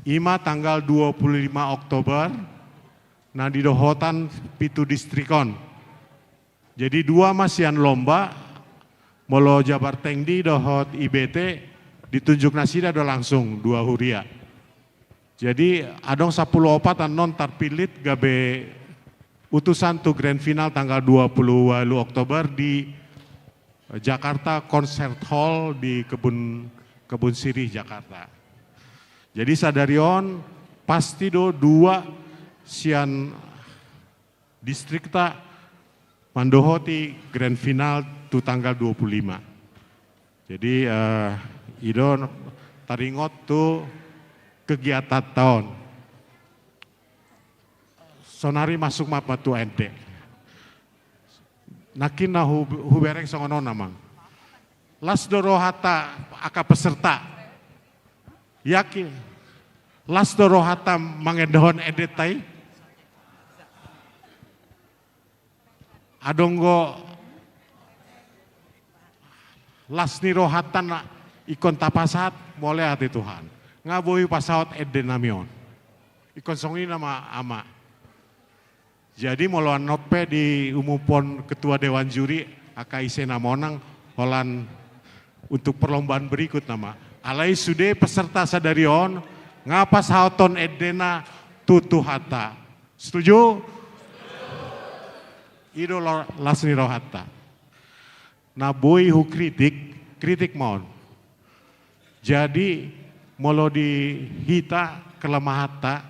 Ima tanggal dua puluh lima Oktober, na di dohotan pitu distrik on. Jadi dua ma sian lomba, molo Jabar Tengdi dohot I B T, ditunjuk nasida do langsung dua huria. Jadi adong sampulu opat annon tarpillit gabe utusan tu grand final tanggal dua puluh ualu Oktober di, eh, Jakarta Concert Hall di Kebun, Kebun Sirih, Jakarta. Jadi sadari on pasti do dua sian distrikta mandohoti grand final tu tanggal dua puluh lima. Jadi, eh, i do taringot tu kegiatanta on. Sonari masuk ma tu ende. Nangkin na hu-, hubereng songon on amang. Las do rohanta angka peserta. Yakin. Las do rohanta mangendehon endenta i. Adong do las ni rohanta na ingkon tapasahat, mauliate Tuhan. Nga boi pasaut ende nami on. Ingkon songon i nama ama. Jadi molo annon pe diumuphon ketua dewan juri, angka ise na monang holan untuk perlombaan berikut nama. Alai sude peserta sadari on nga pasahathon endena tu Tuhanta. Setuju? I do lo-, las ni rohanta. Na boi hukritik, kritik ma on. Jadi molo di hita kelemahanta,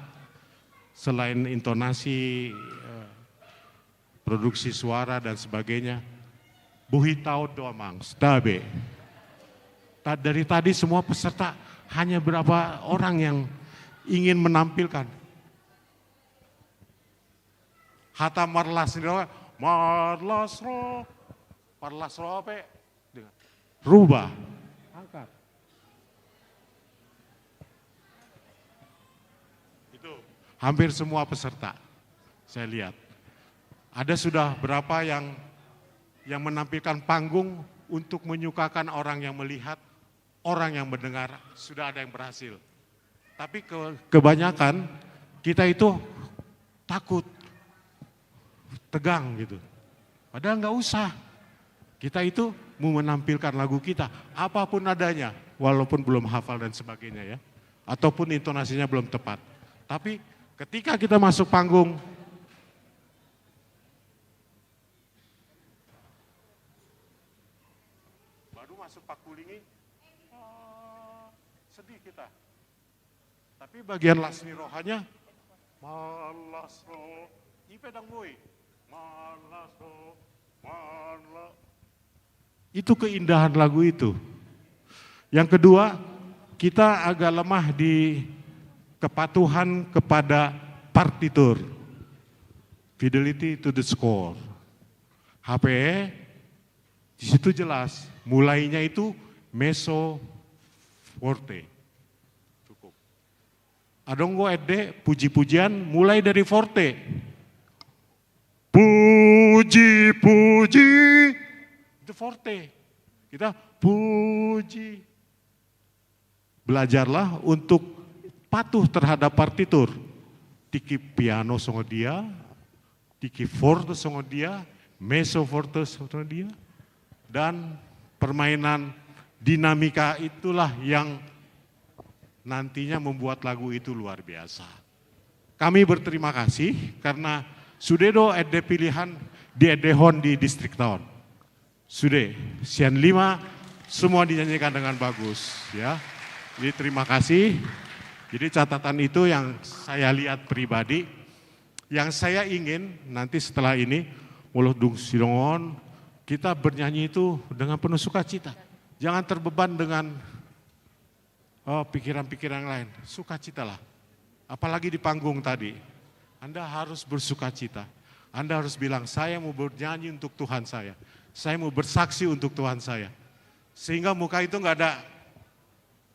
selain intonasi, eh, produksi suara dan sebagainya, bohi taon do amang, setabe. Ta-, dari tadi semua peserta hanya berapa orang yang ingin menampilkan. Hata marlas ni roha, marlas roha, marlas roha pe, dengar. Rubah. Angkat. Itu hampir semua peserta saya lihat. Ada sudah berapa yang, yang menampilkan panggung untuk menyukakan orang yang melihat, orang yang mendengar, sudah ada yang berhasil. Tapi ke-, kebanyakan kita itu takut, tegang gitu. Padahal nggak usah. Kita itu mau menampilkan lagu kita, apapun adanya, walaupun belum hafal dan sebagainya ya. Ataupun intonasinya belum tepat. Tapi ketika kita masuk panggung, baru masuk pakulingi, ah, sedih kita. Tapi bagian las ni rohanya, malas roh, i pe dang boi, malas roh, malas. Itu keindahan lagu itu. Yang kedua, kita agak lemah di kepatuhan kepada partitur. Fidelity to the score. Hape di situ jelas, mulainya itu mezzo forte. Cukup. Adong do ende puji-pujian mulai dari forte. Puji-puji. Itu forte. Kita puji. Belajarlah untuk patuh terhadap partitur. Tingki piano songon dia, tingki forte songon dia, mezzo forte songon dia. Dan permainan dinamika itulah yang nantinya membuat lagu itu luar biasa. Kami berterima kasih karena sude do ende pilihan diendehon di distrikta on. Sude, sian lima, semua dinyanyikan dengan bagus, ya. Jadi terima kasih. Jadi catatan itu yang saya lihat pribadi. Yang saya ingin nanti setelah ini, molo dung sidung on, kita bernyanyi itu dengan penuh sukacita. Jangan terbeban dengan, oh, pikiran-pikiran lain. Sukacitalah. Apalagi di panggung tadi. Anda harus bersukacita. Anda harus bilang, "Saya mau bernyanyi untuk Tuhan saya. Saya mau bersaksi untuk Tuhan saya." Sehingga muka itu nggak ada,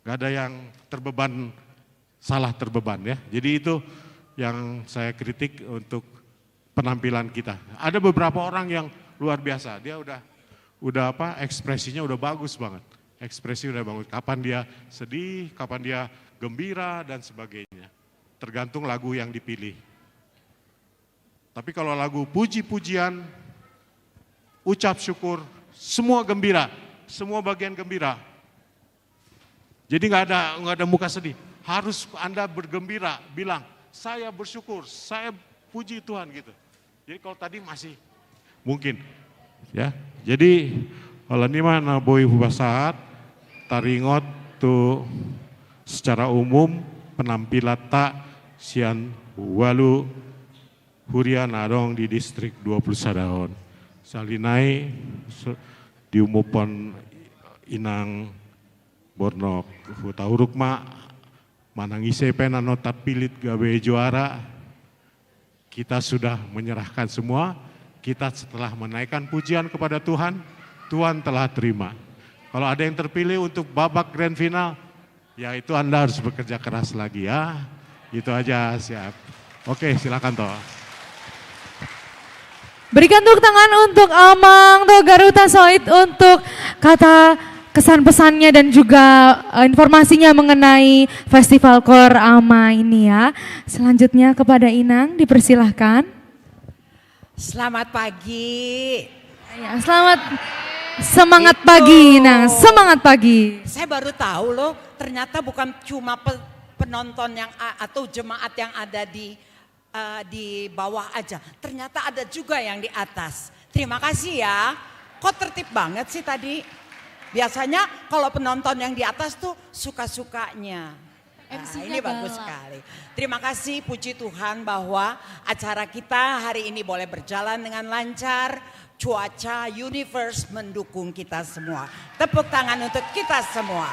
nggak ada yang terbeban, salah terbeban, ya. Jadi itu yang saya kritik untuk penampilan kita. Ada beberapa orang yang luar biasa. Dia udah, udah apa, ekspresinya udah bagus banget. Ekspresi udah bagus. Kapan dia sedih, kapan dia gembira, dan sebagainya. Tergantung lagu yang dipilih. Tapi kalau lagu puji-pujian, ucap syukur, semua gembira, semua bagian gembira. Jadi nggak ada, nggak ada muka sedih. Harus Anda bergembira, bilang, "Saya bersyukur, saya puji Tuhan," gitu. Jadi kalau tadi masih mungkin, ya. Jadi, holan i ma na boi hupasahat, taringot tu secara umum penampilatta sian ualu huria na adong di Distrik dua puluh sada on. Sahali nai, se-, diumuphon Inang Bornok Hutauruk ma, manang ise pe na nunga tapillit gabe juara, kita sudah menyerahkan semua. Kita setelah menaikkan pujian kepada Tuhan, Tuhan telah terima. Kalau ada yang terpilih untuk babak grand final, ya itu Anda harus bekerja keras lagi ya. Itu aja, siap. Oke, silakan toh. Berikan tepuk tangan untuk Amang Togar Hutasoit untuk kata kesan pesannya dan juga, eh, informasinya mengenai Festival Kor Ama ini ya. Selanjutnya kepada Inang, dipersilahkan. Selamat pagi. Ya, selamat, semangat pagi, Inang. Semangat pagi. Saya baru tahu loh, ternyata bukan cuma pe-, penonton yang a-, atau jemaat yang ada di, eh, di bawah aja. Ternyata ada juga yang di atas. Terima kasih ya. Kok tertib banget sih tadi? Biasanya kalau penonton yang di atas tuh suka-sukanya. Nah, M C-nya ini bagus galak sekali. Terima kasih, puji Tuhan bahwa acara kita hari ini boleh berjalan dengan lancar. Cuaca, universe mendukung kita semua. Tepuk tangan untuk kita semua.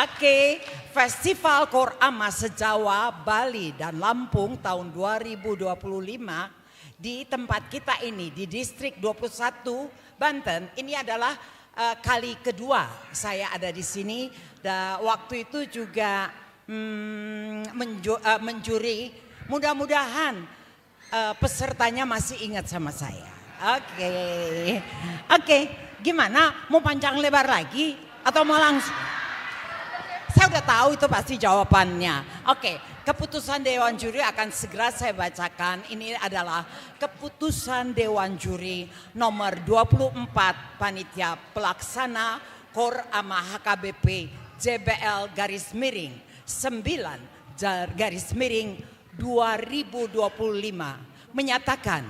Oke, Festival Kor Ama se-Jawa, Bali, dan Lampung tahun dua ribu dua puluh lima di tempat kita ini, di Distrik dua puluh satu, Banten. Ini adalah, eh, kali kedua saya ada di sini. Da-, waktu itu juga, mm, menju-, eh, menjuri. Mudah-mudahan, eh, pesertanya masih ingat sama saya. Oke. Oke, gimana? Mau panjang lebar lagi? Atau mau langsung? Saya udah tahu itu pasti jawabannya. Oke, keputusan Dewan Juri akan segera saya bacakan. Ini adalah keputusan Dewan Juri nomor dua puluh empat, Panitia Pelaksana Kor Ama H K B P J B L garis miring sembilan jar-, garis miring dua ribu dua puluh lima, menyatakan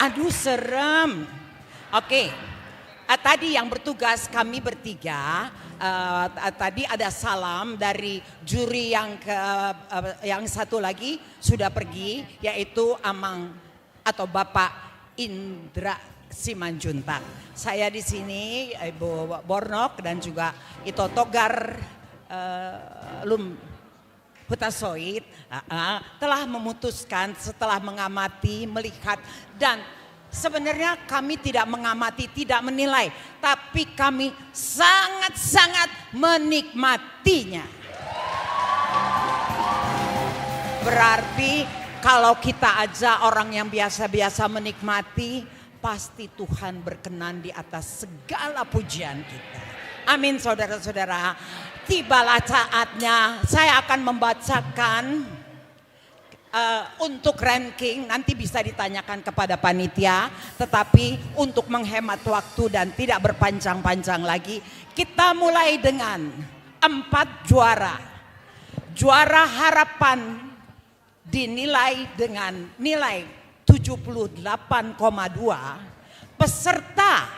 Aduh, serem. Oke. Eh, tadi yang bertugas kami bertiga, eh, t-, tadi ada salam dari juri yang ke, eh, yang satu lagi sudah pergi, yaitu Amang atau Bapak Indra Simanjuntak. Saya di sini, Ibu Bornok dan juga Ito Togar, eh, Lum-, Hutasoit, ah, ah, telah memutuskan setelah mengamati, melihat, dan sebenarnya kami tidak mengamati, tidak menilai, tapi kami sangat-sangat menikmatinya. Berarti kalau kita aja orang yang biasa-biasa menikmati, pasti Tuhan berkenan di atas segala pujian kita. Amin, saudara-saudara. Tibalah saatnya saya akan membacakan, eh, untuk ranking, nanti bisa ditanyakan kepada panitia, tetapi untuk menghemat waktu dan tidak berpanjang-panjang lagi, kita mulai dengan empat juara. Juara harapan dinilai dengan nilai tujuh puluh delapan koma dua, peserta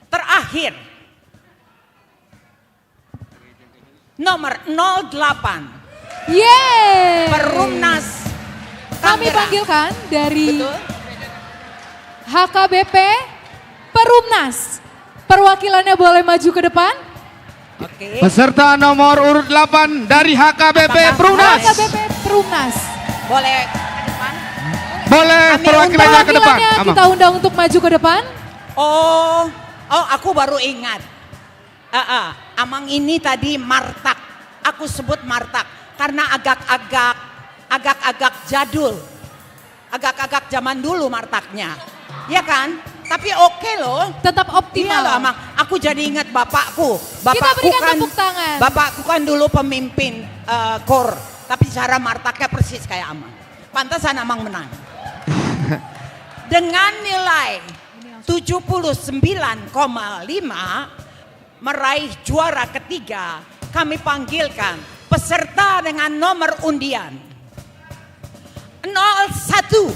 terakhir nomor nol delapan. Yeay. Perumnas Kami Tangerang. Panggilkan dari Betul. H K B P Perumnas. Perwakilannya boleh maju ke depan. Oke. Peserta nomor urut delapan dari H K B P Perumnas. H K B P Perumnas. Boleh ke depan? Boleh. Kami perwakilannya undang ke depan, perwakilannya Amang. Kita undang untuk maju ke depan. Oh, oh, aku baru ingat. Ah, ah, Amang ini tadi martak. Aku sebut martak karena agak-agak, agak-agak jadul. Agak-agak zaman dulu martaknya. Ya kan? Tapi oke loh. Tetap optimal. Iya loh, Amang. Aku jadi ingat bapakku. Kita bapakku berikan kan, tepuk tangan. Bapakku kan dulu pemimpin, eh, kor. Tapi cara martaknya persis kayak Amang. Pantasan Amang menang. Dengan nilai tujuh puluh sembilan koma lima, meraih juara ketiga, kami panggilkan peserta dengan nomor undian nol satu.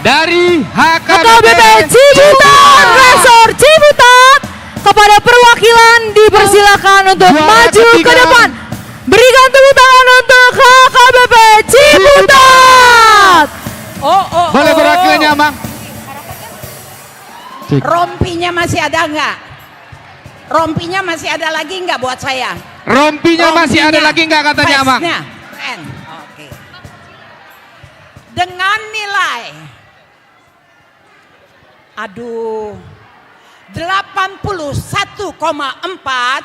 Dari H K B P Ciputat, Resor Ciputat, kepada perwakilan dipersilakan untuk maju ke depan. Berikan tepuk tangan untuk H K B P Ciputat. Oh, oh, boleh perwakilannya, Amang? Cek. Rompinya masih ada nggak? Rompinya masih ada lagi nggak buat saya? Rompinya masih ada lagi nggak katanya, Amang? Rompinya. Vestnya. Keren. Oke. Dengan nilai, aduh, delapan puluh satu koma empat,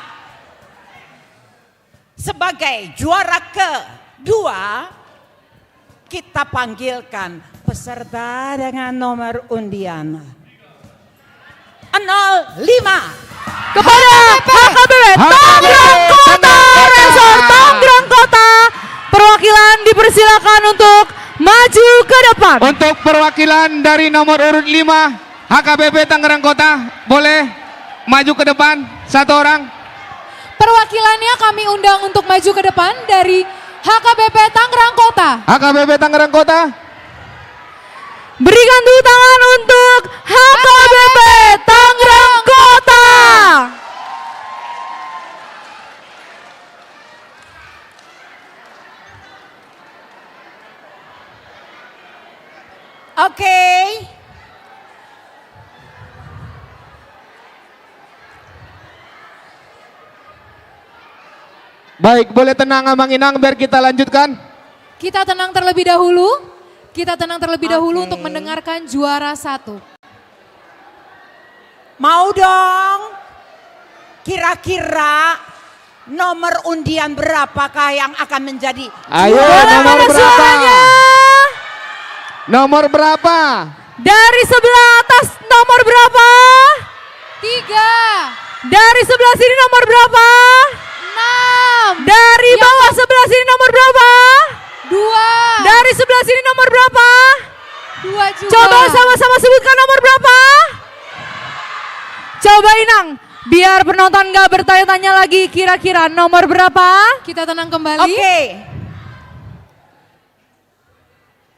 sebagai juara kedua, kita panggilkan peserta dengan nomor undian nol lima. Kepada H K B P Tangerang Kota, Resor Tangerang Kota, perwakilan dipersilakan untuk maju ke depan. Untuk perwakilan dari nomor urut lima, H K B P Tangerang Kota, boleh maju ke depan, satu orang. Perwakilannya kami undang untuk maju ke depan dari H K B P Tangerang Kota. H K B P Tangerang Kota. Berikan tepuk tangan untuk H K B P Tangerang Kota. Oke. Baik, boleh tenang Amang Inang biar kita lanjutkan. Kita tenang terlebih dahulu. Kita tenang terlebih dahulu untuk mendengarkan juara satu. Mau dong. Kira-kira nomor undian berapakah yang akan menjadi juara? Ayo, nomor berapa? Boleh dengar suaranya? Nomor berapa? Dari sebelah atas nomor berapa? Tiga. Dari sebelah sini nomor berapa? Enam. Dari bawah sebelah sini nomor berapa? Dua. Dari sebelah sini nomor berapa? Dua juga. Coba sama-sama sebutkan nomor berapa? Coba Inang, biar penonton nggak bertanya-tanya lagi kira-kira nomor berapa? Kita tenang kembali. Oke.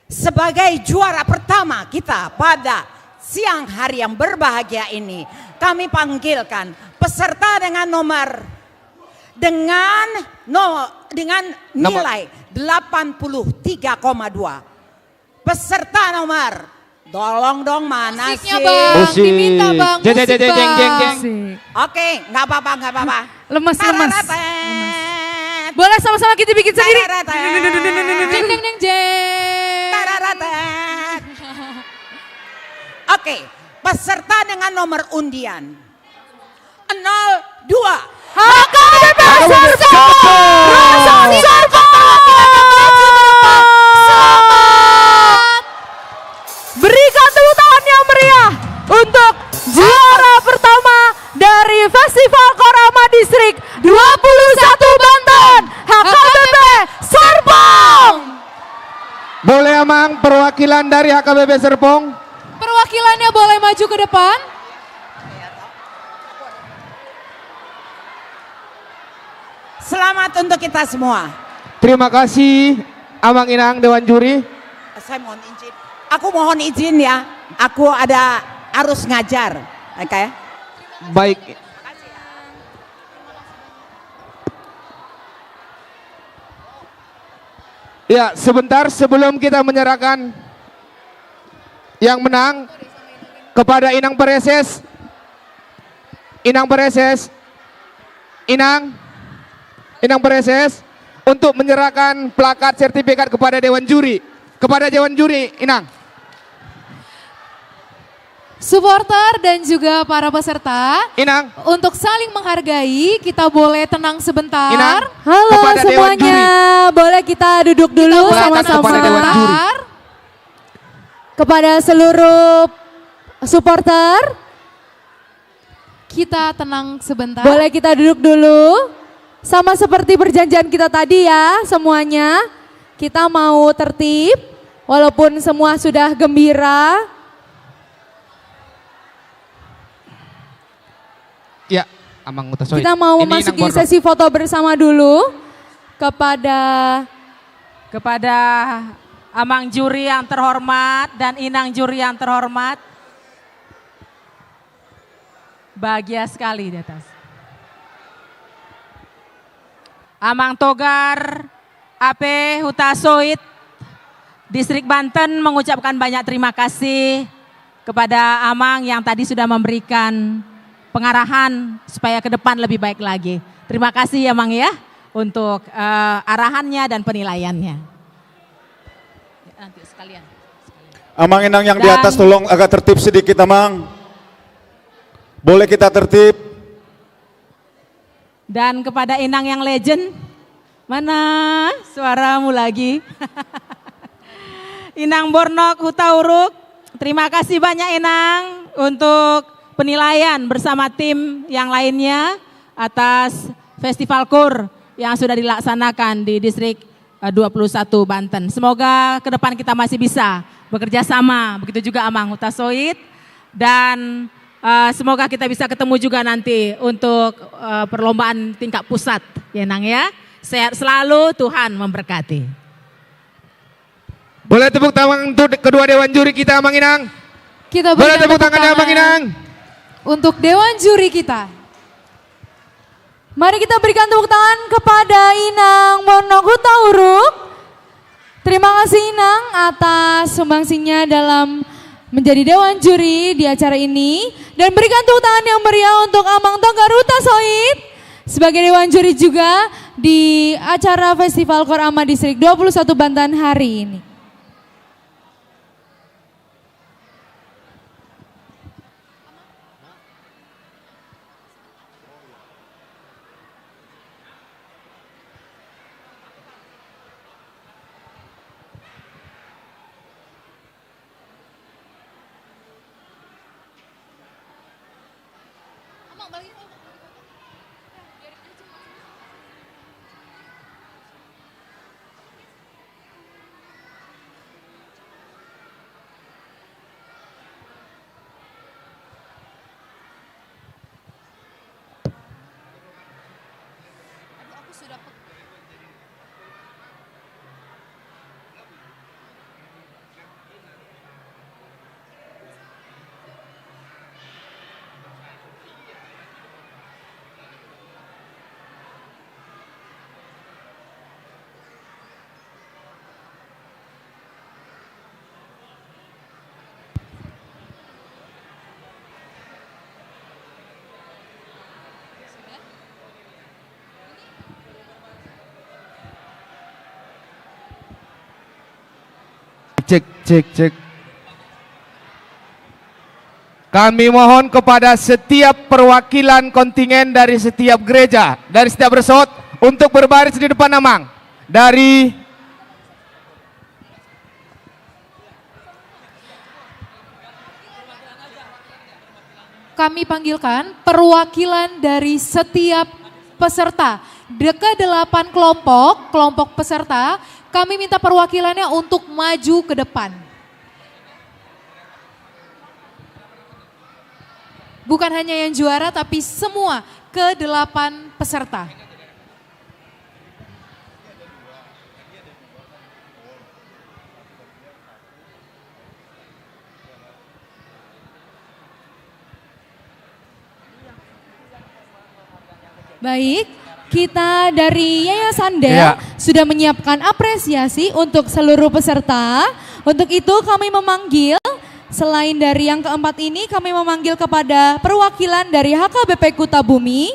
Sebagai juara pertama kita pada siang hari yang berbahagia ini, kami panggilkan peserta dengan nomor, dengan no-, dengan nilai delapan puluh tiga koma dua. Peserta nomor, tolong dong, mana sih? Musiknya, Bang, diminta, Bang. Jeng, jeng, jeng, jeng, jeng. Musik, Bang. Musik. Oke, nggak apa-apa, nggak apa-apa. Lemes, lemes. Tararat. Lemes. Boleh sama-sama kita bikin sendiri. Tararat. Jeng, jeng, jeng, jeng. Tararat. Oke, peserta dengan nomor undian nol dua. H K B P Serpong. Serpong. Selamat. Berikan tepuk tangan yang meriah untuk juara pertama dari Festival Korama Distrik dua puluh satu Banten, H K B P Serpong. Boleh, Amang, perwakilan dari H K B P Serpong? Perwakilannya boleh maju ke depan. Selamat untuk kita semua. Terima kasih, Amang Inang, Dewan Juri. Saya mohon izin. Aku mohon izin ya. Aku ada harus ngajar. Oke. Baik. Ya, sebentar sebelum kita menyerahkan yang menang kepada Inang Pareses. Inang Pareses, Inang, Inang Praeses, untuk menyerahkan plakat sertifikat kepada dewan juri. Kepada dewan juri, Inang. Supporter dan juga para peserta, Inang, untuk saling menghargai, kita boleh tenang sebentar. Inang, halo kepada dewan semuanya, juri, boleh kita duduk dulu sama-sama. Kita boleh tenang kepada dewan juri. Kepada seluruh supporter, kita tenang sebentar. Boleh kita duduk dulu. Sama seperti perjanjian kita tadi ya, semuanya. Kita mau tertib, walaupun semua sudah gembira. Ya, Amang Huta Soit. Kita mau memasuki sesi foto bersama dulu kepada, kepada Amang juri yang terhormat dan Inang juri yang terhormat. Bahagia sekali di atas. Amang Togar, A P Huta Soit, Distrik Banten mengucapkan banyak terima kasih kepada Amang yang tadi sudah memberikan pengarahan supaya ke depan lebih baik lagi. Terima kasih ya, Mang, ya, untuk, eh, arahannya dan penilaiannya. Ya, nanti sekalian. Amang Inang yang di atas, tolong agak tertib sedikit, Amang. Boleh kita tertib? Dan kepada Inang yang legend, mana suaramu lagi? Inang Bornok Hutauruk, terima kasih banyak, Inang, untuk penilaian bersama tim yang lainnya atas Festival Kur yang sudah dilaksanakan di Distrik eh, dua puluh satu Banten. Semoga ke depan kita masih bisa bekerja sama, begitu juga Amang Huta Soit, dan, eh, semoga kita bisa ketemu juga nanti untuk, eh, perlombaan tingkat pusat, ya, Nang, ya. Sehat selalu, Tuhan memberkati. Boleh tepuk tangan untuk kedua dewan juri kita, Amang Inang? Kita berikan tepuk tangan untuk dewan juri kita. Mari kita berikan tepuk tangan kepada Inang Bornok Hutauruk. Terima kasih, Inang, atas sumbangsihnya dalam menjadi dewan juri di acara ini. Dan berikan tepuk tangan yang meriah untuk Amang Togar Huta Soit sebagai dewan juri juga di acara Festival Kur Ama Distrik dua puluh satu Banten hari ini. Cek, cek, cek. Kami mohon kepada setiap perwakilan kontingen dari setiap gereja, dari setiap resort, untuk berbaris di depan, Amang. Dari Kami panggilkan perwakilan dari setiap peserta. De-, kedelapan kelompok, kelompok peserta, kami minta perwakilannya untuk maju ke depan. Bukan hanya yang juara, tapi semua kedelapan peserta. Baik, kita dari Yayasan Del sudah menyiapkan apresiasi untuk seluruh peserta. Untuk itu kami memanggil, selain dari yang keempat ini, kami memanggil kepada perwakilan dari H K B P Kuta Bumi.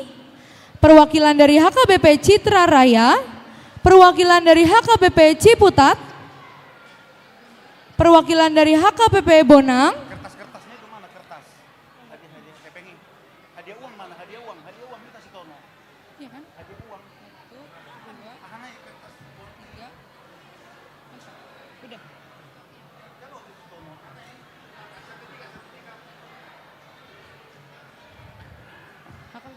Perwakilan dari H K B P Citra Raya, perwakilan dari H K B P Ciputat, perwakilan dari H K B P Bonang. Kertas-kertasnya itu mana kertas? Hadiah, hadiah, hepeng i. Hadiah uang mana? Hadiah uang, hadiah uang kita si Tono. Iya kan? Hadiah uang. Satu, dua, tiga. Udah.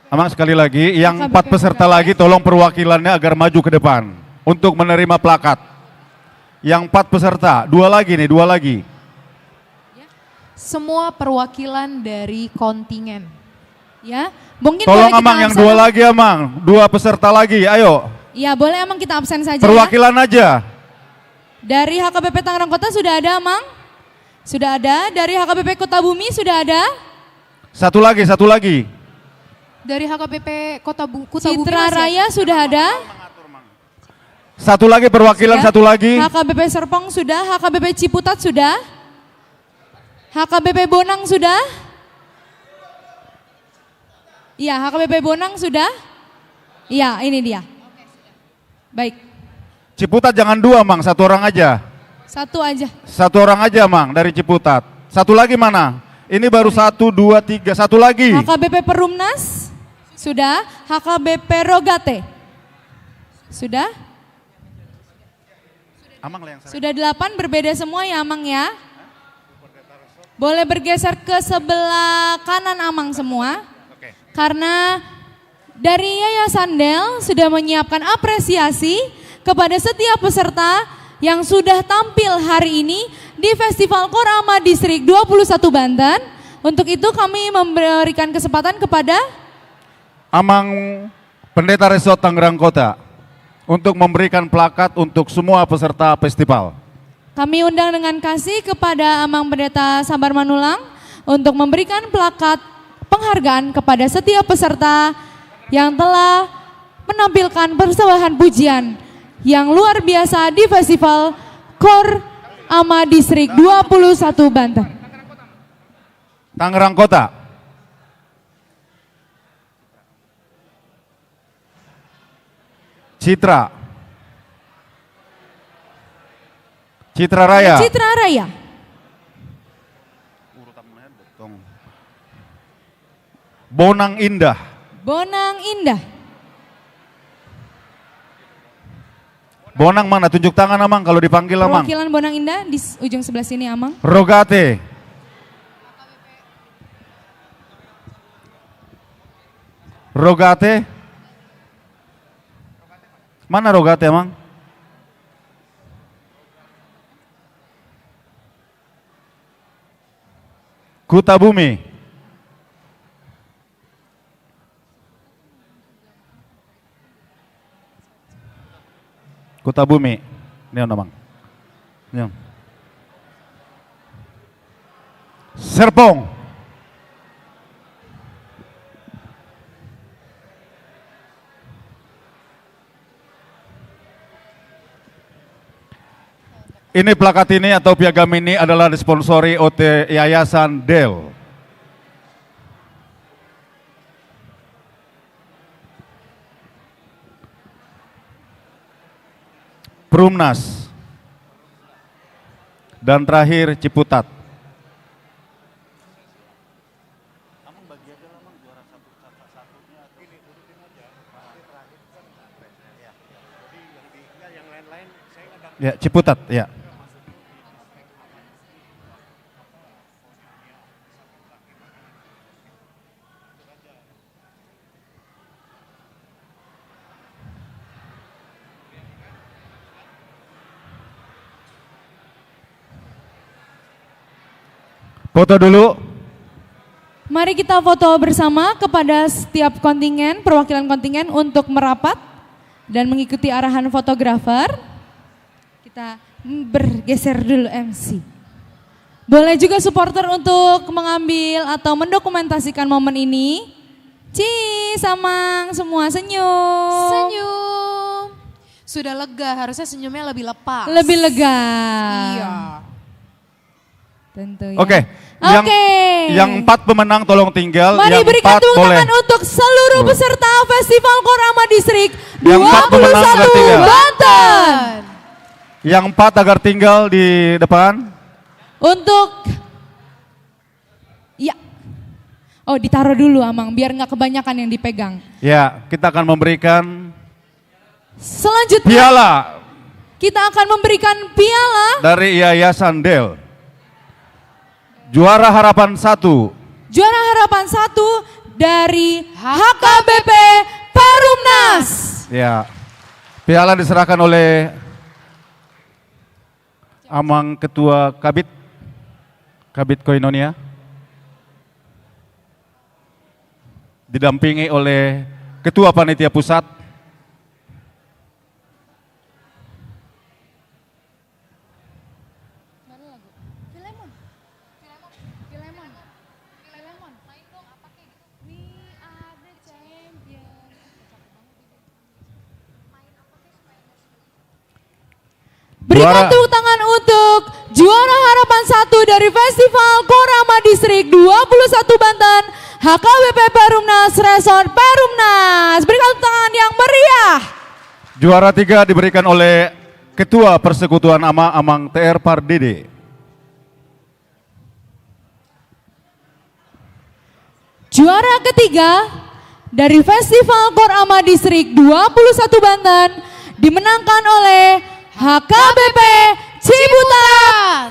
Amang, sekali lagi, yang empat peserta lagi, tolong perwakilannya agar maju ke depan untuk menerima plakat. Yang empat peserta, dua lagi nih, dua lagi. Semua perwakilan dari kontingen. Ya, mungkin boleh kita absen. Tolong, Amang, yang dua lagi, Amang. Dua peserta lagi, ayo. Ya, boleh, Amang, kita absen saja, ya. Perwakilan aja. Dari H K B P Tangerang Kota sudah ada, Amang? Sudah ada. Dari H K B P Kota Bumi sudah ada? Satu lagi, satu lagi. Dari H K B P Kota Bu-, Kuta Bumi masih ada? Citra Raya sudah ada? Satu lagi perwakilan, satu lagi. H K B P Serpong sudah, H K B P Ciputat sudah. H K B P Bonang sudah? Iya, H K B P Bonang sudah? Iya, ini dia. Baik. Ciputat jangan dua, Mang, satu orang aja. Satu aja. Satu orang aja, Mang, dari Ciputat. Satu lagi mana? Ini baru satu, dua, tiga, satu lagi. H K B P Perumnas sudah, H K B P Rogate sudah. Amang lah yang sering. Sudah delapan, berbeda semua ya, Amang, ya. Boleh bergeser ke sebelah kanan Amang semua. Oke. Karena dari Yayasan Del sudah menyiapkan apresiasi kepada setiap peserta yang sudah tampil hari ini di Festival Kor Ama Distrik dua puluh satu Banten. Untuk itu kami memberikan kesempatan kepada Amang Pendeta Resort Tangerang Kota untuk memberikan plakat untuk semua peserta festival. Kami undang dengan kasih kepada Amang Pendeta Sabar Manulang untuk memberikan plakat penghargaan kepada setiap peserta yang telah menampilkan persembahan pujian yang luar biasa di Festival Kor Ama Distrik dua puluh satu Banten. Tangerang Kota. Citra. Citra Raya. Citra Raya. Bonang Indah. Bonang Indah. Bonang mana? Tunjuk tangan, Amang, kalau dipanggil, Amang. Perwakilan Bonang Indah di s-, ujung sebelah sini, Amang. Rogate. Rogate. Mana Rogate, Amang? Kuta Bumi. Kuta Bumi. Ini, Amang. Ini. Serpong. Ini plakat ini atau piagam ini adalah disponsori oleh Yayasan Del. Perumnas. Dan terakhir Ciputat. Ya, Ciputat, ya. Foto dulu. Mari kita foto bersama kepada setiap kontingen, perwakilan kontingen untuk merapat dan mengikuti arahan fotografer. Kita bergeser dulu M C. Boleh juga supporter untuk mengambil atau mendokumentasikan momen ini. Cheese, Amang, semua senyum. Senyum. Sudah lega, harusnya senyumnya lebih lepas. Lebih lega. Iya. Tentu ya. Oke, Yang, oke, yang empat pemenang tolong tinggal. Mari yang berikan empat tepuk boleh tangan untuk seluruh, hmm, peserta Festival Korama Distrik dua puluh satu Banten. Yang empat pemenang sudah tinggal. Yang empat agar tinggal di depan. Untuk, ya. Oh, ditaruh dulu, Amang, biar nggak kebanyakan yang dipegang. Ya, kita akan memberikan selanjutnya, piala. Kita akan memberikan piala dari Yayasan Del. Juara harapan satu. Juara harapan satu dari H K B P Perumnas. Ya. Piala diserahkan oleh Amang Ketua Kabid, Kabid Koinonia. Didampingi oleh Ketua Panitia Pusat. Berikan juara, tepuk tangan untuk juara harapan satu dari Festival Korama Distrik dua puluh satu Banten, H K B P Perumnas Resort Perumnas. Berikan tepuk tangan yang meriah. Juara tiga diberikan oleh Ketua Persekutuan Ama, Amang T R Pardede. Juara ketiga dari Festival Korama Distrik dua puluh satu Banten dimenangkan oleh H K B P Ciputat.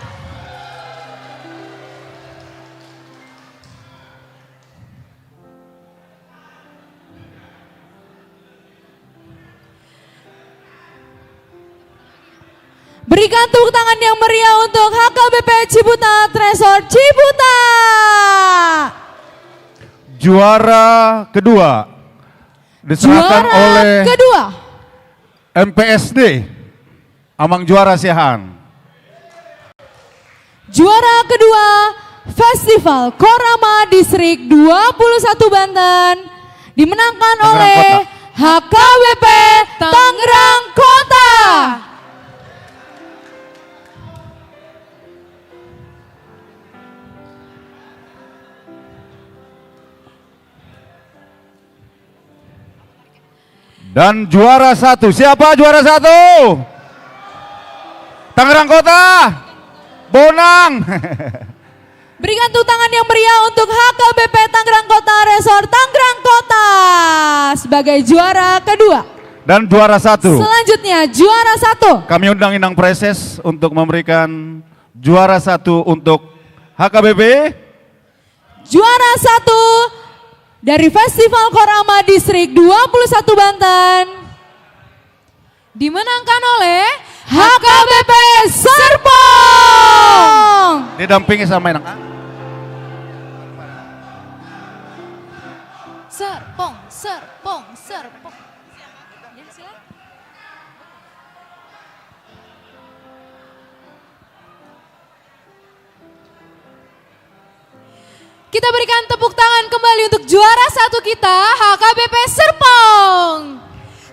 Berikan tepuk tangan yang meriah untuk H K B P Ciputat, Resort Ciputat. Juara kedua diserahkan oleh M P S D. Juara kedua. Amang juara siahaan. Juara kedua Festival Korama Distrik dua puluh satu Banten dimenangkan oleh Tangerang Kota. H K B P Tangerang Kota. Dan juara satu. Siapa juara satu? Tangerang Kota. Bonang. Berikan tepuk tangan yang meriah untuk H K B P Tangerang Kota, Resort Tangerang Kota sebagai juara kedua. Dan juara satu. Selanjutnya, juara satu. Kami undang Inang Preses untuk memberikan juara satu untuk H K B P. Juara satu dari Festival Korama Distrik dua puluh satu Banten dimenangkan oleh H K B P Serpong. Didampingi sama Inang. Serpong, Serpong, Serpong. Ya, silakan. Kita berikan tepuk tangan kembali untuk juara satu kita, H K B P Serpong.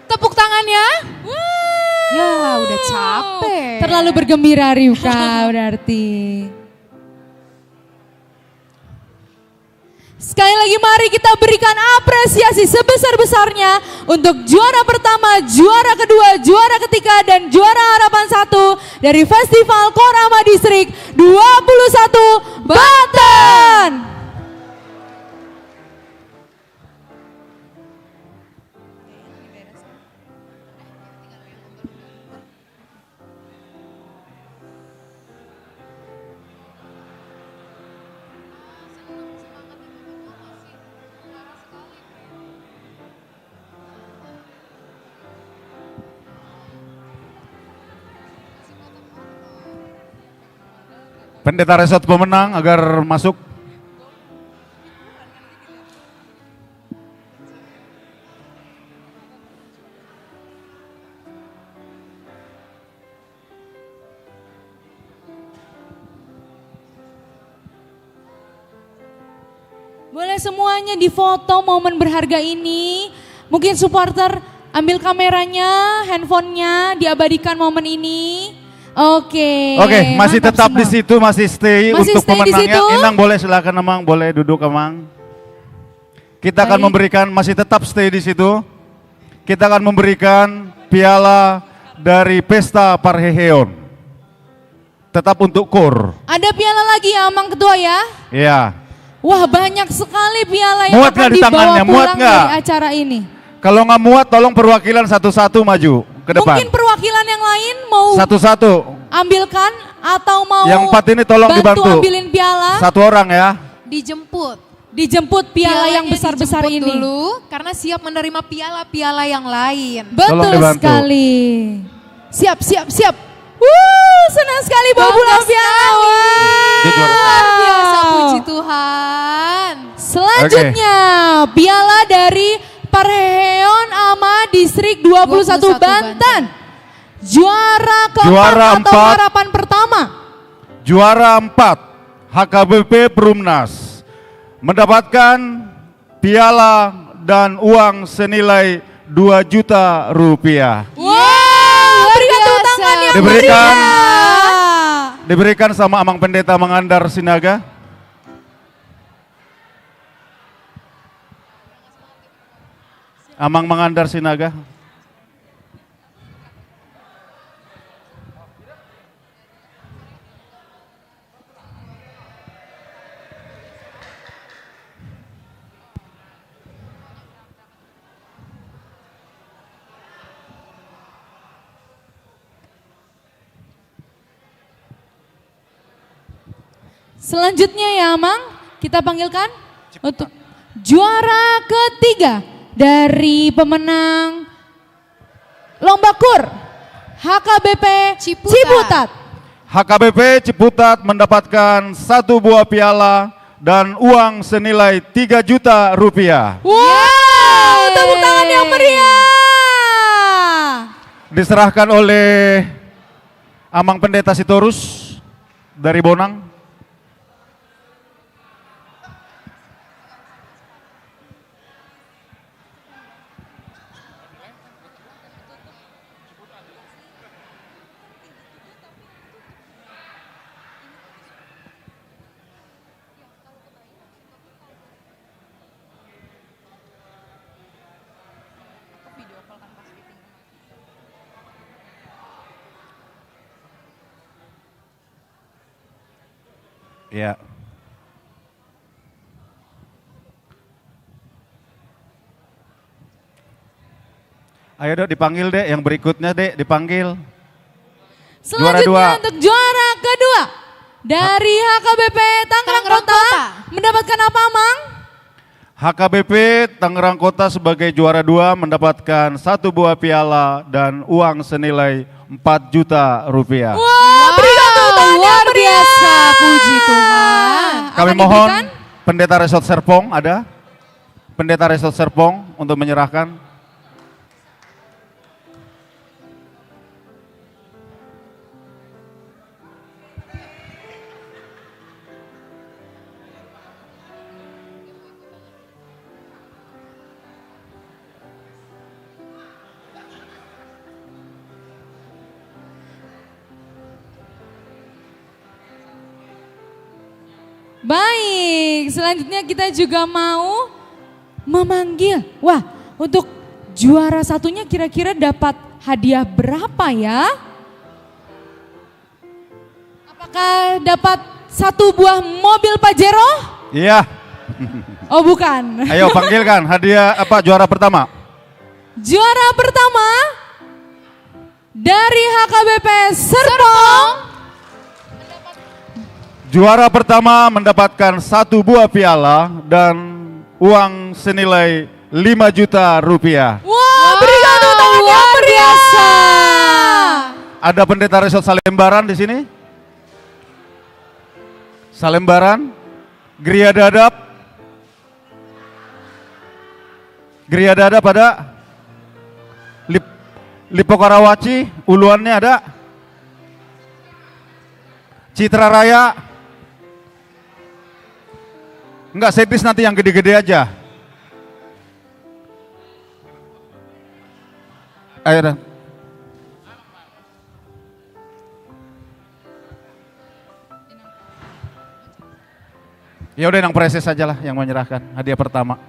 Tepuk tangannya. Wuh. Ya, udah capek. Terlalu bergembira, Rifka, berarti. Sekali lagi, mari kita berikan apresiasi sebesar-besarnya untuk juara pertama, juara kedua, juara ketiga, dan juara harapan satu dari Festival Korama Distrik dua puluh satu Banten. Pendeta Resort pemenang agar masuk. Boleh semuanya difoto momen berharga ini. Mungkin supporter ambil kameranya, handphonenya, diabadikan momen ini. Oke, oke, masih tetap di situ, masih stay untuk pemenangnya. Inang, boleh silakan, Amang, boleh duduk, Amang. Kita akan memberikan, masih tetap stay di situ. Kita akan memberikan piala dari Pesta Parheheon. Tetap untuk KUR. Ada piala lagi ya, Amang Ketua ya? Iya. Wah, banyak sekali piala yang akan dibawa pulang dari acara ini. Muat nggak di tangannya? Muat nggak? Kalau nggak muat, tolong perwakilan satu-satu maju ke depan. Mungkin perwakilan yang lain mau satu-satu ambilkan atau mau bantu ambilin piala? Yang empat ini tolong dibantu. Satu orang ya. Dijemput. Dijemput piala yang besar-besar ini. Pialanya dijemput dulu, karena siap menerima piala-piala yang lain. Tolong dibantu. Betul sekali. Siap, siap, siap. Wuh, senang sekali bawa pulang piala. Bangga sekali. Wah. Luar biasa, puji Tuhan. Selanjutnya, oke, piala dari Parheheon Ama Distrik dua puluh satu Banten. Dua puluh satu Banten. Juara keempat atau harapan pertama. Juara empat, H K B P Perumnas, mendapatkan piala dan uang senilai dua juta rupiah. Wow, berikan tepuk tangan yang meriah. Diberikan, diberikan sama Amang Pendeta Mangandar Sinaga. Amang Mangandar Sinaga. Selanjutnya ya, Amang, kita panggilkan untuk juara ketiga dari pemenang lomba KUR, H K B P Ciputat. Ciputat. H K B P Ciputat mendapatkan satu buah piala dan uang senilai tiga juta rupiah. Wow, tepuk tangan yang meriah. Diserahkan oleh Amang Pendeta Sitorus dari Bonang. Iya. Ayo, Dok, dipanggil, Dek, yang berikutnya, Dek, dipanggil. Juara dua. Selanjutnya untuk juara kedua dari H K B P Tangerang Kota. Tangerang Kota. Mendapatkan apa, Mang? H K B P Tangerang Kota sebagai juara dua mendapatkan satu buah piala dan uang senilai empat juta rupiah. Wah, berikan tepuk tangan yang meriah. Wow, luar biasa, puji Tuhan. Kami mohon Pendeta Resort Serpong, ada? Pendeta Resort Serpong untuk menyerahkan. Baik, selanjutnya kita juga mau memanggil. Wah, untuk juara satunya kira-kira dapat hadiah berapa ya? Apakah dapat satu buah mobil Pajero? Iya. Oh, bukan. Ayo, panggilkan hadiah apa, juara pertama. Juara pertama dari H K B P Serpong. Juara pertama mendapatkan satu buah piala dan uang senilai lima juta rupiah. Wah, berikan tepuk tangan yang meriah. Wah, luar biasa. Ada Pendeta Resort Salembaran di sini? Salembaran, Geria Dadap. Geria Dadap ada? Lip-, Lipo Karawaci, Uluannya ada? Citra Raya. Enggak, setlist nanti yang gede-gede aja. Ayo dah. Ya udah, yang preses sajalah yang menyerahkan hadiah pertama.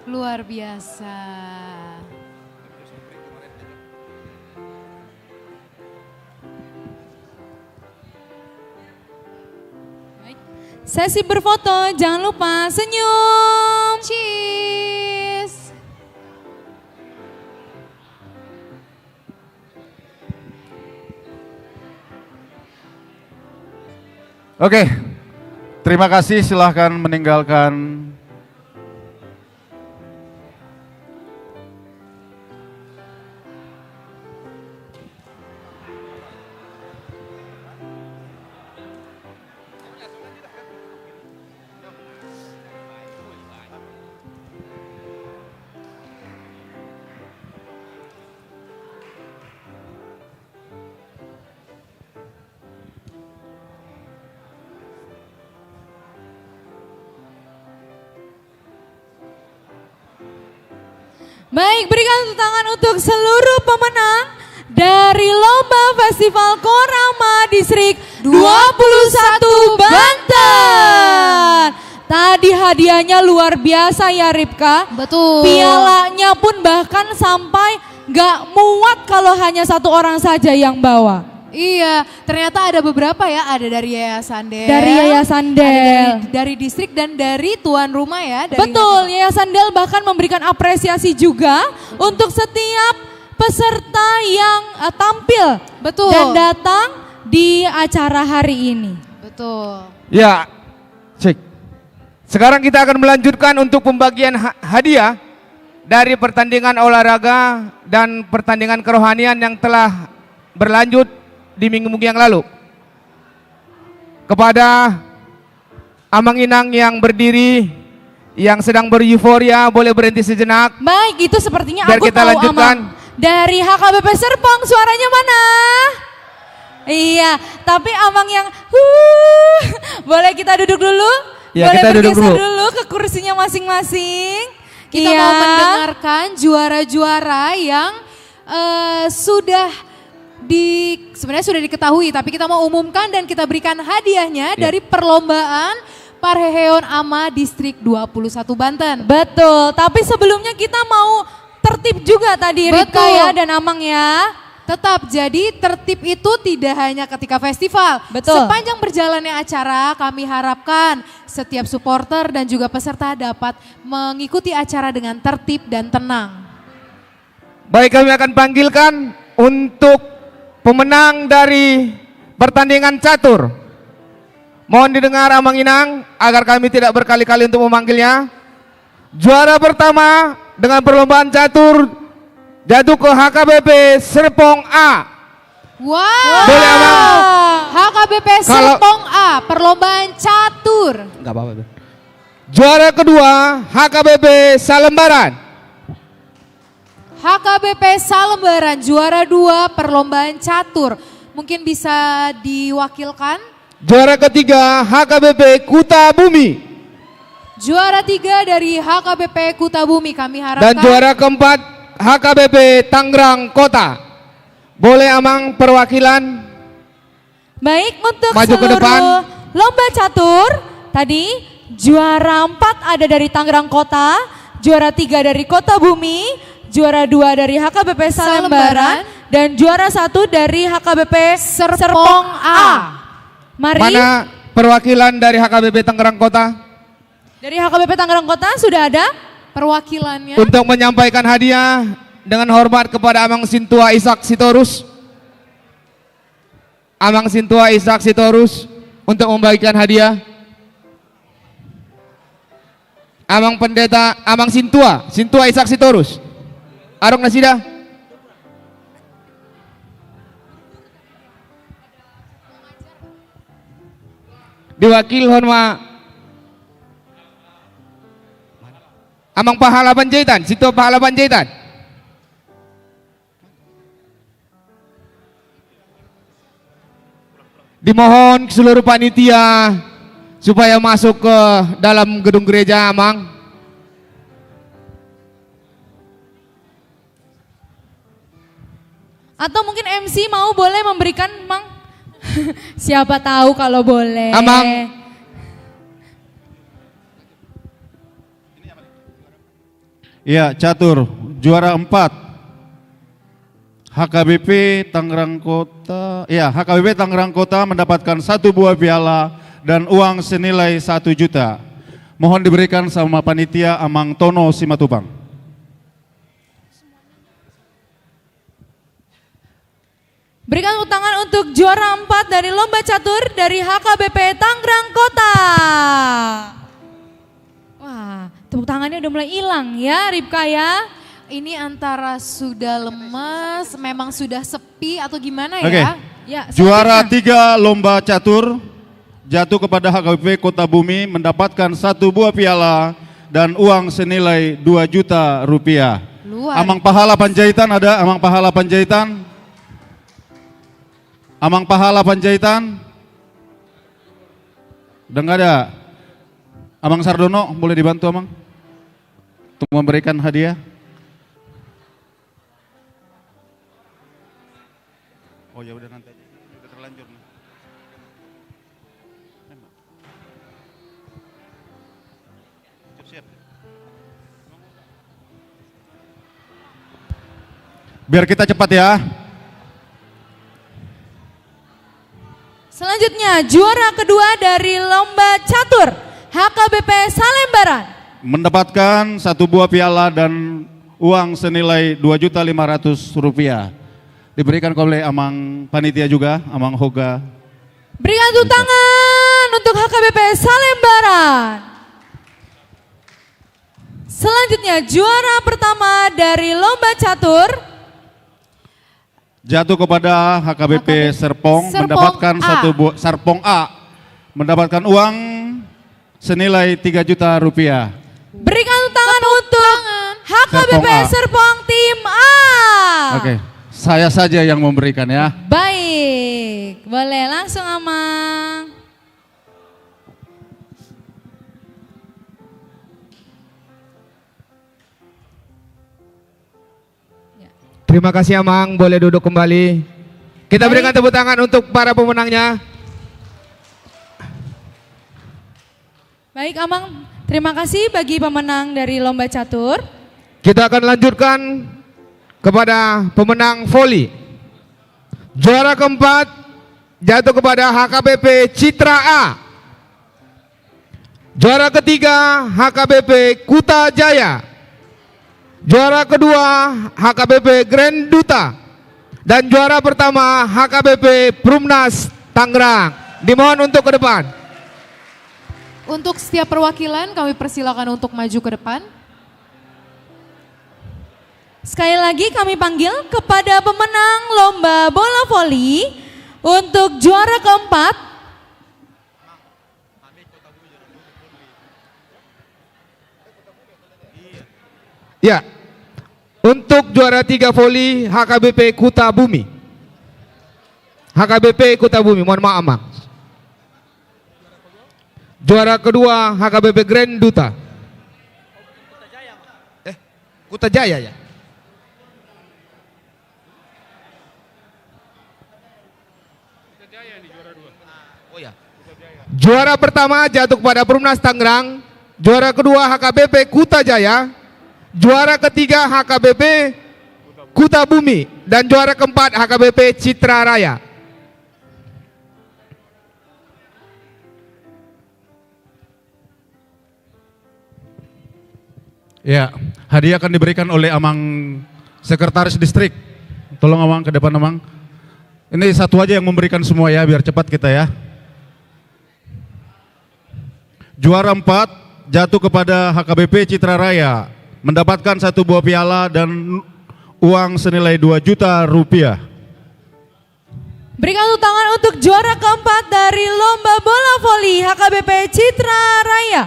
Luar biasa. Baik. Sesi berfoto, jangan lupa senyum. Cheese. Oke, terima kasih. Silahkan meninggalkan. Baik, berikan tepuk tangan untuk seluruh pemenang dari Lomba Festival Korama Distrik dua puluh satu Banten. Tadi hadiahnya luar biasa ya, Ripka. Betul. Pialanya pun bahkan sampai nggak muat kalau hanya satu orang saja yang bawa. Iya, ternyata ada beberapa ya, ada dari Yayasan Del, dari Yayasan Del, ada dari, dari distrik dan dari tuan rumah ya, dari Betul, Yayasan Del bahkan memberikan apresiasi juga untuk setiap peserta yang, eh, tampil Betul. dan datang di acara hari ini. Betul. Ya, cek. Sekarang kita akan melanjutkan untuk pembagian ha-, hadiah dari pertandingan olahraga dan pertandingan kerohanian yang telah berlanjut di minggu-minggu yang lalu. Kepada Amang Inang yang berdiri, yang sedang bereuforia, boleh berhenti sejenak. Baik, itu sepertinya Biar aku kita tahu lanjutkan. Amang. Dari H K B P Serpong, suaranya mana? Iya, tapi Amang yang, huh, boleh kita duduk dulu? Ya, boleh kita duduk bergeser dulu. dulu ke kursinya masing-masing. Kita Iya. mau mendengarkan juara-juara yang, eh, sudah di, sebenarnya sudah diketahui, tapi kita mau umumkan dan kita berikan hadiahnya Ya. dari perlombaan Parheheon Ama Distrik dua puluh satu Banten. Betul, tapi sebelumnya kita mau tertib juga tadi, Ripka Betul. ya dan Amang ya. Tetap, jadi tertib itu tidak hanya ketika festival. Betul. Sepanjang berjalannya acara, kami harapkan setiap supporter dan juga peserta dapat mengikuti acara dengan tertib dan tenang. Baik, kami akan panggilkan untuk pemenang dari pertandingan catur. Mohon didengar Amang Inang, agar kami tidak berkali-kali untuk memanggilnya. Juara pertama dengan perlombaan catur jatuh ke H K B P Serpong A. Wow. Boleh, Amang? H K B P Kalau Serpong A, perlombaan catur. Enggak apa-apa, Bang. Juara kedua, H K B P Salembaran. H K B P Salembaran, juara dua perlombaan catur. Mungkin bisa diwakilkan? Juara ketiga, H K B P Kuta Bumi. Juara tiga dari H K B P Kuta Bumi, kami harapkan. Dan juara keempat, H K B P Tangerang Kota. Boleh, Amang, perwakilan? Baik, untuk Maju ke seluruh depan. lomba catur, tadi juara empat ada dari Tangerang Kota, juara tiga dari Kota Bumi, juara dua dari H K B P Salembaran, Salembaran. dan juara satu dari H K B P Serpong Serpong A. A. Mari. Mana perwakilan dari H K B P Tangerang Kota? Dari H K B P Tangerang Kota sudah ada? Perwakilannya. Untuk menyampaikan hadiah dengan hormat kepada Amang Sintua Ishak Sitorus. Amang Sintua Ishak Sitorus untuk membagikan hadiah. Amang Pendeta, Amang Sintua, Sintua Ishak Sitorus. Adong nasida? Diwakilhon ma Amang Pahala Panjaitan, Sintua Pahala Panjaitan. Dimohon seluruh panitia supaya masuk ke dalam gedung gereja, Amang. Atau mungkin M C mau boleh memberikan, Mang? Siapa tahu kalau boleh. Amang. Ya, catur, juara empat. H K B P Tangerang Kota, ya, H K B P Tangerang Kota mendapatkan satu buah piala dan uang senilai satu juta. Mohon diberikan sama panitia Amang Tono Simatupang. Berikan tepuk tangan untuk juara empat dari lomba catur dari H K B P Tangerang Kota. Wah, tepuk tangannya udah mulai hilang ya, Ripka ya. Ini antara sudah lemas, memang sudah sepi atau gimana ya? Oke. Ya, juara selanjutnya. Tiga lomba catur jatuh kepada H K B P Kota Bumi, mendapatkan satu buah piala dan uang senilai dua juta rupiah. Luar biasa. Amang Pahala Panjaitan ada, Amang Pahala Panjaitan? Amang Pahala Panjaitan? Udah nggak ada. Amang Sardono, boleh dibantu, Amang? Untuk memberikan hadiah. Oh ya udah, nanti aja. Ini udah terlanjur nih. Siap, siap. Biar kita cepat ya. Selanjutnya, juara kedua dari lomba catur H K B P Salembaran. Mendapatkan satu buah piala dan uang senilai dua juta lima ratus rupiah. Diberikan oleh Amang Panitia juga, Amang Hoga. Berikan tepuk tangan untuk H K B P Salembaran. Selanjutnya, juara pertama dari lomba catur. Jatuh kepada H K B P Serpong, mendapatkan satu buah, Serpong A, mendapatkan uang senilai tiga juta rupiah. Berikan tangan untuk H K B P Serpong A. Serpong tim A. Oke, saya saja yang memberikan ya. Baik, boleh langsung, Amang. Ya. Terima kasih, Amang. Boleh duduk kembali. Baik. Kita berikan tepuk tangan untuk para pemenangnya. Baik, Amang. Terima kasih bagi pemenang dari lomba catur. Kita akan lanjutkan kepada pemenang voli. Juara keempat jatuh kepada H K B P Citra A. Juara ketiga, H K B P Kuta Jaya. Juara kedua, H K B P Grand Duta. Dan juara pertama, H K B P Perumnas Tangerang. Dimohon untuk ke depan. Untuk setiap perwakilan, kami persilakan untuk maju ke depan. Sekali lagi kami panggil kepada pemenang lomba bola voli untuk juara keempat. Ya. Untuk juara tiga voli H K B P Kuta Bumi. H K B P Kuta Bumi, mohon maaf, Mang. Juara kedua H K B P Grand Duta. Eh, Kuta Jaya ya? Oh ya. Juara pertama jatuh kepada Perumnas Tangerang, juara kedua H K B P Kuta Jaya, juara ketiga H K B P Kuta Bumi, dan juara keempat H K B P Citra Raya. Ya, hadiah akan diberikan oleh Amang Sekretaris Distrik. Tolong, Amang, ke depan, Amang. Ini satu aja yang memberikan semua ya, biar cepat kita ya. Juara empat jatuh kepada H K B P Citra Raya, mendapatkan satu buah piala dan uang senilai dua juta rupiah. Berikan tepuk tangan untuk juara keempat dari lomba bola voli H K B P Citra Raya.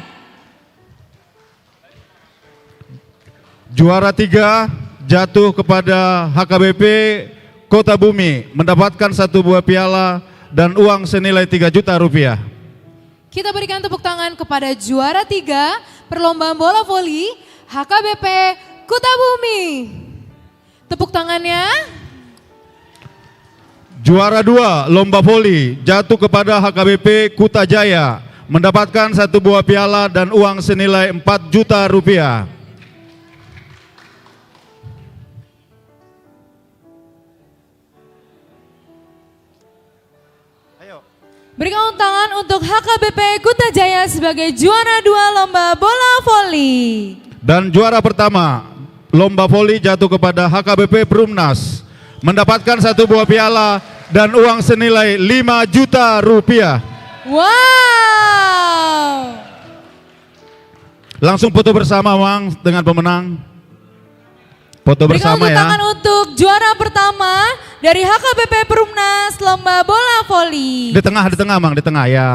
Juara tiga jatuh kepada H K B P Kota Bumi, mendapatkan satu buah piala dan uang senilai tiga juta rupiah. Kita berikan tepuk tangan kepada juara tiga perlombaan bola voli H K B P Kota Bumi. Tepuk tangannya. Juara dua lomba voli jatuh kepada H K B P Kuta Jaya, mendapatkan satu buah piala dan uang senilai empat juta rupiah. Ayo. Berikan tepuk tangan untuk H K B P Kuta Jaya sebagai juara dua lomba bola voli. Dan juara pertama lomba voli jatuh kepada H K B P Perumnas, mendapatkan satu buah piala dan uang senilai lima juta rupiah. Wow. Langsung foto bersama, Mang, dengan pemenang. Foto bersama, ya. Berikan tepuk tangan untuk juara pertama dari H K B P Perumnas lomba bola voli. Di tengah, di tengah, Mang, di tengah, ya.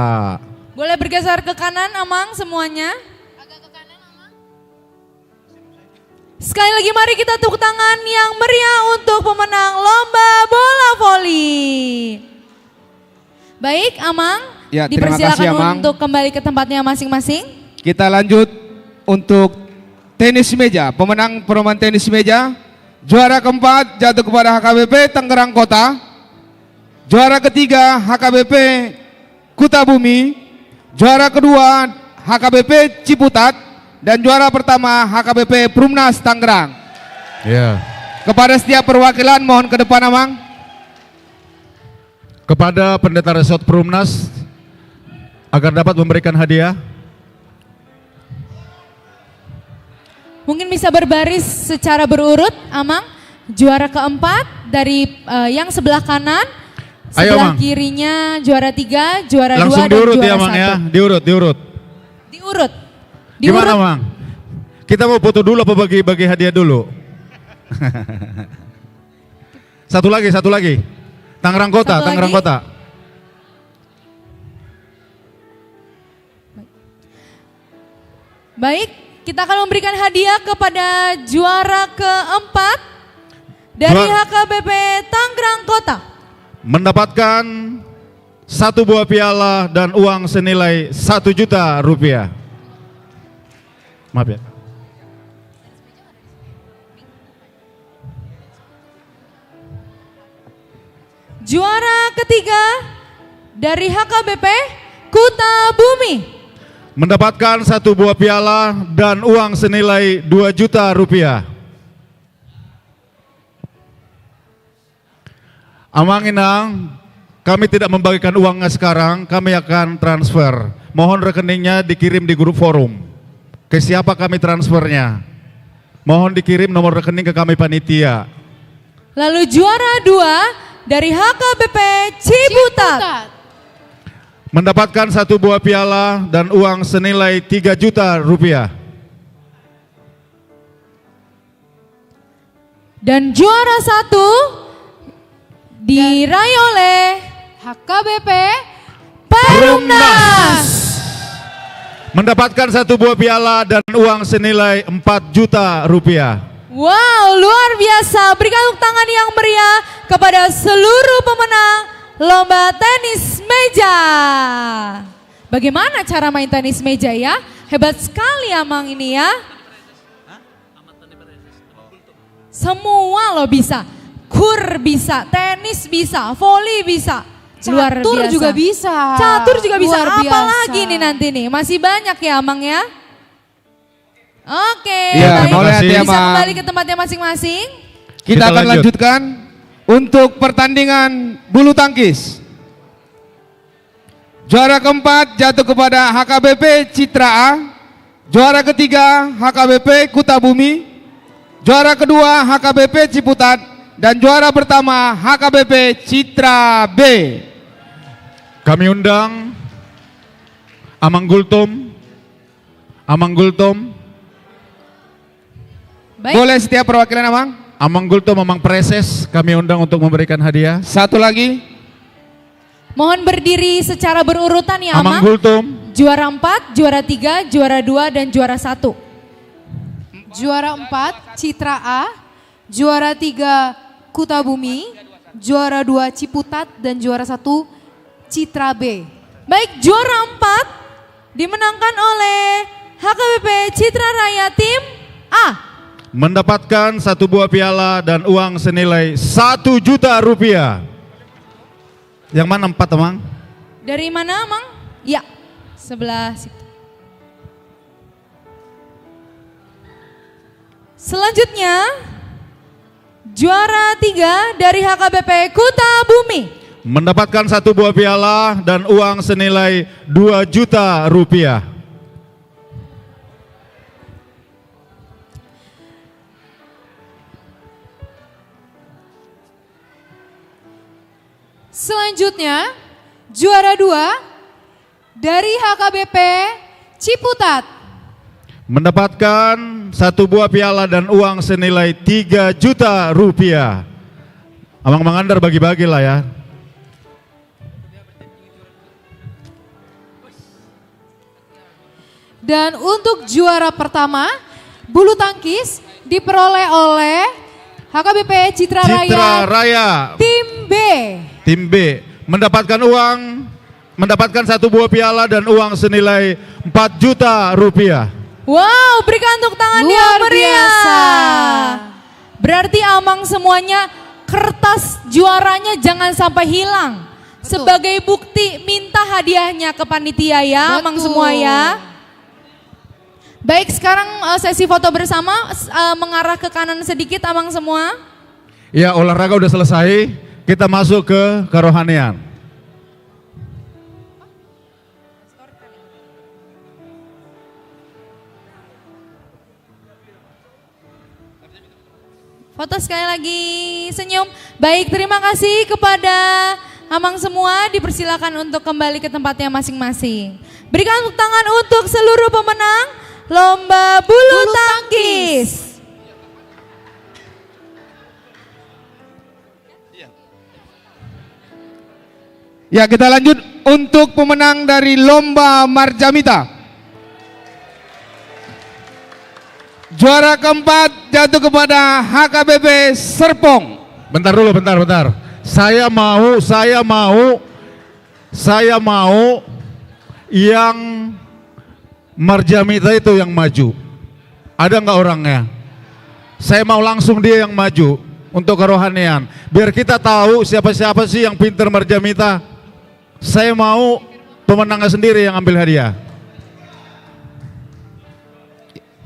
Boleh bergeser ke kanan, Amang, semuanya. Agak ke kanan, Amang. Sekali lagi, mari kita tepuk tangan yang meriah untuk pemenang lomba bola voli. Baik, Amang, ya, terima kasih, dipersilakan, Amang, untuk kembali ke tempatnya masing-masing. Kita lanjut untuk tenis meja. Pemenang perlombaan tenis meja, juara keempat jatuh kepada H K B P Tangerang Kota, juara ketiga H K B P Kuta Bumi, juara kedua H K B P Ciputat, dan juara pertama H K B P Perumnas Tangerang. Ya. Kepada setiap perwakilan, mohon ke depan, Amang. Kepada Pendeta Resort Perumnas, agar dapat memberikan hadiah. Mungkin bisa berbaris secara berurut, Amang. Juara keempat dari, eh, yang sebelah kanan, ayo, sebelah Mang. Kirinya juara tiga, juara dua, dan juara satu. Langsung diurut ya, Mang, ya. Diurut, diurut. Diurut. Gimana, Mang? Kita mau foto dulu apa bagi-bagi hadiah dulu? Satu lagi, satu lagi. Tangerang Kota, Tangerang Kota. Baik, kita akan memberikan hadiah kepada juara keempat dari H K B P Tangerang Kota. Mendapatkan satu buah piala dan uang senilai satu juta rupiah. Maaf ya. Juara ketiga dari H K B P Kuta Bumi. Mendapatkan satu buah piala dan uang senilai dua juta rupiah. Amang Inang, kami tidak membagikan uangnya sekarang, kami akan transfer. Mohon rekeningnya dikirim di grup forum. Ke siapa kami transfernya? Mohon dikirim nomor rekening ke kami panitia. Lalu juara dua dari H K B P Ciputat. Ciputat. Mendapatkan satu buah piala dan uang senilai tiga juta rupiah. Dan juara satu diraih oleh H K B P Perumnas. Perumnas. Mendapatkan satu buah piala dan uang senilai empat juta rupiah. Wow, luar biasa. Berikan tepuk tangan yang meriah kepada seluruh pemenang lomba tenis meja. Bagaimana cara main tenis meja, ya? Hebat sekali, Amang, ini, ya. Semua lo bisa. Kur bisa, tenis bisa, voli bisa. Luar biasa. Catur juga bisa. Catur juga bisa. Luar biasa. Apalagi nih nanti nih, masih banyak ya, Amang, ya. Oke, ya, baik. Terima kasih. Bisa kembali ke tempatnya masing-masing. Kita akan lanjutkan untuk pertandingan bulu tangkis. Juara keempat jatuh kepada H K B P Citra A, juara ketiga H K B P Kuta Bumi, juara kedua H K B P Ciputat, dan juara pertama H K B P Citra B. Kami undang Amang Gultom. Amang Gultom. Baik. Boleh setiap perwakilan, Amang? Amang Gultom, Amang Preses, kami undang untuk memberikan hadiah. Satu lagi. Mohon berdiri secara berurutan ya, Amang. Amang Gultom. Juara empat, juara tiga, juara dua, dan juara satu. Juara empat, Citra A. Juara tiga, Kuta Bumi. Juara dua, Ciputat. Dan juara satu, Citra B. Baik, juara empat dimenangkan oleh H K B P Citra Raya tim A. Mendapatkan satu buah piala dan uang senilai satu juta rupiah. Yang mana empat, Amang? Dari mana, Amang? Ya, sebelah situ. Selanjutnya, juara tiga dari H K B P Kuta Bumi. Mendapatkan satu buah piala dan uang senilai dua juta rupiah. Selanjutnya, juara dua dari H K B P Ciputat. Mendapatkan satu buah piala dan uang senilai tiga juta rupiah. Amang Mangandar bagi-bagilah ya. Dan untuk juara pertama, bulu tangkis diperoleh oleh H K B P Citra Raya, Citra Raya. Tim B. Tim B mendapatkan uang, mendapatkan satu buah piala dan uang senilai empat juta rupiah. Wow, berikan tepuk tangan yang meriah. Luar biasa. Berarti Amang semuanya, kertas juaranya jangan sampai hilang. Betul. Sebagai bukti, minta hadiahnya ke panitia ya, Amang semua ya. Betul. Baik, sekarang, eh, sesi foto bersama, s-, eh, mengarah ke kanan sedikit, Amang semua. Ya, olahraga udah selesai, kita masuk ke kerohanian. Foto sekali lagi, senyum. Baik, terima kasih kepada Amang semua, dipersilakan untuk kembali ke tempatnya masing-masing. Berikan tepuk tangan untuk seluruh pemenang lomba bulu tangkis. Ya, kita lanjut untuk pemenang dari lomba Marjamita. Juara keempat jatuh kepada H K B P Serpong. Bentar dulu, bentar, bentar. Saya mau, saya mau, saya mau yang Marjamita itu yang maju. Ada nggak orangnya? Saya mau langsung dia yang maju untuk kerohanian. Biar kita tahu siapa-siapa sih yang pinter Marjamita. Saya mau pemenangnya sendiri yang ambil hadiah.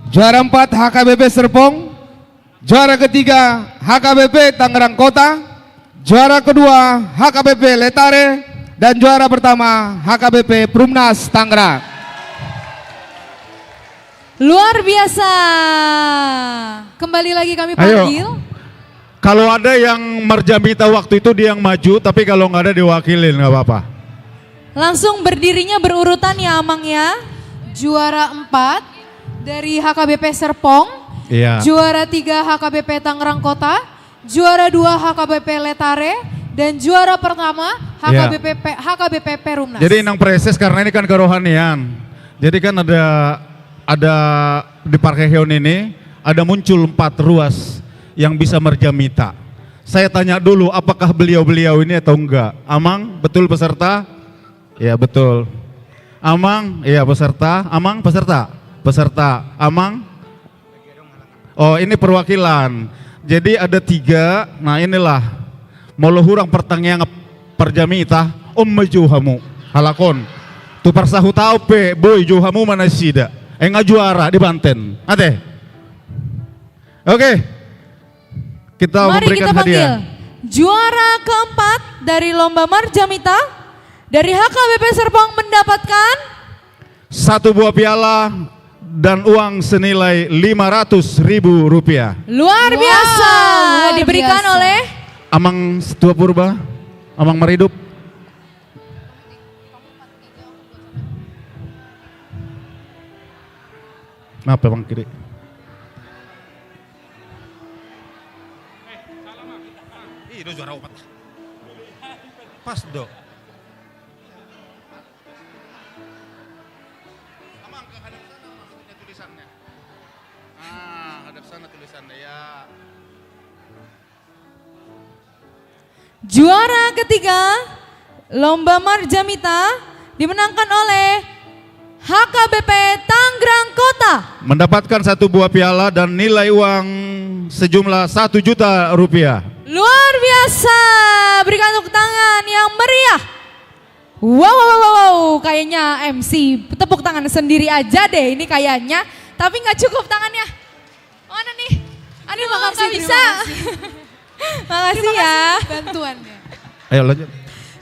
Juara empat H K B P Serpong. Juara ketiga, H K B P Tangerang Kota. Juara kedua, H K B P Letare. Dan juara pertama, H K B P Perumnas Tangerang. Luar biasa. Kembali lagi kami panggil. Ayo. Kalau ada yang Marjamita waktu itu, dia yang maju, tapi kalau nggak ada, diwakilin, nggak apa-apa. Langsung berdirinya berurutan ya, Amang ya. Juara empat dari H K B P Serpong. Iya. Juara tiga H K B P Tangerang Kota. Juara dua H K B P Letare. Dan juara pertama H K B P, iya, P-, H K B P Perumnas. Jadi nang preses karena ini kan kerohanian. Jadi kan ada, ada di Parheheon ini, ada muncul empat ruas yang bisa Marjamita. Saya tanya dulu, apakah beliau-beliau ini atau enggak? Amang, betul peserta? Ya, betul. Amang, iya peserta. Amang, peserta? Peserta. Amang? Oh, ini perwakilan. Jadi ada tiga, nah inilah. Molo hurang pertangiang Marjamita, on ma jou hamu. Halak on. Tu parsahutaon pe, boi jou hamu ma nasida. Ai nga juara di Banten. Ate. Oke. Kita memberikan hadiah. Mari kita panggil. Juara keempat dari lomba Marjamita dari H K B P Serpong mendapatkan satu buah piala dan uang senilai lima ratus ribu rupiah. Luar biasa. Wow, luar biasa. Diberikan oleh Amang Setua Purba, Amang Maridup. Maaf ya, Bang Kiri. Ih, do juara opat. Pas do. Juara ketiga lomba Marjamita dimenangkan oleh H K B P Tangerang Kota. Mendapatkan satu buah piala dan nilai uang sejumlah satu juta rupiah. Luar biasa. Berikan tepuk tangan yang meriah. Wow, wow, wow, wow, wow. Kayaknya M C tepuk tangan sendiri aja deh ini kayaknya. Tapi nggak cukup tangannya. Mana nih? Aduh, nggak bisa. Makasih ya. Bantuannya. Ayo lanjut.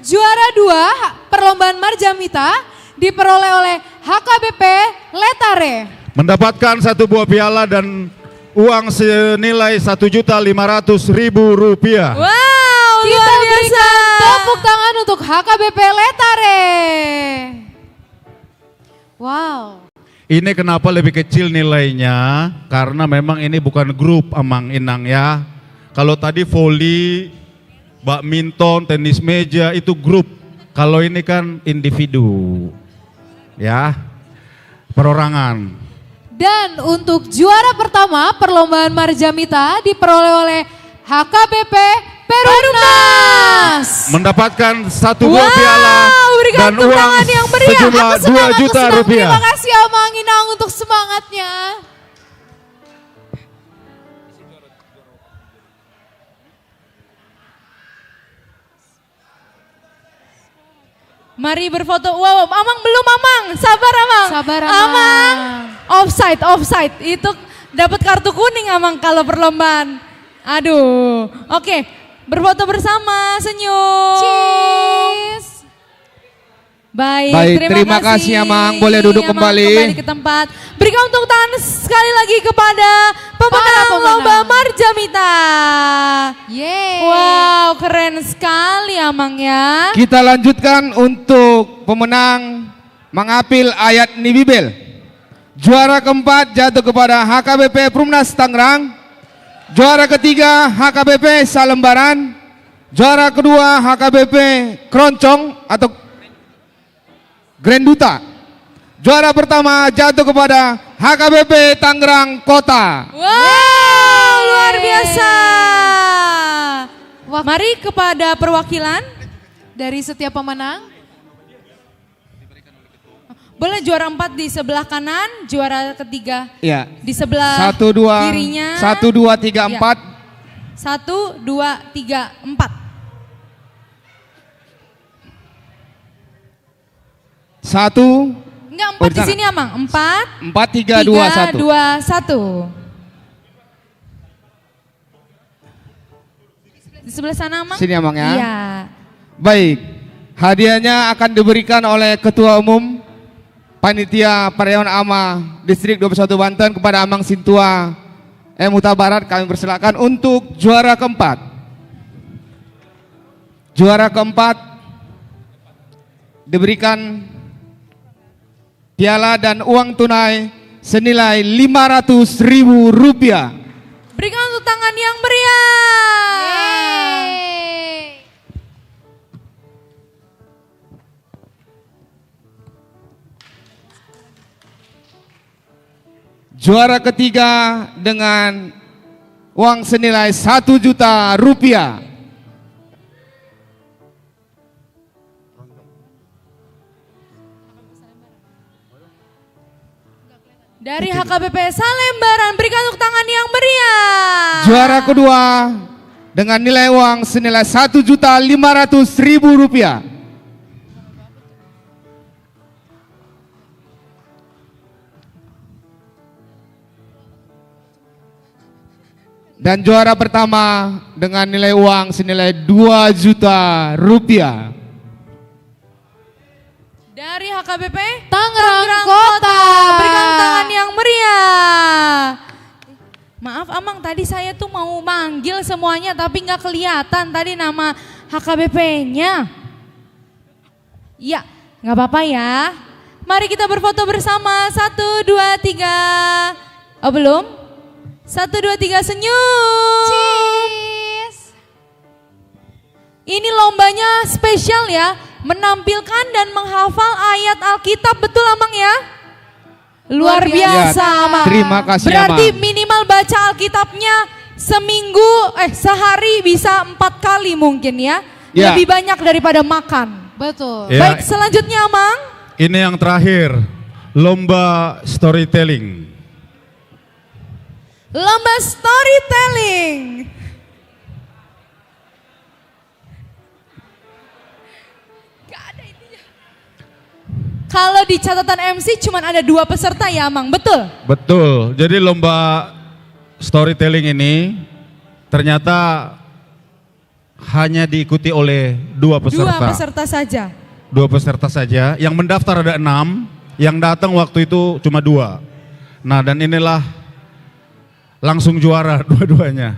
Juara dua perlombaan Marjamita diperoleh oleh H K B P Letare. Mendapatkan satu buah piala dan uang senilai satu juta lima ratus ribu rupiah. Wow, luar biasa. Kita berikan tepuk tangan untuk H K B P Letare. Wow. Ini kenapa lebih kecil nilainya? Karena memang ini bukan grup, Amang Inang, ya. Kalau tadi voli, badminton, tenis meja, itu grup. Kalau ini kan individu. Ya. Perorangan. Dan untuk juara pertama perlombaan Marjamita diperoleh oleh H K B P Perumnas. Mendapatkan satu buah piala dan uang sejumlah dua juta rupiah. Terima kasih Amang Inang untuk semangatnya. Mari berfoto. Wow, Amang belum, Amang. Sabar, Amang. Sabar, Amang. Amang. Offside, offside. Itu dapat kartu kuning, Amang, kalau perlombaan. Aduh. Oke, berfoto bersama. Senyum. Cheese. Baik, terima kasih, Amang. Boleh duduk kembali. Kembali ke tempat. Berikan tepuk tangan sekali lagi kepada pemenang lomba Marjamita. Yeay. Wow, keren sekali, Amang, ya. Kita lanjutkan untuk pemenang mengapil ayat ni Bibel. Juara keempat jatuh kepada H K B P Perumnas Tangerang. Juara ketiga H K B P Salembaran. Juara kedua H K B P Keroncong atau Grenduta. Juara pertama jatuh kepada H K B P Tangerang Kota. Wow, luar biasa. Mari kepada perwakilan dari setiap pemenang. Boleh juara empat di sebelah kanan, juara ketiga di sebelah kirinya. Satu, dua, tiga, empat. Satu, dua, tiga, empat. Satu. Enggak, empat di sini, Amang. Empat. Empat, tiga, dua, satu. Tiga, dua, satu. Di sebelah sana, Amang. Sini, Amang, ya. Iya. Baik. Hadiahnya akan diberikan oleh Ketua Umum Panitia Perayaan Ama Distrik dua puluh satu Banten kepada Amang Sintua M Hutabarat. Kami persilakan untuk juara keempat. Juara keempat diberikan piala dan uang tunai senilai lima ratus ribu rupiah. Berikan tepuk tangan yang meriah. Yeay. Juara ketiga dengan uang senilai satu juta rupiah. Dari H K B P Salembaran, berikan tepuk tangan yang meriah. Juara kedua dengan nilai uang senilai satu juta lima ratus ribu rupiah. Dan juara pertama dengan nilai uang senilai dua juta rupiah. Dari H K B P Tangerang Kota. Berikan tangan yang meriah. Maaf, Amang, tadi saya tuh mau manggil semuanya, tapi nggak kelihatan tadi nama H K B P-nya. Iya, nggak apa-apa ya. Mari kita berfoto bersama. Satu, dua, tiga. Oh, belum? Satu, dua, tiga, senyum. Cheese. Ini lombanya spesial ya, menampilkan dan menghafal ayat Alkitab, betul, Amang, ya? Luar biasa, Amang. Terima kasih, Amang. Berarti minimal baca Alkitabnya seminggu, eh, sehari bisa empat kali mungkin, ya. Ya. Lebih banyak daripada makan. Betul. Ya. Baik, selanjutnya, Amang. Ini yang terakhir, lomba storytelling. Lomba storytelling. Nggak ada intinya. Kalau di catatan M C cuman ada dua peserta ya, Amang, betul? Betul. Jadi lomba storytelling ini ternyata hanya diikuti oleh dua peserta. Dua peserta saja. Dua peserta saja. Yang mendaftar ada enam, yang datang waktu itu cuma dua. Nah, dan inilah langsung juara dua-duanya.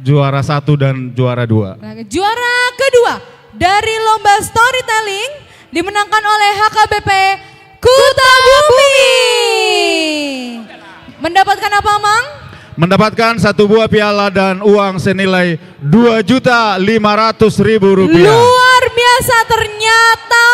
Juara satu dan juara dua. Nah, juara kedua dari lomba storytelling dimenangkan oleh H K B P Kuta Bumi. Mendapatkan apa, Amang? Mendapatkan satu buah piala dan uang senilai dua juta lima ratus ribu rupiah. Luar biasa, ternyata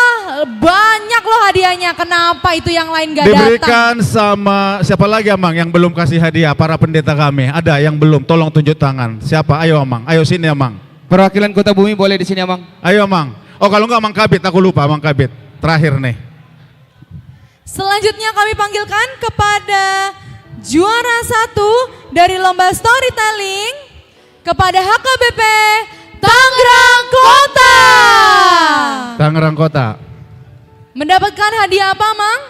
banyak loh hadiahnya. Kenapa itu yang lain nggak datang? Diberikan sama siapa lagi, Amang, yang belum kasih hadiah? Para pendeta kami, ada yang belum? Tolong tunjuk tangan. Siapa? Ayo, Amang. Ayo sini, Amang. Perwakilan Kuta Bumi boleh di sini, Amang. Ayo, Amang. Oh, kalau nggak, Amang Kabid, aku lupa, Amang Kabid. Terakhir nih. Selanjutnya kami panggilkan kepada juara satu dari lomba storytelling, kepada H K B P Tangerang Kota. Tangerang Kota. Mendapatkan hadiah apa, Mang?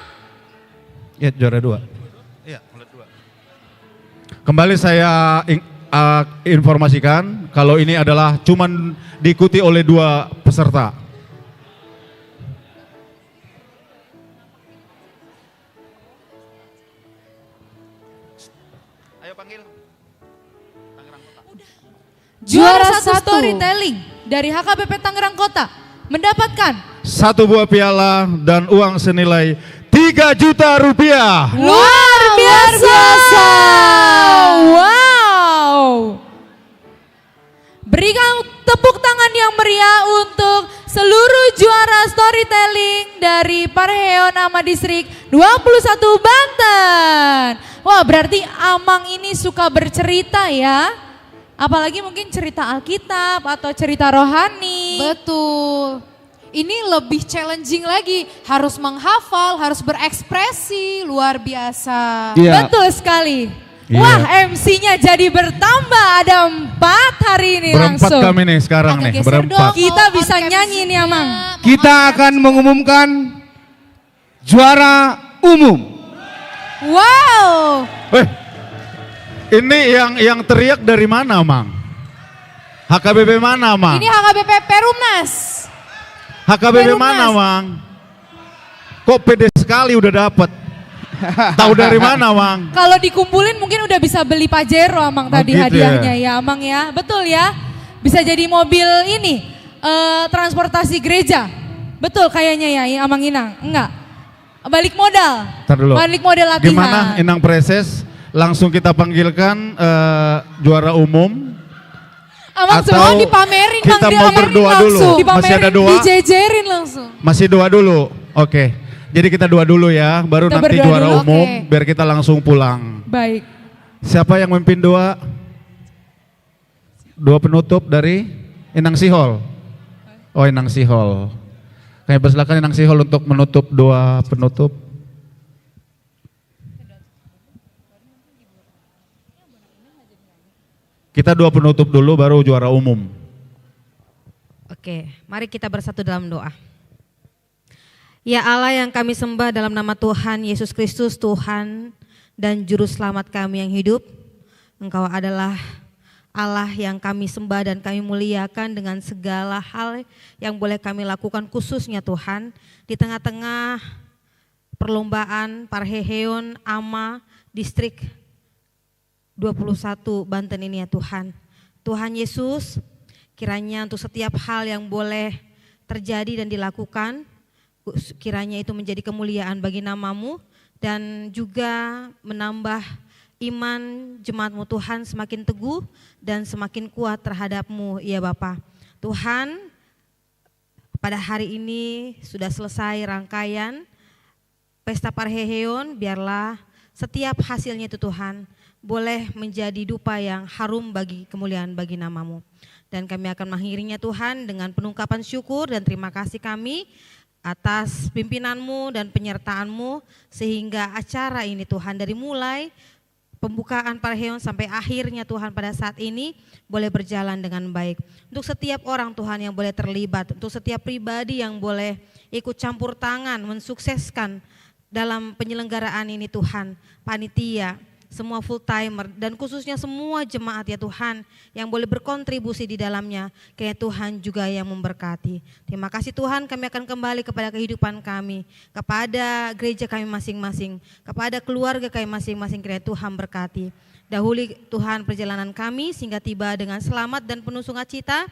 Ya, juara dua. Iya, juara dua. Kembali saya ing-, eh, informasikan, kalau ini adalah cuman diikuti oleh dua peserta. Ayo panggil. Tangerang Kota. Juara satu storytelling dari H K B P Tangerang Kota mendapatkan satu buah piala dan uang senilai tiga juta rupiah. Luar biasa. Wow. Berikan tepuk tangan yang meriah untuk seluruh juara storytelling dari Parheon Ama Distrik dua puluh satu Banten. Wah, berarti Amang ini suka bercerita ya. Apalagi mungkin cerita Alkitab atau cerita rohani. Betul. Ini lebih challenging lagi, harus menghafal, harus berekspresi, luar biasa. Iya. Betul sekali. Iya. Wah, M C-nya jadi bertambah, ada empat hari ini. Berempat langsung. Kami nih sekarang. Agak nih, geser berempat dong, kita bisa nyanyi nih, Amang. Kita akan mengumumkan juara umum. Wow. Eh, ini yang, yang teriak dari mana, Mang? H K B P mana, Mang? Ini H K B P Perumnas. H K B P mana, Mang? Kok pede sekali udah dapet? Tahu dari mana, Mang? Kalau dikumpulin mungkin udah bisa beli Pajero, Amang, tadi hadiahnya ya, Amang ya. Betul ya? Bisa jadi mobil ini, eh, transportasi gereja. Betul kayaknya ya, Amang Inang? Enggak? Balik modal. Ntar dulu. Balik modal latihan. Gimana, Inang Preses? Langsung kita panggilkan, eh, juara umum. Amang, atau semua dipamerin, Bang, kita mau berdoa dulu? Dipamerin langsung. Masih ada doa? Dijejerin langsung. Masih doa dulu. Oke. Jadi kita doa dulu ya, baru nanti juara umum, oke, biar kita langsung pulang. Baik. Siapa yang memimpin doa? Doa penutup dari Inang Sihol. Oh, Inang Sihol. Kami persilakan Inang Sihol untuk menutup doa penutup. Kita doa penutup dulu, baru juara umum. Oke, mari kita bersatu dalam doa. Ya Allah yang kami sembah dalam nama Tuhan Yesus Kristus, Tuhan dan Juru Selamat kami yang hidup, Engkau adalah Allah yang kami sembah dan kami muliakan dengan segala hal yang boleh kami lakukan, khususnya Tuhan, di tengah-tengah perlombaan Parheheon Ama Distrik dua puluh satu Banten ini, ya Tuhan. Tuhan Yesus, kiranya untuk setiap hal yang boleh terjadi dan dilakukan, kiranya itu menjadi kemuliaan bagi nama-Mu dan juga menambah iman jemaat-Mu, Tuhan, semakin teguh dan semakin kuat terhadap-Mu, ya Bapa. Tuhan, pada hari ini sudah selesai rangkaian pesta parheheon, biarlah setiap hasilnya itu, Tuhan, boleh menjadi dupa yang harum bagi kemuliaan bagi nama-Mu. Dan kami akan mengiringnya, Tuhan, dengan penungkapan syukur dan terima kasih kami atas pimpinan-Mu dan penyertaan-Mu, sehingga acara ini, Tuhan, dari mulai pembukaan parheheon sampai akhirnya, Tuhan, pada saat ini boleh berjalan dengan baik. Untuk setiap orang, Tuhan, yang boleh terlibat, untuk setiap pribadi yang boleh ikut campur tangan mensukseskan dalam penyelenggaraan ini, Tuhan, panitia, semua full timer, dan khususnya semua jemaat, ya Tuhan, yang boleh berkontribusi di dalamnya, kiranya Tuhan juga yang memberkati. Terima kasih, Tuhan, kami akan kembali kepada kehidupan kami, kepada gereja kami masing-masing, kepada keluarga kami masing-masing, kiranya Tuhan berkati. Dahului, Tuhan, perjalanan kami sehingga tiba dengan selamat dan penuh sukacita,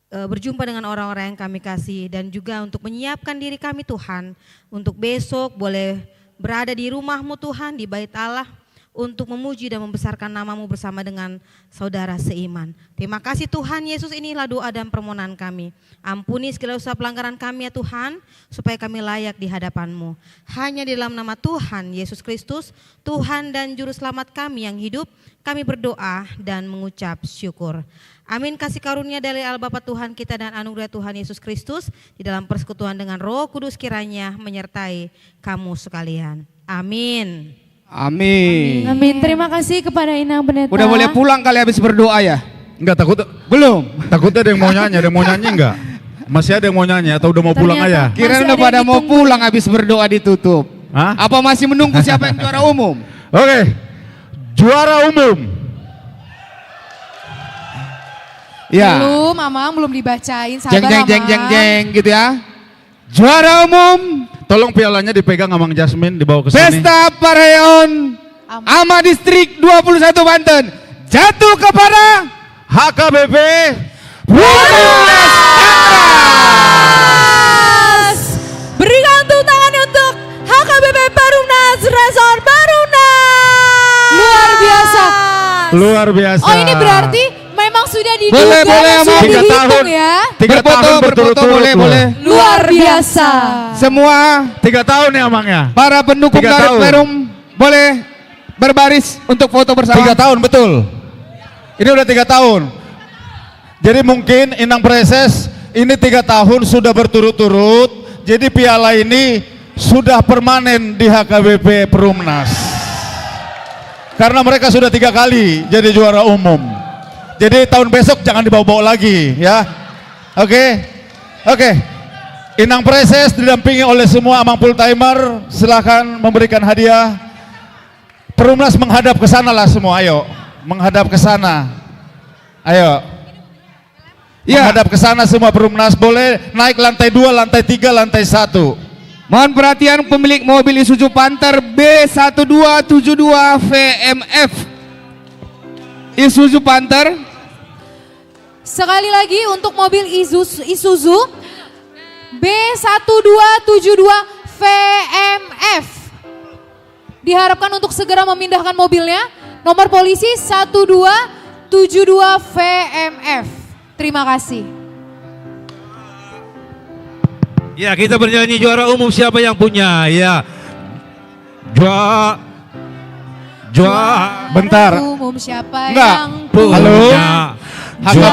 eh, berjumpa dengan orang-orang yang kami kasih, dan juga untuk menyiapkan diri kami, Tuhan, untuk besok boleh berada di rumah-Mu, Tuhan, di bait Allah, untuk memuji dan membesarkan nama-Mu bersama dengan saudara seiman. Terima kasih, Tuhan Yesus, inilah doa dan permohonan kami. Ampuni segala dosa pelanggaran kami, ya Tuhan, supaya kami layak di hadapan-Mu. Hanya di dalam nama Tuhan Yesus Kristus, Tuhan dan Juru Selamat kami yang hidup, kami berdoa dan mengucap syukur. Amin. Kasih karunia dari Allah Bapa, Tuhan kita, dan anugerah Tuhan Yesus Kristus di dalam persekutuan dengan Roh Kudus kiranya menyertai kamu sekalian. Amin. Amin. Amin. Terima kasih kepada Inang Pendeta. Udah boleh pulang kali habis berdoa ya? Enggak, takut. Belum. Takutnya ada yang mau nyanyi, ada yang mau nyanyi enggak? Masih ada yang mau nyanyi atau udah mau pulang aja? Ternyata masih ada yang ditunggu. Kirain udah pada mau pulang habis berdoa ditutup. Hah? Apa masih menunggu siapa yang juara umum? Oke. Juara umum. Ya. Belum, Amang, belum dibacain. Sabar, Amang. Jeng, jeng, jeng, jeng, jeng, gitu ya. Juara umum. Tolong pialanya dipegang Amang Jasmine, dibawa ke sini. Pesta Parheheon Ama Distrik dua puluh satu Banten jatuh kepada H K B P Perumnas. Berikan tepuk tangan untuk H K B P Perumnas Resort Perumnas. Luar biasa. Luar biasa. Oh, ini berarti memang sudah diduga dan sudah dihitung ya. Boleh, boleh, Amang. Tiga tahun, tiga tahun berturut-turut, boleh, boleh. Luar biasa. Semua. Tiga tahun ya, Amang, ya? Para pendukung dari Perum boleh berbaris untuk foto bersama. Tiga tahun, betul. Ini udah tiga tahun. Jadi mungkin Inang Preses ini tiga tahun sudah berturut-turut. Jadi piala ini sudah permanen di H K B P Perumnas. Karena mereka sudah tiga kali jadi juara umum. Jadi tahun besok jangan dibawa-bawa lagi, ya. Oke? Oke. Inang Preses didampingi oleh semua Amang Fulltimer, silakan memberikan hadiah. Perumnas menghadap ke sana lah semua, ayo. Menghadap ke sana. Ayo. Ya. Menghadap ke sana semua Perumnas, boleh naik lantai dua, lantai tiga, lantai satu. Mohon perhatian pemilik mobil Isuzu Panther B satu dua tujuh dua V M F. Isuzu Panther. Sekali lagi untuk mobil Izus-, Isuzu B satu dua tujuh dua V M F. Diharapkan untuk segera memindahkan mobilnya. Nomor polisi satu dua tujuh dua V M F. Terima kasih. Ya, kita bernyanyi juara umum siapa yang punya? Ya. Jua-, jua-, bentar. Juara umum siapa yang punya? Enggak. Halo? Juara